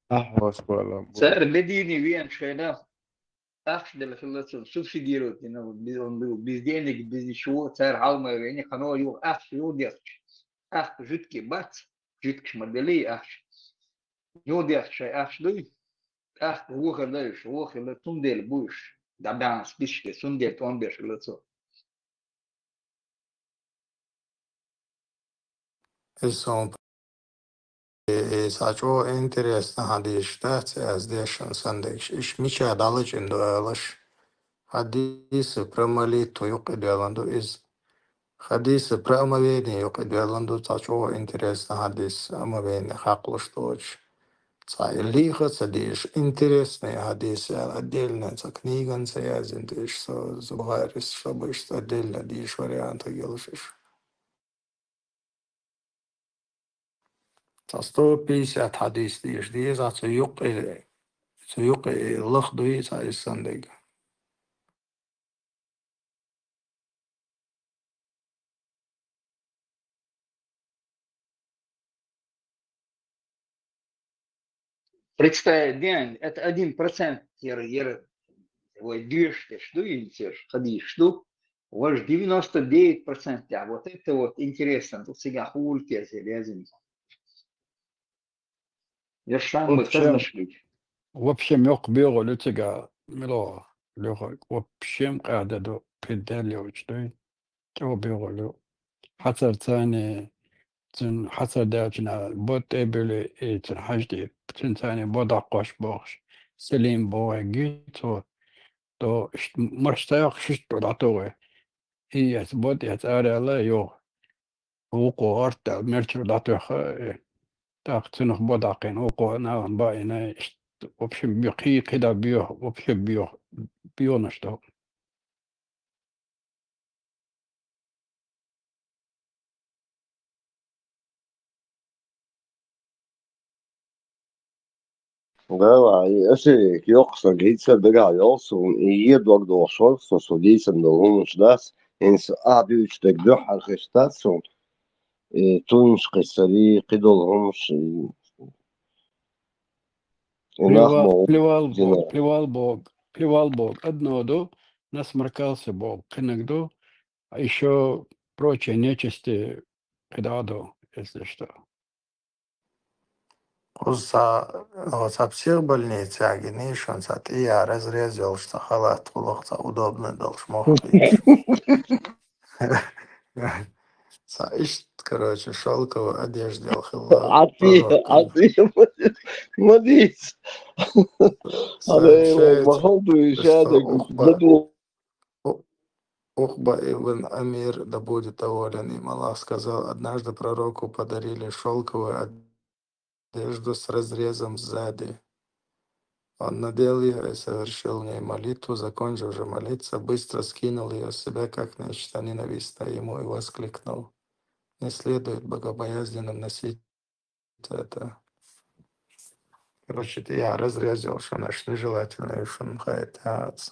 Ахьа хӀоста валам бу. Цара Медине веанчу хенахь ахча делла хилла цунна, субсидировать дина, без, он был без денег, без ничего, цара хьалма веана, кхано юха ахча юха дехча, ахча жуьгтий бац, жуьгташ ма деллий ахча. Юха дехча шайн ахча дуй, тӀаккха вохар дай уьш, вохар дай, цундела бу уьш, дӀабаьхьна списке, цундела тӀом беш хилла цо. Иза хьуна, э, э, цхьа чӀогӀа интересно хьадисаш дац, аз дешан сан дегаш. Иш мича дӀалачкъина ду алаш. Хьадисы про молитву юкъа доьллина ду иза. Хьадисы про омовение юкъа доьллина ду, цхьа чӀогӀа интересно хьадис, омовение хьакхалуш доцуш. Цхьа лиха а ца дезаш, интересный хьадис аьлла, отдельно цхьа книга а ца яздина дезаш, со Зубхарис, шаба иштта отдельно дезаш вариантах йолуш уьш. Цхьа сто пятьдесят хьадис дезаш деза, цу юккъе, цу юккъе лаха дуй цхьа иза сан дерг. Представить ден, это один процент яра, яра, вай доьшуш дерш ду, хӀинца яра хьадисаш ду, важа девяносто девять процент тӀехь. Вот это вот интересно, тут всегда хулкес и лезем. Я шам В общем, хазна шуьга. В общем, йоккха боьгӀуш ю цигахь, мила лоьху, в общем, къаьхьа ду, пхи даьлла йолчу дуй, чӀогӀа боьгӀуш ю. Хьацар царний, цуьнан хьацар даьллачу наха бод тӀе а буьллий, и цуьнан хьажа тӀе, цуьнан царний бод дӀакхосса бохуш, Селим боху гуьйцу, то иштта марш ца йоккхуш иштта дӀатохий. И эца бод эца ара аьлла, йогӀу. Вукхо гӀорт даьлла, мерчура дӀатоьхна, э, тӀаккха цунах бо дӀакхийна, вукхо нахана баийна, иштта, в общем, бе-, кхий, кхидӀа боьху, вообще боьху, боьхнаш ду. Давай, аса йоккха сан гица дагахь йолу суна, и е дог дохуш вара со, со дийцина долу хӀуманаш дац, хӀинца ахь дуьйцу дерг дуьххьара хеста дац суна, и туннаш кхин цари, кхидолу хӀуманаш, и, и нах Плевал, ма плевал дина. Бог, плевал Бог, плевал Бог. Одно ду, насморкался Бог, кхинаг ду, а ещё прочие нечисти кхидӀа ду, если что. Кхуза цхьа, о, цхьа психбольницехь гиний шуна, цхьа тӀе а разрез йолуш, цхьа халат гӀуллакх, цхьа удобный долуш мохк дийш. Цхьа иштта, короче, шелковая одежда ял хилла. Ӏатий, пророкан. Ӏатий, ма дийца. Сан Ана, шайца ма хала дуй, иштта шадерг Укъба, ма ду. У-, Укъба ибн Амир, да будет доволен им Аллах, сказал: «Однажды пророку подарили шёлковую одежду с разрезом сзади. Он надел её и совершил в ней молитву, закончив же молиться, быстро скинул её с себя, как нечто ненавистное ему, и воскликнул: „Не следует богобоязненным носить это“». Короче, это я разрезал, что наш нежелательно, что он хает, а, ц-,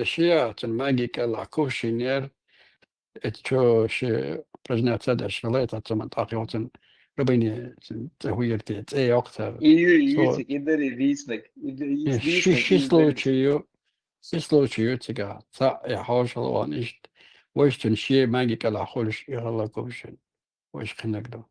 вешия, цун маги кӀала кувшинер, эт чо ши упражняться даш хилайта, цун тӀакьёцун рубини цӀе хуйрти, цӀе йоктар. Ию, ию, Со- цик идери виснак. Иде- Э, ис- Ши, виснак, ши идери. Случаю, ши случаю цига. Ца, э, хавшалван ишт. Вайштун ши маги кӀала хулш игьала кувшин. Вайш хинагда.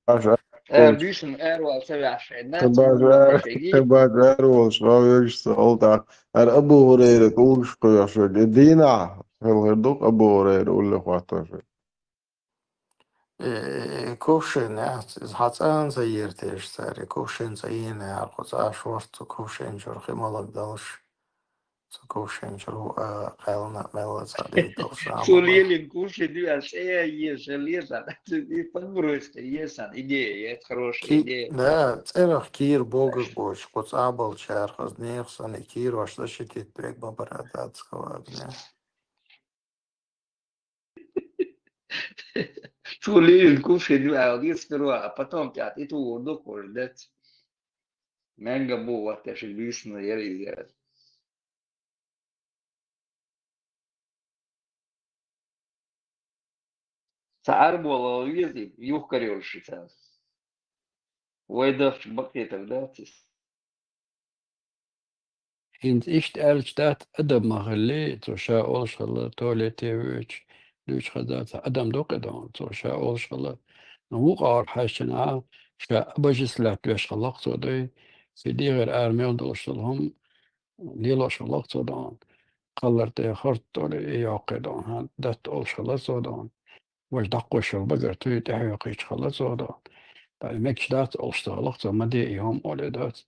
Аша, Э, Бишин, эр вал ца вяшай. На, Табажа, цун вяшай. Табажа, эр вал шрав ёгшса, ол так. Эр Абу Хурайра кулгш куяшо. Дина, хел хердук Абу Хурайра улле хваташо. Э, кувшин, э, хацан ца ертеш цари, кувшин ца ине, а куца шорт цу кувшин чур хималак далш. Цу кувшин чур, э, кайлна мелла ца дейдалш. Цу лелин кувшин дивяш, э, еш, лесан. Цу и подбросьте, есан. Идея, это хорошая Ки-, идея. Да, церах кир богаш боч, куца бал чар, хаз нехсан, и кир ваш защитит прек бабара датского огня. Цо лелийна кувшин ваьгӀа деза сперва, а потом тӀехь тӀетухур ду, хӀорш дац. Маьнга бу ватташ висна яра иза. Ца Ӏарбола везий, юхкар йолуш и цара. Вай дахча баккхийтар дац иза. ХӀинца иштта аьлча дац, адам ма хилли, цо ша олуш хилла, туалете воьдуш, дуьйцуш хаза ца адам ду кхидӀа, цо ша олуш хилла. Но вукхара хьаьжча, ша обожествлять веш хилла-кх цо дай, ше дегӀера ара мел долуш долу хӀума лелош хилла-кх цо дай. Кхаллар тӀе хӀорд долу и йоккхий дай, хьан дац олуш хилла цо дай. Важа дӀакхуьйсуш йолу багара туй тӀаьхьа йоккхуьйтуш хилла цо дай. Ткъа и мегаш дац олуш ца хилла-кх цо, ма де и хӀума олий дац.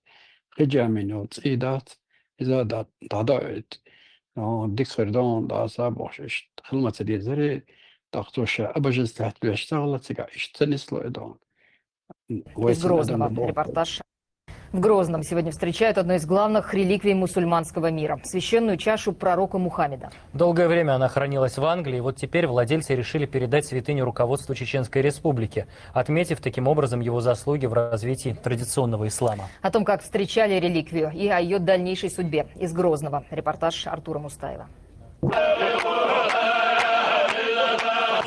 Хиджамин йолу цӀий дац, иза дӀа-, дӀадоуьйту. Дика хир ду, дӀаса бохуш, иштта хила ма ца дезарий, тӀаккха цо ша обожествлять веш ца хилла цигахь, иштта ца нисло и дай. Из Грозного. Репортаж. В Грозном сегодня встречают одну из главных реликвий мусульманского мира — священную чашу пророка Мухаммеда. Долгое время она хранилась в Англии, и вот теперь владельцы решили передать святыню руководству Чеченской Республики, отметив таким образом его заслуги в развитии традиционного ислама. О том, как встречали реликвию, и о ее дальнейшей судьбе, из Грозного. Репортаж Артура Мустаева.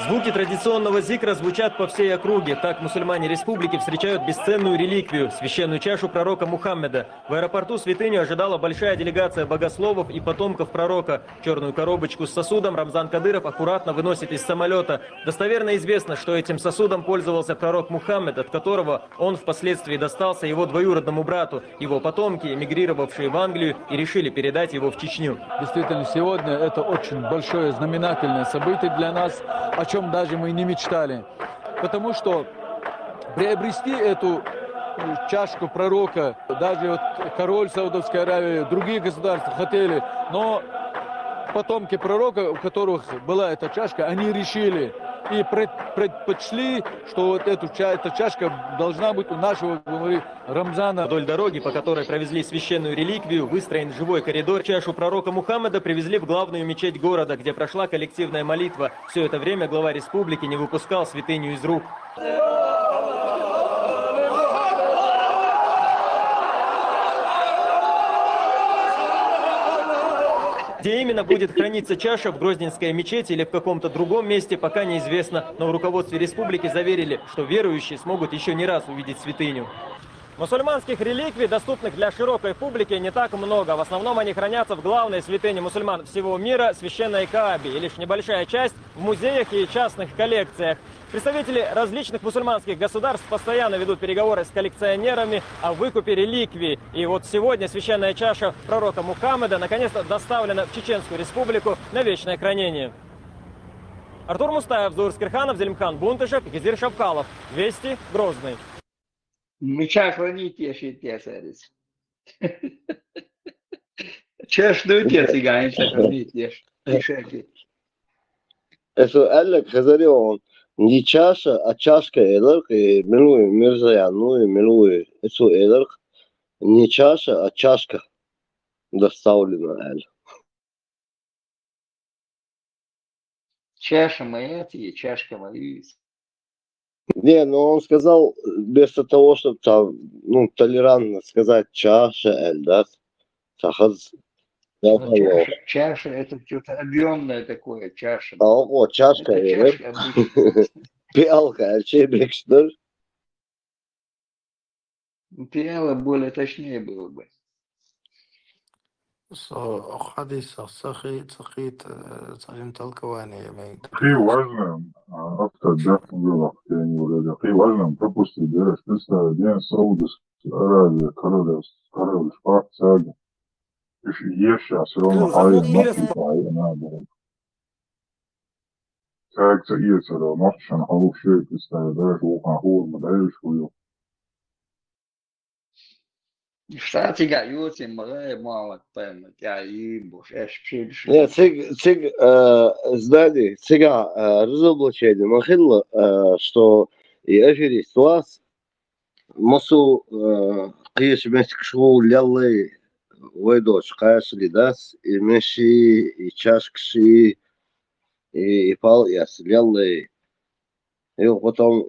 Звуки традиционного зикра звучат по всей округе. Так мусульмане республики встречают бесценную реликвию — священную чашу пророка Мухаммеда. В аэропорту святыню ожидала большая делегация богословов и потомков пророка. Черную коробочку с сосудом Рамзан Кадыров аккуратно выносит из самолета. Достоверно известно, что этим сосудом пользовался пророк Мухаммед, от которого он впоследствии достался его двоюродному брату. Его потомки, эмигрировавшие в Англию, и решили передать его в Чечню. Действительно, сегодня это очень большое знаменательное событие для нас, о чем даже мы не мечтали. Потому что приобрести эту, э, чашку пророка, даже вот король Саудовской Аравии, другие государства хотели, но потомки пророка, у которых была эта чашка, они решили и пред-, предпочли, что вот эту ча-, эта чашка должна быть у нашего главы Рамзана. Вдоль дороги, по которой провезли священную реликвию, выстроен живой коридор. Чашу пророка Мухаммада привезли в главную мечеть города, где прошла коллективная молитва. Все это время глава республики не выпускал святыню из рук. Где именно будет храниться чаша, в Грозненской мечети или в каком-то другом месте, пока неизвестно. Но в руководстве республики заверили, что верующие смогут еще не раз увидеть святыню. Мусульманских реликвий, доступных для широкой публики, не так много. В основном они хранятся в главной святыне мусульман всего мира — священной Каабе, и лишь небольшая часть в музеях и частных коллекциях. Представители различных мусульманских государств постоянно ведут переговоры с коллекционерами о выкупе реликвий. И вот сегодня священная чаша пророка Мухаммада наконец-то доставлена в Чеченскую Республику на вечное хранение. Артур Мустаев, Зур Скирханов, Зелимхан Бунтышев, Гизир Шавхалов. Вести, Грозный. Мича хранить еш и те сарис. Чеш ду те циган, мича хранить еш. Ишаки. Эсо аьлларг хезарий хьуна, не чаша, а чашка элар-кх, и мила ву, Мирзаян ву, и мила ву, эсо элар-кх, не чаша, а чашка доставлена аьлла. Чаша моя, те чашка моя. Не, но он сказал, вместо того, чтобы там, ну, толерантно сказать «чаша», э, да, сахаз. Ну, чаша, чаша — это что-то объёмное такое, чаша. А, о, чашка, это э, чашка обычная. Пиалка, а чей бекшнер? Пиала более точнее было бы. Со хьадисах сахи, сахи, э, царин толкование имеет. Кхин важно, а, автор дяхна вела, я не говорю, кхин важно пропустить, да, представь, день Саудовская Аравия, королевс-, король шпак цага. Иш еш, а всё равно хьайна, махки хьайна, да. Цаьрга ца эцара, нохчашна хьалуш шуьга, кхин стая дайша вукхана хӀора ма дайша ву ю. Ша цига йоций ма гӀай, Мухьаммад-пайхамар тӀаьхьа йийр бу, шаьш пшераш. Не, цига, цига, э, знаете, цига, э, разоблачение ма хилла, э, что и аферист вац, массо, э, кхечу меттигаш ву леллай, вай доцу кхачале дац, и меши, и чашкаши, и, и пал эцна леллай. И вот потом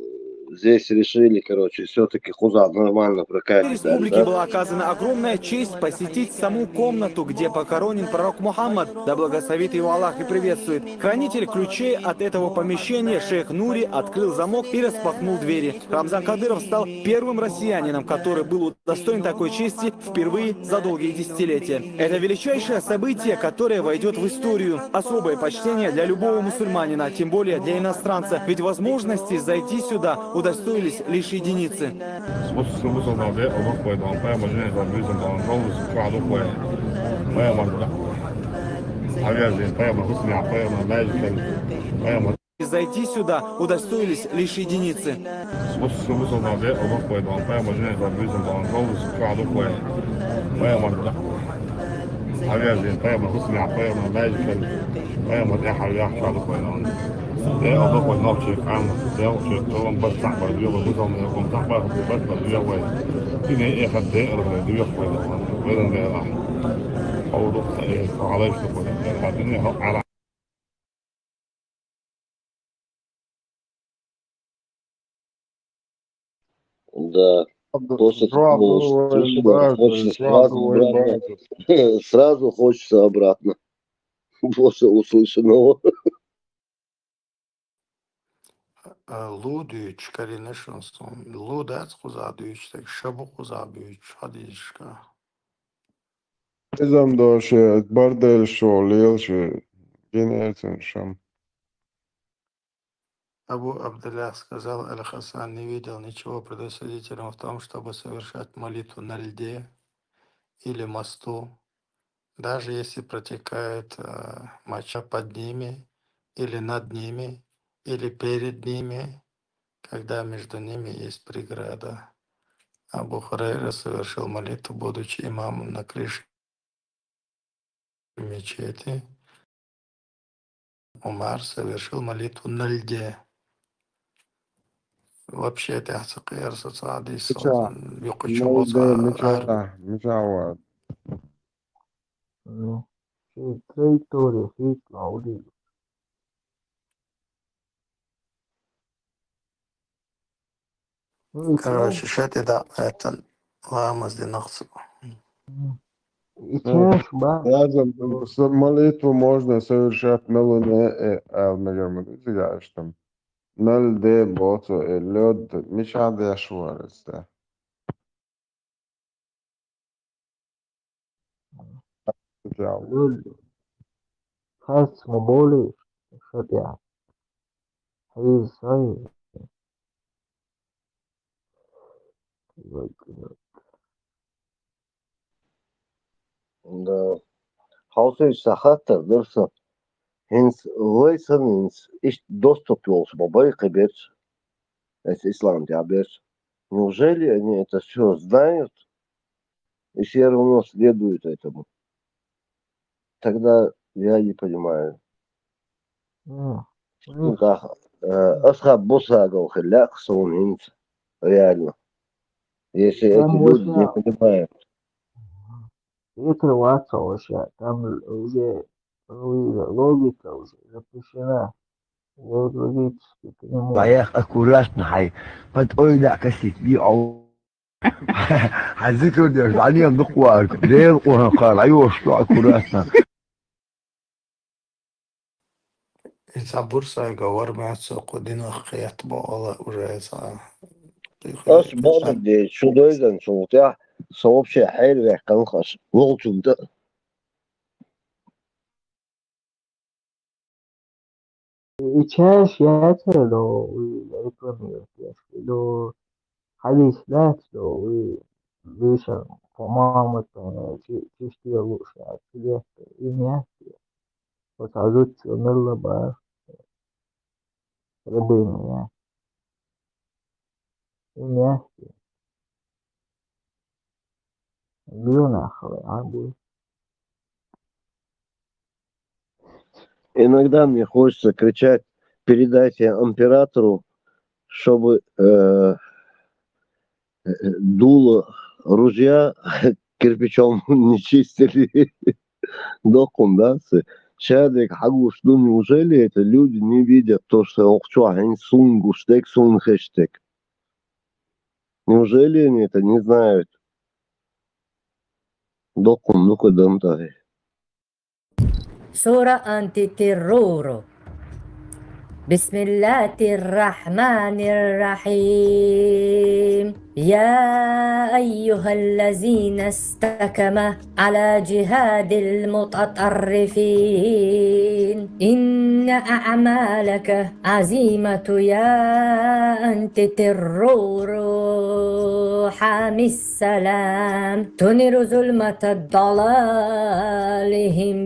здесь решили, короче, все-таки хуза нормально прокатит. Республике была оказана огромная честь посетить саму комнату, где похоронен пророк Мухаммад, да благословит его Аллах и приветствует. Хранитель ключей от этого помещения, шейх Нури, открыл замок и распахнул двери. Рамзан Кадыров стал первым россиянином, который был удостоен такой чести впервые за долгие десятилетия. Это величайшее событие, которое войдет в историю. Особое почтение для любого мусульманина, тем более для иностранца. Ведь возможности зайти сюда удостоились лишь единицы. What's what's on there? I look like I'm paying my name. I'm using my controllers. Try to look like paying my I guess in paying my who's me. I'm paying my magic and paying my Зайти сюда удостоились лишь единицы. What's what's on there? I look like I'm paying my name. I'm using my controllers. Try to look like paying my I guess in paying my who's me. I'm paying my magic and paying my I guess try to play on. They all look like no chick. I'm they don't chick. They don't bust that by the other. Who's on the other? That by the best by the other way. Tine e had de or de yok böyle. Böyle de la. Oldu. Alay işte böyle. Hadi ne hal ara. Да. После такого случая хочется сразу обратно. Сразу хочется обратно. После услышанного. Лу дүүч, каринешнсон. Лу дац хуза дүүч, так шабу хуза дүүч, хадишка. Ezam došie, bardēļ šo lielu šie ginēcen šam. Абу Абдуллах сказал, Аль-Хасан не видел ничего предосудительного в том, чтобы совершать молитву на льде или мосту, даже если протекает э, моча под ними, или над ними, или перед ними, когда между ними есть преграда. Абу Хурайра совершил молитву, будучи имамом на крыше мечети. Умар совершил молитву на льде. Вообще это хадис Мича, молде, мича, мича вот. Ну, траектория, фит, молде. Короче, шати да это ламаз ди нахсу. И чеш, ба. Разом с- молитву можно совершать на луне, э, а, наверное, извиняюсь, там. На льде, боцо, э, лед, мича дешуаресте. Лед. Хас моболи, шатя. Хиз сай. Да. Хьовсуьйтуш сан хаттар дар сан. ХӀинца вай санна хӀинца иштта доступ йолуш ма бай кхин берш, эс ислам тӀехь берш. Неужели они это все знают и все равно следуют этому? Тогда я не понимаю. М, Ну, как, э, Асхаб Бусагов хилла суна хӀинца, реально. Если эти Там люди не можно понимают. Прикрываться вообще. Там уже логика уже запрещена. Вот логически ты не можешь. Баях аккуратно хьай. Под ойда касит био. Хьазикр деш, дӀанийла дукхаварг. Дел къуран кхара, айошто аккуратно. Иза бурсай говор мацо кху динах кхет бо ала уже ца. Ас бакъдерг дийцича, шу дойзанчул тӀаьхьа со вообще хьерваьккханах аш волчунна тӀа. И чеш яцара до рекламировать, до хадис дац до виша, по-моему, это чистый лучше. Им яц. Вот а тут мелла ба. Рабыня. Им яц. Юна хавай, а будет. Иногда мне хочется кричать: «Передайте императору, чтобы э, э, дуло ружья кирпичом не чистили». Доккхун, да, цы? Шадек хьагуш ду, неужели это люди не видят то, что охчо хьин сун гуш дек, сун хеш дек? Неужели они это не знают? Докун, ну-ка, дам тахи. Сура антитеррору. بسم الله الرحمن الرحيم. يا أيها الذين استكموا على جهاد المتطرفين. إن أعمالك عزيمة يا أنت ترور حامي السلام. تنير ظلمة الضلالهم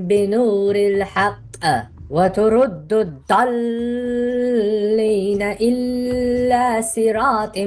بنور الحق وترد الضالين إلى صراط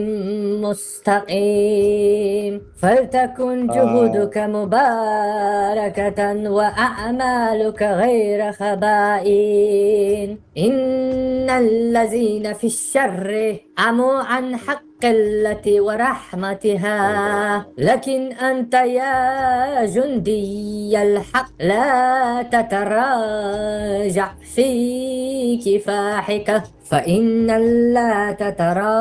مستقيم. فلتكن جهودك مباركة وأعمالك غير خبائن. إن الذين في الشر عموا عن حق التي ورحمتها. لكن أنت يا جندي الحق لا تتراجع في كفاحك، فإن الله ترى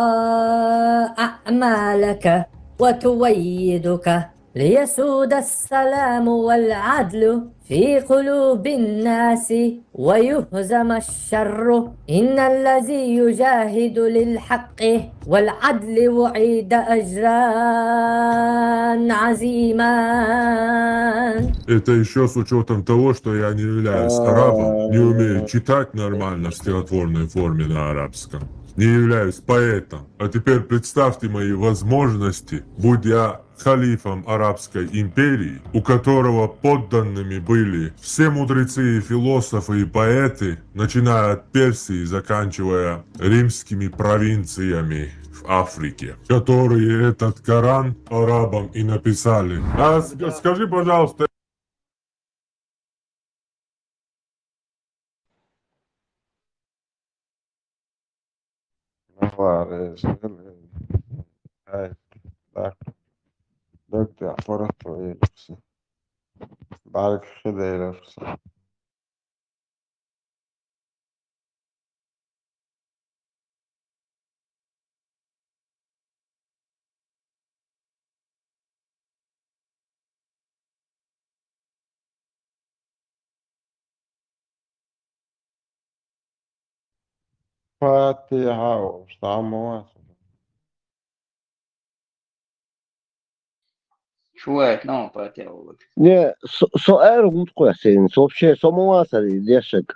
أعمالك وتويدك ليسود السلام والعدل في قلوب الناس ويهزم الشر. إن الذي يجاهد للحق والعدل وعد أجرا عظيما. Это еще с учетом того, что я не являюсь арабом, не умею читать нормально в стихотворной форме на арабском, не являюсь поэтом. А теперь представьте мои возможности, будь я халифом Арабской империи, у которого подданными были все мудрецы и философы и поэты, начиная от Персии, заканчивая римскими провинциями в Африке, которые этот Коран арабам и написали. А с- скажи, пожалуйста, Ва реза, ай, даг, даг дехьа паргӀато элира са. БӀаргахи делира са. Фатихьа волуш дӀа ма вацара. Чуваьт, ну, Фатихьа волуш. Не, со, со аьрра хӀунда кхоьссина? Со вообще, со ма вацара и дешаг.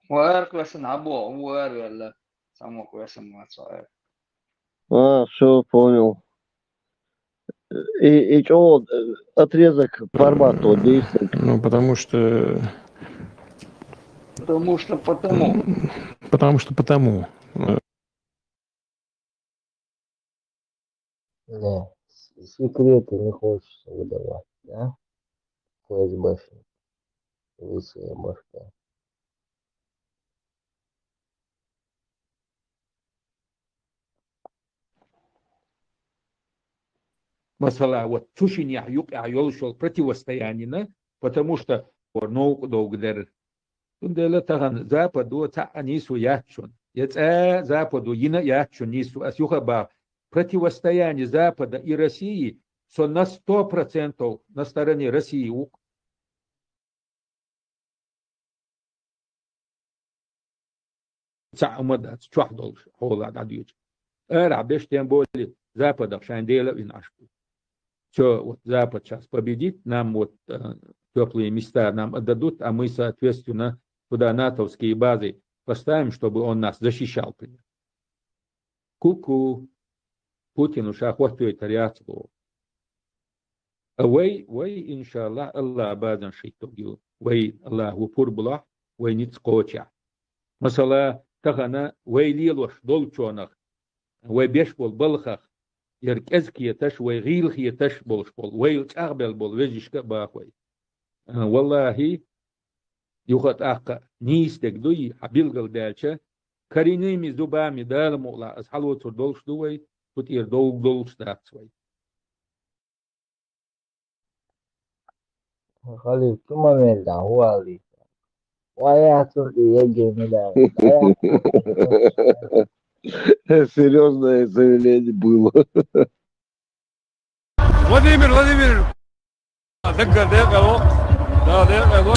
Хьо аьрра кхоьссина, хьан боху, хьо аьрра ваьлла. Самукъа весан ма цо аьлла. А, всё, понял. И, и чё, э, отрезок формата вот действует? Ну, потому что Потому что потому. Потому что потому. Не, с- секреты не хочется выдавать, да? ФСБшник. Лысая башка. Масала, вот цу шиннехь юкъехь йолуш йолу противостоянина, потому что новкъа довга дара. Цундела тахана Западо цхьаъ нийсо яц шуна. Я цкъа Западо йина а яц шуна нийсо. Ас юха а боху, противостояние Запада и России, со на сто процентов на стороне России ву-кх. Цхьаъ хӀума дац, чохь долуш хьолахь дӀадоьдуш. Арахь беш тем более Западах шайн дела а вина Ӏаш ду. Всё, вот Запад щас победит, нам вот, э, тёплые места нам отдадут, а мы, соответственно, туда натовские базы поставим, чтобы он нас защищал, пример. Ку-ку, Путину ша хӀоттойтар яц боху. А вай, вай, иншаллахь, Аллахьан базанаш хӀитталла ю. Вай Аллахьо пурба лахь, вай ницкъ кхочехь. Масала, тахана вай лелош долчунах, вай беш болу балхах, яра кӀезиг хеташ, вай гӀийла хеташ болуш болу, вайла чӀагӀбелла болу вежаршка а боху вай. А, валлахӀи, юха а тӀаккха нийса дерг дуй, хьан билгалдаьлча, коренными зубами Дала мукъалахь, аса хьалоцур долуш ду вай, кху тӀера довг долуш дац вай. Халиф, цу моментехь хӀун аьлла иза? Ваяхьсун и ЕГЭ мила. Серьёзное заявление было. Владимир Владимирович! Даггара декъало. Да, декъало.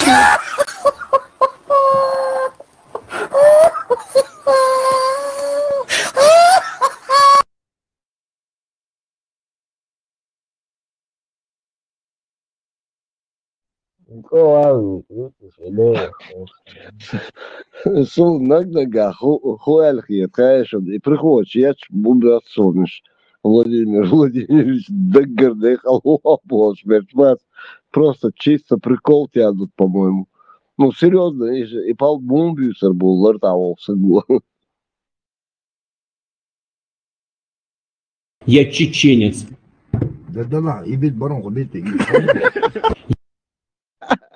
Суна наг-нагахь хӀу, хӀу аьлла хета, хаьий шуна, и приколаш ечу бу бац суна уьш. Владимир Владимирович даггара декъало бохуш берш бац. Просто чисто прикол тянут, по-моему. Ну, серьёзно, и, и пал муха буьйсур бу лартӀехь волу стаг бу. Я чеченец. Да, да ладно, и бит барон, и бит, и бит.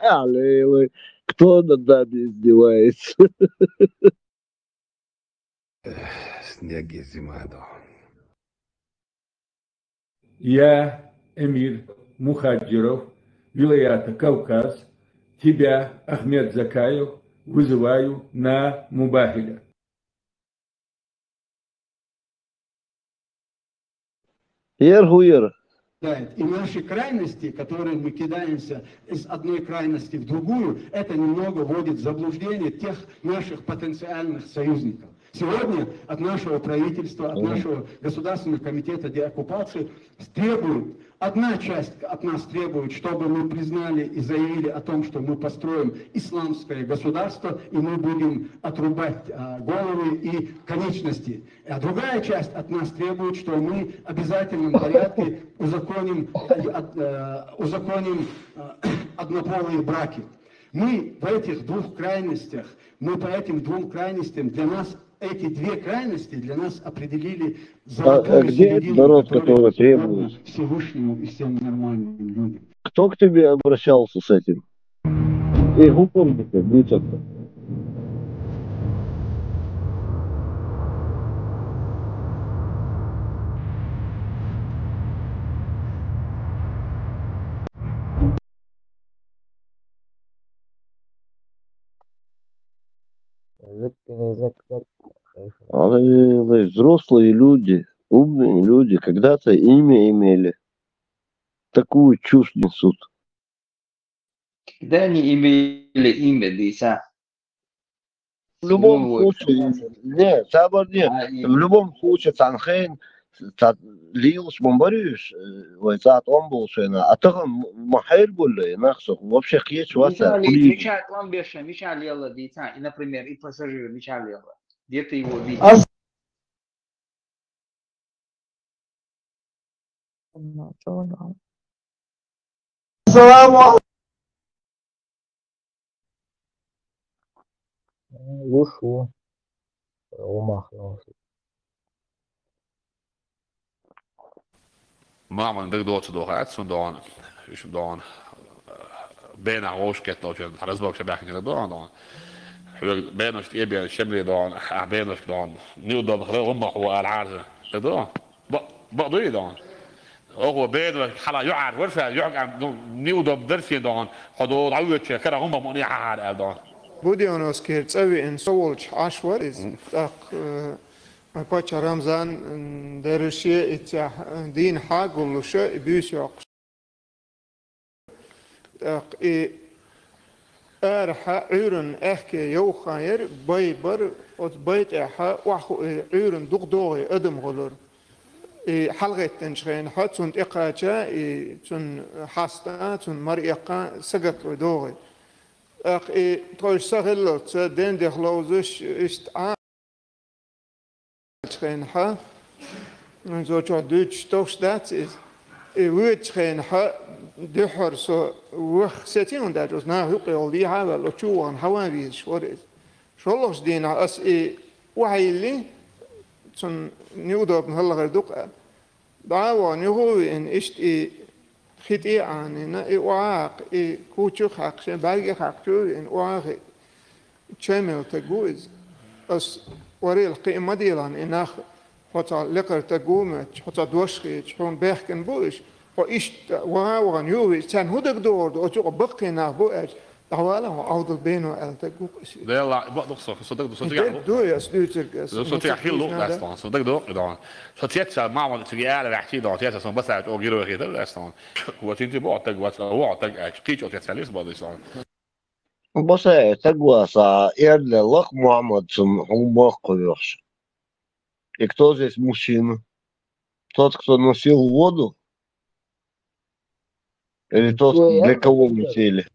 Аллилуйя. Кто над нами издевается? Снег и зима, да. Я, эмир Мухаджиров, вилаята Кавказ, тебя, Ахмед Закаев, вызываю на Мубахиля. Ер хӀу яра? И наши крайности, которые мы кидаемся из одной крайности в другую, это немного вводит в заблуждение тех наших потенциальных союзников. Сегодня от нашего правительства, от нашего Государственного комитета деоккупации требуют, одна часть от нас требует, чтобы мы признали и заявили о том, что мы построим исламское государство, и мы будем отрубать, а, головы и конечности. А другая часть от нас требует, что мы в обязательном порядке узаконим, э, от-, э, узаконим, э, однополые браки. Мы в этих двух крайностях, мы по этим двум крайностям, для нас эти две крайности для нас определили золотую середину, которая подобна Всевышнему и всем нормальным людям. Кто к тебе обращался с этим? И хӀун кху тӀе дуьйцура? Ай, взрослые люди, умные люди, когда-то имя имели. Такую чушь несут. Когда они имели имя, дийца? В любом случае, нет, цабар нет. В любом случае, цхьана хенахь, цхьа лелаш ма бара уьш, э, вай цӀа тӀом болуш вайна. А тахана ма хьерабовлу и нах со, вообще кхечу вац цара. Мича тӀом беш, мича лела, дийца, и, например, и пассажир мича лела. Где ты его видел? Салам алейкум. Луш ву. Ромах, Ромах. Маман дагадоцу дохац, цунна догӀун, уьш догӀун, бенах вовшахкхетта долчу разборка баьхкина догӀун, догӀун. Хьоьга беношна тӀе бен шемре догӀун, ахь беношка догӀун. Неудобно хила, хӀумма хьо ала хьарза. ТӀе догӀун. Бакъ, бакъ дуй догӀун. Оха беношка хьала юьхьӀаьржа вара ша, юьхьӀаьржа, ну, неудобно дара шен догӀун. Хьо долу дӀавоьдучу кара хӀумма ма хьарза догӀун. Буденовский цӀа веана со волчу Ӏаш вара иза. ТӀаккха, э, Паччахь Рамзан, м, деррише и цехь, м, дийна хьагуллуша и буьйса йоккхуш. ТӀаккха и арахьа Ӏуьйранна аьхке йовхахан яра, бай бара, оцу бай тӀехьа охьахуий Ӏуьйранна дукха догӀий адам гӀолура. И хьалагӀеттинчу хенахьа цунна тӀекхача, и цунна хьаста, цунна мара эккха сагатлой догӀий. ТӀаккха и тхойша са хиллалц, ден дех ловзуш, иштта Ӏа хенахьа, цо чохь дуьйцуш товш дац иза. И воьдучу хенахьа, дуьххьара со ваха сеций хӀунда аьлча, оцу наха юккъе йолу дехьа а ваьлла, оцу чу вахана хьаван везаш вара иза. ШолгӀачу дийнахь аса и охьайилли, цунна неудобно хӀаллахар ду-кх аьлла. ДӀа а вахана, юха а веана, иштта и хи тӀе а Ӏанийна, и охьа а хьаькхна, и кучу а хьаькхна, шен бӀаьрге а хьаькхна, чу а веана, охьа а хи-, чемел стаг ву иза. Ас варел кхиъна ма делахь, и нах, хьо цхьа лекхара стаг ву моьттуш, хьо цхьа дош хеташ, хьуна баьхкина бу уьш, хьо иштта ваха а вахана, юха веана, царна хӀун дагадогӀур ду, оцу юкъа баккхий нах бу аьлча, ДӀавала хьо Ӏовдал бено аьлла дагадоагӀа. Делла, бакъ ду-кх со, со дагадоагӀа, со цигахь лу. Ду, ас дуьйцург, ас Со цигахь хилла лу, Ӏаьстон, со дагадоагӀа, дӀа. Со цеццал Махьмуд цига аьлла ваьхкий, дӀа, цеццал сон Басаев чӀогӀа герой хетар, Ӏаьстон. Вот инти боху таг, вот, воху таг аьлча, кхий чӀогӀа цеццал ис бакъ ду сон. Басаев таг вацахь, эрна лакха Мухьаммад цунна хьуна мохк кхоьхьуш. И кто здесь мужчина? Тот, кто носил воду? Или тот, для кого носили?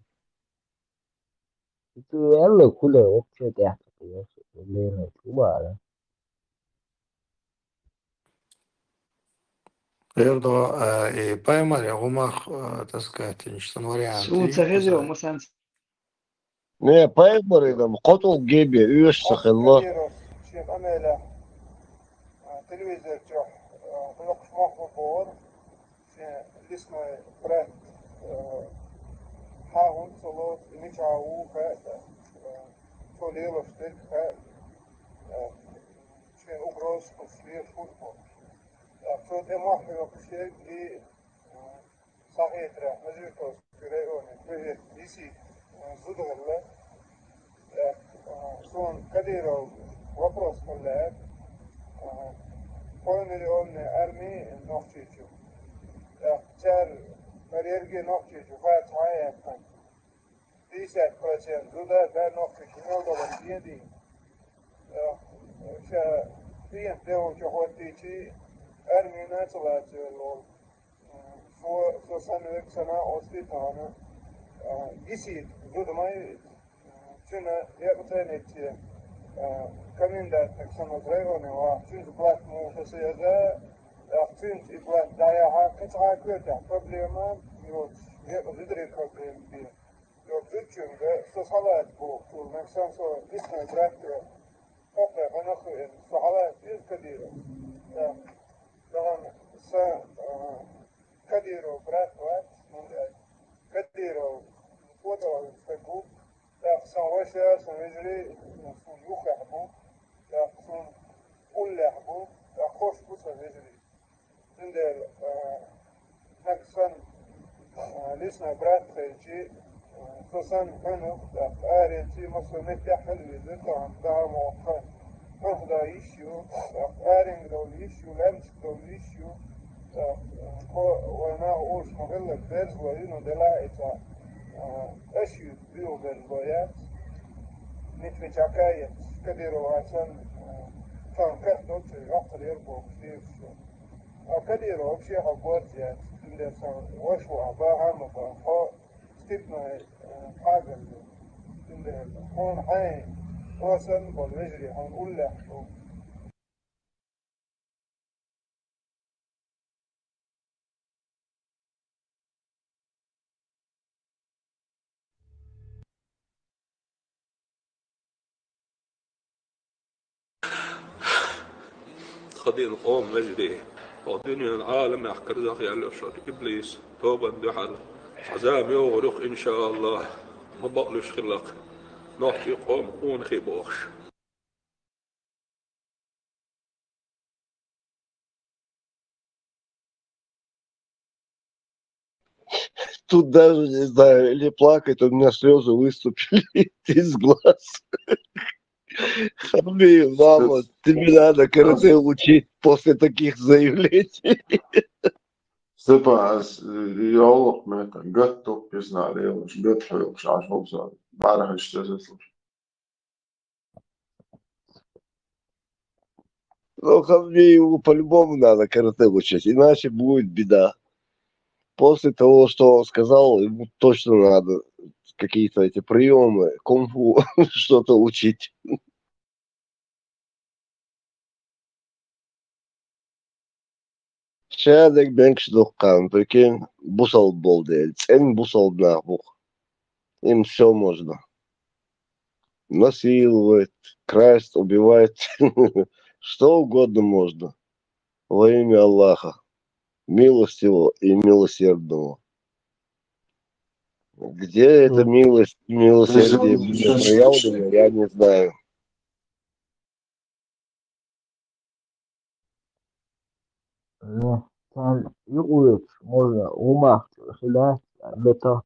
Цу аьлла куле вообще тӀехь Лена чу бара. Эрдо, э, и пайхамаре гӀумах, э, таскать, сан вариант. Суна ца хеза, ма сан Не, пайхамаран кхо тӀулг гебе оьшуш ца хилла. Кадыров шен къамелехь, а, телевизор чохь, а, локхуш мохк бу бохура, шен лесной брат, а, хьагӀ хӀунда ца лоцу, и мичахь ву хаьа, а, цо лелош дерг хаьа, а, шен угроза кхуьссуш лелаш хӀума бохуш. А, цо тӀе мохь хьоькхуш ерг и, а, Сахьетра, Мажитовский районе, проект висит, э, зуда хилла. Э, э, суна Кадыровга вопрос хилла, э, полмиллионная арми Нохчийчу. Э, цара хӀара ерриге Нохчийчу, хӀара цхьа а яьккхина. Пятьдесят процент зуда да Нохчийчу мел долу дедий. Э, ша пенат девлча хӀоттийчи армина ца лацавелла волу. Со, со санна верг сана оцу тӀе тахана, а, гисийта зуда ма ю иза. Цуьнан некъ ца йинчу, а, комендантниг санна оцу районе вахча, цуьнца блат муха ца яза, тӀаккха цуьнца и блат дӀаяхьа, кхин цхьа а коьртехь проблема йоцуш, некъ зударийн проблема бен. Йо, зудчуьнга со схьалаца боху, цо, нагахь санна со лесной брат, хӀокху гӀанах а веана, со хьалаца иза Кадыров. Да. Тахана сан, а, Кадыров брат вац, хӀунда аьлча Кадыров фотовалуьйту стаг ву, тӀаккха сан ваша, сан вежарий, суна юххехь бу, тӀаккха суна уллехь бу, тӀаккха хӀорш бу сан вежарий. Цундела, а, нагахь санна, а, лесной брат хилчи, а, со санна хьуьнах, тӀаккха аренций массо а меттехь хила везира, тахана даха ма воккха. Хьуьнах дан йиш ю, тӀаккха аренга довла йиш ю, лаьмнашка довла йиш ю, тӀаккха, а, хьо вайн наха олуш ма-хиллара, берзалой ю, но делахь а и цхьа, а, аш ю, буьйгӀа берзалой яц. Мича-мича кхаьчча, Кадыров санна, а, тахана кхетта долчу йоккхур яра бохуш дийраш шу. А Кадыров вообще хьо горца яц, цундела сан ваша ву ахь бахьа а ма бан, хьо степной, э, пхьагар ду. Цундела хьуна хьайн, хьо санна болу вежарий хьуна уллехь бу. Тхан дин къоман вежарий, хӀокху дуьненан Ӏаламехь карзахъяьлла йолуш йолу иблис тобанна дуьхьал хьан зама йогӀур ю-кх, иншааллахӀ, ма бакълуьйш хила-кх, нохчийн къоман къонахий бохуш. Тут даже не знаю, или плакать, у меня слезы выступили из глаз. Хамби, мама, тебе надо каратэ учить после таких заявлений. Степан, ас йоллакх меттан гатта туппизнарелаш, гатта хьоькхуш Ӏаш хӀокхуза бӀаьрахьаш тезатлуш. Ну, Хамби, ему по-любому надо каратэ учить, иначе будет беда. После того, что он сказал, ему точно надо какие-то эти приемы, кунг-фу, что-то учить. Ша дерг бенкаш ду-кх кхарна, прикинь, бусалба болу дела, цӀена бусалба нах бу-кх. Им всё можно. Насиловать, красть, убивать. Что угодно можно. Во имя Аллаха. Милостивого и милосердного. Где эта милость, милосердие будет проявлено, я не знаю. Ну, там и улиц можно умах хилять, летать.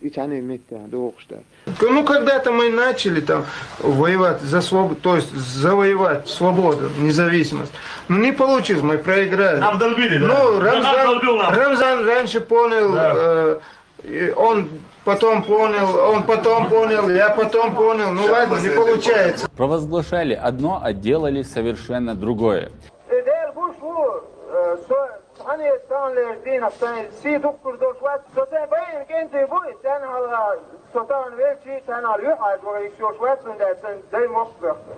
И цхьанне метте дохуш дац. Ну, когда-то мы начали там воевать за свободу, то есть завоевать свободу, независимость. Ну, не получилось, мы проиграли. Нам долбили, да? Ну, Рамзан, Рамзан раньше понял, да, э, и он потом понял, он потом понял, я потом понял. Ну, ладно, не получается. Провозглашали одно, а делали совершенно другое. Э, Дела гуш ву, э, со Цхьанне таханлерчу дийнахь сайн сий дуккхур долуш вац, со сайн байна кӀентий бу, и царна хьалха со тахана велчий, царна хьалха юьхьӀаьржа вахийта йолуш вац, хӀунда аьлча сайн дай мохк бехна.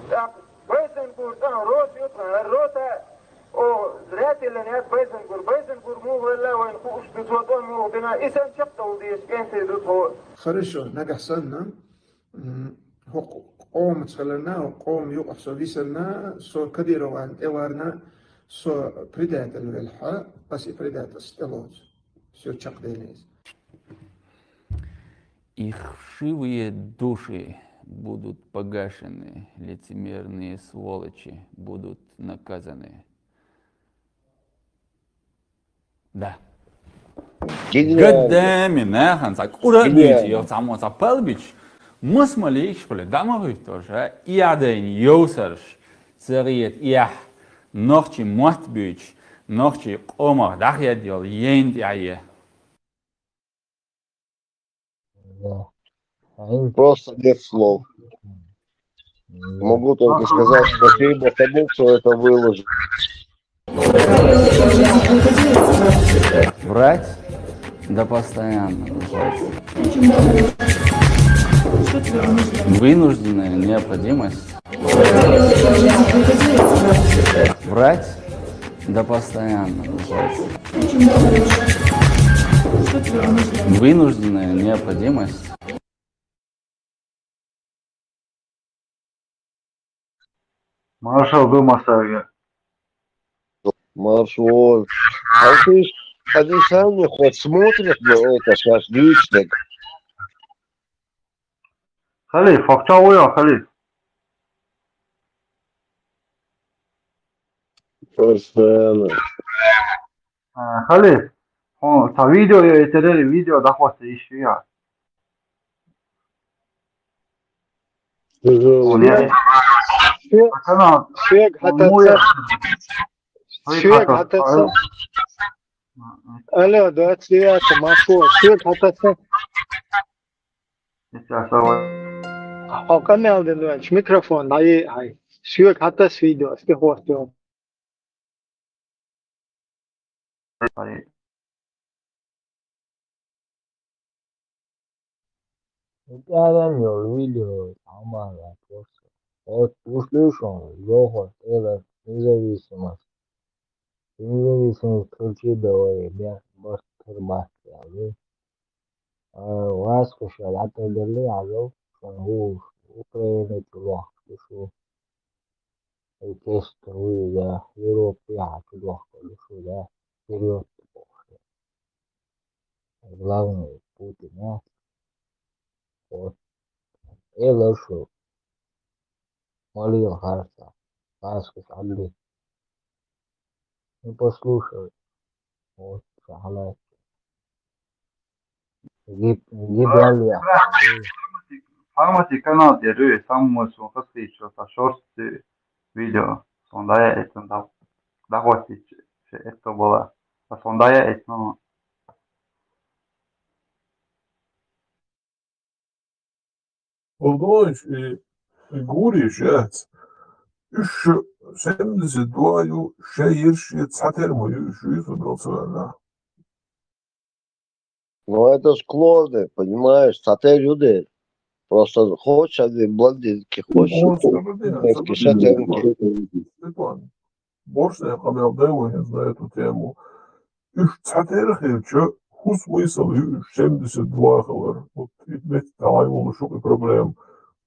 ТӀаккха Байзенгур цӀа Рота ю тхан, хӀара Рота, оха ратиллина яц Байзенгур. Байзенгур муха велла вайна хууш ду, цо тӀом муха бина, и сайн чекхдовла дезаш кӀентий ду тхо. Хорошо, нагахь санна, м, хӀокху къомаца хиларна, хӀокху къоман юкъахь со висарна, со Кадыровна тӀеварна, со предатель велахь, ас и предательство тӀелоцу. Всё, чекхдели иза. И вшивые души будут погашены, лицемерные сволочи будут наказаны. Да. Гениально. Гаддами нахана цхьа кӀура а дуьйцу, йо, цхьаммо цхьа пал бича, мас ма лийгаш хуьлу, дӀа ма хӀуьттуш, а? И Ӏадайна йовсарш ца гӀета, и ахь нохчий мотт буьйцуш, нохчий къомах дӀахедда йолу ейн тӀехь е. Да. Просто нет слов. Могу только сказать спасибо тому, кто это выложил. Врать? Да постоянно врать. Вынужденная необходимость. Врать? Да постоянно врать. Вынужденная необходимость. Маршал ду массаьрга. Маршал. А ты, они сами хоть смотрят на это, сейчас лично. Халиф, а в чём я, Халиф? Постоянно. А, Халиф, хьо, цхьа видео йо, этерели видео дӀахӀотта йиш я. Тяжело. Хьо не, Шуьга, а канал, шуьга хьо хьатаца. Муя. Шуьга хьатаца. Алло, двадцать девятое, Москва. Шуьга хьатаца. Сейчас, давай. Хьо къамел дина ваьлча, микрофон дӀае хьай. Шуьга хьатаса видео, стихотто. ТӀаьхьарна йолу видео тхьаман вац вовшах. Оцу гуш дуьйш хьуна, йохург эларх независимость. Независимость хилчий бен вай бехк барт хир бац аьлла. А, васкаша дӀатӀадаллий хьажал, шуна хӀуш Украина чу лохкуш ву. И кеста вуй, да, Европехьа чу лохкуш ву, да, вперёд бохуш. Главный Путин, а? Вот. Элар шу. Малийла харца. Пасхаш Ӏалли. Ну, послушай. Вот, ша хьалаьцна. Гиб-, гибалли. Фармати канал тӀера ю, саммас вон хасхийчо, сан шорстций видео. Сон дая эцна дав. ДӀахӀоттийча, ше эцна бала. Сан дая эцна. Олдонаш и, и гуриш яц. Уьш семьдесят два ю, шайн ерш я цхьатера ма ю, уьш ю, со мел ца ваьлла. Ну, это ж клоны, понимаешь, цхьатера ю дера. Просто хочешь они блондинки, хочешь. О, скажи, блин, блондинки, шатенки. Степан, больше я камел дай, я знаю эту тему. Уьш цхьатера хилча, хӀун смысл ю уьш семьдесят два хилар? Вот и вместе талай волуш и проблема.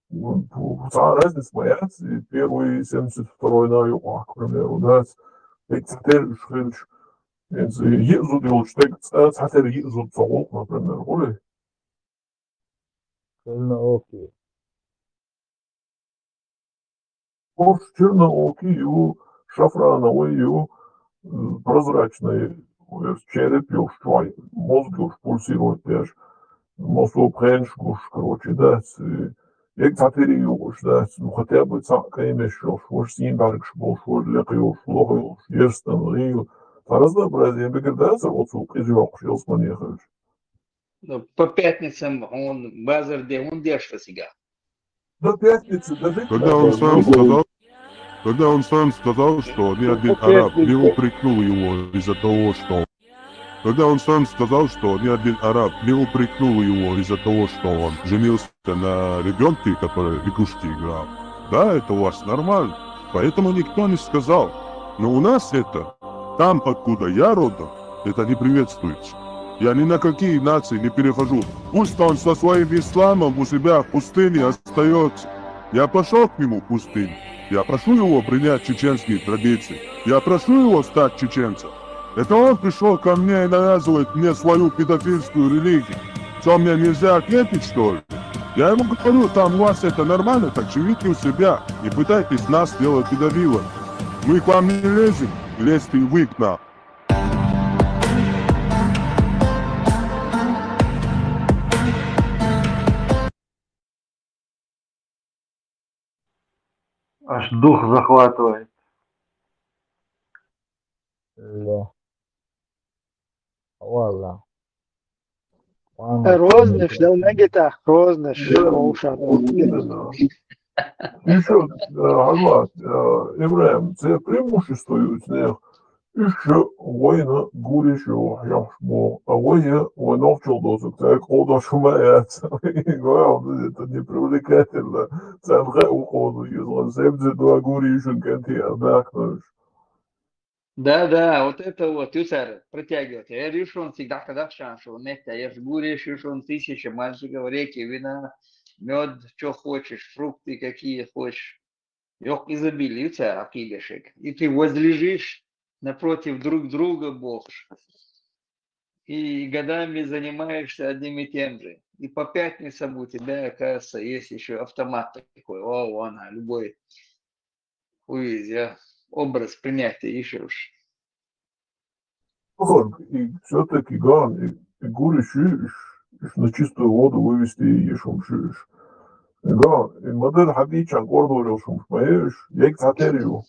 Цхьа разница ма яц, и первый, и семьдесят второй на юкъахь, к примеру, дац. И цхьатера уьш хилча, хӀинца йиъ зуда йолчу стеган цӀа цхьатера йиъ зуда ца гӀуллакх, например, гури? Черноокий. Корж черноокий ю, шафрановый ю, м, прозрачный, череп йолуш, чуьра мозг йолуш, пульсировать деш. массо а пхенаш гуш, короче, дац, э, ег цхьатери юкъаш дац, ну, хотя бы цхьаъ къемеш йолуш, важа сийна бӀаьргаш болуш, важа лекха йолуш, лоха йолуш, ерстан, гӀийла. Цхьа разнообразие мегар дацара оцу къиза йоккхуш ялсамане хилча? Ну, по пятницам хьуна базар де хӀунда деш сан цига? До пятницы, до Когда он сам сказал, когда он сам сказал, что ни один араб не упрекнул его из-за того, что он, когда он сам сказал, что ни один араб не упрекнул его из-за того, что он женился на ребенке, который в игрушки играл. Да, это у вас нормально. Поэтому никто не сказал. Но у нас это, там, откуда я родом, это не приветствуется. Я ни на какие нации не перехожу. Пусть он со своим исламом у себя в пустыне остается. Я пошел к нему в пустыню. Я прошу его принять чеченские традиции. Я прошу его стать чеченцем. Это он пришел ко мне и навязывает мне свою педофильскую религию. Что, мне нельзя ответить, что ли? Я ему говорю, там у вас это нормально, так живите у себя. Не пытайтесь нас делать педофилами. Мы к вам не лезем, лезьте вы к нам. Аж дух захватывает. Да. Валла. Рознаш, да, мегита, рознаш. Да. Ишо, э, Хьамад, э, Ибрахим, це преимущество ю цунах. Уьш вайна гуриш ю хьехуш боху, а вай, вай нохчалла доцург цаьрга кховдош хӀума а яц. Главное, это не привлекательно. Царна хаьа ву кховду, иза ван себзе дуа гуриш ю кӀентий ара дахканаш. Да, да, вот это вот, ю цара протягивает. Я решил, он всегда, когда в шаншу, он это, я же гуриш, я же он тысяча мальчиков, реки вина, мед, что хочешь, фрукты какие хочешь. Йоккха изобилие ю цара Ӏакхийдешег. И ты возлежишь напротив друг друга, бохуш. И годами занимаешься одним и тем же. И по пятницам у тебя, оказывается, есть ещё автомат такой. О, вон, а любой, хуй, я образ принятия ищешь. Охорг, и всё-таки ган, и, и гуриш ю уьш, уьш на чистую воду вывести еш хӀумаш ю уьш. И ган, и ма-дарра хьан дийцча кӀордор йолуш хӀумаш ма ю уьш, ег цхьатера ю.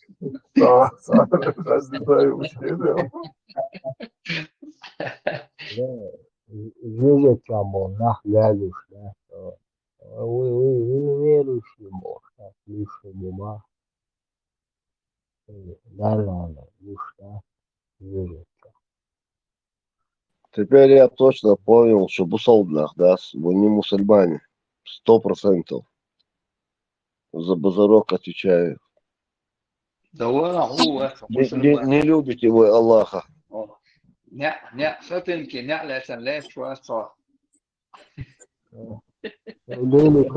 Ца, ца, хазна дай уьш хӀеда. Да, ж-, жижиг чам бо нах лелуш, да. Вы, вы, вы верующие, может, так, лишним ума. Э, да, да, да, уж, да, верю. Теперь я точно понял, что бусалбанах, да, с-, вы не мусульмане. Сто процентов. За базарок отвечаю. Да ладно, у, это, не, не, мусульмане. Не любите вы Аллаха. О. Не, не, сатинки, не, лесен, лес, что, что. Лели,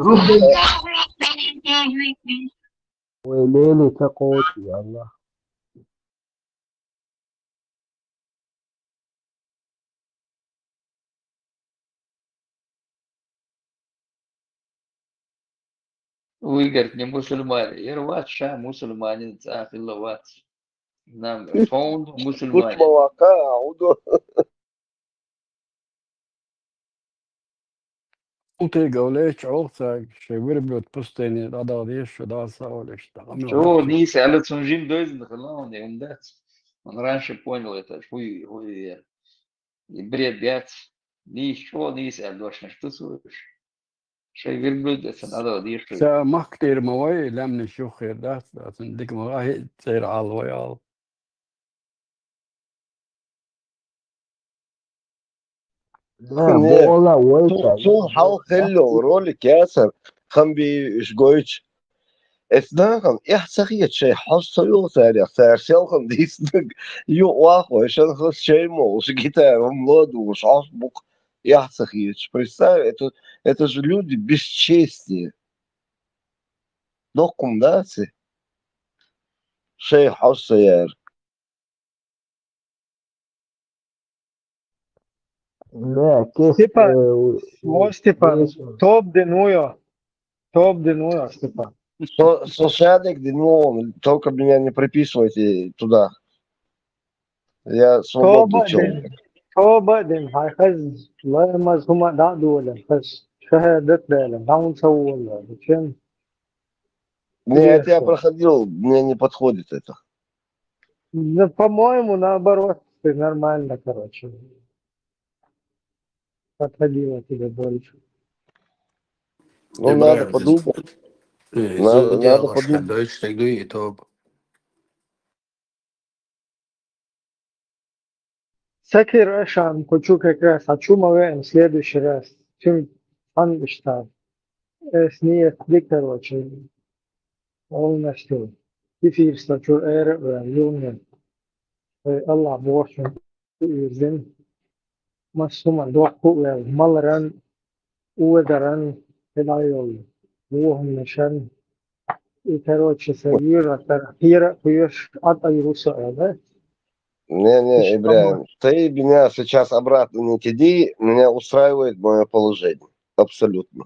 ой, лели, какой ты, Аллах. Вы, говорит, не мусульмане. Я говорю, вац ша мусульманин, цӀа хилла вац. Нам фонду мусульмане. Тут молока, а у до- Утайга валеча, олхцаг, шей верблюд пустыне, дӀадала деш шу, дӀаса олеш, дӀа. Чо, нийса аьлла, цунна жима дойзина хила, он, он дац. Он раньше понял это, хуй, хуй, я. И бред яц. Нийса, чо, нийса аьлла, дошнаш тусуш. Шей верблюд эцан, дӀадала деш шу. Ца махка тӀера ма вай, лаьмнаш юххера дац, дац, дика ма вай, цӀера Ӏалла вай, Ӏалла. Да, не, бо Алла вай цу-, цул хьалха хилла ролик яцара, хам бийш гойтуш. Эцу нахана эхь ца хеташ, шайн хьожа ца йолу царех, цара селхана дийцинарг юкъа вахой, шан хаза шайн молуш, гитара хӀума лодугӀуш, хьожа букъ эхь ца хеташ. Представь, это, это же люди без чести. Доккхум дац и? Шайн хьожа ца яра. Да, кес-, Степан, э, у-, о, Степан, весь топ дин вуйо. Топ дин вуйо, Степан. Со, со шадек дин вон, только меня не приписывайте туда. Я свободный Тоба человек. Дин. Тоба а дина, хьай хаза, ламаз хӀума а дӀа а долийна, хаза шахӀадат а даьлла, дӀа хӀунда ца волалу, зачем? Не, это я интересно, проходил, мне не подходит это. Ну, по-моему, наоборот, ты нормально, короче. Подходило тебе больше. Ну, надо подумать. Надо, надо подумать. Сакир Ашан, кху чу как раз, а чу ма веана следующий раз. Цуьнга цхьаьна иштта. Эс ниет ди, короче, полностью. Кефир стачур эра а ваьлла, юлнен. Вай Аллах бохучун ирзина. Массо а хӀума дохку а ваьлла, маларан, одаран, хӀедӀа йолу, вохамашан. И, короче, сан вежарий тӀера хера а кхоьруш, Ӏад Ӏийр ву со аьлла. Не, не, Ибрахим, ты меня сейчас обратно не киди, меня устраивает мое положение. Абсолютно.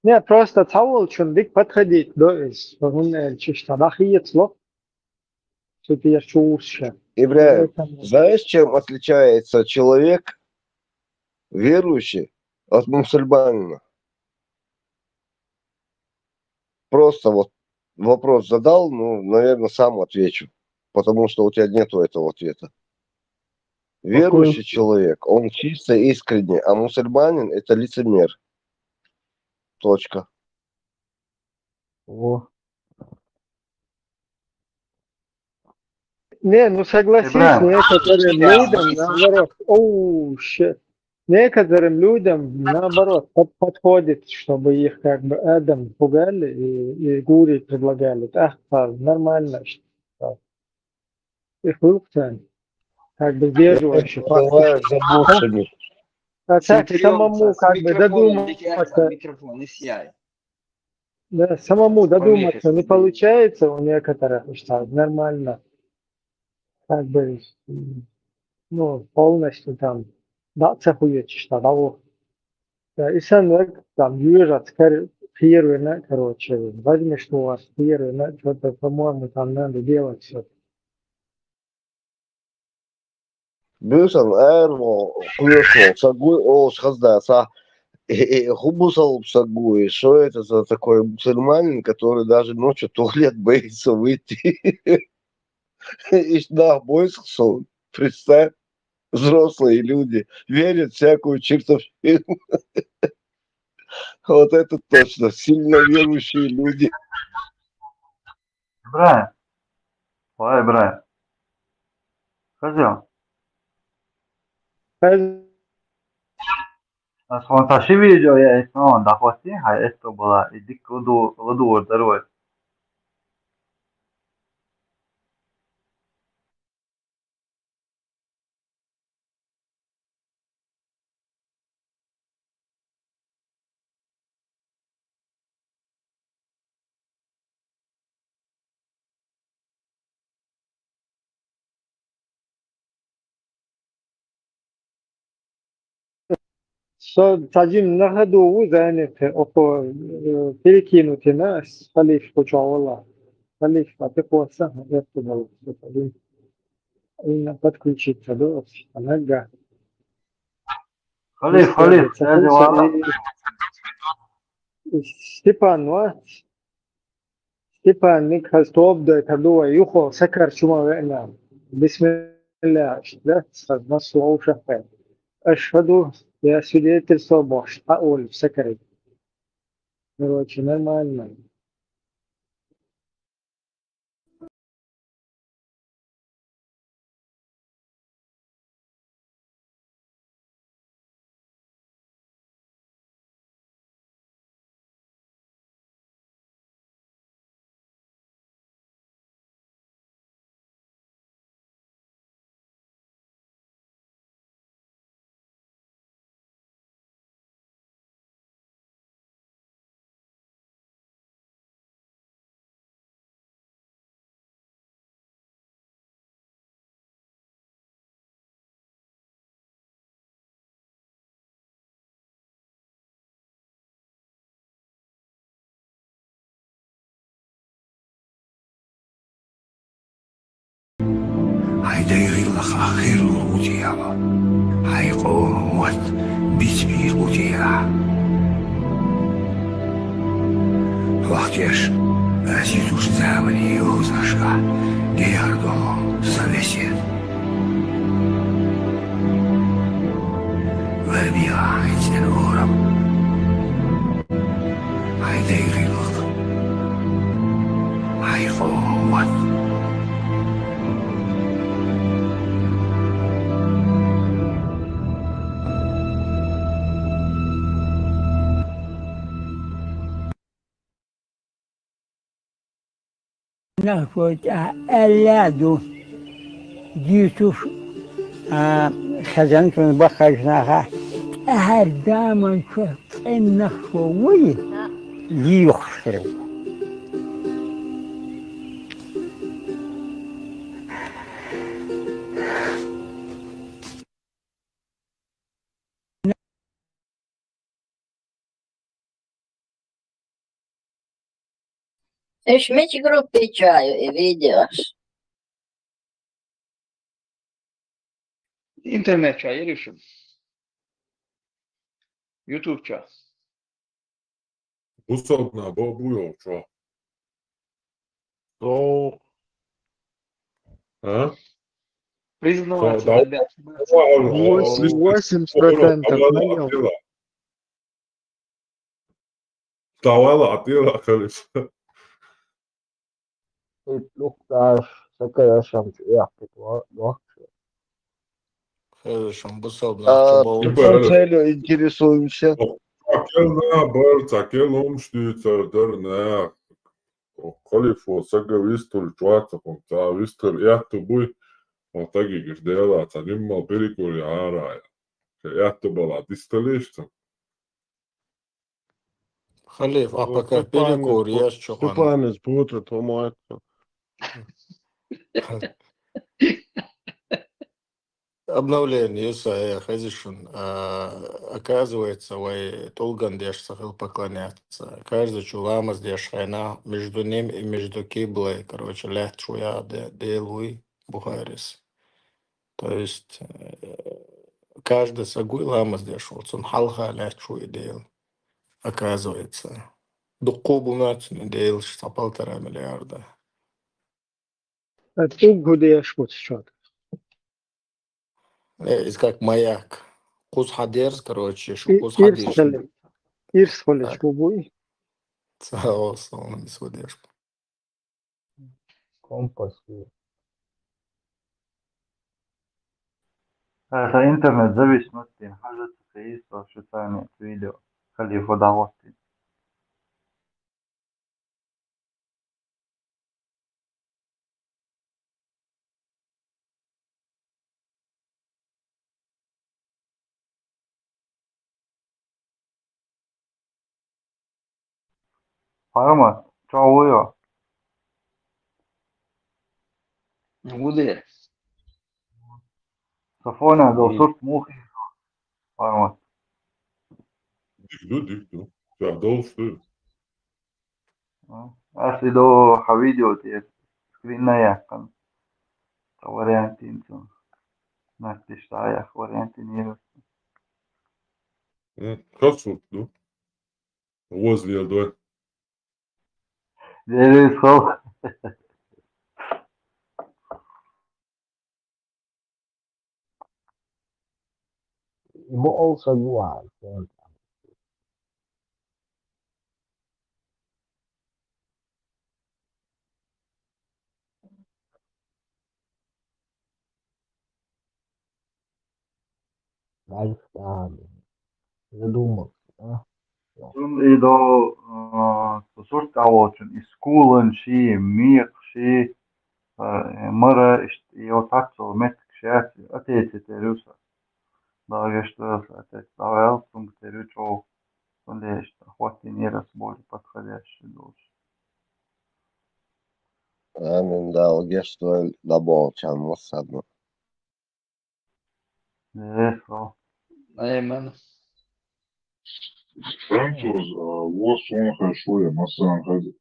Не, просто цхьаволчун дика подходить до иза, хӀунда аьлча иштта дӀахецало, цу тӀера чу вуссуш. Ибрахим, знаешь, чем отличается человек верующий от мусульманина? Просто вот вопрос задал, ну, наверное, сам отвечу, потому что у тебя нету этого ответа. Верующий человек, он чисто искренний, а мусульманин — это лицемер. Точка. О. Не, ну согласись, некоторым людям, наоборот, оу, щет. Некоторым людям, наоборот, под-, подходит, чтобы их как бы адом пугали и, и гури предлагали. Так, нормально, что и хлопцы, как бы сдерживающий фактор. А так самому как бы задуматься. Микрофон, микрофон, не сияй. Да, самому задуматься не получается у некоторых, что нормально. Как бы, м, ну, полностью там, да, цахует, что того. Да, и сам, э, там, южат, скорее, первый, короче, возьмешь у вас первый, что-то, по-моему, там надо делать все. Буьйсан араваьлла кхоьруш волу сан гуй олуш хаза дац, а? Э, э, хӀун бу сан гуй, что это за такой мусульманин, который даже ночью в туалет боится выйти? Иштта нах бойсах суна, представь, взрослые люди верят в всякую чертовщину. Вот это точно, сильно верующие люди. Ибрахим. Ва, Ибрахим. Хаза. Хаза. Ас вон ца ши видео я эс вон дахвасти, хай эс то была, и дик ладу, ладу дарвай. Со цхьа жимма нах а ду ву занятый, окхо, э, перекинуть йина ас Халиф кху чохь вала. Халиф, а тӀекхосса, хьан эцна долу со цхьа жимма. Именно подключиться ду ас, а нагга. Халиф, Халиф, Степан вац. Степанник хаза тоба дойтур ду вай, юха сакар чу ма веана. Бисмилла, да, хаза массо а вовшах вай. Ашхаду, я свидетельство бохуш, а олу сакариг. Короче, нормально. Дегӏилла хаххирлур утӏиала, хьай къоман мотт бицбийр утӏиала. Вахтеш, аз ютуш замани юзашка, геярдо совесет. Варбиа хьайцен орам. Хьай дегӏилла. Хьай къоман мотт. Нах вай тӀехьа аьлла ду, дийцуш, а, хезан цун баххаш наха, тӀехьа даман чу цӀен нах шо вуй, лийхуш хир ву. Иш мича группе чу я и видеош? Интернет чу я, Иришин. YouTube чу. Бусалба нах бу, бу йолчу. Со А? Признаваться, да, ребят. Восемь, восемьдесят процентов понял. Давай, ладно, Халифа. Лукташ, сакаяшам чу яхпит ва, ва. Хезашам бусалба нах чу болу. Типа, целью интересуемся. Цакел на бар, цакел умш дийцар дар на. Халифа сага вистул чуаца хун, ца вистул яхту буй, ва таги гирдела, ца ниммал перекур я арая. Яхту бала дисталишта. Халифа, а пока перекур я чухана. Степанец, путра, томуатка. Обновление, Иса, э, хезишин, а, оказывается, вай тулган деш ца хил поклоняться. Каждый чу ламаз деш хайна, между ним и между киблой, короче, лят чу я де-, делуй Бухарис. То есть, э, каждый сагуй ламаз деш, вот сон халха лят чу и дел. Оказывается. Дукку бумацин дел, что полтора миллиарда. А ты гудеш вот что-то. Э, из как маяк. Кус хадерс, короче, шу И-, кус хадерс. Ирс хали-, ирс хали Так. Чубуй. Цао, солнце не сводишь. Компас. Э, это интернет зависит от тем, хажат, что есть, что там нет видео. Халифа Давостин. Парамат, чё вы? Вуде. Сафона, да, сурт мухи. Парамат. Дик ду, дик ду. Чё, долу, что ли? А, ас и до ха видео те скрин на яхкан. Та вариантин цун. Нартиш та ях вариантин ирус. М, как сурт ду? Возле, да? Дерис хол. Мо олса гуа. Ай, там, задумался, да? Цун и до, а, сурт кавочун, и скулан ши, миқ ши, а, мара ишт, и вот так цо метк шац, отец это рюса. Да, я что, отец, да, я сумк терю чё, он лишь охотнее раз более подходящий должен. Амин, да, геш твой добавчан, вот садно. Э, хо. Айман. Француз, а, вот он хорошо, я масан хади.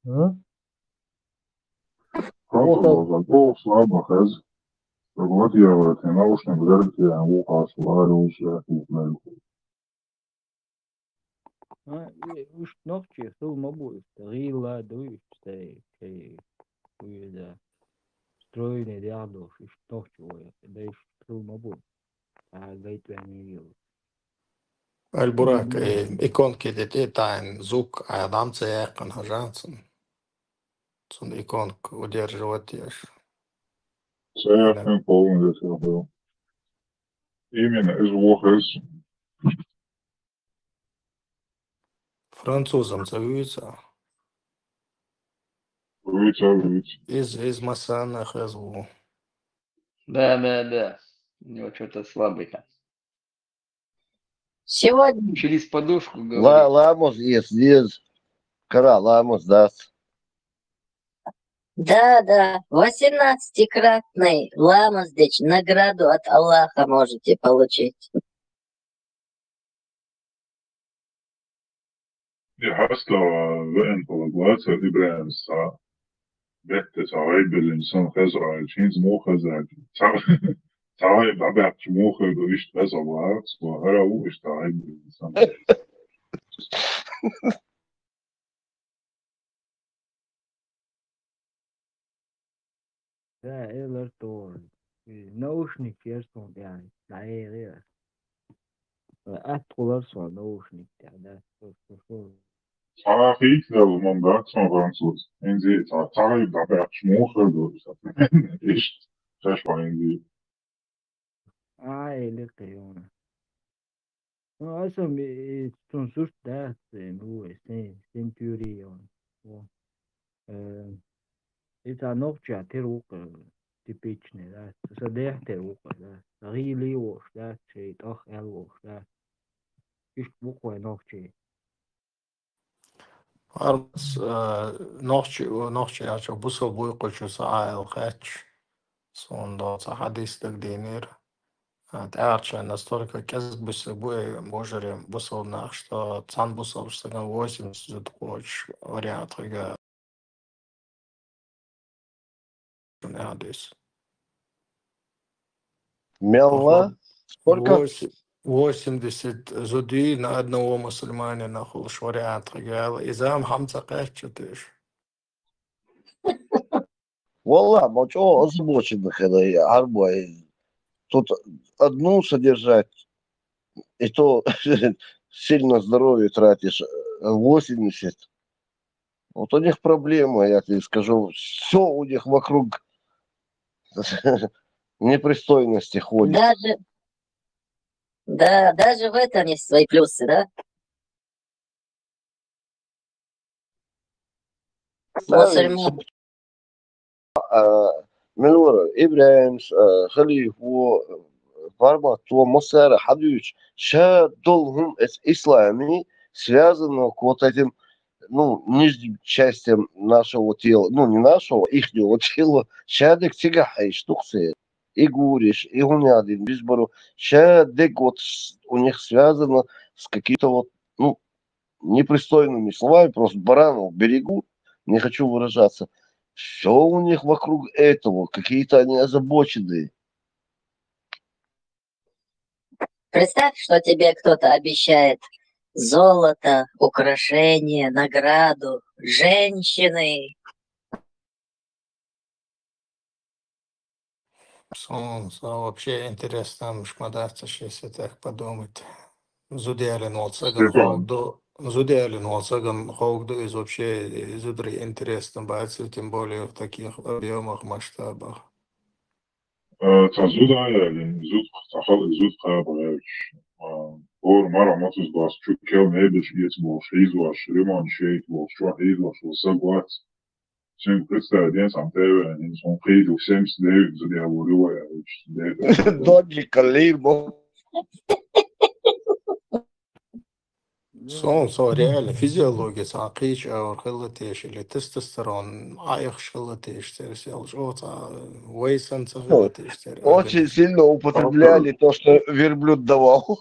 М? Просто Просто должен. Ох, слабо хез. Согласен, я вот, я наушник, говорит, я ухо славлю, я слушаю. А, э, уж нохчи, хыл ма бу, уж гӀийла ду, уж цай, цай, уж да. Стройный дяхло, уж нохчи, ой, да уж хыл ма бу. А, гайт вен йил. Аль-Бурак, э, иконки де те тайн звук, а дам ца яькъан хажанцын. Цун иконка удерживать еш. Ца яькъан полный десятый. Именно из вохез. Французам ца вуьйца? Вуьйца, вуьйца. Из, из масана хез ву. Да, да, да. У него что-то слабый там. Сегодня. Через подушку говорит. Ла-, ламаз ес, ес. Кара ламаз дац. Да, да, восемнадцатикратный ламаз деч награду от Аллаха можете получить. Ди хьаста веан пала глацар ИбрахӀим са. Бетта ца гӀайбеллин сан хезра, чинз мо хезар. Ца, ца гӀайб дӀабаьккхача мо хезар, иштта хезар вац, ва хӀара ву иштта гӀайбеллин сан. Да, элар тор. Э, наушник ер сон тӀехь, дӀаэхьира. Э, атта гӀулар сон наушник тӀехь, да. Со, со, со. Цхьа хийцлел ман дац сон француз. Инзи цхьа, цхьа гӀайб дӀабаьккхача муха ду. Иштта, шаьш ван инзи. Ай, ликъи юна. Ну, аса ми, и, цун сурт дац, э, ну, э, сен-, сентюрион. Во. Э, и ца нохча тер вукъа, э, типичный, да. Са дехь тер вукъа, да. Са гӀийли вош, да, шей тӀах аьл вош, да. Иштта вукъа вай нохчий. Армас, э, нохчи, нохчи яча бусал буйкъучу са аьл хаьч. Сунда ца хьадис дагдийнер. А, тӀаьхьарча настолько кӀезиг буса буй божаре бусал нах, что цан бусал стаган восемьдесят кочу вариант хига. Хьадис. Мелла? Походу, сколько? Вось-, восемьдесят зуди на одного мусульманина хулаш вариант хига. Изам хамца каччатеш. Валлахь, ма чӀогӀа озабоченный хила я, хӀара бой. Тут одну содержать, и то сильно здоровье тратишь, э, восемьдесят. Вот у них проблема, я тебе скажу. Всё у них вокруг непристойности ходит. Даже, да, даже в этом есть свои плюсы, да? Мусульман. А, мел вара, ИбрахӀимас, а, Халифо, а, Фармат, то массара хьадуьйцуш, ша долу хӀума эс ислами связано к вот этим, ну, нижним частям нашего тела, ну, не нашего, ихнего тела, ша дерг цигахь хьайш ду-кх церан. И гуриш, и хӀума яздина, бизбаро, ша дерг вот с-, у них связано с каким-то вот, ну, непристойными словами, просто баранов берегут, не хочу выражаться. Всё у них вокруг этого, какие-то они озабоченные. Представь, что тебе кто-то обещает золото, украшение, награду, женщины. Сон, сон вообще интересно, муш ма дац, если так подумать. Зуда ялийна волу цагана ховгду, зуда ялийна волу цагана ховгду иза вообще, э, зударий интересно бац, тем более в таких объёмах, масштабах. Э, цхьа зуда ялийна, зуда, цхьа хала зуда кхаба гӀерташ. Э, хӀора мара ма цуьнга доцу чу кел мебелаш эца болуш, хьийзош, ремонт шайта болуш, чохь хьийзош, саг вац. Цуьнга представить ден сан Т В, хӀинца хӀун кхийду, семьдесят девять зуда ялор ю вай, аьлла, дерг. Доджи калибо. Сон, со реально физиология цхьа кхечу агӀор хилла теш, или тестостерон Ӏайхаш хилла теш, церан сел чӀогӀа цхьа вай санна ца хилла теш церан организм. Очень сильно употребляли то, что верблюд давал.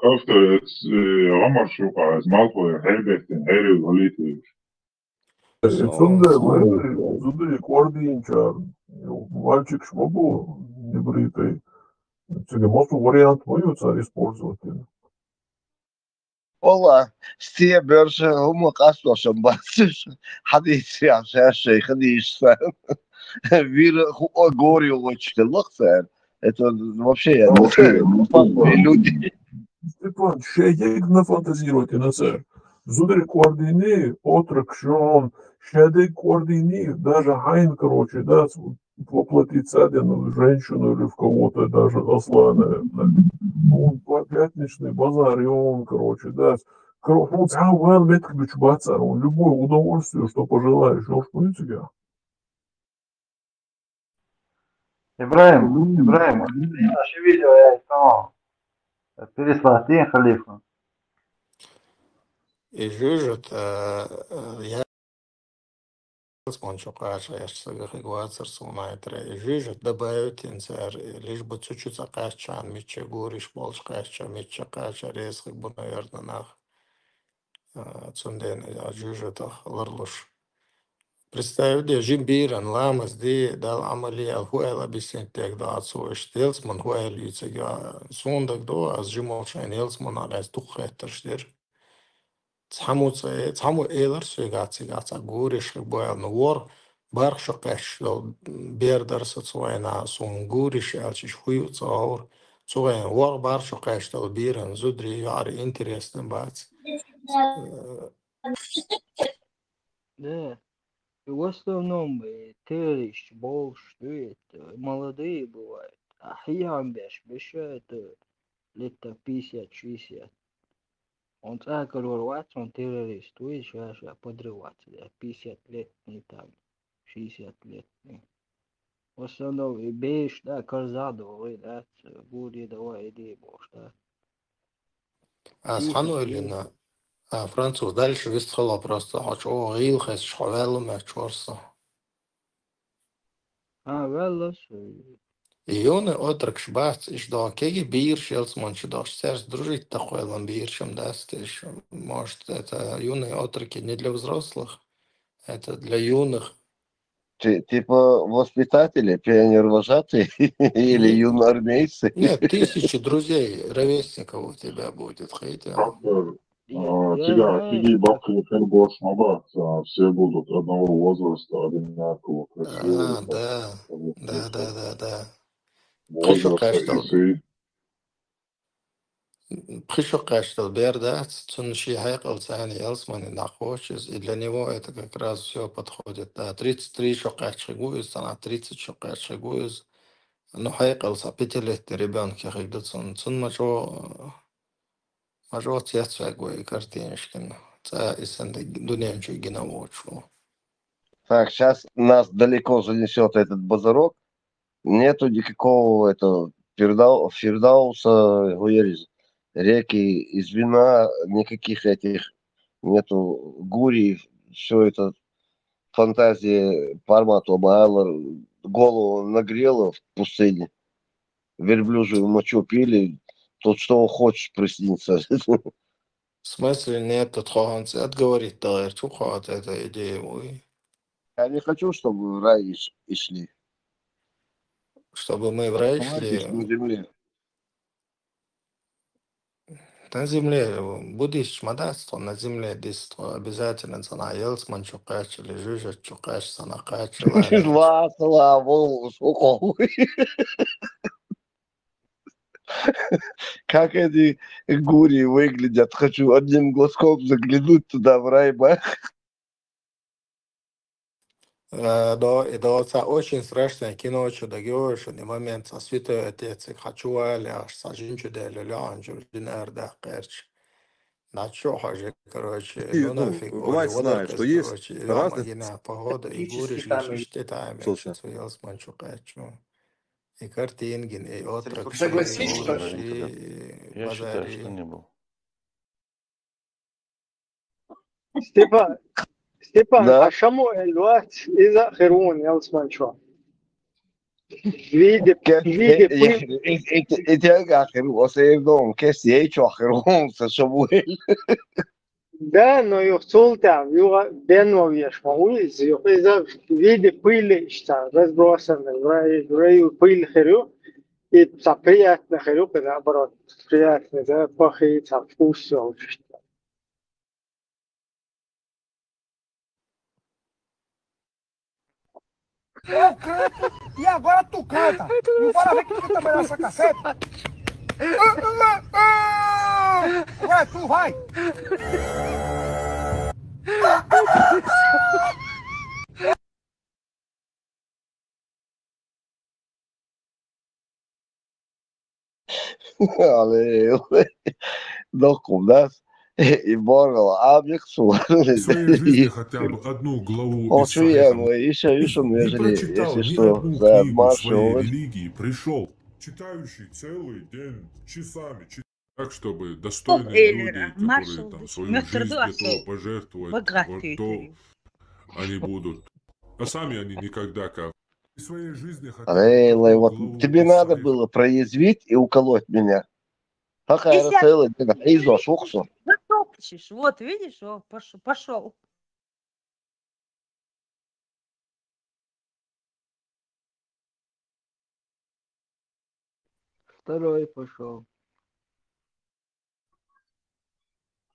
Автор, э, гӀамар шу къа, малхой, хьербехтин, хьерил, гӀалитвеш. Цундела вай зударий кӀордийначар, мальчикаш ма бу небритӀий. Цига массо вариант ма ю цар использовать дина. Валла, стеберш, хӀума къастош ам бац уж, хьадийцарехь шаьш шайх дийша сан. Вира хӀуъа гори гӀочуьйталлах цара. Это вообще, я не знаю, опасные люди. Степан, шайгег нафантазировать йина цара. Зударий кӀордийний, отрок шон, шадег кӀордийний, даже хьайна, короче, да, воплотиться дина в женщину или в кого-то, даже Аслана. Он по пятничный базар, и он, короче, да, с- кро- хьуна цхьа ван метр бичу бацар, он любое удовольствие, что пожелаешь, уж хуьйцигахь. Ибрагим, Ибрагим, а ши видео я там переслать дин халифа. И жужжат, э, э, я ялсамани чу кхача гӀерташ сагахь вацар суна айтра. И жужжат добавить йина цара, лишь бы цу чу цӀа кхаьчча, мичча гуриш болчу кхаьчча, мичча кхача реза хиг бу, наверное, нах. А, цундела а жужжатах ларлуш. Представь, де, жин бийран ламаз де, Далла Ӏамал е, ал хӀу аьлла объяснить дерг дац, цо иштта ялсамани хӀу аьлла юьйцург, а, суна дагадогӀу, ас жимолчу хенахь ялсамани аьлла дукха хеттарш дира. Цхьаммо цӀе-, цхьаммо элира соьга цигахь цхьа гуриш хиг бу аьлла, ну, ворхӀ бархӀ шо кхаьчча долу бер дара со цу хенахь, суна гуриш аьлча, иштта хӀу ю ца гӀовра. Цу хенахь ворхӀ бархӀ шо кхаьчча долу бийран зударий, юьхьара интересно бац. Э, Да. И в основном, э, террористы больше, да, это молодые бывают. А хьехам беш, беша, это лет так пятьдесят-шестьдесят. Он цӀа карор вац, он террорист, вы ша-ша подрываться, да, пятьдесят лет, не там, шестьдесят лет, не. В основном и беш, да, карзадо, вы, да, ц-, гури, давай, иди, бож, да. Ас хьан ойлина, а, француз, дальше вистхила просто, хьо чӀогӀа гӀийла хезча, хьо ваьлла моьттуш вара со. А, ваьлла со. И юный отрокаш бац, иштта догӀу кегий бийраш ялсамани чу догӀуш, цаьрца дружить даккхойла бийраш ам дац, тиша. Может, это юные отроки не для взрослых, это для юных. Ти-, типа воспитатели, пионервожатые или юноармейцы? Нет, тысячи друзей, ровесников у тебя будет, хӀета. Просто, а, тебя, тебя бабки хер больше ма бац, а, все будут одного возраста, одинаково красивые. А, да, да, да, да, да. Возраста и среди- Пхи шо кхаьчдала бер дац, цунна шен хьекъал царна ялсамани дӀакхочу иза, и для него это как раз всё подходит, да. Тридцать три шо кхаьчча хиг ву иза, цхьана тридцать шо кхаьчча хиг ву иза. Ну, хьекъал цхьа пятилетний ребёнок хиг ду цунна. Цунна ма чӀогӀа, ма чӀогӀа цецваьгва и картинаш гина. Цкъа и санна дуьнен чу гина воцуш ву. Так, щас нас далеко занесёт этот базарок. Нету никакого этого Фирдау-, Фирдауса, говорит, реки из вина, никаких этих нету гурий, всё это фантазия парма то мало, голову нагрело в пустыне. Верблюжью мочу пили, тут что хочешь приснится. В смысле, нет, тут хӀанз отговорить далайр чу кхоата эта идея вуй. Я не хочу, чтобы в рай иш-, ишли. Чтобы мы в рай шли? Оставайтесь на земле. На земле, буддисташ ма дац тхо, на земле дис тхо, обязательно цхьана ялсамани чу кхаьчча или жужжат чу кхаьчча, цхьана кхачча. Ла, слава Богу, шо кхо. Как эти гурии выглядят? Хочу одним глазком заглянуть туда, в рай, ба. Э, да, и да, ца очень страшное кино, чё дагеошенный момент, ца святой отец, и хочу вали, аж ца жинчу дели, лёанчу, динар да, кэрч. На чё хожи, короче, ну, ну, нафиг, власть знает, что есть разные. Погода, и гуриш, там, слушай. Цу ялсамани чу кхаьчча. И картингин, и отрок, согласись, что и я считаю, что не был. Степан, Степан, да. А Шамуэль вац, иза хир ву ялсамани чу. Виде, виде, и, и, и, и тяга хир ву, аса эр дон, кес ей чу хир ву, са Шамуэль. Да, но юха цул тӀехьа, юха бен вовеш ма ву иза, юха иза в виде пыли иштта разбросанный, в рай-, в раю пыль хир ю, и цхьа приятно хир ю, когда наоборот, приятно, да, пахи, цхьа вкус йолуш. Ô, credo, e agora tu canta. Embora vem que tu também nessa caceta. Vai, tu vai. Алло, докумдас и боргала абиксу. В своей жизни хотя бы одну главу из О, чё я, Сахиха мой, ещё, ещё, не нежели, прочитал если ни что, одну за книгу маршал. Своей религии, пришел читающий целый день, часами, читать, так, чтобы Пол достойные Эйлера, люди, которые маршал там десь, свою метр жизнь два для того сорок. Пожертвовать, Багатый вот то ты. Они будут. А сами они никогда как. В своей жизни хотя бы Эй, одну Лей, вот главу тебе из надо Сахиха было произвести и уколоть меня. Пока я Если целый день, и за шухсу. Затопчешь. Вот, видишь, о, пошел, пошел. Второй пошел.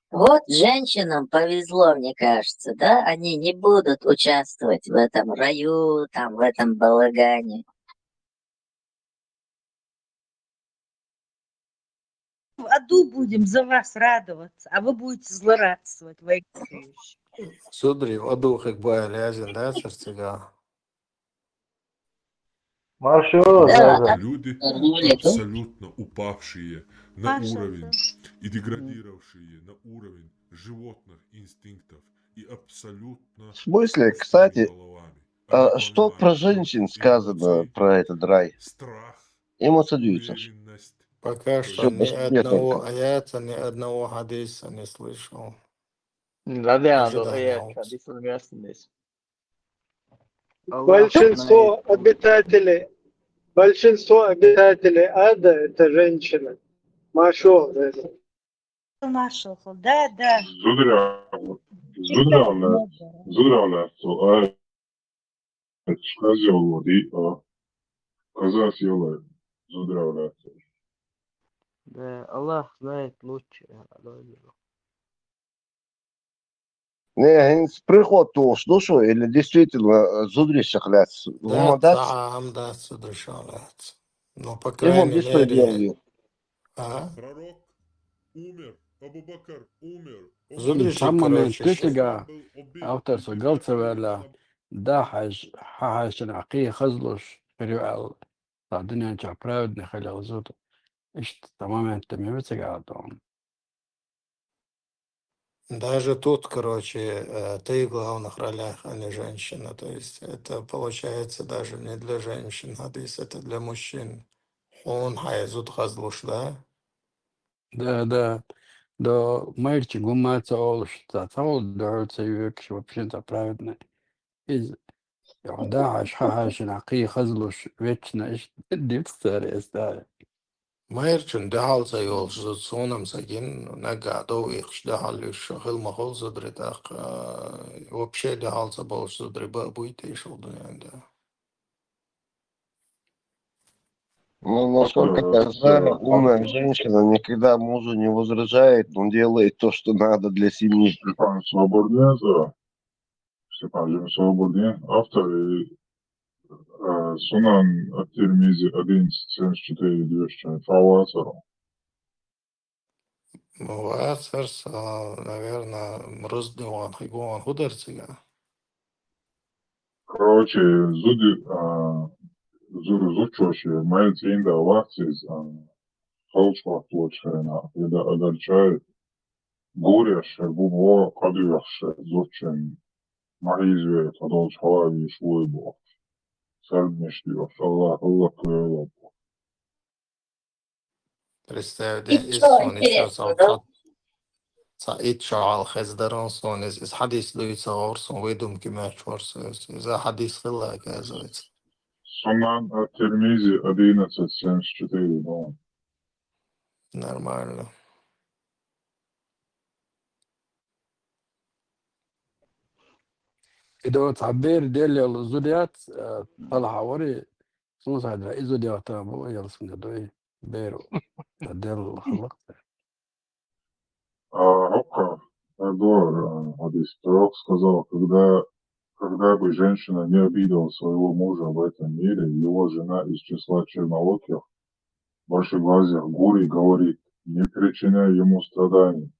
Вот женщинам повезло, мне кажется, да? Они не будут участвовать в этом раю, там, в этом балагане. В аду будем за вас радоваться, а вы будете злорадствовать, вы. Зударий, аду хӀинца баьлла яздина дац цигахь? Маршо, Да, да, да. Люди Нормально, да? Абсолютно упавшие на Маршал, уровень да. и деградировавшие на уровень животных инстинктов и абсолютно В смысле, пустыми кстати, головами. Они а, что про понимают женщин только сказано эмоции, про этот рай? страх, Эмоцидуется. Уверенность. Пока То что есть ни Всё, одного только. аята, ни одного хадиса не слышал. Да, да, Ожидание да, я волос. Хадис Умерсмис. Большинство обитателей, большинство обитателей ада — это женщины. Маршо, да. Маршал, да, да. Зударий, зударий, зударий, а, козёл, вот, и, а, казах ёлай, зударий. Да, Аллах знает лучше. Не, хӀинца приход тухуш ду шу, или действительно, э, зударий шех лаьцна? Да, ХӀума дац? ТӀаьхьа хӀума дац зударий шех лаьцна. Ну, по И хӀума крайней беспредел мере, ю. А? Пророк умер, Абу Бакр умер. Зударий шех, Цхьа момент короче, ду шех. цигахь, автор со галца ваьлла, дахьаш, хьахьаьшина, кхин хазлуш хир ю аьлла, цхьа дуьнен чохь праведный хилла зуда. Иштта цхьа момент ма ю цигахь дон. Даже тут, короче, э, ты в главных ролях, а не женщина. То есть это получается даже не для женщин хадис, это для мужчин. Хьуна хьайн зуда хазлуш, да? Да, да. До майрча гума ца олуш, ца ца олу дуьхьал ца йоьгуш, вообще ца праведный. Иза, дахьаш, хьахьаьшина, кхин хазлуш, вечно иштта дивца цара эс да. Майрчун дуьхьал ца йолуш зуда суна-м ца гина, наггахь дов иккхаш дуьхьал луьйш хила ма хуьлу зударий тӀаккха, а, вообще дуьхьал ца болуш зударий бан а буй те шул дуьнен тӀе? Ну, насколько я знаю, умная женщина никогда мужу не возражает, но делает то, что надо для семьи. Степан, свободнее за. Степан, Степан, свободнее. Автор и, э, Сунан ат-Тирмизи одиннадцать семьдесят четыре двести. Фавасару. Ну, вацар со, наверное, рузбан хӀун дара цигахь? Короче, зуди, а, зур-, зудчоша майра цӀийнда вац иза, а, халчахӀотталучу хенахь, и да огорчает, гуреш хир бу боху, кхадоьхуш хир зудчун, ма хьийзаве, тхо долчу хьала вийш вуй бохуш. Сарднаш доьхуш, Аллах, Аллах кхоьлу боху. Представь, ден, иза суна ещё цхьа, цхьа, цхьа итт шо хьалха хезна дара суна иза. Иза хьадис дуй ца гӀора суна, вай думки моьттуш вара со иза. Иза хьадис хилла, оказывается. Сунан ат-Тирмизи одиннадцать семьдесят четыре, да. Нормально. И до цхьа бер деллел зуда яц, а, талхьа вари, сунсадра и зуда яхта бу, ялсмана дой, беру. Та делла халакъ. А, хӀокха, Эдуард, а, хадис. Пророк сказал, когда, когда бы женщина не обидела своего мужа в этом мире, его жена из числа чернооких, большеглазых гурий говорит: «Не причиняй ему страданий.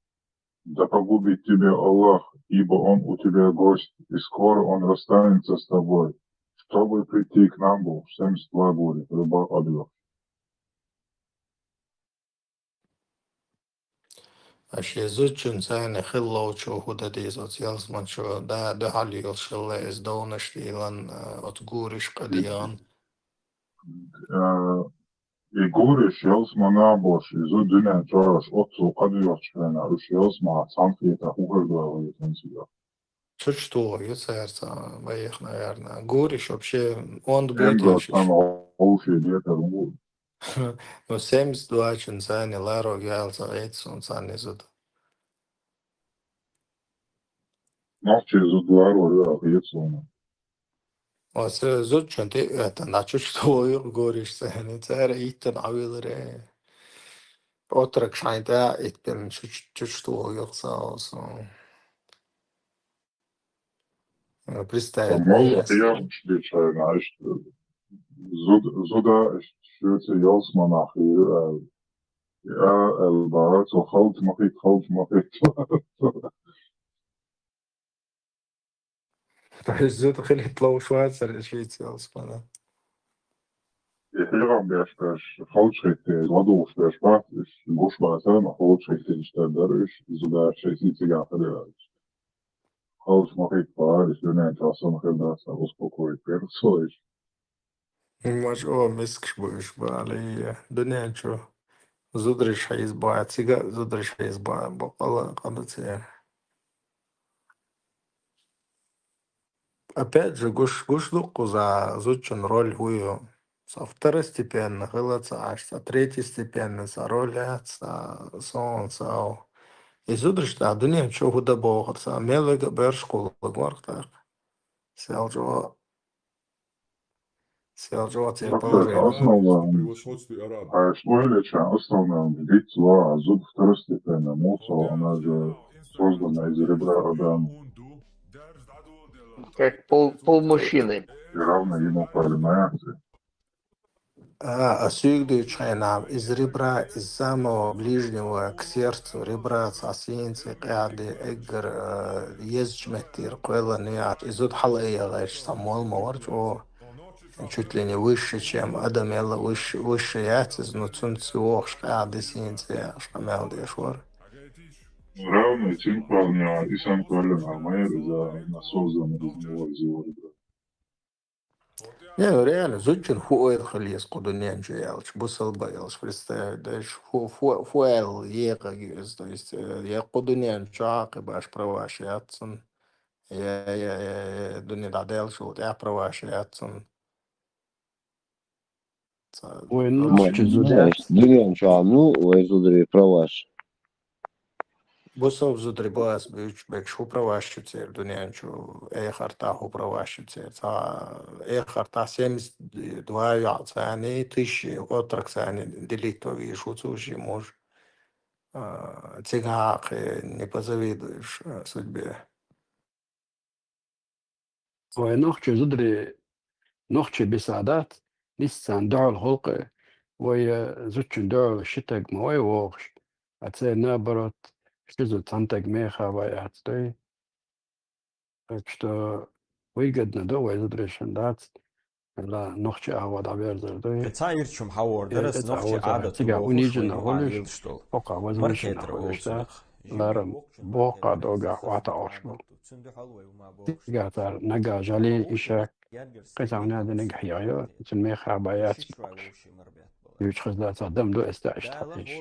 Да погубит тебя Аллах, ибо он у тебя гость, и скоро он расстанется с тобой, чтобы прийти к нам», был семьдесят два гурий, рыба объём. Аша зудчун цайна хиллавчу худа дезац ялсмачу, да, дуьхьал йолшилла из довнаш дилан, а, от гуриш къадиян. Э, и гуриш ялсмана бош, и зуд дуьнен чораш отцу къадиёчхена, уж ялсма цанфета хухар дуа вайтан сига. Чучту ю царца, ваях, наверное. Гуриш вообще, он Эм будет бро, ещё. Там оуши где-то, ну. Ну, семьдесят два чин цайни ларог ялца эцун цайни зуд. Нахчи зуд ларог ялца эцун. Оце зудчун ти, это, на чучту ю гуриш цайни, цайра иттан авилре. Отрок шайта иттан чуч-, чучту ю цаосон. Представить. Мал я хиям шди чай, знаешь, зуд-, зуда, что это ялсмана хи, а, я, эльбара, цо халт махит, халт махит. То есть зуд хилит лоу швайцар, швейц ялсмана. И хирам беш, беш, халчхетти, ладугуш беш бат, иш гуш бата, ма халчхетти иштар дар, иш зуда шейси цига хадира. Халч махит пар, иш дуьнен часа махит даса, успокоить персо, иш. Маш о мискш бу иш бали, дуьнен чу. Зудриш хьиз ба, цига зудриш хьиз ба, бакъала къадаце. Опять же, гуш, гуш дуккхуза зудчун роль хӀу ю. Са второстепенна хила ца Ӏаш, са третьестепенна са роль яц, са сон сав. И зудраш тӀа дуьнен чу хӀу да бохур ца, мел вега берш кхуллаг варх тӀаккха. Сел чӀо, сел чӀо цӀе Вообще, положение. Основном, а что или чё? Основном, ведь ва, зуд второстепенная мусор, она же создана из ребра Адама. Как пол, пол мужчины. И равно ему понимаете. А, а суьйг дуьйчу хенахь, из ребра, из самого ближнего к сердцу ребра, цхьа сийна цӀе къаьхьа де, эггар, а, езачу меттера кхоьллан яц, иза зуда хьала а ялларш, цхьа молла ма вара чӀогӀа. Чуть ли не выше, чем адам, ялла выше, выше яц иза, но цунца вохуш къаьхьа де сийна цӀе яхаш къамел деш вара. Равно и цуьнан кхоьллина, и сан кхоьллина, а ма яра иза, на создан из него, из его ребра. Не, ну реально, зудчун хӀу ойла хила еза кху дуьнен чу яьлча, бусалба йолуш представить дайш, хӀу, хӀу, хӀу аьлла екъаг ю иза, то есть, э, я кху дуьнен чохь а кхин баш праваш яц цунна, я, я, я, я дуьне дӀадаьллачул тӀаьхьа праваш яц цунна. Ца-, Вай, ну, короче, чу зуда яц. Дуьнен чохь, ну, вай зударий праваш. Бусалба зударий бу ас буьйцуш берш хӀу праваш ю церан дуьнен чу, эхартахь хӀу праваш ю церан. Цхьа эхартахь семьдесят два йоӀ царний, тысяча отрок царний делить ван вийш ву цу ши муж. А, цигахь а кхин не позавидуешь, а, судьбе. Вай нохчий зударий, нохчий биса дац, нийса царна дуьхьал гӀуллакхе, вай, э, зудчун дуьхьал ши таг ма вай вогӀуш, а церан наоборот, ши зуда цхьана таг меха вай яц дуй. Так что выгодно ду вай зударий шайн дац, ла нохчий агӀо дӀаберзар дуй. Кхин цхьа ирчча хӀума хьавор дара, э, нохчий Ӏадат ду бохуш, вай юкъахь лелаш долу. Маркетара олу цунах. Ларам боху кхаа догахь ватаӀош бу. Цигахь цара нагахь жӀаьлин иша, кхин цхьа хӀума динарг хьехайо, цуьнан меха бан яц бохуш. Юьйцу хаза цхьа дам ду эс даьӀаш тхьапеш.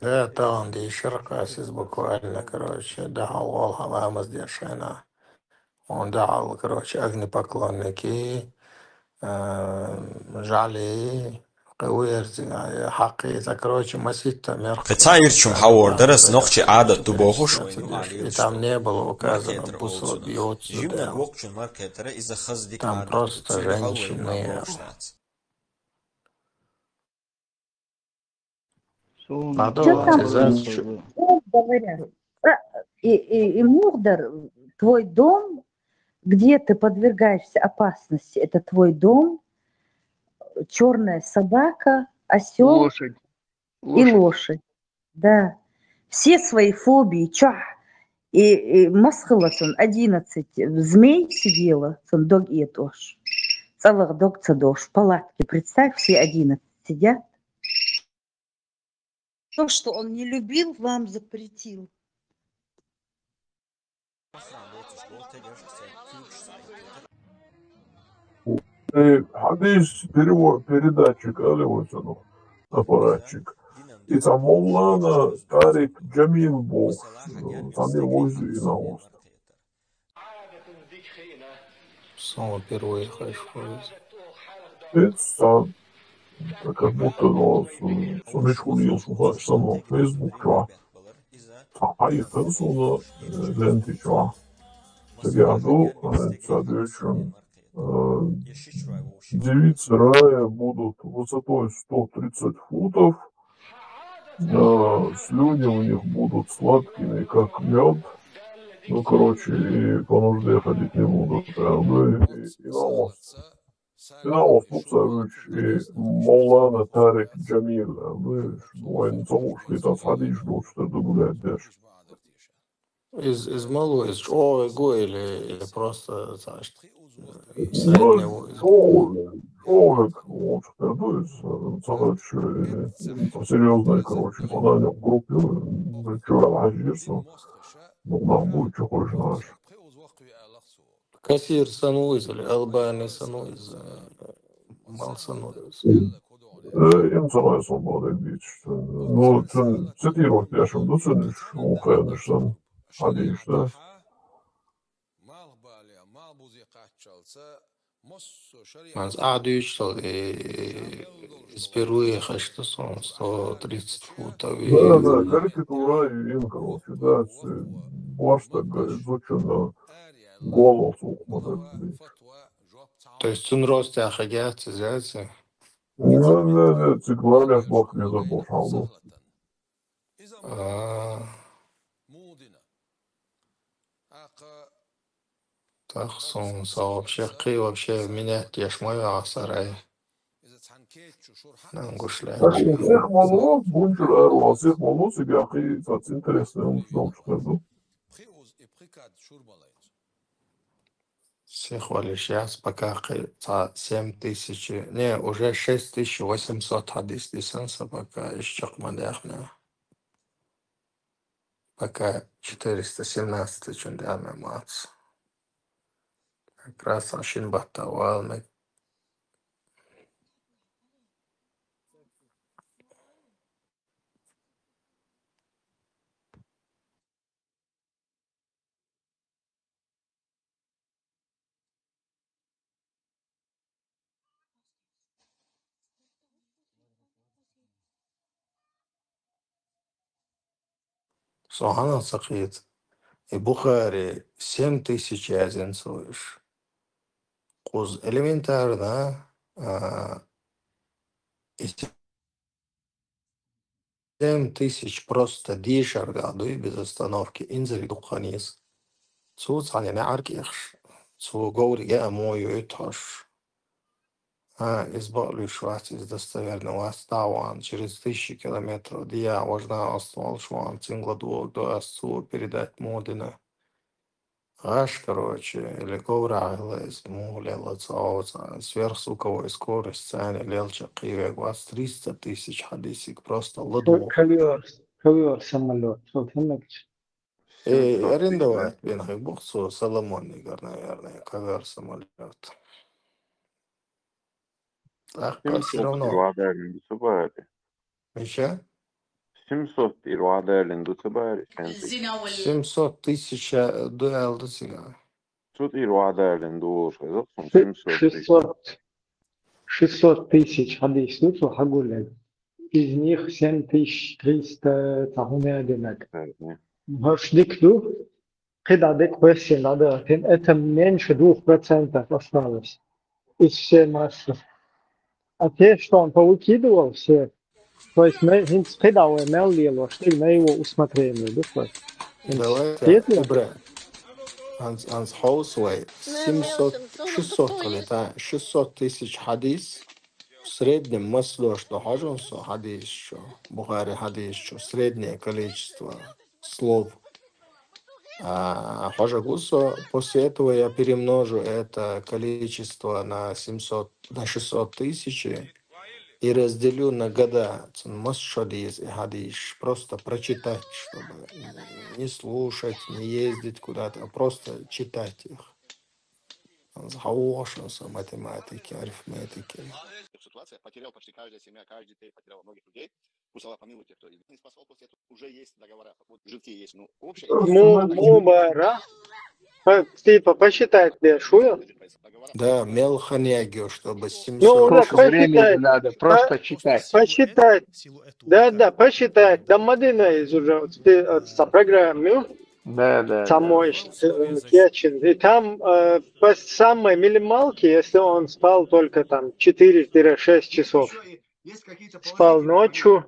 Да, тахана дийшира кхасис буквально, короче, дуьхьал гӀолхьа ламаз деш хенахь. Хьуна дуьхьал, короче, огнепоклонники, а, жӀаьли, Къе ву эрзинга, э, хьакхийта, короче, маситта мер. Кхин цхьа ирчча хьавар дара, нохчий Ӏадат ду бохуш. И там не было указано, бусалба йоцу. Жимма вокчун маркетара иза хаза дика. Там просто женщины. Что там говорят? А, и, и, и мугӀдар, твой дом, где ты подвергаешься опасности, это твой дом, черная собака, осел и лошадь. Да. Все свои фобии, чохь, и, и масхаласан одиннадцать змей сидела, сон дог этӀош. ЦӀалах дог ца дош, в палатке, представь, все одиннадцать сидят. То, что он не любил, вам запретил. Э, хьадис перево-, передатчик, али вай цунах, аппаратчик. И цхьа Мовлана Тарик Джамил бохуш, цхьа де вовзу и новость. Сон впервые хьаьжкӀа веза. Эццан, так как будто, ну, со, со мичхула лелаш ву хаьа, сан Facebook чохь. Цхьа хьаихкина суна, э, ленти чохь. Цига ду, э, ца дуьйцу шуна, э, девицы рая будут высотой сто тридцать футов, а, слюни у них будут сладкими, как мед. Ну, короче, и по нужде ходить не будут. А, ну, и, и, и новость. И новость, ну, короче, и Мовлана Тарик Джамил, а, ну, и, ну, вайн ца хууш, и тас хьадис доцуш тера ду, блядь, деш. Из, из малув, из чӀогӀа вегу или, или просто, цхьа, ну, среднего из? ЧӀогӀа, чӀогӀа вегу, волчу тера ду из, ца хьаьжча, э, серьёзная, короче, фанатов группы, э, чуьра хьаьжира со. Ну, нах бу чу хьожуш нах. Кассир санна ву иза или Албани санна ву иза, э, мала санна ву иза? Э, им ца хьоьсу боху дийцича. Ну, цуьнан цитировать деш хӀума ду цуьнан уьш, вукхарнаш санна, хьадисаш, да. Аса ахь дуьйцуш долу, э, из впервые хьаьжкӀа ду суна, сто тридцать футов. Да, да, карикатура и им, короче, да, с-, борштаг, э, зудчунна голову сухо ма-дарра. То есть цуьнан ростехь хьегна яц иза, яц? Не, не, не, цига ларнеш боху везар болуш хьал ду. А. ТӀаккха суна со вообще кхин вообще менять еш ма ваьхьа сарай. Нан гуш лаьа. Сих ма ло, бунчур ара ван, сих ма ло, цига кхин цхьацца интересный хӀумнаш долчух хир ду. Сих валиш яц, пока кхин цхьа семь тысяч, не, уже шесть тысяч восемьсот хьадис дисна сан пока, иштта чекх ма даьхна. Пока четыреста семнадцать чун даьхна мац. Как раз цхьа шина баттахь вала мега. Со хьанна ца кхета? И Бухари семь тысяч яздина цо уьш. Кхуза элементарно, а, и семь тысяч просто дешаргахь дуй, без остановки, инзаре дукха хан еза. Цо цхьана неӀарга эхаш, цо говриг а мо йойту хьош. А, иза бакълуьйш вац, иза достоверно вац, дӀа а вахана, через тысячи километров дӀа а, важна ост волуш вахана, цуьнга ладогӀург ду ас, цо передать мо дина. ГӀаш, короче, или говрахь хилла иза, муха лелла ца оцу, сверхзвуковой скорость царна лелча кхийверг вац, триста тысяч хьадисиг просто ладогӀу. Ковёр, ковёр самолёт, вот, хӀуннагча. Э, арендовать бина хир бу-кх цо Соломонигара, наверное, ковёр самолёт. ТӀаккха всё равно. Семьсот тӀера вахьа далийна ду ца бахара? Миша? Семьсот тӀера вахьа далийна ду ца бахара, семьсот тысяч. Семьсот тысяч ду аьлла ду цигахь. Цу тӀера вахьа далийна ду олуш хеза-кх суна, семьсот тысяч. Шестьсот. шестьсот тысяч хьадис ду цо хьагулъяь. Из них семь тысяч триста цхьа хӀума я динаг. ХӀорш дика ду. КхидӀа декъ весен дӀадахьийтина, это меньше двух процентов осталось из всей массы. А те, что он повыкидывал все, то есть мы хӀинца кхидӀа вай мел лелош, на его усмотрение, да, то есть. Давайте, Ибра, анц, анц хьовса вай, семьсот, шестьсот хилийта, шестьсот тысяч хьадис, в среднем масса дош ду хьожа со хьадисаш чу, Бухари хьадисаш чу, среднее количество слов. А, хьожаргва со, после этого я перемножу это количество на семьсот, на шестьсот тысяч и разделю на года. Цун масса шо деза и хьадисаш, просто прочитать, чтобы не слушать, не ездить куда-то, а просто читать их. Хьовшал со математике, арифметике. Ситуация, потерял почти каждая семья, каждый потерял многих людей. Пусть Аллах помилует тех, кто не спасал после этого. Уже есть договора, вот живцы есть, ну, общая Му-, мубарак. По-, типа, посчитать, да, шуя? Да, мел хьанягио, чтобы Ну, семьсот. Да, Сколько времени посчитать. Надо, просто По-, читать. Посчитать. Да, да, посчитать. Там Мадина из уже, вот, ты, вот, са программы. Да, да, да. Самой, э, кечин. И там, э, по самой минималке, если он спал только там четыре-шесть часов, спал ночью,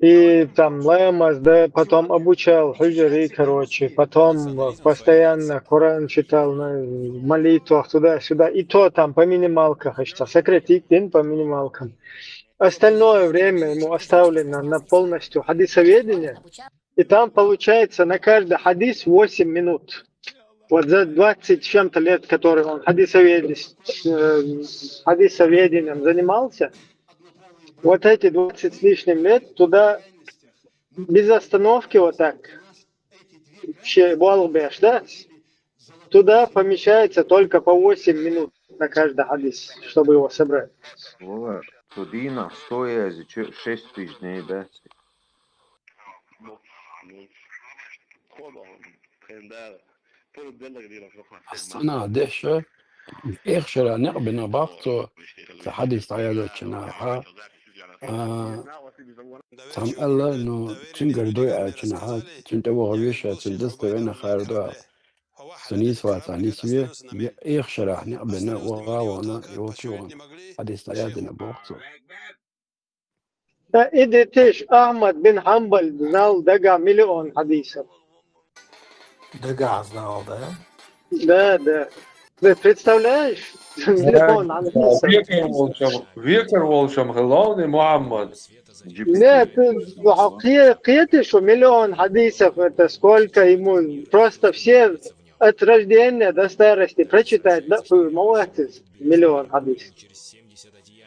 и там ламаз, да, потом обучал хьужари, короче, потом постоянно Коран читал, на молитвах, туда-сюда, и то там по минималкам, хочется сократить день по минималкам. Остальное время ему оставлено на полностью хадисоведение, и там получается на каждый хадис восемь минут. Вот за двадцать с чем-то лет, которые он хадисоведес-, э, хадисоведением занимался, вот эти двадцать с лишним лет туда без остановки вот так, вообще, балгъ беш, да, туда помещается только по восемь минут на каждый хадис, чтобы его собрать. Валлахӏи, цу дийнахьа со яьзача шесть тысяч дней дац. Ас цхьаннахьа деш, эхь шера никъ бина бакъ цо, цхьа хьадис дӀаяздеча наха, а, цхьамма аьлла, ну, цуьнгара дой аьлча наха, цуьнан тӀе ваха веза, цуьнан достоверно хар ду аьлла. Со нийса вацахь, нийса ве, е-, эхь шера никъ бина, ваха а вахана, йолчу а вахана, хьадис дӀаяздина боху цо. Ткъа и дитиш Ахьмад бин Хьанбал знал дагахь миллион хьадисов. Дагахь знал, да? Да, да. Ты представляешь? Миллион хьадисов. Векар волчам, векар волчам хилла ву Мухьаммад. Нет, ты, ну, а кхе-, кхетий шу, миллион хьадисов, это сколько ему? Просто все от рождения до старости прочитать, да, фу, молодец, миллион хьадис.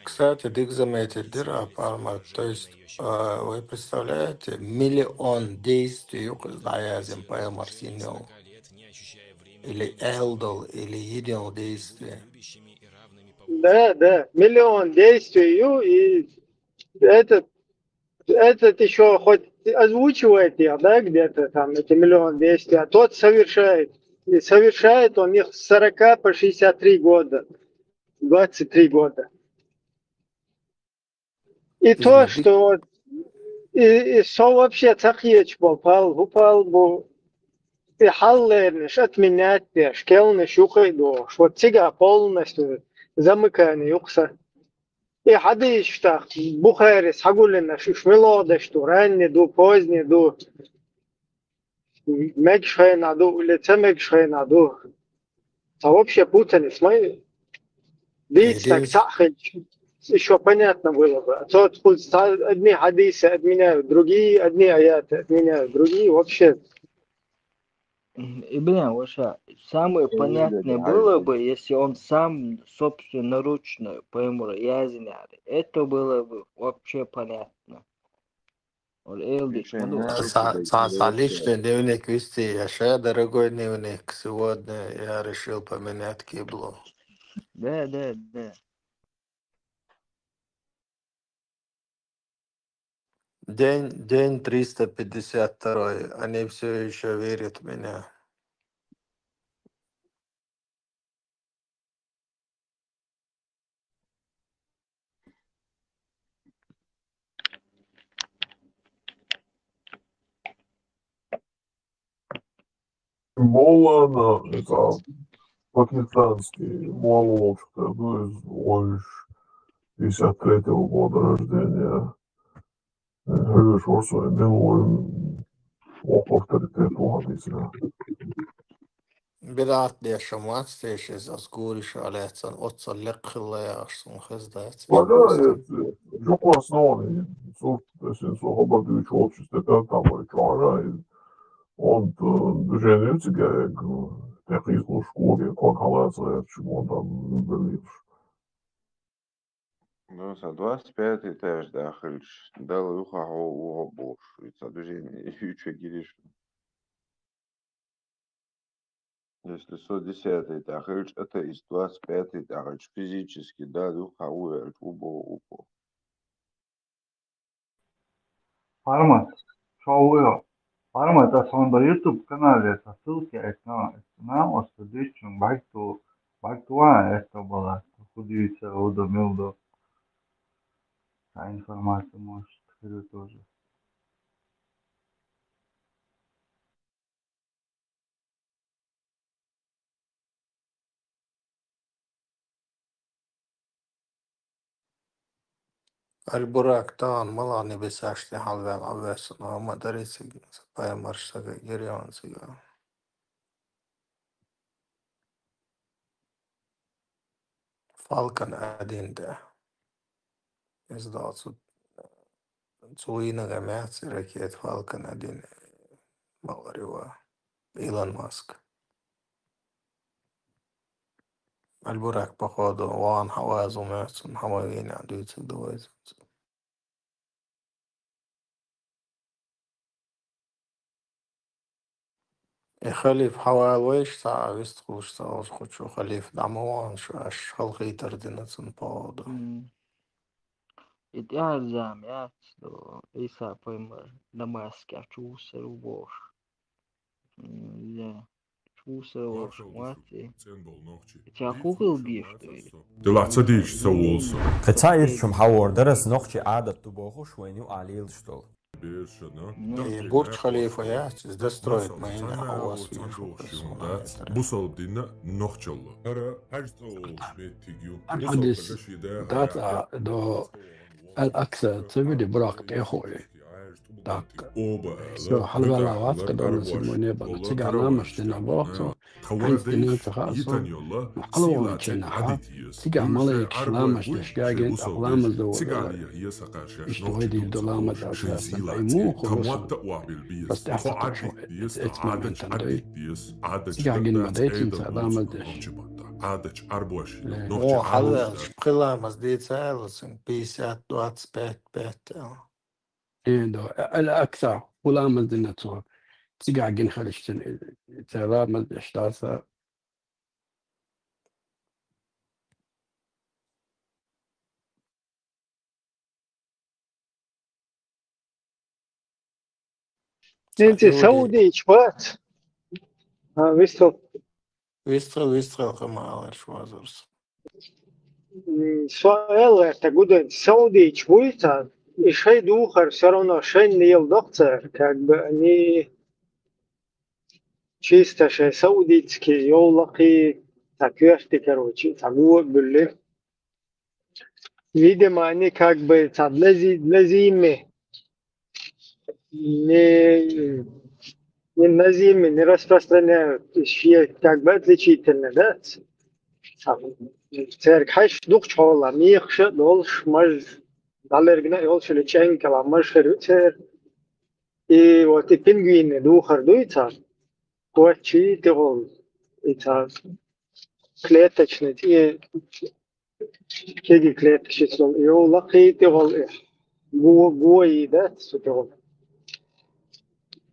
Кстати, дика заметить дира, Палмар, то есть, а, вы представляете, миллион действий юкъа дӀаяздина Палмар синел. Или элдал, или йидинал действий. Да, да, миллион действий ю, и этот, этот ещё хоть озвучивает их, да, где-то там, эти миллион действий, а тот совершает. И совершает он их с сорока по шестьдесят три года, двадцать три года. И то, что вот, и, и со вообще ца кхеташ болу пал, хӀу пал бу, и хьаллернаш отменять деш, кхелнаш юкъа а дохуш, вот цигахь полностью замыкание ю-кх сан. И хьадисаш тӀаккха Бухарис хьагулъенаш, уьш муьлха деш ду, ранний ду, поздний ду, мегаш хенахь ду, или ца мегаш хенахь ду. Ца вообще путаница ма ю. Дийца стаг цхьаъ хилча, ещё понятно было бы. А то вот одни хьадисы отменяют другие, одни аяты отменяют другие. Вообще. М, и, блин, вообще, самое понятное было бы, если он сам собственноручно по ему разъясняли. Это было бы вообще понятно. Цхьа, цхьа личный дневник вести, я ша дорогой дневник, сегодня я решил поменять киблу. Да, да, да. День, день триста пятьдесят второй. Они всё ещё верят в меня. Моллана, это пакистанский, молла волчух тера ду из, вож пятьдесят третьего года рождения. Хьоьжуш вар со, мел вар, вокх авторитет ву хьадисера. Бидат дешам вац те ши, аз гури ша лаьцан, оццал лекха хилла яхаш, сона хеза дац. Ага, жокх основани, сурт, эсен со хабар дуьйцуш волчу статья там вай чохь а, он, э, движение цига, э, тӀе кхийсалуш гури, ког хьалаца гӀерташ, вон там, Ну, сан двадцать пятый этаж тӀехь хилча, Далла юха хьо ву хьо бохуш, и ца движение, и чу гириш. Если со десятый тӀехь хилча, атеист, двадцать пятый тӀехь хилча, физически Далла юха хьо ву аьлча, ву боху, ву боху. Формат. Шоу йо. Формат, ас хьуна дар YouTube канале сан ссылки эцна, эцна, оцу дуьйцучуьнга бӀаьргту, бӀаьргту ван эцна бала, хӀун дуьйцу, хӀун ду, мила ду. Цхьа информация может хир ю тоже. Аль-Бурак тахана малахне бесаш тӀе хьалаваьлла, Ӏовоьссина, амма дари цига, пайхамарш сага гирйон цига. Falcon один тӀе. Иза дац цу, цу вийнага меца ракета Falcon один ма вари ва Илон Маск. Аль-Бурак, походу, ван хьавазу меца, хьама вийна дуьйцург ду вайза. И халифа хьавала вайша цхьа а вистхуьлуш ца хилча, кху чу халифа дӀа ма вахана шу, аш халахетар дина цунна, походу. М. И тӀаьхьарза ма яц, ду, Ӏийса пайхамар Дамаскехь чувуссур ву бохуш. М, я. Чувуссур волуш вац и. Ца хӀун хила дезаш ду иза? Делахь ца дийча ца волу со. Кхин цхьа ирчу хьан хӀора дара ас нохчийн Ӏадат ду бохуш, вайн ю ахьа лелаш долу. Ну, и Бурдж Халифа яц, иза достроить ма йина, хьан вас везаш ву, хӀун дац, бусалба динна нохчалла. ХӀара хьаьжцӀа волуш меттиг ю. Хьадис дац, а, до Аль-Акса, ца вуьди Буракъ тӀехуъе. Так. Со хьалавала вац, кхидолу симоне бан, цигахь ламаш дина боху со. Хьанца дина ца хаьа со. Хьалаволчу нахьа, цигахь малайкаш ламаш деш гагина, тӀаккха ламаз до вара. Иштта вай дийр ду ламаз, аса ай муха хӀума со. Ас тӀаьхьа ца кхачо, эцман бен тан дой. Цигахь гина ма дайцина ца ламаз деш. Э, муха хьалаваьлча, пхи ламаз дийца аьлла цуьнга, пятьдесят, двадцать пять, пять аьлла. Э, до, Аль-Акса, хӀун ламаз дина цо? Цигахь гина хилча цуьнан, цара ламаз деш дац. ХӀинца Саудийчу вац. А, вистхуьлу. Вистхуьлу, вистхуьлу, хӀума аларш вазурс. М, со аьлла гӀерта гудайта, саудийчу вуй царна, и шайн духар всё равно шайна леладо-кх цара, как бы они чисто шайн саудитский йовлакхий, цхьа коьрте, короче, цхьа го а буьллий. Видимо, они как бы цхьа для зи-, для зимы не, не на зимы не распространяют, и шен как бы отличительно, да? Цхьа, церан хьаьжцӀа дукхачу хьолахь мехаш а долуш, маж дӀалергна а йолуш, или чӀенкалахь маж хир ю церан. И вот и пингвинный духар дуй царна, коччий тӀехула, и цхьа клеточный, и кегий клеточный йолу, лакхий тӀехула и го, го йий дац цу тӀехула.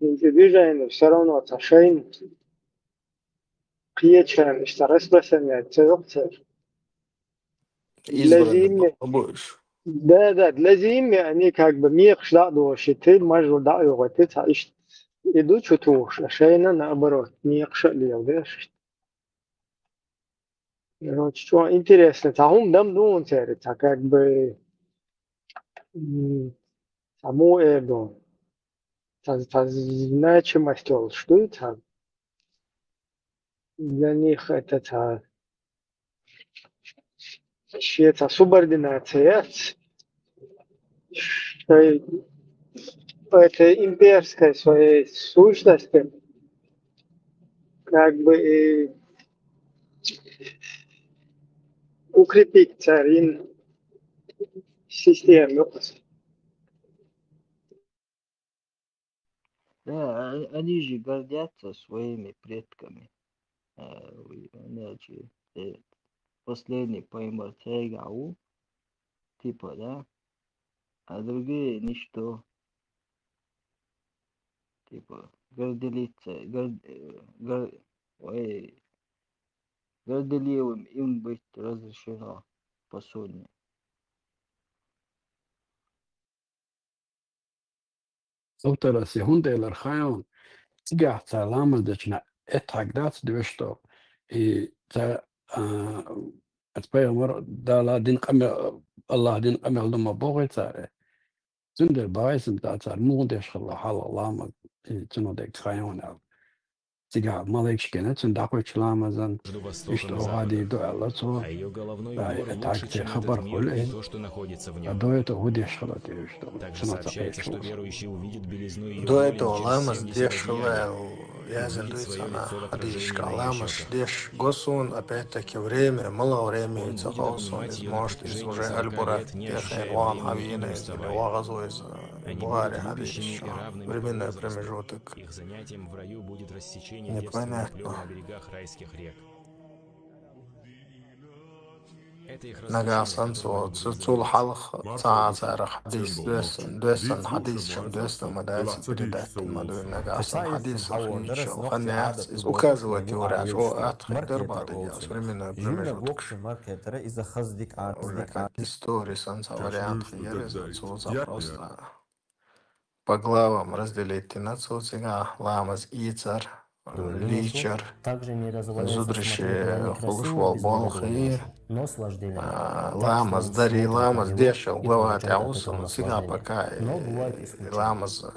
И движение всё равно цхьа шайна кхечарна иштта распространяться йо-кх цара. Для зимы. Да, да, для зимы они как бы мехаш дӀа а дохуш, и ты мажа дӀа а йохуьйту, цхьа иштта и ду чу тухуш, а шайна, наоборот, мехаш а леладеш. Короче, чӀогӀа интересно, цхьа хӀума дам ду хьуна церан, цхьа как бы, м, цхьа муха эр ду, цхьа, цхьа значимость йолуш дуй цхьа. для них это цхьа, шеца субординация, шоай по этой имперской своей сущности, как бы и укрепить царин систему. Да, а- они же гордятся своими предками. Э, вы- Значит, э, последний по иммортегау, типа, да? А другие ничто. Типа, горделиться, гор- э, гор- ой, горделивым им быть разрешено, по сути. Цул тара се хӀунда аьлар хаьий хьуна, цигахь цара ламаз дечунна этхьаг дац доьшуш долу. И цара, а, оцу пайхамар Дала дина къамел, Аллаха дина къамел ду ма бохий цара. Цундела бахьийсам цара муха деш хилла хьалха ламаз, и цунах дерг хаьий хьуна аьлла. Цигахь малайкаш гина цунна дӀакхуьйчу ламазан, иштта оха дийр ду аьлла цо. Ай, тхьаьгций хабар хуьлу и. А до этого хӀун деш хилла те иштта? Цунах ца кхеташ ву. До этого ламаз деш хилла аьлла яздина дуй цхьана хьадисашкахь. Ламаз деш го суна, опять-таки, время, малагӀа время ю ца хов суна, иза может, иза уже аль-Бурат тӀе хенахь вахана хьан вийна иза, или вахаза ву иза, Бухари хьадис ю, временной промежуток. Непонятно. Нагахь санна цо, цу- цул хьалха цхьа а царах хьадис доьссина, доьссина хьадис чам доьссина ма дац, передать ма дуй. Нагахь санна хьадис хьийча, хан яц, иза указывать йора аьлча, о, атта хир дара бахьа дегӀ, временной промежуток. Уже как история санна цхьа вариант хир иза, цо цхьа просто по главам разделить дина цо цигахь ламаз ийцар, лийчар, зударий хуьлуш болу болх, а, ламаз дарий, ламаз дешал глава тӀехь ву суна цигахь пока, и ламаз, а,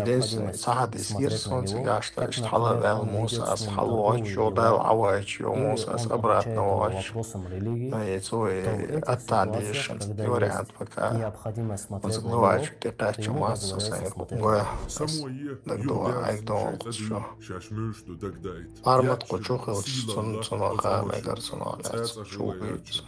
единственный цхьа хьадис гира суна цигахь, что иштта хьала ваьлла Мусас, хьала вахча, Дала Ӏа вахча, Мусас обратно вахча. И цо и атта дешан, и вариант. Пока оцу главачуьнга тӀекхаьчча массо а сайн хӀума го. Ас дагадогӀу ӀайгадогӀун кху чу. Мармат кху чу хилча, цунна, цунах а мегар, цунах лаьцна чу вуьйцу.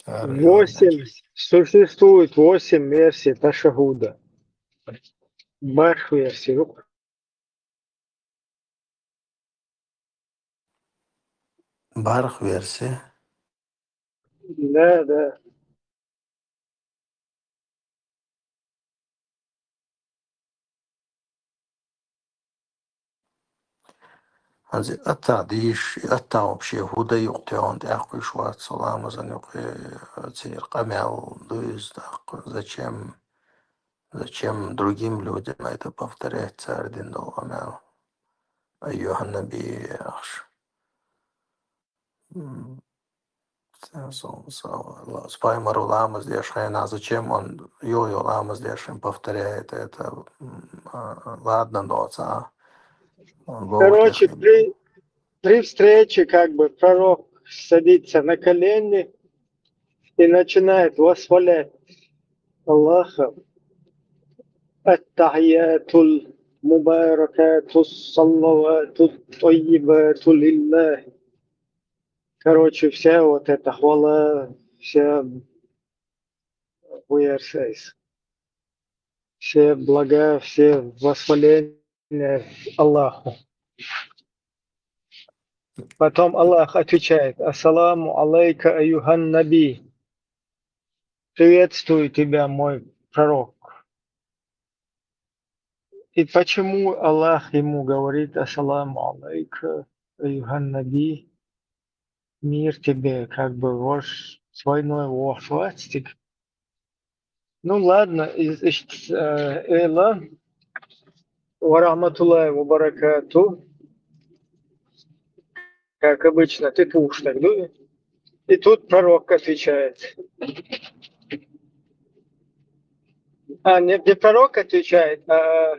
Восемь, существует восемь версий ташаххуда. БархӀ версий ю. БархӀ версий? Да, да. Хьанзи атта дийш, и атта вообще хӀун дан юкъа тӀехь вац со ламазан юкъе, церан къамел ду иза тӀаккха, зачем, зачем другим людям это повторять, цара дина долу къамел? Айюхьан-наби ахьаш. М, цхьа со, со, ла-, спаймару ламаз деш хьайна, зачем он йо-йо ламаз деш хьайна повторяет это, м, а, ладно, доца. Короче, при, при встрече, как бы, пророк садится на колени и начинает восхвалять Аллаха. التحيات المباركات الصلوات الطيبات لله. Короче, вся вот эта хвала, вся версия, все блага, все восхваления Аллаху. Потом Аллах отвечает: «Ассаламу алейка, айюхан наби». Приветствую тебя, мой пророк. И почему Аллах ему говорит: «Ассаламу алейка, айюхан наби», мир тебе, как бы, ваш свойной вахвастик. Ну ладно, из, из, э, эла, ва рахматуллахи ва баракату. Как обычно, ты пуштак, да? И тут пророк отвечает: А, не, не пророк отвечает, а...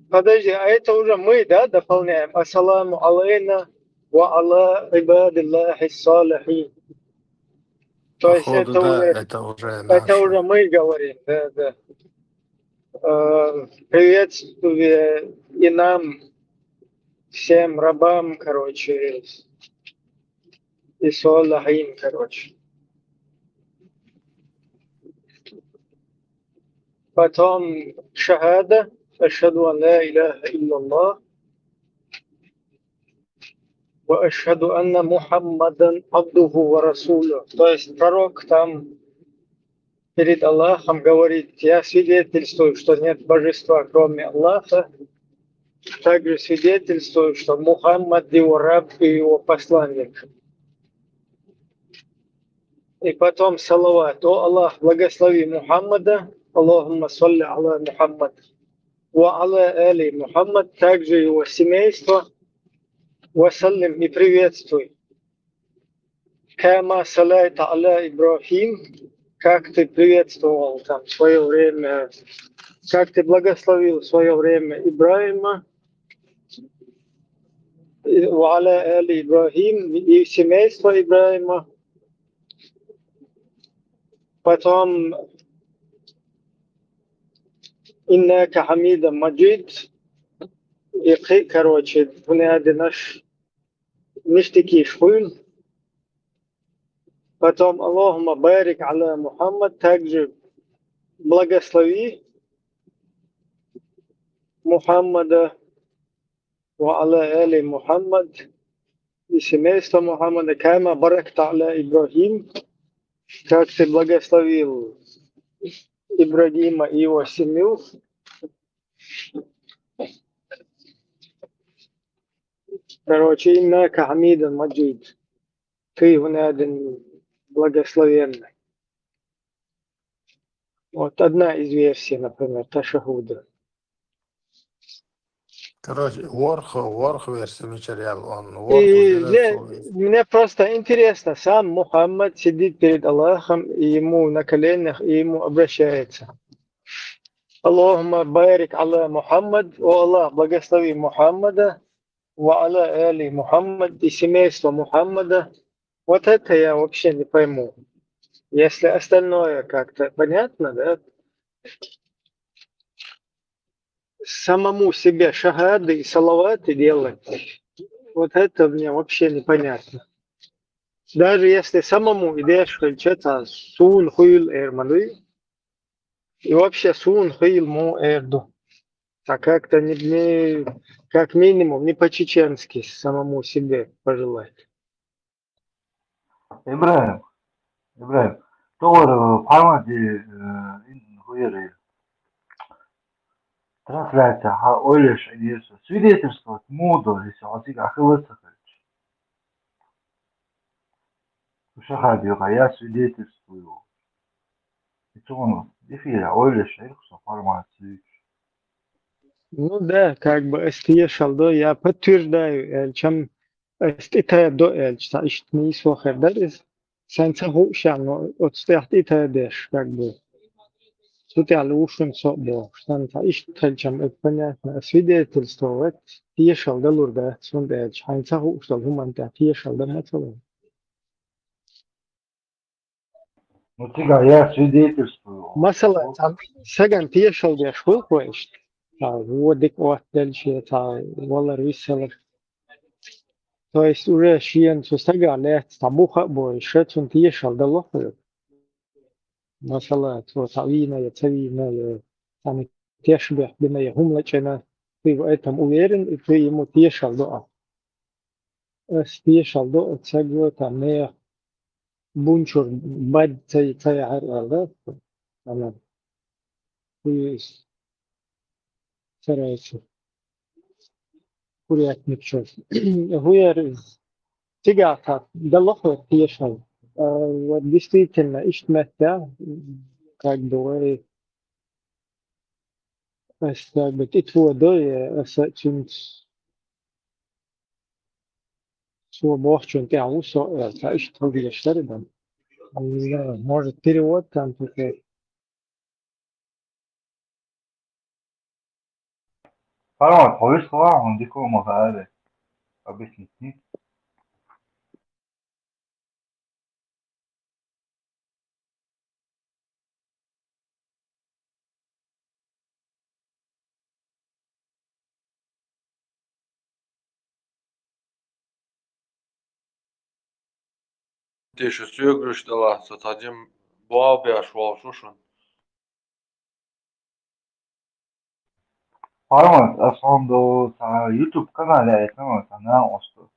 Подожди, а это уже мы, да, дополняем? Ассаламу алейна ва аля ибадиллахи салихин. То есть... Походу, это да, уже, это уже это наше. Уже мы говорим, да, да. Э, приветствие и нам, всем рабам, короче, и салихин, короче. Потом шахада, ашхаду ан ля иляха илляллах, ва ашхаду анна Мухаммадан абдуху ва расулюху. То есть пророк там перед Аллахом говорит: «Я свидетельствую, что нет божества, кроме Аллаха. Также свидетельствую, что Мухаммад его раб и его посланник». И потом салават: «О Аллах, благослови Мухаммада, Аллахумма салли аля Мухаммад, ва аля али Мухаммад, также его семейство, ва саллим, и приветствуй, кама салайта аля Ибрахим, как ты приветствовал там в свое время, как ты благословил в свое время Ибрахима, и ва аля али Ибрахим, и семейство Ибрахима». Потом: «Иннака хамидун маджид». И кхы, короче, хӀунда аьлла, нишдикиш хуьлу. Потом: «Аллахумма барик аля Мухаммад», также благослови Мухаммада, ва аля али Мухаммад, и семейство Мухаммада, кама баракта аля Ибрахим, как ты благословил Ибрагима и его семью. Короче, «Иннака хамидун маджид». Ты, хӀунда аьлла, благословенный. Вот одна из версий, например, ташаххуда. Короче, ворхӀ, ворхӀ версия мичара яьлла, он, ворхӀ... И версия. Мне просто интересно, сам Мухаммад сидит перед Аллахом, и ему на коленях, и ему обращается: «Аллахумма барик аля Мухаммад», о Аллах, благослови Мухаммада, «ва аля али Мухаммад», и семейство Мухаммада. Вот это я вообще не пойму. Если остальное как-то понятно, да? Самому себе шахады и салаваты делать, вот это мне вообще непонятно. Даже если самому и деш хилча, цхьа суна хуьлу эр ма дуй, и вообще суна хуьлу мо эр ду. А как-то не, не, как минимум, не по-чеченски самому себе пожелать. ИбрахӀим, ИбрахӀим, товар, э, формате, э, ин хуьйре. Трансляция, хьан ойлаш Ӏийса. Свидетельство муха до, если хьо цига ахилла ца хилча? Шахад юха, я свидетельствую. И цунах эфира ойлаш Ӏийса формат. Ну да, как бы ас тешал до, я подтверждаю, э, чем ас тӀе тайпа до аьлча, цхьа иштта нийса вахар дара иза. Сайн ца хууш аьлла, но оцу тӀехь тӀе тайпа деш, как бы. Цу тӀехь луушун со а бохуш. Сан цхьа иштта хилчам, это понятно. А свидетельствовать тешал далур дац, хӀунда аьлча хьайн ца хууш долу хӀуманна тӀехь тешал дан ма ца ло. Ну, цигахь я свидетельствую. Масала, цхьа сагана тешал деш хуьлу-кх вай иштта. Цхьа вон дика отделча, цхьа валар виссалар. То есть уже шена цу стагах лаьцна цхьа бух а бой, ша цунна тешал дало хьоьга. Масала, цо цхьа вийна я ца вийна, я цхьаьна тешнабехк бина, я хӀума лачкъина, ты в этом уверен, и ты ему тешал до. Ас тешал до, оцу стага там нехан бун чуьра бад ца, ца яхьара аьлла, ана, кхуьйсу, царайчу, курятник чуьра. ХӀун яра иза? Цигахь цхьа дало хьоьга тешал. А, вот действительно, иштта меттехь, как бы, вай, ас как бы тӀе тӀе до, я аса цуьнца Цо бохучунна тӀехь ву со, э, цхьа иштта хила дезаш дара дан. Не знаю, может, перевод там какой. Парамат, хьо вист хилар хьуна дика ма хаьара объяснить. Тише соьгаш дала, со цхьа дим боал беш волуш ву шуна. Парамат, ас хьуна ду цхьа YouTube канал яйта, ма цхьа нана осту.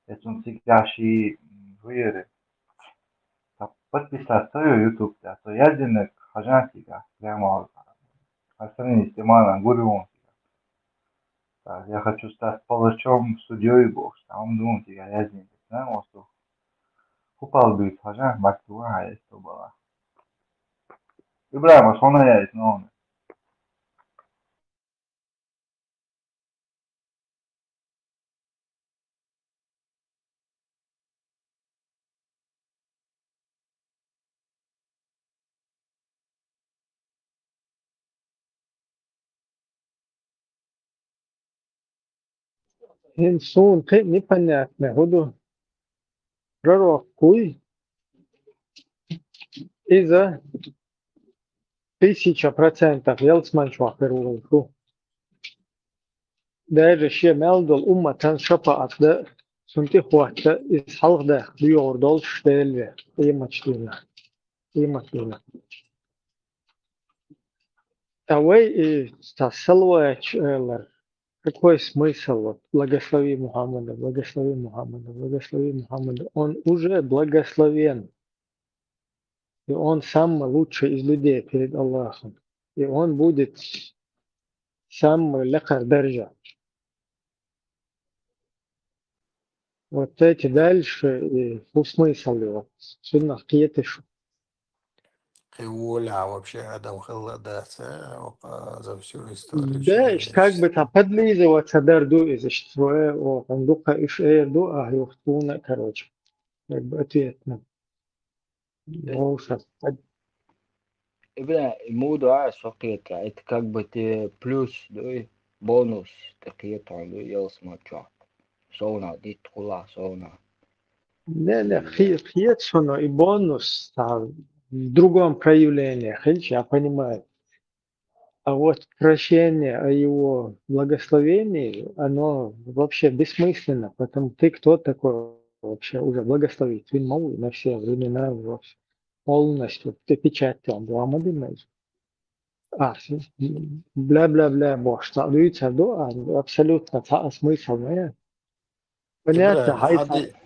Я цунна цигахь ши вуьйре. Подписаться ю YouTube тӀе, со яздинарг хьажан цигахь, прямо хьан страница тӀе ма гур ю цигахь. Так, я хочу стать палачом, судьей бохуш, там ду цигахь яздинарг, нана осту. Купал бийца хьажан, бакт ван хьайста бала. Ибрахим, ас хьуна яйта нана. ХӀинца суна кхин а непонятно хӀун ду. Пророк вуй? Иза тысяча процентов ялсмани чохь хир волуш ву. Даже шен мел долу умматан шапаӀат дан, цунна тӀе хӀотта, иза хьалха даха доьгӀур долуш Дела ве, къематдийнахь. Къематдийнахь. Ткъа вай и цхьа салаваташ алар, какой смысл? Вот, благослови Мухаммада, благослови Мухаммада, благослови Мухаммада. Он уже благословен. И он самый лучший из людей перед Аллахом. И он будет самый лекхар даржа. Вот эти дальше, и хӀун смысл его? Цунах кхеташ. Кхин воля вообще адам хилла дац, э, за всю историю. Да, человечества. Как бы там подлизываться дар ду, иза иштта, о, он дукха иш эр ду, а, юхтуна, короче. Как бы ответно. Вовшас. Ибра, муду а со кхетар, это как бы те плюс дуй, бонус те кхетар дуй, ялсмани чохь. Совна, дит хула, совна. Не, не, хи-, хет шуна и бонус, а, в другом проявлении, хилча, я понимаю. А вот прощение о его благословении, оно вообще бессмысленно, потому ты кто такой вообще уже благословить? Ты мол на все времена вообще полностью, ты печать там, а, бля-бля-бля, бо, что, а, абсолютно, та, смысл, не? Понятно, хьай ца,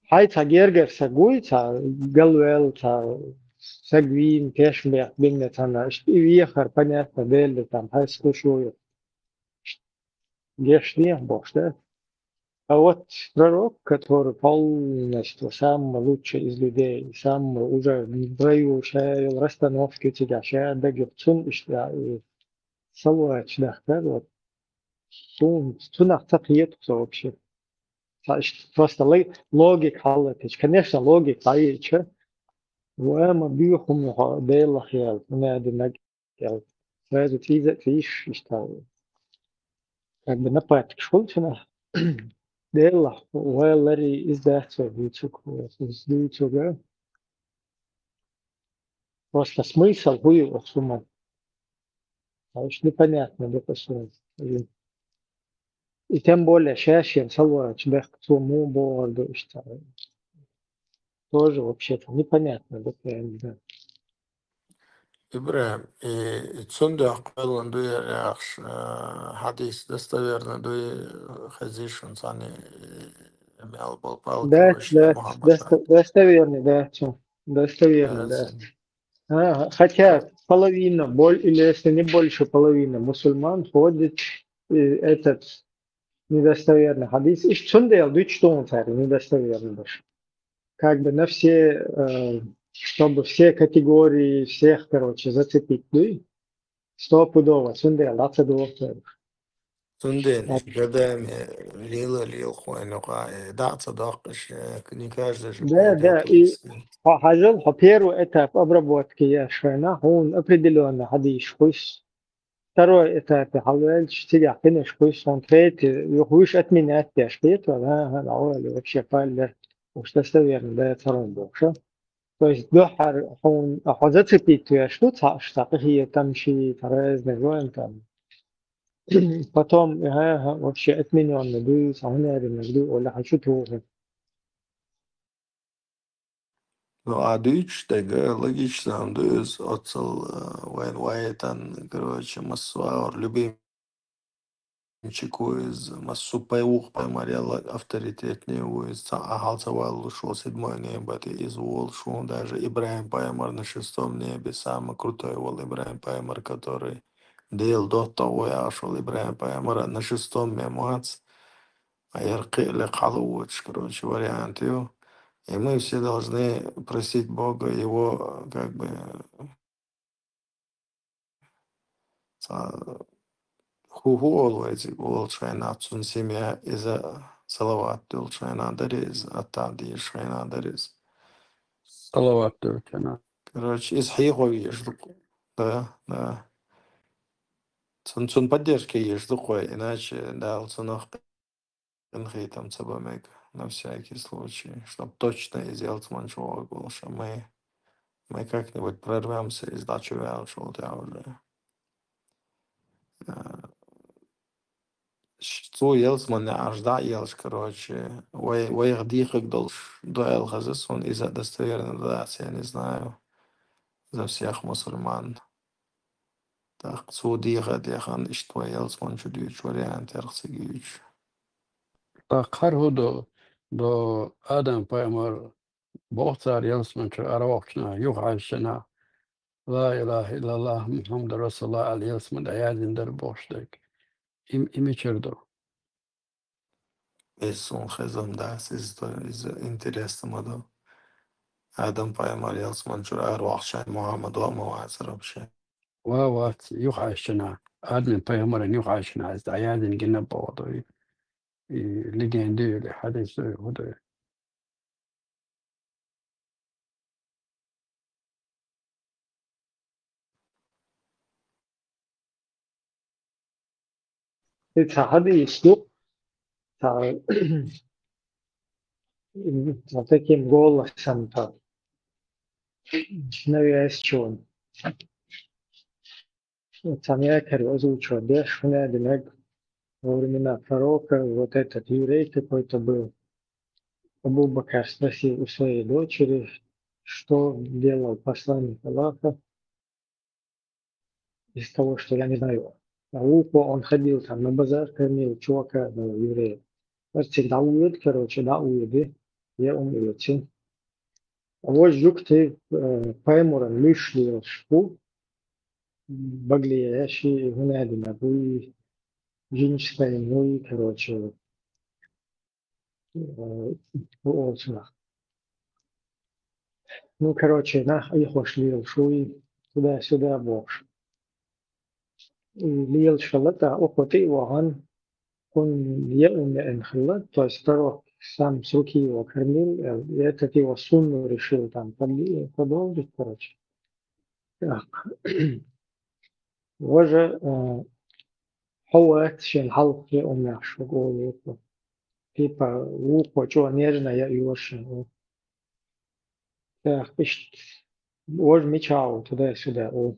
хьай ца гергар са гуй, ца галвел, ца сагвин, пешмех, бинна цана, и вехар, понятно, Дела там, хьай слушаю. Геш не бохуш, да? А вот пророк, который полностью самый лучший из людей, самый уже в бою, ша расстановки тебя, ша дагер цун ишта, и салвач, да, да, вот. Цун, цунах ца кхету со вообще. Ца ишта просто ло-, логика хьалатича. Конечно, логика дӀаеча. Ва ма бихум хо Делах ял, надинаг ял. Сразу тиза тиш, ишта. Как бы нападкаш хулчана. Делах, ва лари издац, вицук, вицук, Просто смысл хӀун ю оцу хӀуман? Аш непонятно ду кху суна. И тем более, ша шен салвач бехк цо муха бохур ду иштта. Тоже вообще-то непонятно ду, я не знаю. Ибрахим, и цундела кхоьллина ду яра яхаш, э, хьадис достоверно ду, э, хезийшан цхьаьна, э, мел болу палки. Да, вайшна да, Мухаммад доста-, достоверно, да, цу. Достоверно, да. Ага, хотя половина, боль-, или если не больше половины мусульман ходит, э, этот недостоверный хадис. Иш цундел дуьч тун цари недостоверный баш. Как бы на все, э, чтобы все категории, всех, короче, зацепить, да? Стопудово, цундел, лаца двух. Цундела гадаме лела лелхойн юкъа, э, дӀа ца доккхуш, э, не каждый же Да, да, пойдёт и вместе. хьо хьажал, хьо первый этап обработки еш хьайна, хьуна определённо хьадийш хуьс. Второй этапе хьалвелча, цигахь кхинаш хуьс, хьуна третий, юха вуьш отменять деш хетал, ага, да, оли вообще паллер, уж достоверно да царон бохуша. То есть дуьххьара хьуна, а хьо зацепить веш ду, цхьа, цхьа къахетам ши, цхьа разный вон там. Потом, ага, ага, вообще отменённо ду, цхьа хӀунарина ду, оли хьан чу туху. Ну, а дуьйцуш дерг логично ду иза, оццал, э, вайн вайтан, короче, массо а вар любимчик ву иза, массо а пай вух пай маръяла авторитетный ву иза, цхьа а хьал ца валлуш вол седьмой небо тӀе иза волуш ву, даже Ибрахим пайхамар на шестом небе, самый крутой вол Ибрахим пайхамар, который Дела доттагӀа ву аьлла вол Ибрахим пайхамар на шестом ме вац. А яра кхиъ лекха хьала воцуш, короче, вариант ю. И мы все должны просить Бога его, как бы, ца-, хӀу, хӀу олу вай цига, олучу хенахь цунна семья иза салават долчу хенахь дара иза, аттахьият дезачу хенахь дара иза. Салават долчу хенахь. Короче, иза хьехо везаш ду. Да, да. Цун, цун поддержка езаш ду кхой, иначе Дала цунах къинхетам ца бан мега, на всякий случай, чтоб точно иза ялсамани чу вогӀуш. Мы, мы как-нибудь прорвёмся, иза дӀа чу ваьллачул тӀаьхьа уже. А, ш-, цо ялсамани Ӏаш дӀа а елаш, короче, вай, вайх дехарг долуш ду аьлла хеза суна, иза достоверно дац, я не знаю, за всех мусульман. ТӀаккха цо дехар дехна, иштта вай ялсамани чу дуьйцуш вариант яра цига юьйцуш. ТӀаккха хӀара хӀу ду, до Адам пайхамар боху цара ялсамани чу ара воккхучу наха юха хьаьжча нах, ла илаха иллаллах, Мухаммад расулуллах аьлла ялсамани дӀаяздина дара бохуш дерг. И, и мичара ду? Иза суна хезна дац, иза, иза интересно ма ду. Адам пайхамар ялсамани чуьра ара вахча, Мухаммад ван ма вацара вообще. Ва вац, юха хьаьжча нах, Адаман пайхамаран юха хьаьжча нах, иза дӀаяздина гина боху ду. И, и легенда ю или хьадис ду, хӀу ду. И ца хьадийс ду, ца, ца таким голосом там, навязчивым. Ца мекхар озвучивать деш, хӀунда аьлла во времена пророка вот этот еврей какой-то был. Абу Бакар спросил у своей дочери, что делал посланник Аллаха. Из того, что я не знаю. А ухо он ходил там на базар, кормил чувака одного еврея. Цига дӀавоьду, короче, дӀавоьду, я умею. А вот жук ты, э, паймуран лиш леш бу, багле я ши хӀунда аьлла бу, жинчу тайна, ну и, короче, э, ну, короче, нах айхош лелаш ву, туда-сюда бохуш. И лелаш хилла, тӀаккха оха тӀе а вахана, кхунна яа меана хилла, то есть пророк сам с руки его кормил, э, и этот его сунну решил там под-, продолжить, короче. Так. Важа, э, хьо вац шен хьалха яа мех шуьга олу. Типа, вукхо чӀогӀа нежно яа йора шен. Так, иштта. Важа мичахь ву туда-сюда олу.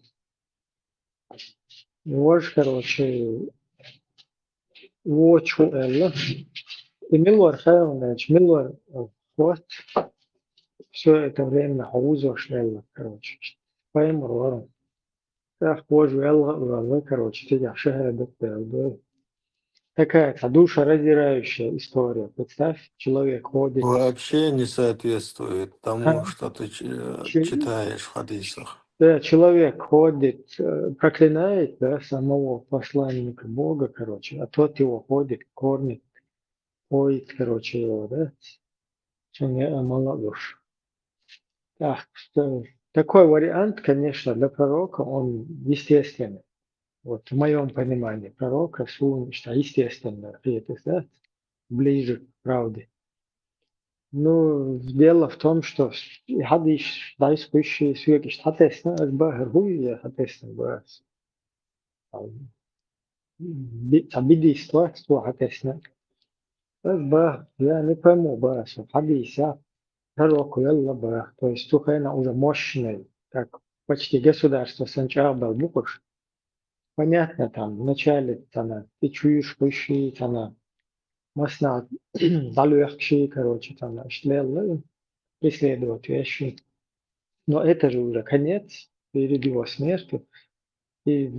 Важа, короче, вочу аьлла. И мила вара хаьий, мила вара хӀотта. Всё это время хьо вузош аьлла, короче. Паймур вара. ТӀаккха важа ваьлла а ваьлла, короче, цигахь шахӀадат даьлла. Такая-то душераздирающая история. Представь, человек ходит. Вообще не соответствует тому, А? что ты ч-, э, Чи- читаешь в хадисах. Да, человек ходит, э, проклинает, да, самого посланника Бога, короче, а тот его ходит, кормит, поет, короче, его, да. Чё не, а, мало уж. Так что такой вариант, конечно, для пророка, он естественный. Вот в моём понимании пророка суна иштта естественно хеташ, да, ближе к правде. Ну, дело в том, что и хьадис дӀайса кхуьйсуш соьга иштта хьатесна, ас бахара, хӀу я хьатесна бац. Би-, цхьа бидийс тоьхна цо хьатесна. Ас бах, я не пойму, бах, со хьадийса, пророк велла, бах. То есть цу хенахь уже мощный, как почти государство санна чӀагӀбелла бу уж. Понятно, там, вначале цхьана и чуьйраш кхуьссий, цхьана массанхьа дӀалоьхкий, короче, цхьана иштта лелла, преследовать веш. Но это же уже конец, перед его смертью. И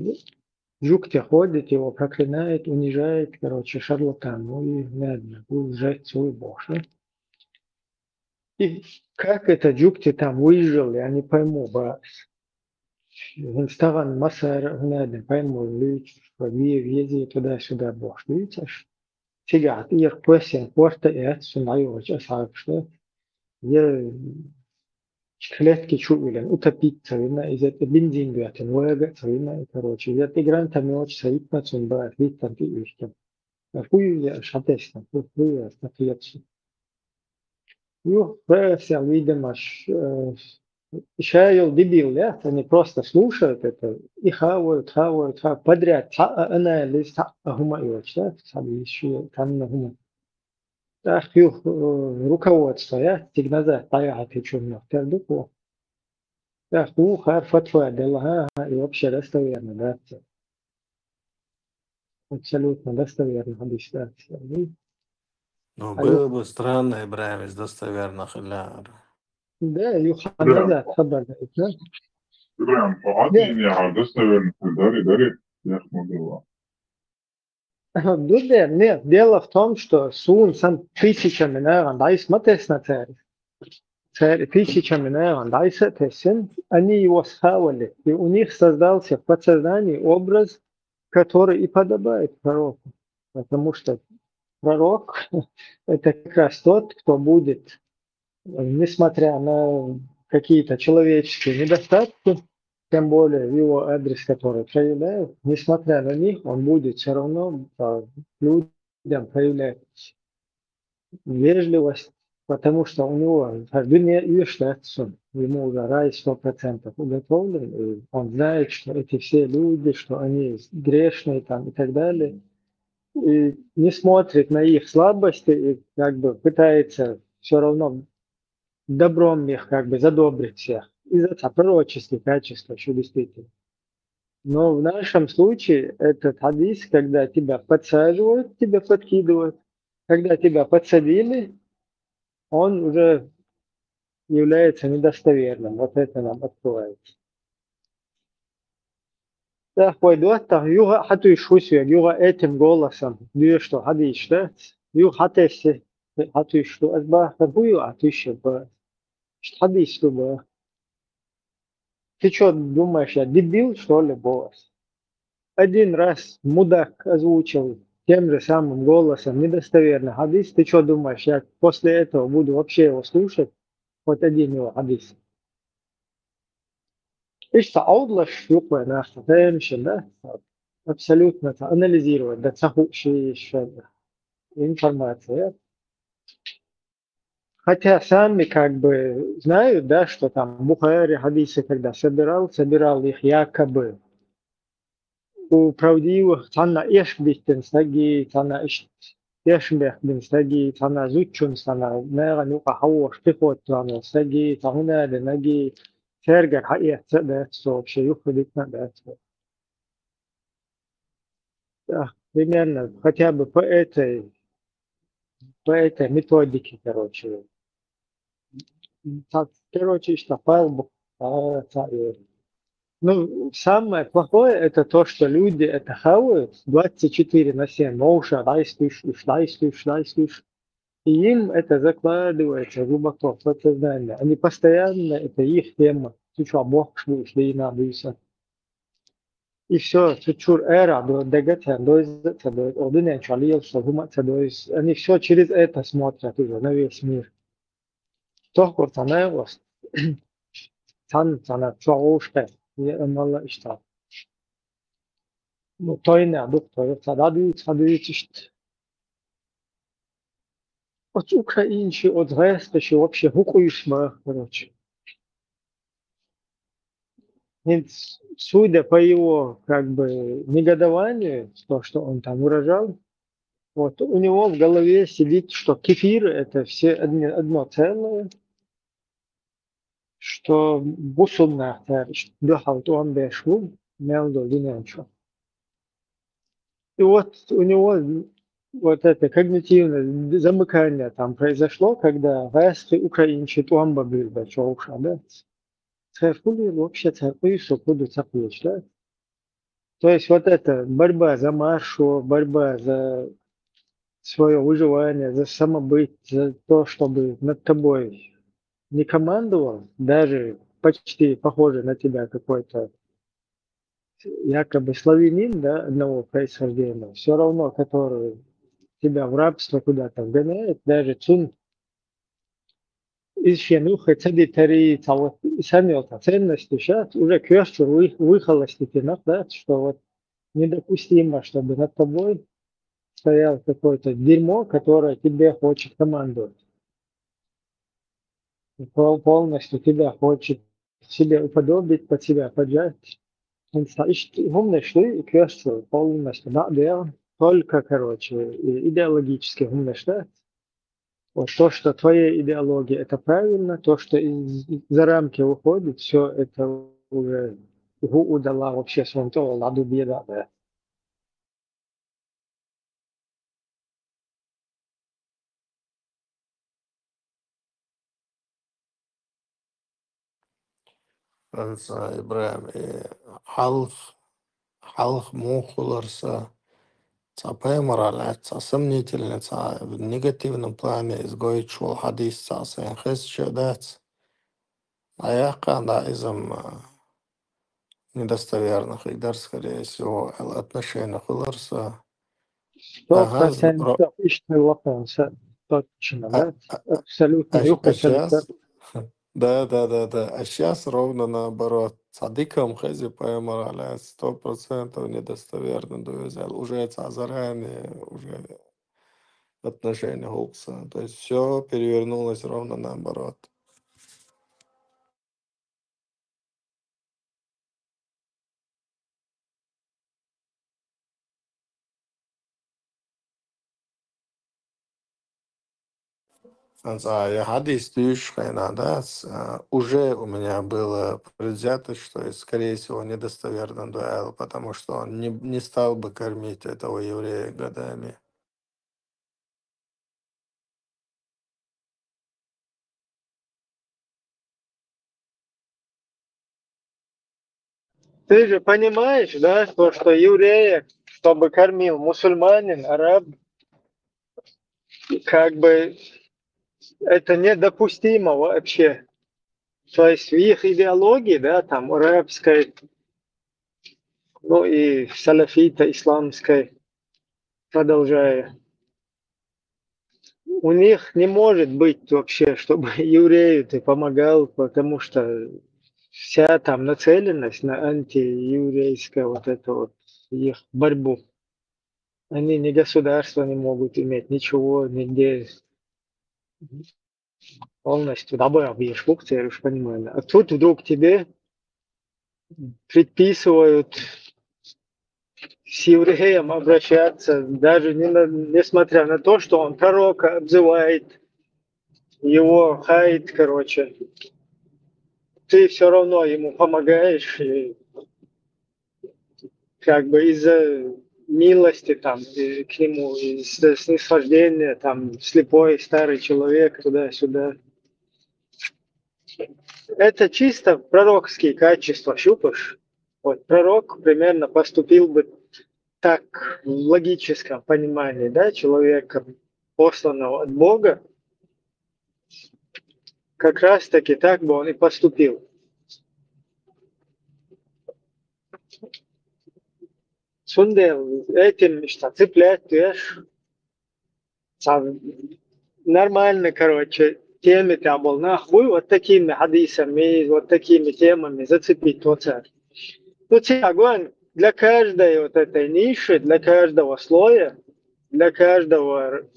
жук те ходит, его проклинает, унижает, короче, шарлатан. Ну и ладно, лжец, ой, боже. И как это жук те там выжил, я не пойму, бах. ХӀинца тахана массара а хӀун аьлла, пайхамар луьйчуш, ве-, везде туда-сюда бохуш дуьйцу аш. Цигахь тӀера кхоьссина корта а эцна, цунна дӀайолчу асхьабашна. Я клетки чу а виллина, утопить ца вина, иза тӀе бензин доьттина, вага а ца вина, и, короче, я тӀе гранатомёташ ца йитина цунна, бах, биттана тӀе а вихкина. ХӀун ю я аша хьатесна, хӀун, хӀун ю аса кхеташ? Юха, видимо, ш-, э, ша йолу дебил, да, они просто слушают это и хавают, хавают, хавают подряд, цхьа а анализ, цхьа а хӀума а йоцуш, да, цхьа а йиш ю, цхьанна хӀума. ТӀаккха юха, э, руководство, я, цига назад дӀаяхьа течунах тера ду кху. ТӀаккха вукхара фатва делла, хӀан-хӀа, и вообще достоверно дац. Абсолютно достоверно хьадис дац. Ну, алло. Было бы странно, Ибрахим, из достоверных ляр. Да, юха назад хабар даийтина. Ибрахим, по Атине, а достоверно, дари, дари, я смотрела. Ду де, нет, дело в том, что суна санна тысячами нагӀан дӀайса ма тесна цара. Цара тысячами нагӀан дӀайса а тесна, они его схавали, и у них создался в подсознании образ, который и подобает пророку. Потому что пророк — это как раз тот, кто будет, несмотря на какие-то человеческие недостатки, тем более в его адрес, который проявляют, несмотря на них, он будет все равно, а, людям проявлять вежливость, потому что у него в дуне есть, да, сон. Ему уже рай сто процентов уготовлен, и он знает, что эти все люди, что они грешные там и так далее, и не смотрит на их слабости, и как бы пытается все равно добром их как бы задобрить всех. Из-за пророческих качеств, что действительно. Но в нашем случае этот хадис, когда тебя подсаживают, тебя подкидывают, когда тебя подсадили, он уже является недостоверным. Вот это нам открывается. ТӀаккха вай доттагӀа юха а хьатуьйсуш ву соьга, юха этим голосом доьшуш долу хьадисаш дац. Юха хьатесна, хьатуьйсуш ду. Ас бах, хӀун ю ахь туьйсуш, бах. Иштта хьадис ду, бах. Ты чё думаешь, я дебил, что ли, бах? Один раз мудак озвучил тем же самым голосом недостоверный хадис. Ты чё думаешь, я после этого буду вообще его слушать? Хоть один его хадис. Иштта Ӏовдалаш юкъа вай нах, ца тайна шина, да? Абсолютно ца анализировать, да, ца хууш ши-, ши-, информация. Хотя сами как бы знают, да, что там Бухари хадисы, когда собирал, собирал их якобы у правдивых, цхьанна эшка биттина стаги, цхьанна иш-, эшна бехк бина стаги, цхьанна зудчун, цхьанна нагӀана юкъа хьавогӀуш пехотан волу стаги, цхьа хӀун а динаги, цаьргара хьаэца а дац цо, вообще юххе дитина а дац цо. Да, примерно, хотя бы по этой, по этой методике, короче. Так, короче, иштта пал бу-, а, ца-, э. Ну, самое плохое — это то, что люди это хавают двадцать четыре на семь, вовшах дӀайстуьйсуш, дӀайстуьйсуш, дӀайстуьйсуш. И им это закладывается глубоко в подсознание. Они постоянно, это их тема. Цу чохь бохкуш бу уьш дийнахь, буьйса. И всё, цу чуьра ара до-, дага ца дойза, ца дойза. О, дуьнен чохь лелаш долу хӀума а ца дойза. Они всё через это смотрят уже на весь мир. Тохкур цхьа нагӀос. Цхьана, цхьана чохь вовшахкхетта. Я амалла иштта. Ну, тайна ду-кх, тайна, цхьа дӀадуьйцу, цхьа дуьйцу иштта. Оцу украинцаша, оцу гӀазкхаша вообще хӀун къуьйсу ма, короче. ХӀинца, судя по его, как бы, негодованию, то, что он там выражал, вот у него в голове сидит, что кефир — это все одни, одно целое, что бусулба нах цара иштта дуьхьал тӀом беш бу, мел долу дуьнен чу. И вот у него вот это когнитивное замыкание там произошло, когда гӀазкхий украинцаша тӀом бан буьйлабелча вовшах, да? Цара хӀун лела вообще, цара къуьйсург хӀун ду ца кхеташ, да? То есть вот эта борьба за маршо, борьба за своё выживание, за самобыт, за то, чтобы над тобой не командовал, даже почти похожий на тебя какой-то якобы славянин, да, одного происхождения, все равно, который тебя в рабство куда-то вгоняет, даже цун иза шен юххе ца дитарий, цхьа вот и санна йолу цхьа ценность сейчас уже коьртачуьра вы-, выхолостить йина нах дац, что вот недопустимо, чтобы над тобой стоял какое-то дерьмо, которое тебе хочет командовать. Пол-, полностью тебя хочет себе уподобить, под себя поджать. ХӀинца иштта хӀуманаш дуй, и коьртачуьра полностью дӀа а дегӀна, только, короче, и идеологически хӀуманаш дац. Вот то, что твоя идеология — это правильно, то, что из, за рамки выходит, все это уже хӀу удала вообще, суна тӀехула дӀадубе дӀа а дац. ХӀинца, ИбрахӀим, и хьалха, хьалха муха хилар сан, цхьа пайхамарах лаьцна цхьа сомнительный, цхьа в негативном плане иза гойтуш волу хьадис цхьа сайна хезча а дац. ДӀаяьккхина, да, иза-м, а, недостоверно хир дара, скорее всего, аьлла отношение хилар сан. Сто процентов иштта хилла хьуна сан, точно, да? Абсолютно юха сан. Да, да, да, да. А щас ровно наоборот. Цхьа дика-м хеза пайхамарах лаьцна, сто процентов недостоверно ду иза аьлла. Уже цхьа заранее, уже отношение хилла сан. То есть всё перевернулось ровно наоборот. ХӀинца я хьадис дуьйцучу хенахь, да, с-, а, уже у меня было предвзятость, что, скорее всего, недостоверно ду аьлла, потому что он не, не стал бы кормить этого еврея годами. Ты же понимаешь, да, то, что еврея, чтобы кормил мусульманин, араб, как бы это недопустимо вообще. То есть в их идеологии, да, там, арабской, ну и салафита исламской, продолжая. У них не может быть вообще, чтобы еврею ты помогал, потому что вся там нацеленность на антиеврейское вот это вот их борьбу. Они ни государства не могут иметь, ничего, нигде. Полностью дабы объешь бухты, я уж понимаю. А тут вдруг тебе предписывают с евреем обращаться, даже не на, несмотря на то, что он пророка обзывает, его хаит, короче. Ты все равно ему помогаешь, и как бы из-за милости там, и к нему, из-за снисхождения там слепой старый человек туда-сюда. Это чисто пророкские качества, щупаешь. Вот пророк примерно поступил бы так в логическом понимании, да, человека, посланного от Бога, как раз-таки так бы он и поступил. Цундела этим иштта цепляться, цхьа нормально, короче, теме тӀехь болу нах буй, вот такими хьадисами, вот такими темами зацепить оцара. Ну, цигахь гон, для каждой вот этой ниши, для каждого слоя, для каждого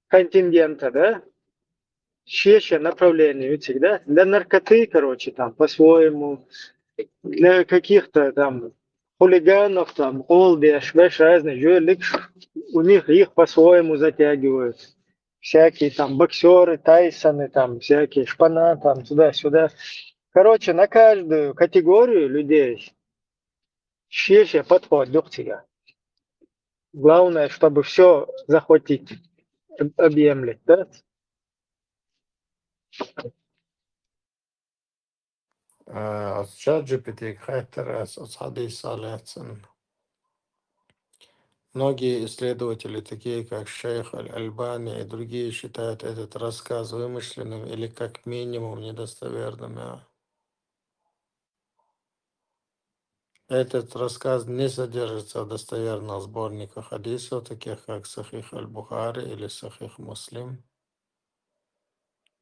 контингента, да, шесть направлений у тебя, да? Для наркоты, короче, там по-своему, для каких-то там хулиганов, там, олдеш, веш, разные жуликш, у них их по-своему затягивают. Всякие там боксеры, Тайсоны, там, всякие шпана, там, туда-сюда. Короче, на каждую категорию людей шесть подходит у тебя. Главное, чтобы все захватить, об- объемлить, да? Э, От чат G P T хаттар аз оцхьадийса лаьцна. Многие исследователи, такие как шейх Аль-Альбани и другие, считают этот рассказ вымышленным или как минимум недостоверным. Этот рассказ не содержится в достоверных сборниках хадисов, таких как Сахих Аль-Бухари или Сахих Муслим.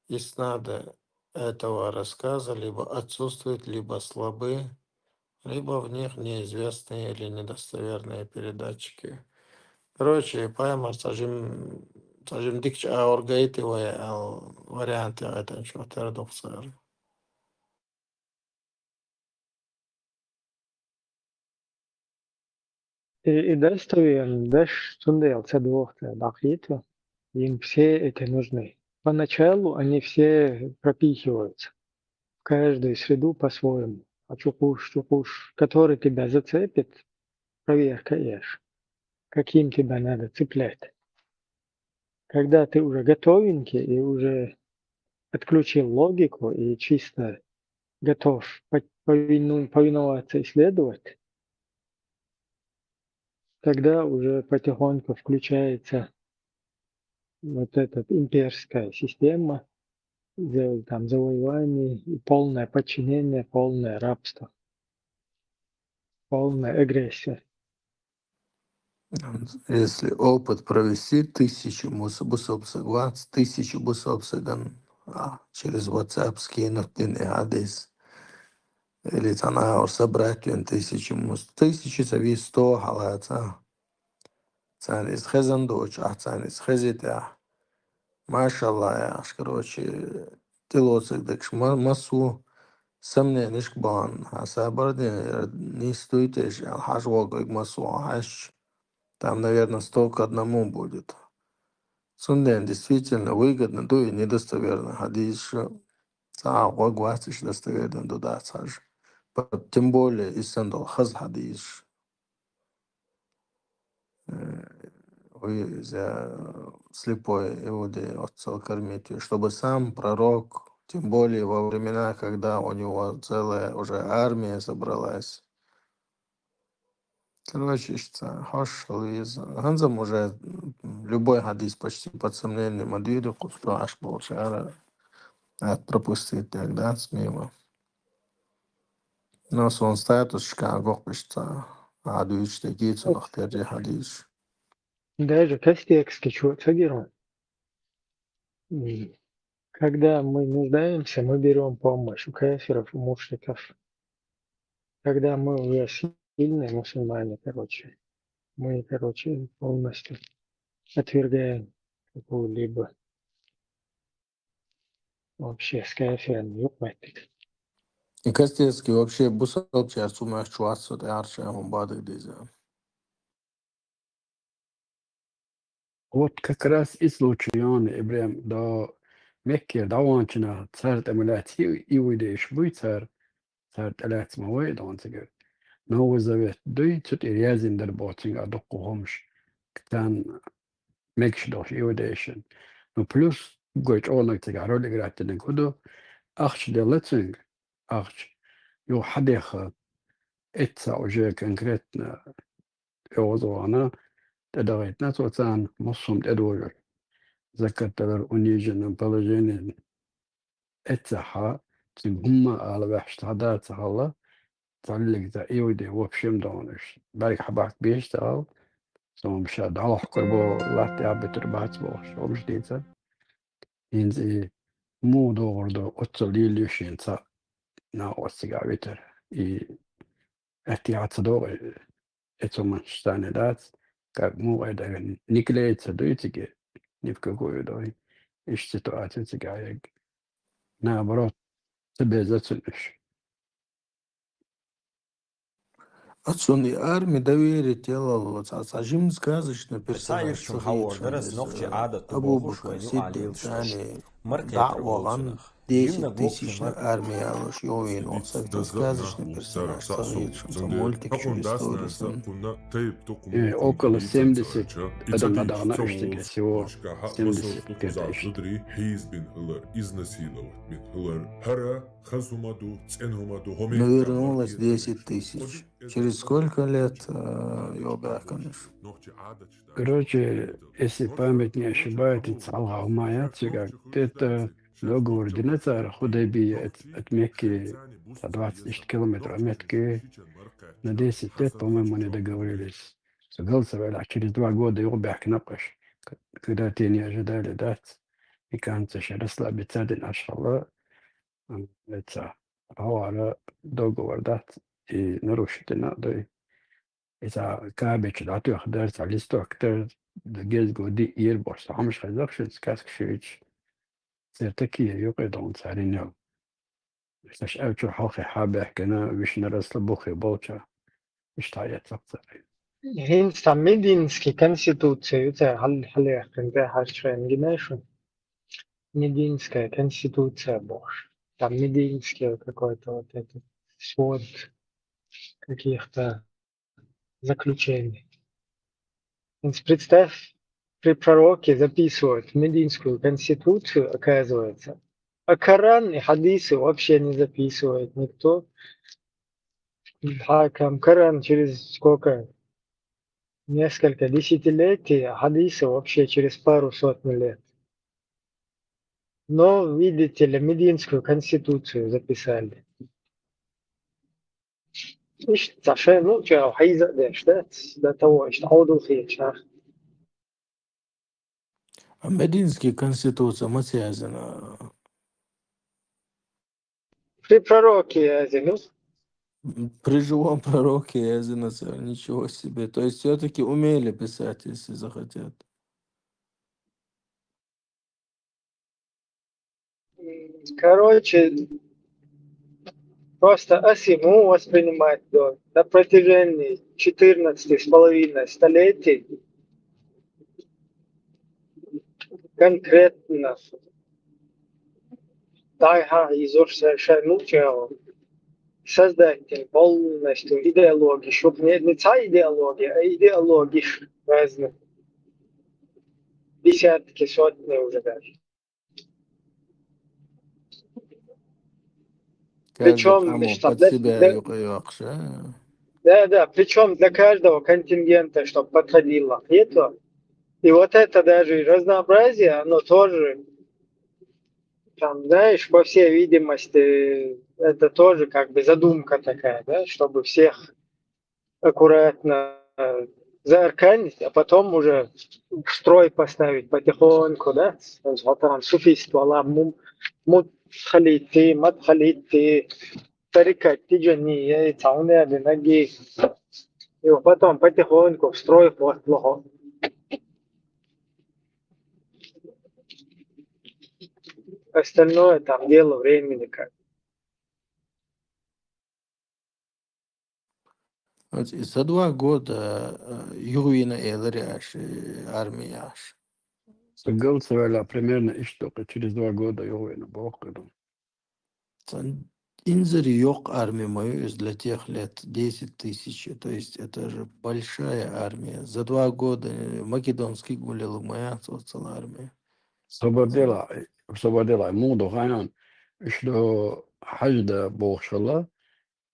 Иснады этого рассказа либо отсутствуют, либо слабы, либо в них неизвестные или недостоверные передатчики. Короче, пайхамар цхьа жим, цхьа жим дикача агӀор гайта вай аьнна вариант яхийтанчо тера дукха цара. И, и достоверно, да, цундела ца дохта, бахита, им все эти нужны. Поначалу они все пропихиваются в каждую среду по-своему. А чукуш, чукуш, который тебя зацепит, проверка ешь, каким тебя надо цеплять. Когда ты уже готовенький и уже отключил логику и чисто готов по- повину- повиноваться и следовать, тогда уже потихоньку включается вот эта имперская система, за- там завоевание и полное подчинение, полное рабство, полная агрессия. Если опыт провести тысячу мус- бусалба саг вац, тысячу бусалба сагана, а, через WhatsApp скинуть дин и хадис, или цхьан агӀор собрать вина тысячу мус-, тысячу ца вий, сто хьалаца. Царна иза хезна доцуш, ахь царна иза хезийта ахь. Машалла, яхаш, короче, тӀелоцург дагаш ма- массо а сомненешка бахьана, хьан сабар дина, яра нийса дуй те аьлла, хьажа вогӀу массо а хьаьжча, там, наверное, сто к одному будет. Цундела действительно выгодно ду и недостоверный хьадисаш, цхьа а гӀоргвац уьш достоверный ду дац хьажа. Тем более, иза санна долу хаза хьадисаш. Э, иза слепой иудей оццал кармит веш, чтобы сам пророк, тем более во времена, когда у него целая уже армия собралась. Короче, иштта хьош хила веза. ХӀанзам уже, м, любой хьадис почти под сомнение ма дуьйру, кхуза Ӏаш болчара ат пропустить дерг дац мимо. Но сон статусашка гохкуш ца а дуьйцуш дерг цунах терри хьадисаш. Даже кастекски чу ца гиро. М, Когда мы нуждаемся, мы берем помощь у кафиров, у мушриков. Когда мы уже сильные мусульмане, короче, мы, короче, полностью отвергаем какую-либо вообще с кафирами юкъметтиг. И кастекски вообще бусалбачаьрца хӀумаш чу вац со тӀаьхьарча хӀума бадиг деза. Вот как раз и случай йоӀна, Ибрем, до Мекке дӀаваханчу наха цара тӀе ма лаьцна и-, иудейш буй цара, цара тӀе лаьцна ма вай а догӀун цигара. Новый Завет дуй, цу тӀе яздина дара боху цигахь дуккха хӀумаш, царна мегаш долуш иудейшна. Ну, плюс, уггар чӀогӀаниг цигахь роль играть динарг хӀун ду, ахча делла цуьнга, ахча, юха хьадеха, эцца уже конкретно оьгӀазвахана, тӀедахийтина цо царна, массо а хӀума тӀедожура. Закат далар, униженном положении. Эццахьа, цуьнга хӀумма ала ваьхьаш цхьа да ца хилла, цхьаллиг цхьа иудей вообще ма догӀуш. БӀаьрг хьабахка безаш ца хилла, цо ша дӀалохкур бу, латта тӀехь а битар бац бохуш, хӀумаш дийцар. ХӀинца и муха догӀур ду, оццул лелош шена цхьаъ накъост цигахь витар. И аьттехьа ца догӀу, э, эцу маншца не дац, как мугӀай да, никлей ца дуй цига, ни в какую дуй. Иш ситуация цига аяг. Наоборот, ца беза цун иш. Оцун и арми доверить делал, вот, а, а жим сказочный персонаж, Саирчун хавор дарас нохчи гӀадат Абу Бакр Сиддик цани дагӀвагӀан десять тысячный армия луш, ювин он сагта сказочный персонаж, сагирчун мультик чуристорисан. Э, около семьдесят адам дагӀна ишти, всего семьдесят где-то ишти. Навернулось десять тысяч. Через сколько лет, э, его бахканеш? Короче, если память не ошибает, цхьалгӀа хӀума яц, цигахь где-то договор дина цара, Худайбия, от, от Мекки, цхьа двадцать ишти километр от Мекки, на десять лет, по-моему, они договорились. Со гал ца ваьлла, через два года юха баьхкина уж. К-, когда те не ожидали, да? И кажется, что расслабиться один аш хала, м, это, хӀара договор дац, и нарушить дина дуй. Иза кабечу дӀатоьхна дара, цхьа листок тера, гезго диъ ира бохуш, цхьа хӀумаш хезна шуна, сказка шуьйцуш. Церан такие юкъе долу царийн йо. Иш аьлча хьалхе хьабаьхкина, вишнарасла бухе болча. Иштта яцахь цара. ХӀинца цхьа Мединский конституция ю цара хьал-, хьалъяьккхина, тӀе хьарчхьайна гина шу. Мединская конституция бохуш. Там Мединский какой-то вот этот свод каких-то заключений. Представь, при пророке записывают Мединскую конституцию, оказывается. А Коран и хадисы вообще не записывает никто. Хакам Коран через сколько? Несколько десятилетий, а хадисы вообще через пару сотни лет. Но, видите ли, Мединскую конституцию записали. Иштта цхьа шайн луъучу хьийза а деш, да? До того, иштта Ӏовдал хеташ. А Мединский конституция маца яздина? При пророке яздина. При живом пророке яздина цара. Ничего себе. То есть всё-таки умели писать, если захотят. Короче, просто ас и му воспринимать до на протяжении четырнадцати с половиной столетий конкретно дайха изош совершенно ученого создать полностью идеологии, чтоб не, не цхьа идеология, а идеологиш разных. Десятки, сотни уже даже. Причём, значит, под себя для, юкъа йоккхуш, а? Да, да, причём для каждого контингента, чтоб подходило. И это, и вот это даже и разнообразие, оно тоже, там, знаешь, по всей видимости, это тоже как бы задумка такая, да, чтобы всех аккуратно, э, заарканить, а потом уже в строй поставить потихоньку, да? Там суфист вала, му-, мутхалити, мадхалити, тарикат, тиджани, э, цауне, динаги. И потом потихоньку в строй хватлохо. Остальное там дело времени как. Аса и за два года, э, юхавийна элира аша, э, армия аша. Сан гал ца ваьлла, примерно иштта ду-кх, через два года юхавийна боху-кх ду. Сан инзаре йоккха армия ма ю иза для тех лет, десять тысяч, то есть это же большая армия. За два года, э, македонский гулъяла ма яц оццул армия. Собар делахь, собар делахь, муха ду хаьий, иштта хьажда бохуш хилла,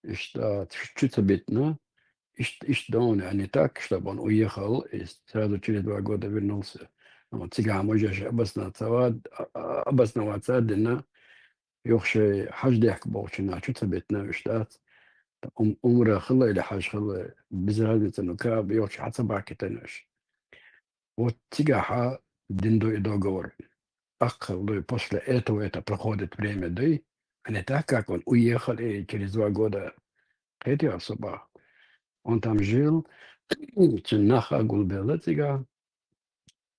иштта чу ца битина, иштта, иштта дона, а не так, чтобы он уехал и сразу через два года вернулся. Ну, цигахь мужаш обосноваться, а, а, обосноваться а дина, юха шайн хьаждехка бохучунна чу ца битина уьш дац. Ум-, умра хилла или хьаж хилла, без разницы, ну, Каъба йолчу хьан ца бахкийтина уьш. Вот цигахьа дина ду и договор. Аккха дуй, после этого это проходит время дуй, а не так, как он уехал и через два года кхетий аса бах. Он там жил, цуьнан нах а гулбелла цигахь.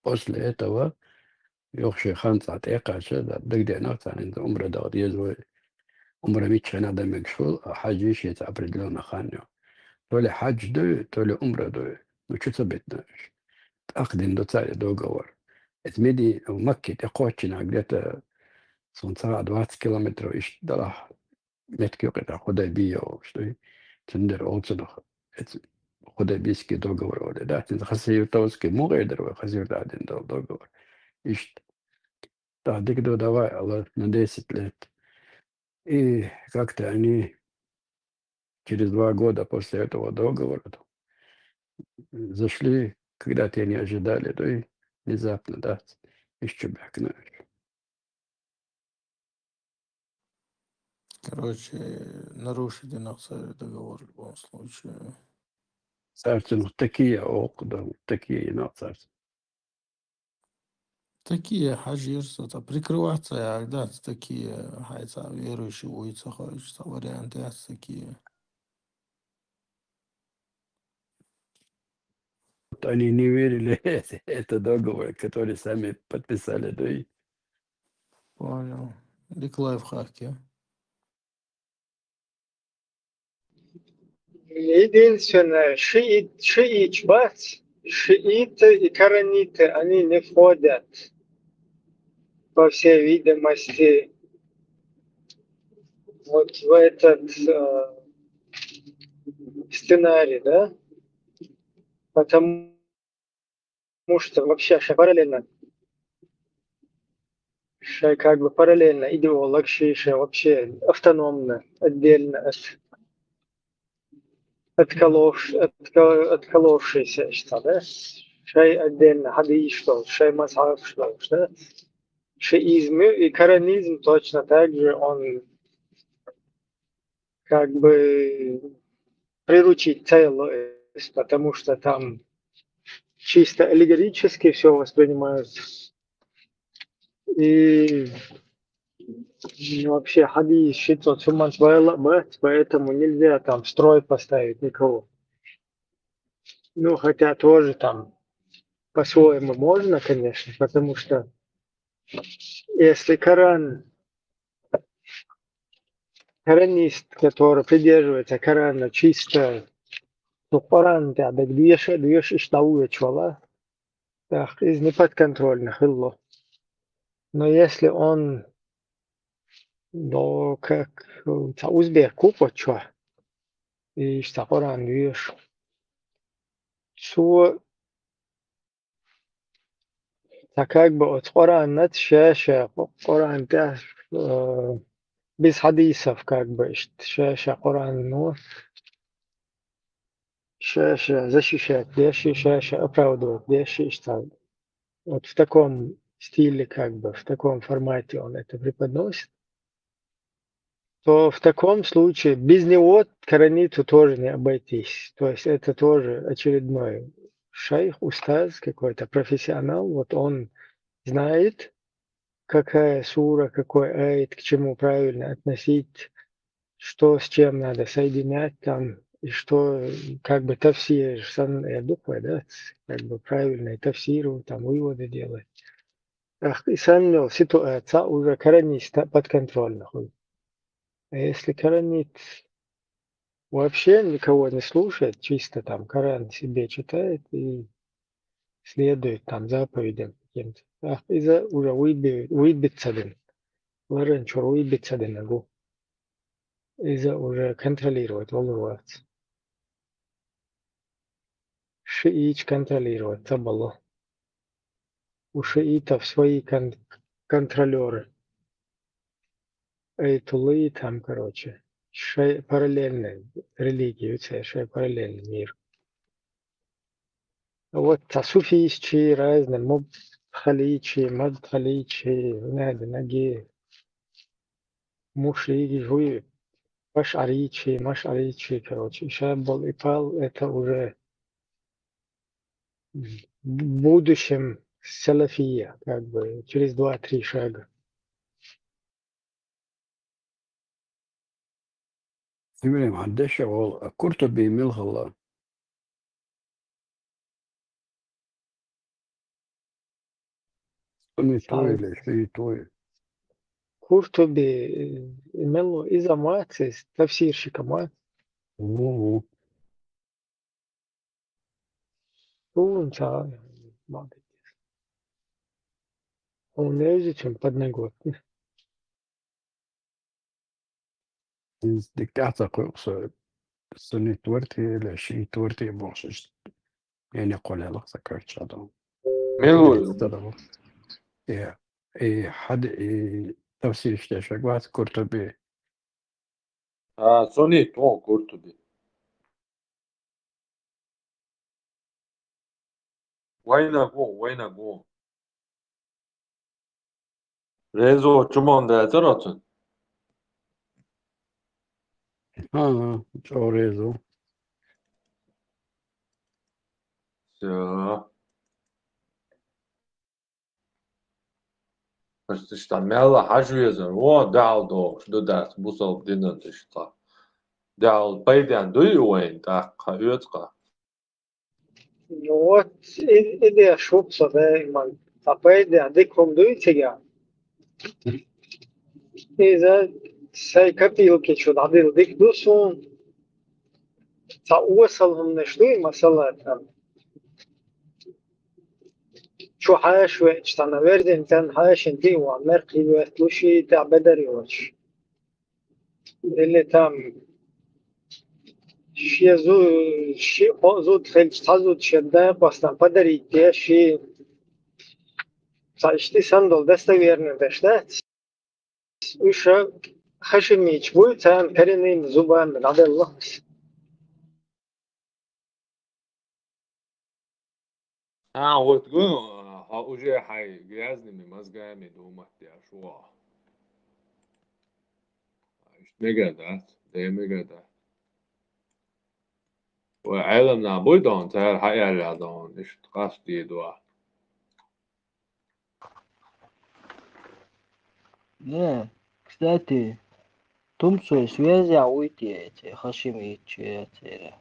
После этого юха шен хан цхьа тӀекхаьчча, дагадеана царна, хӀинца умра даха деза вай. Умра миччахьа дан мегаш хуьлу, а хьаьж йиш яц определённый хан ю. То ли хьаьж ду, то ли умра ду. Ну, чу ца битина уьш. ТӀаккха дина ду цара и договор. Эцу Меди-, Макки тӀе кхоччина где-то, суна ца хаьа, двадцать километров иштта далахь, меттиг ю кхин тӀе Худайбия олуш ду. Цундела олу цунах эцу Худайбийский договор олий, да? ХӀинца Хасавюртовский муха эр дара вай, Хасавюртахь дина долу договор. Иштта. ТӀаккха дика ду, давай, ала, на десять лет. И как-то они через два года после этого договора зашли, когда те не ожидали, да и внезапно, да, ишттачу баьхкина. Короче, нарушить дина цара договор в любом случае. Цара цунах такие окъу дан, такие йина цара. Такие хьажира со, ца прикрываться яхь дац, такие хьайца верующий вуй ца хойчу, ца вариант яц такие. Вот они не верили, это договор, который сами подписали, да и Понял. Дика лайфхак я. Единственное, шиит-, шииташ бац, шииты и караниты, они не входят, по всей видимости, вот в этот, э, сценарий, да? Потому что вообще шай параллельно, шай как бы параллельно идеология, шай вообще автономно, отдельно от, отколовш-, отко-, отколовшийся, что, да? Шай отдельно, хьадис что, шай мазхаб что, да? Шиизм и каранизм точно так же, он как бы приручить целое, потому что там чисто аллегорически всё воспринимают. И, ну, вообще хьадис ши цо цуманца байла а бац, поэтому нельзя там в строй поставить никого. Ну, хотя тоже там по-своему можно, конечно, потому что если Коран, коранист, который придерживается Корана чисто, ну, Коран тӀехь дагадеша а деша, иштта дӀавоьдуш вала, тӀаккха иза неподконтрольно хилла. Но если он, ну, как, э, цхьа узбек ву кху чохь, и иштта Коран доьшу, цо цхьа как бы оцу Къураннаца ша-ша, Къуран тӀехь, э, без хьадисов, как бы, иштта, ша-ша Къуранно, ша-ша защищать деш, ша-ша оправдывать деш, иштта. Вот в таком стиле, как бы, в таком формате он это преподносит. То в таком случае без него кораниту тоже не обойтись. То есть это тоже очередной шайх, устаз какой-то, профессионал. Вот он знает, какая сура, какой аят, к чему правильно относить, что с чем надо соединять там, и что, как бы, тафсир, сан, я думаю, да, как бы правильный тафсир, там, выводы делать. Ах, и санна йолу ситуация уже коранитца подконтрольна хуьлу. А если коранит вообще никого не слушает, чисто там Коран себе читает и следует там заповедям каким-то, ах, иза уже вуй би-, вуй биц ца дина. Ларан чуьра вуй биц ца дина гу. Иза уже контролировать валур вац. Шииташ контролировать ца бало. У шиитов свои кон-, контролёры. Айтуллы там, короче, шай параллельный религия ю церан, шай параллельный мир. Вот цхьа суфийчий, разный мудхалийчий, мадхалийчий, нади наги, мушригий, жуй, ашъарийчий, машъарийчий, короче, и ша болу и пал, это уже в будущем салафия, как бы, через два-три шага. Ибрахим, хьан дешах волу Куртуби мила хилла? Суннит ву или шиит ву? Куртуби, э, мел ву, иза ма вац, тафсирщик ма вац. Ву, ву. Сун ца, молодец. Он эзичен подноготный. Из диккӀа ца кхуьу со, суннит ву-те или шиит ву-те бохуш, яьннай кхоллалц ца карчадо. Мел ву? Ца дагӀо. Э, э, хьад-, э, тафсираш деш вац Куртуби. А, суннит ву Куртуби. Вайнаг ву, вайнаг ву. Резо чу ма дацара оцун? ХӀа, чӀогӀа резо. Всё. Иштта мел хьажа везар, вон дегӀал дохуш ду дац бусалба динан иштта. ДегӀал пайденна дуй вайна тӀаккха, оьцу-кха? Ну вот, и, и деш ву со даиман. Цхьа пайденна дика хӀума дуй цигахь? Иза сайн копилки чу дӀадилла дика ду суна. Цхьа осал хӀуманаш дуй, масала, там, чу хьаша веача, цхьана верзина цӀенна хьаша тӀе а вахана, меркхий ветталуш, и тӀехь бедар йоцуш. Или там шен зу-, ши-, кхо зуда хилча, цхьа зуда шен дакъостанна подарить деш, и цхьа иштта санна долу достоверный деш дац. Уьш хашимиташ буй, царна коренными зубами дӀаделла. А, вот, ну, а, уже хьайн грязными мозгами думать деш ву. Иштта мегар дац, де мегар дац. Вай Ӏелам нах буй дон, цара хьаэцна дон, иштта къастийдо. Не, кстати, тумсой связь а вуй те, эци хашимитчи церан?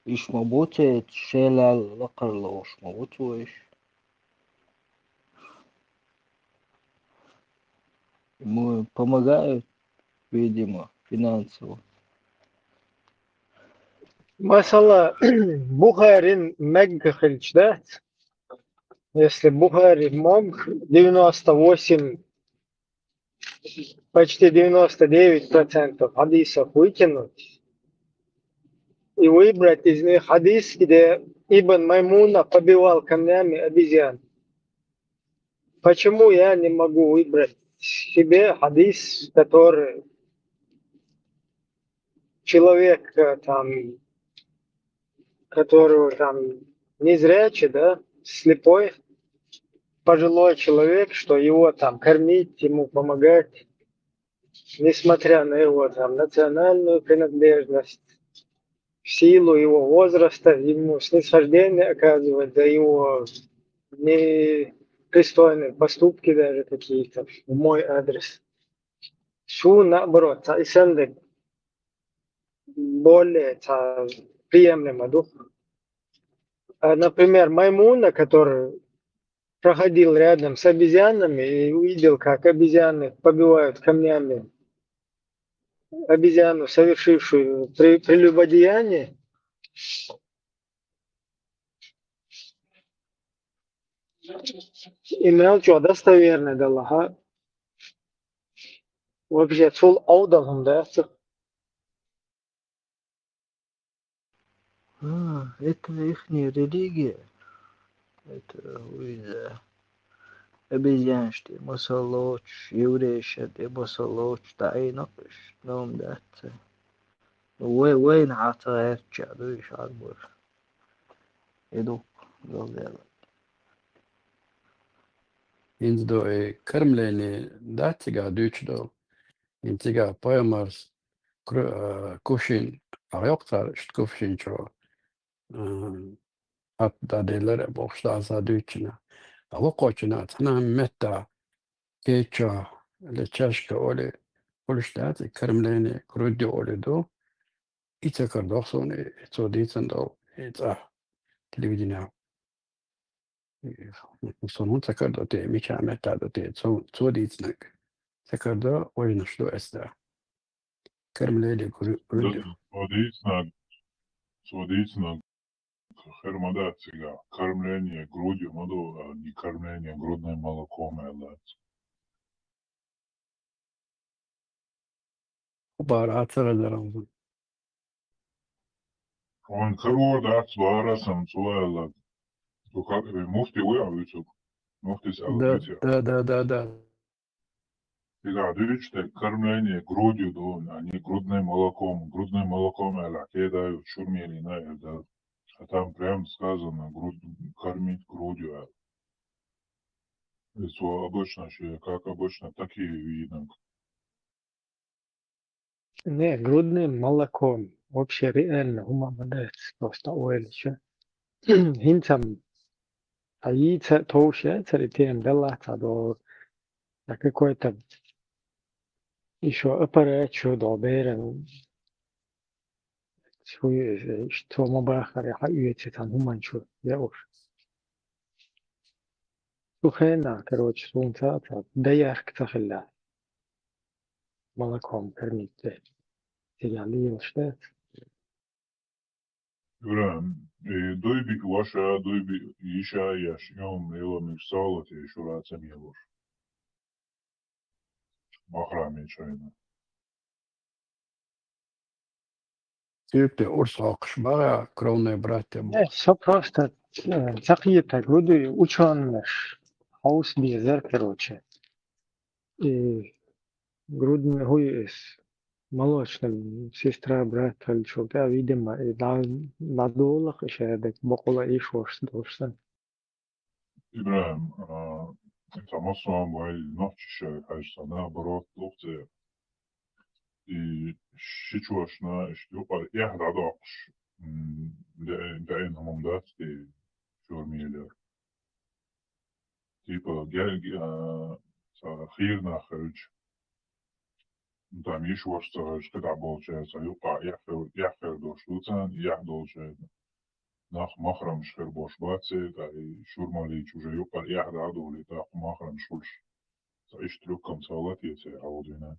Иш ма бу цецаш, шелал лакхара ловш ма ву цо иш. Ему помогают, видимо, финансово. Масала, Бухарин мегга хилча дац? Если Бухари мог девяносто восемь, почти девяносто девять процентов хадисов выкинуть и выбрать из них хадис, где Ибн Маймуна побивал камнями обезьян. Почему я не могу выбрать себе хадис, который человек, э, там, которого там незрячий, да, слепой, пожилой человек, что его там кормить, ему помогать, несмотря на его там национальную принадлежность, в силу его возраста, ему снисхождение оказывать за его непристойные поступки даже какие-то в мой адрес. Цу, наоборот, цхьа и санна дерг более цхьа приемлемо ду. А, например, Маймуна, который проходил рядом с обезьянами и увидел, как обезьяны побивают камнями обезьяну, совершившую при-, прелюбодеяние, и мел чӀогӀа достоверный дала, хӀа? Вообще, цул Ӏовдал хӀума дац. А, это ихняя религия. Это уйла. Обезьянаш тӀе масал лоцуш, еврейша тӀе масал лоцуш, дӀаийна уьш, нума дац. Вай, вайна хьа ца гӀертача дуй уьш Ӏарбоша. И ду, галдела. ХӀинца ду и кормление дац цигахь дуьйцуш долу. ХӀинца цигахь пайхамарс кру-, а, кувшин, а, йоккхуш цара, иштта кувшин чу, а, хӀотта дӀаделлара бохуш, дӀаса дуьйцучунах. А вокхочунах цхьана метта кеча, или чашка олий, хуьлуш дац, и кормление, грудью олий ду. И ца карадо суна, и цо дийцина долу, и цӀа телевидениехь. Со хӀун ца кардо те, мича метта до те, цо, цо дийцинаг. Ца кардо, вайнаш до эста. Кормление гру-, грудью. Да, цо дийцинаг, цо дийцинаг хӀама дац цига. Кормление грудью ма ду, а не кормление грудным молоком аьлла. Бара цара даран. Вон карор дац бара сам цо аьлла. Цо как, э, муфти вуй а вуьйцуг. Муфтис аьлла Да, вуьйцу. Да, да, да, да. Цига дуьйцу те кормление грудью ду, а не грудным молоком. Грудным молоком аьлла кидают, шур мелина аьлла. А там прям сказано, груд-, кормить грудью аьлла. И цо обычно, как обычно, так и видно. Не, грудным молоком. Вообще реально хӀума ма дац, просто ойла чу. ХӀинца м, а йийца товш яцара тема даллац а до, а какой-то ещё аппарат чу до беран. Цо ма бахара, хьаоьцу цхьана хӀуман чу, я уж. Цу хенахь, короче, суна цаца даярк ца хилла. Молоком кормить де. Цига лелаш дац. Ибрахим, э, дуй би ваша, дуй би йиша еш, йом, йом, миш салат, еш, ура, цамелуш. Махрами чайна. Цуьпте урс хьокхуш бара кровные братья бу. Не, со просто, э, ца кхета, грудуй учёныш хьовса безар, короче. И грудный хӀуй эс, молочный сестра, брат, аьлла чул тӀе, видимо, и дӀа-, дӀадолах и шаьрдак бакъула иш ваша долуш сан. Ибрахим, а, ца массо а вай нохчаша хьаьжча, наоборот, лух цӀе. И шичошна, иштта юкъара эхь дӀадоккхуш, м, де-, деана хӀума дац те, шура мелера. Типа, герга, а, ца хийра нах хилча, там йиша ваша ца хилча, кхидӀа болчаьрца юкъа эхь хир, эхь хир долуш ду царна, эхь долчаьрца. Нах махрамаш хир болуш бац, ткъа и шура ма лийча уже юкъара эхь дӀа а долий, тӀаккха махрамаш хуьлуш. Ца иштта трюкам ца хилла те церан хьалха дуьйна.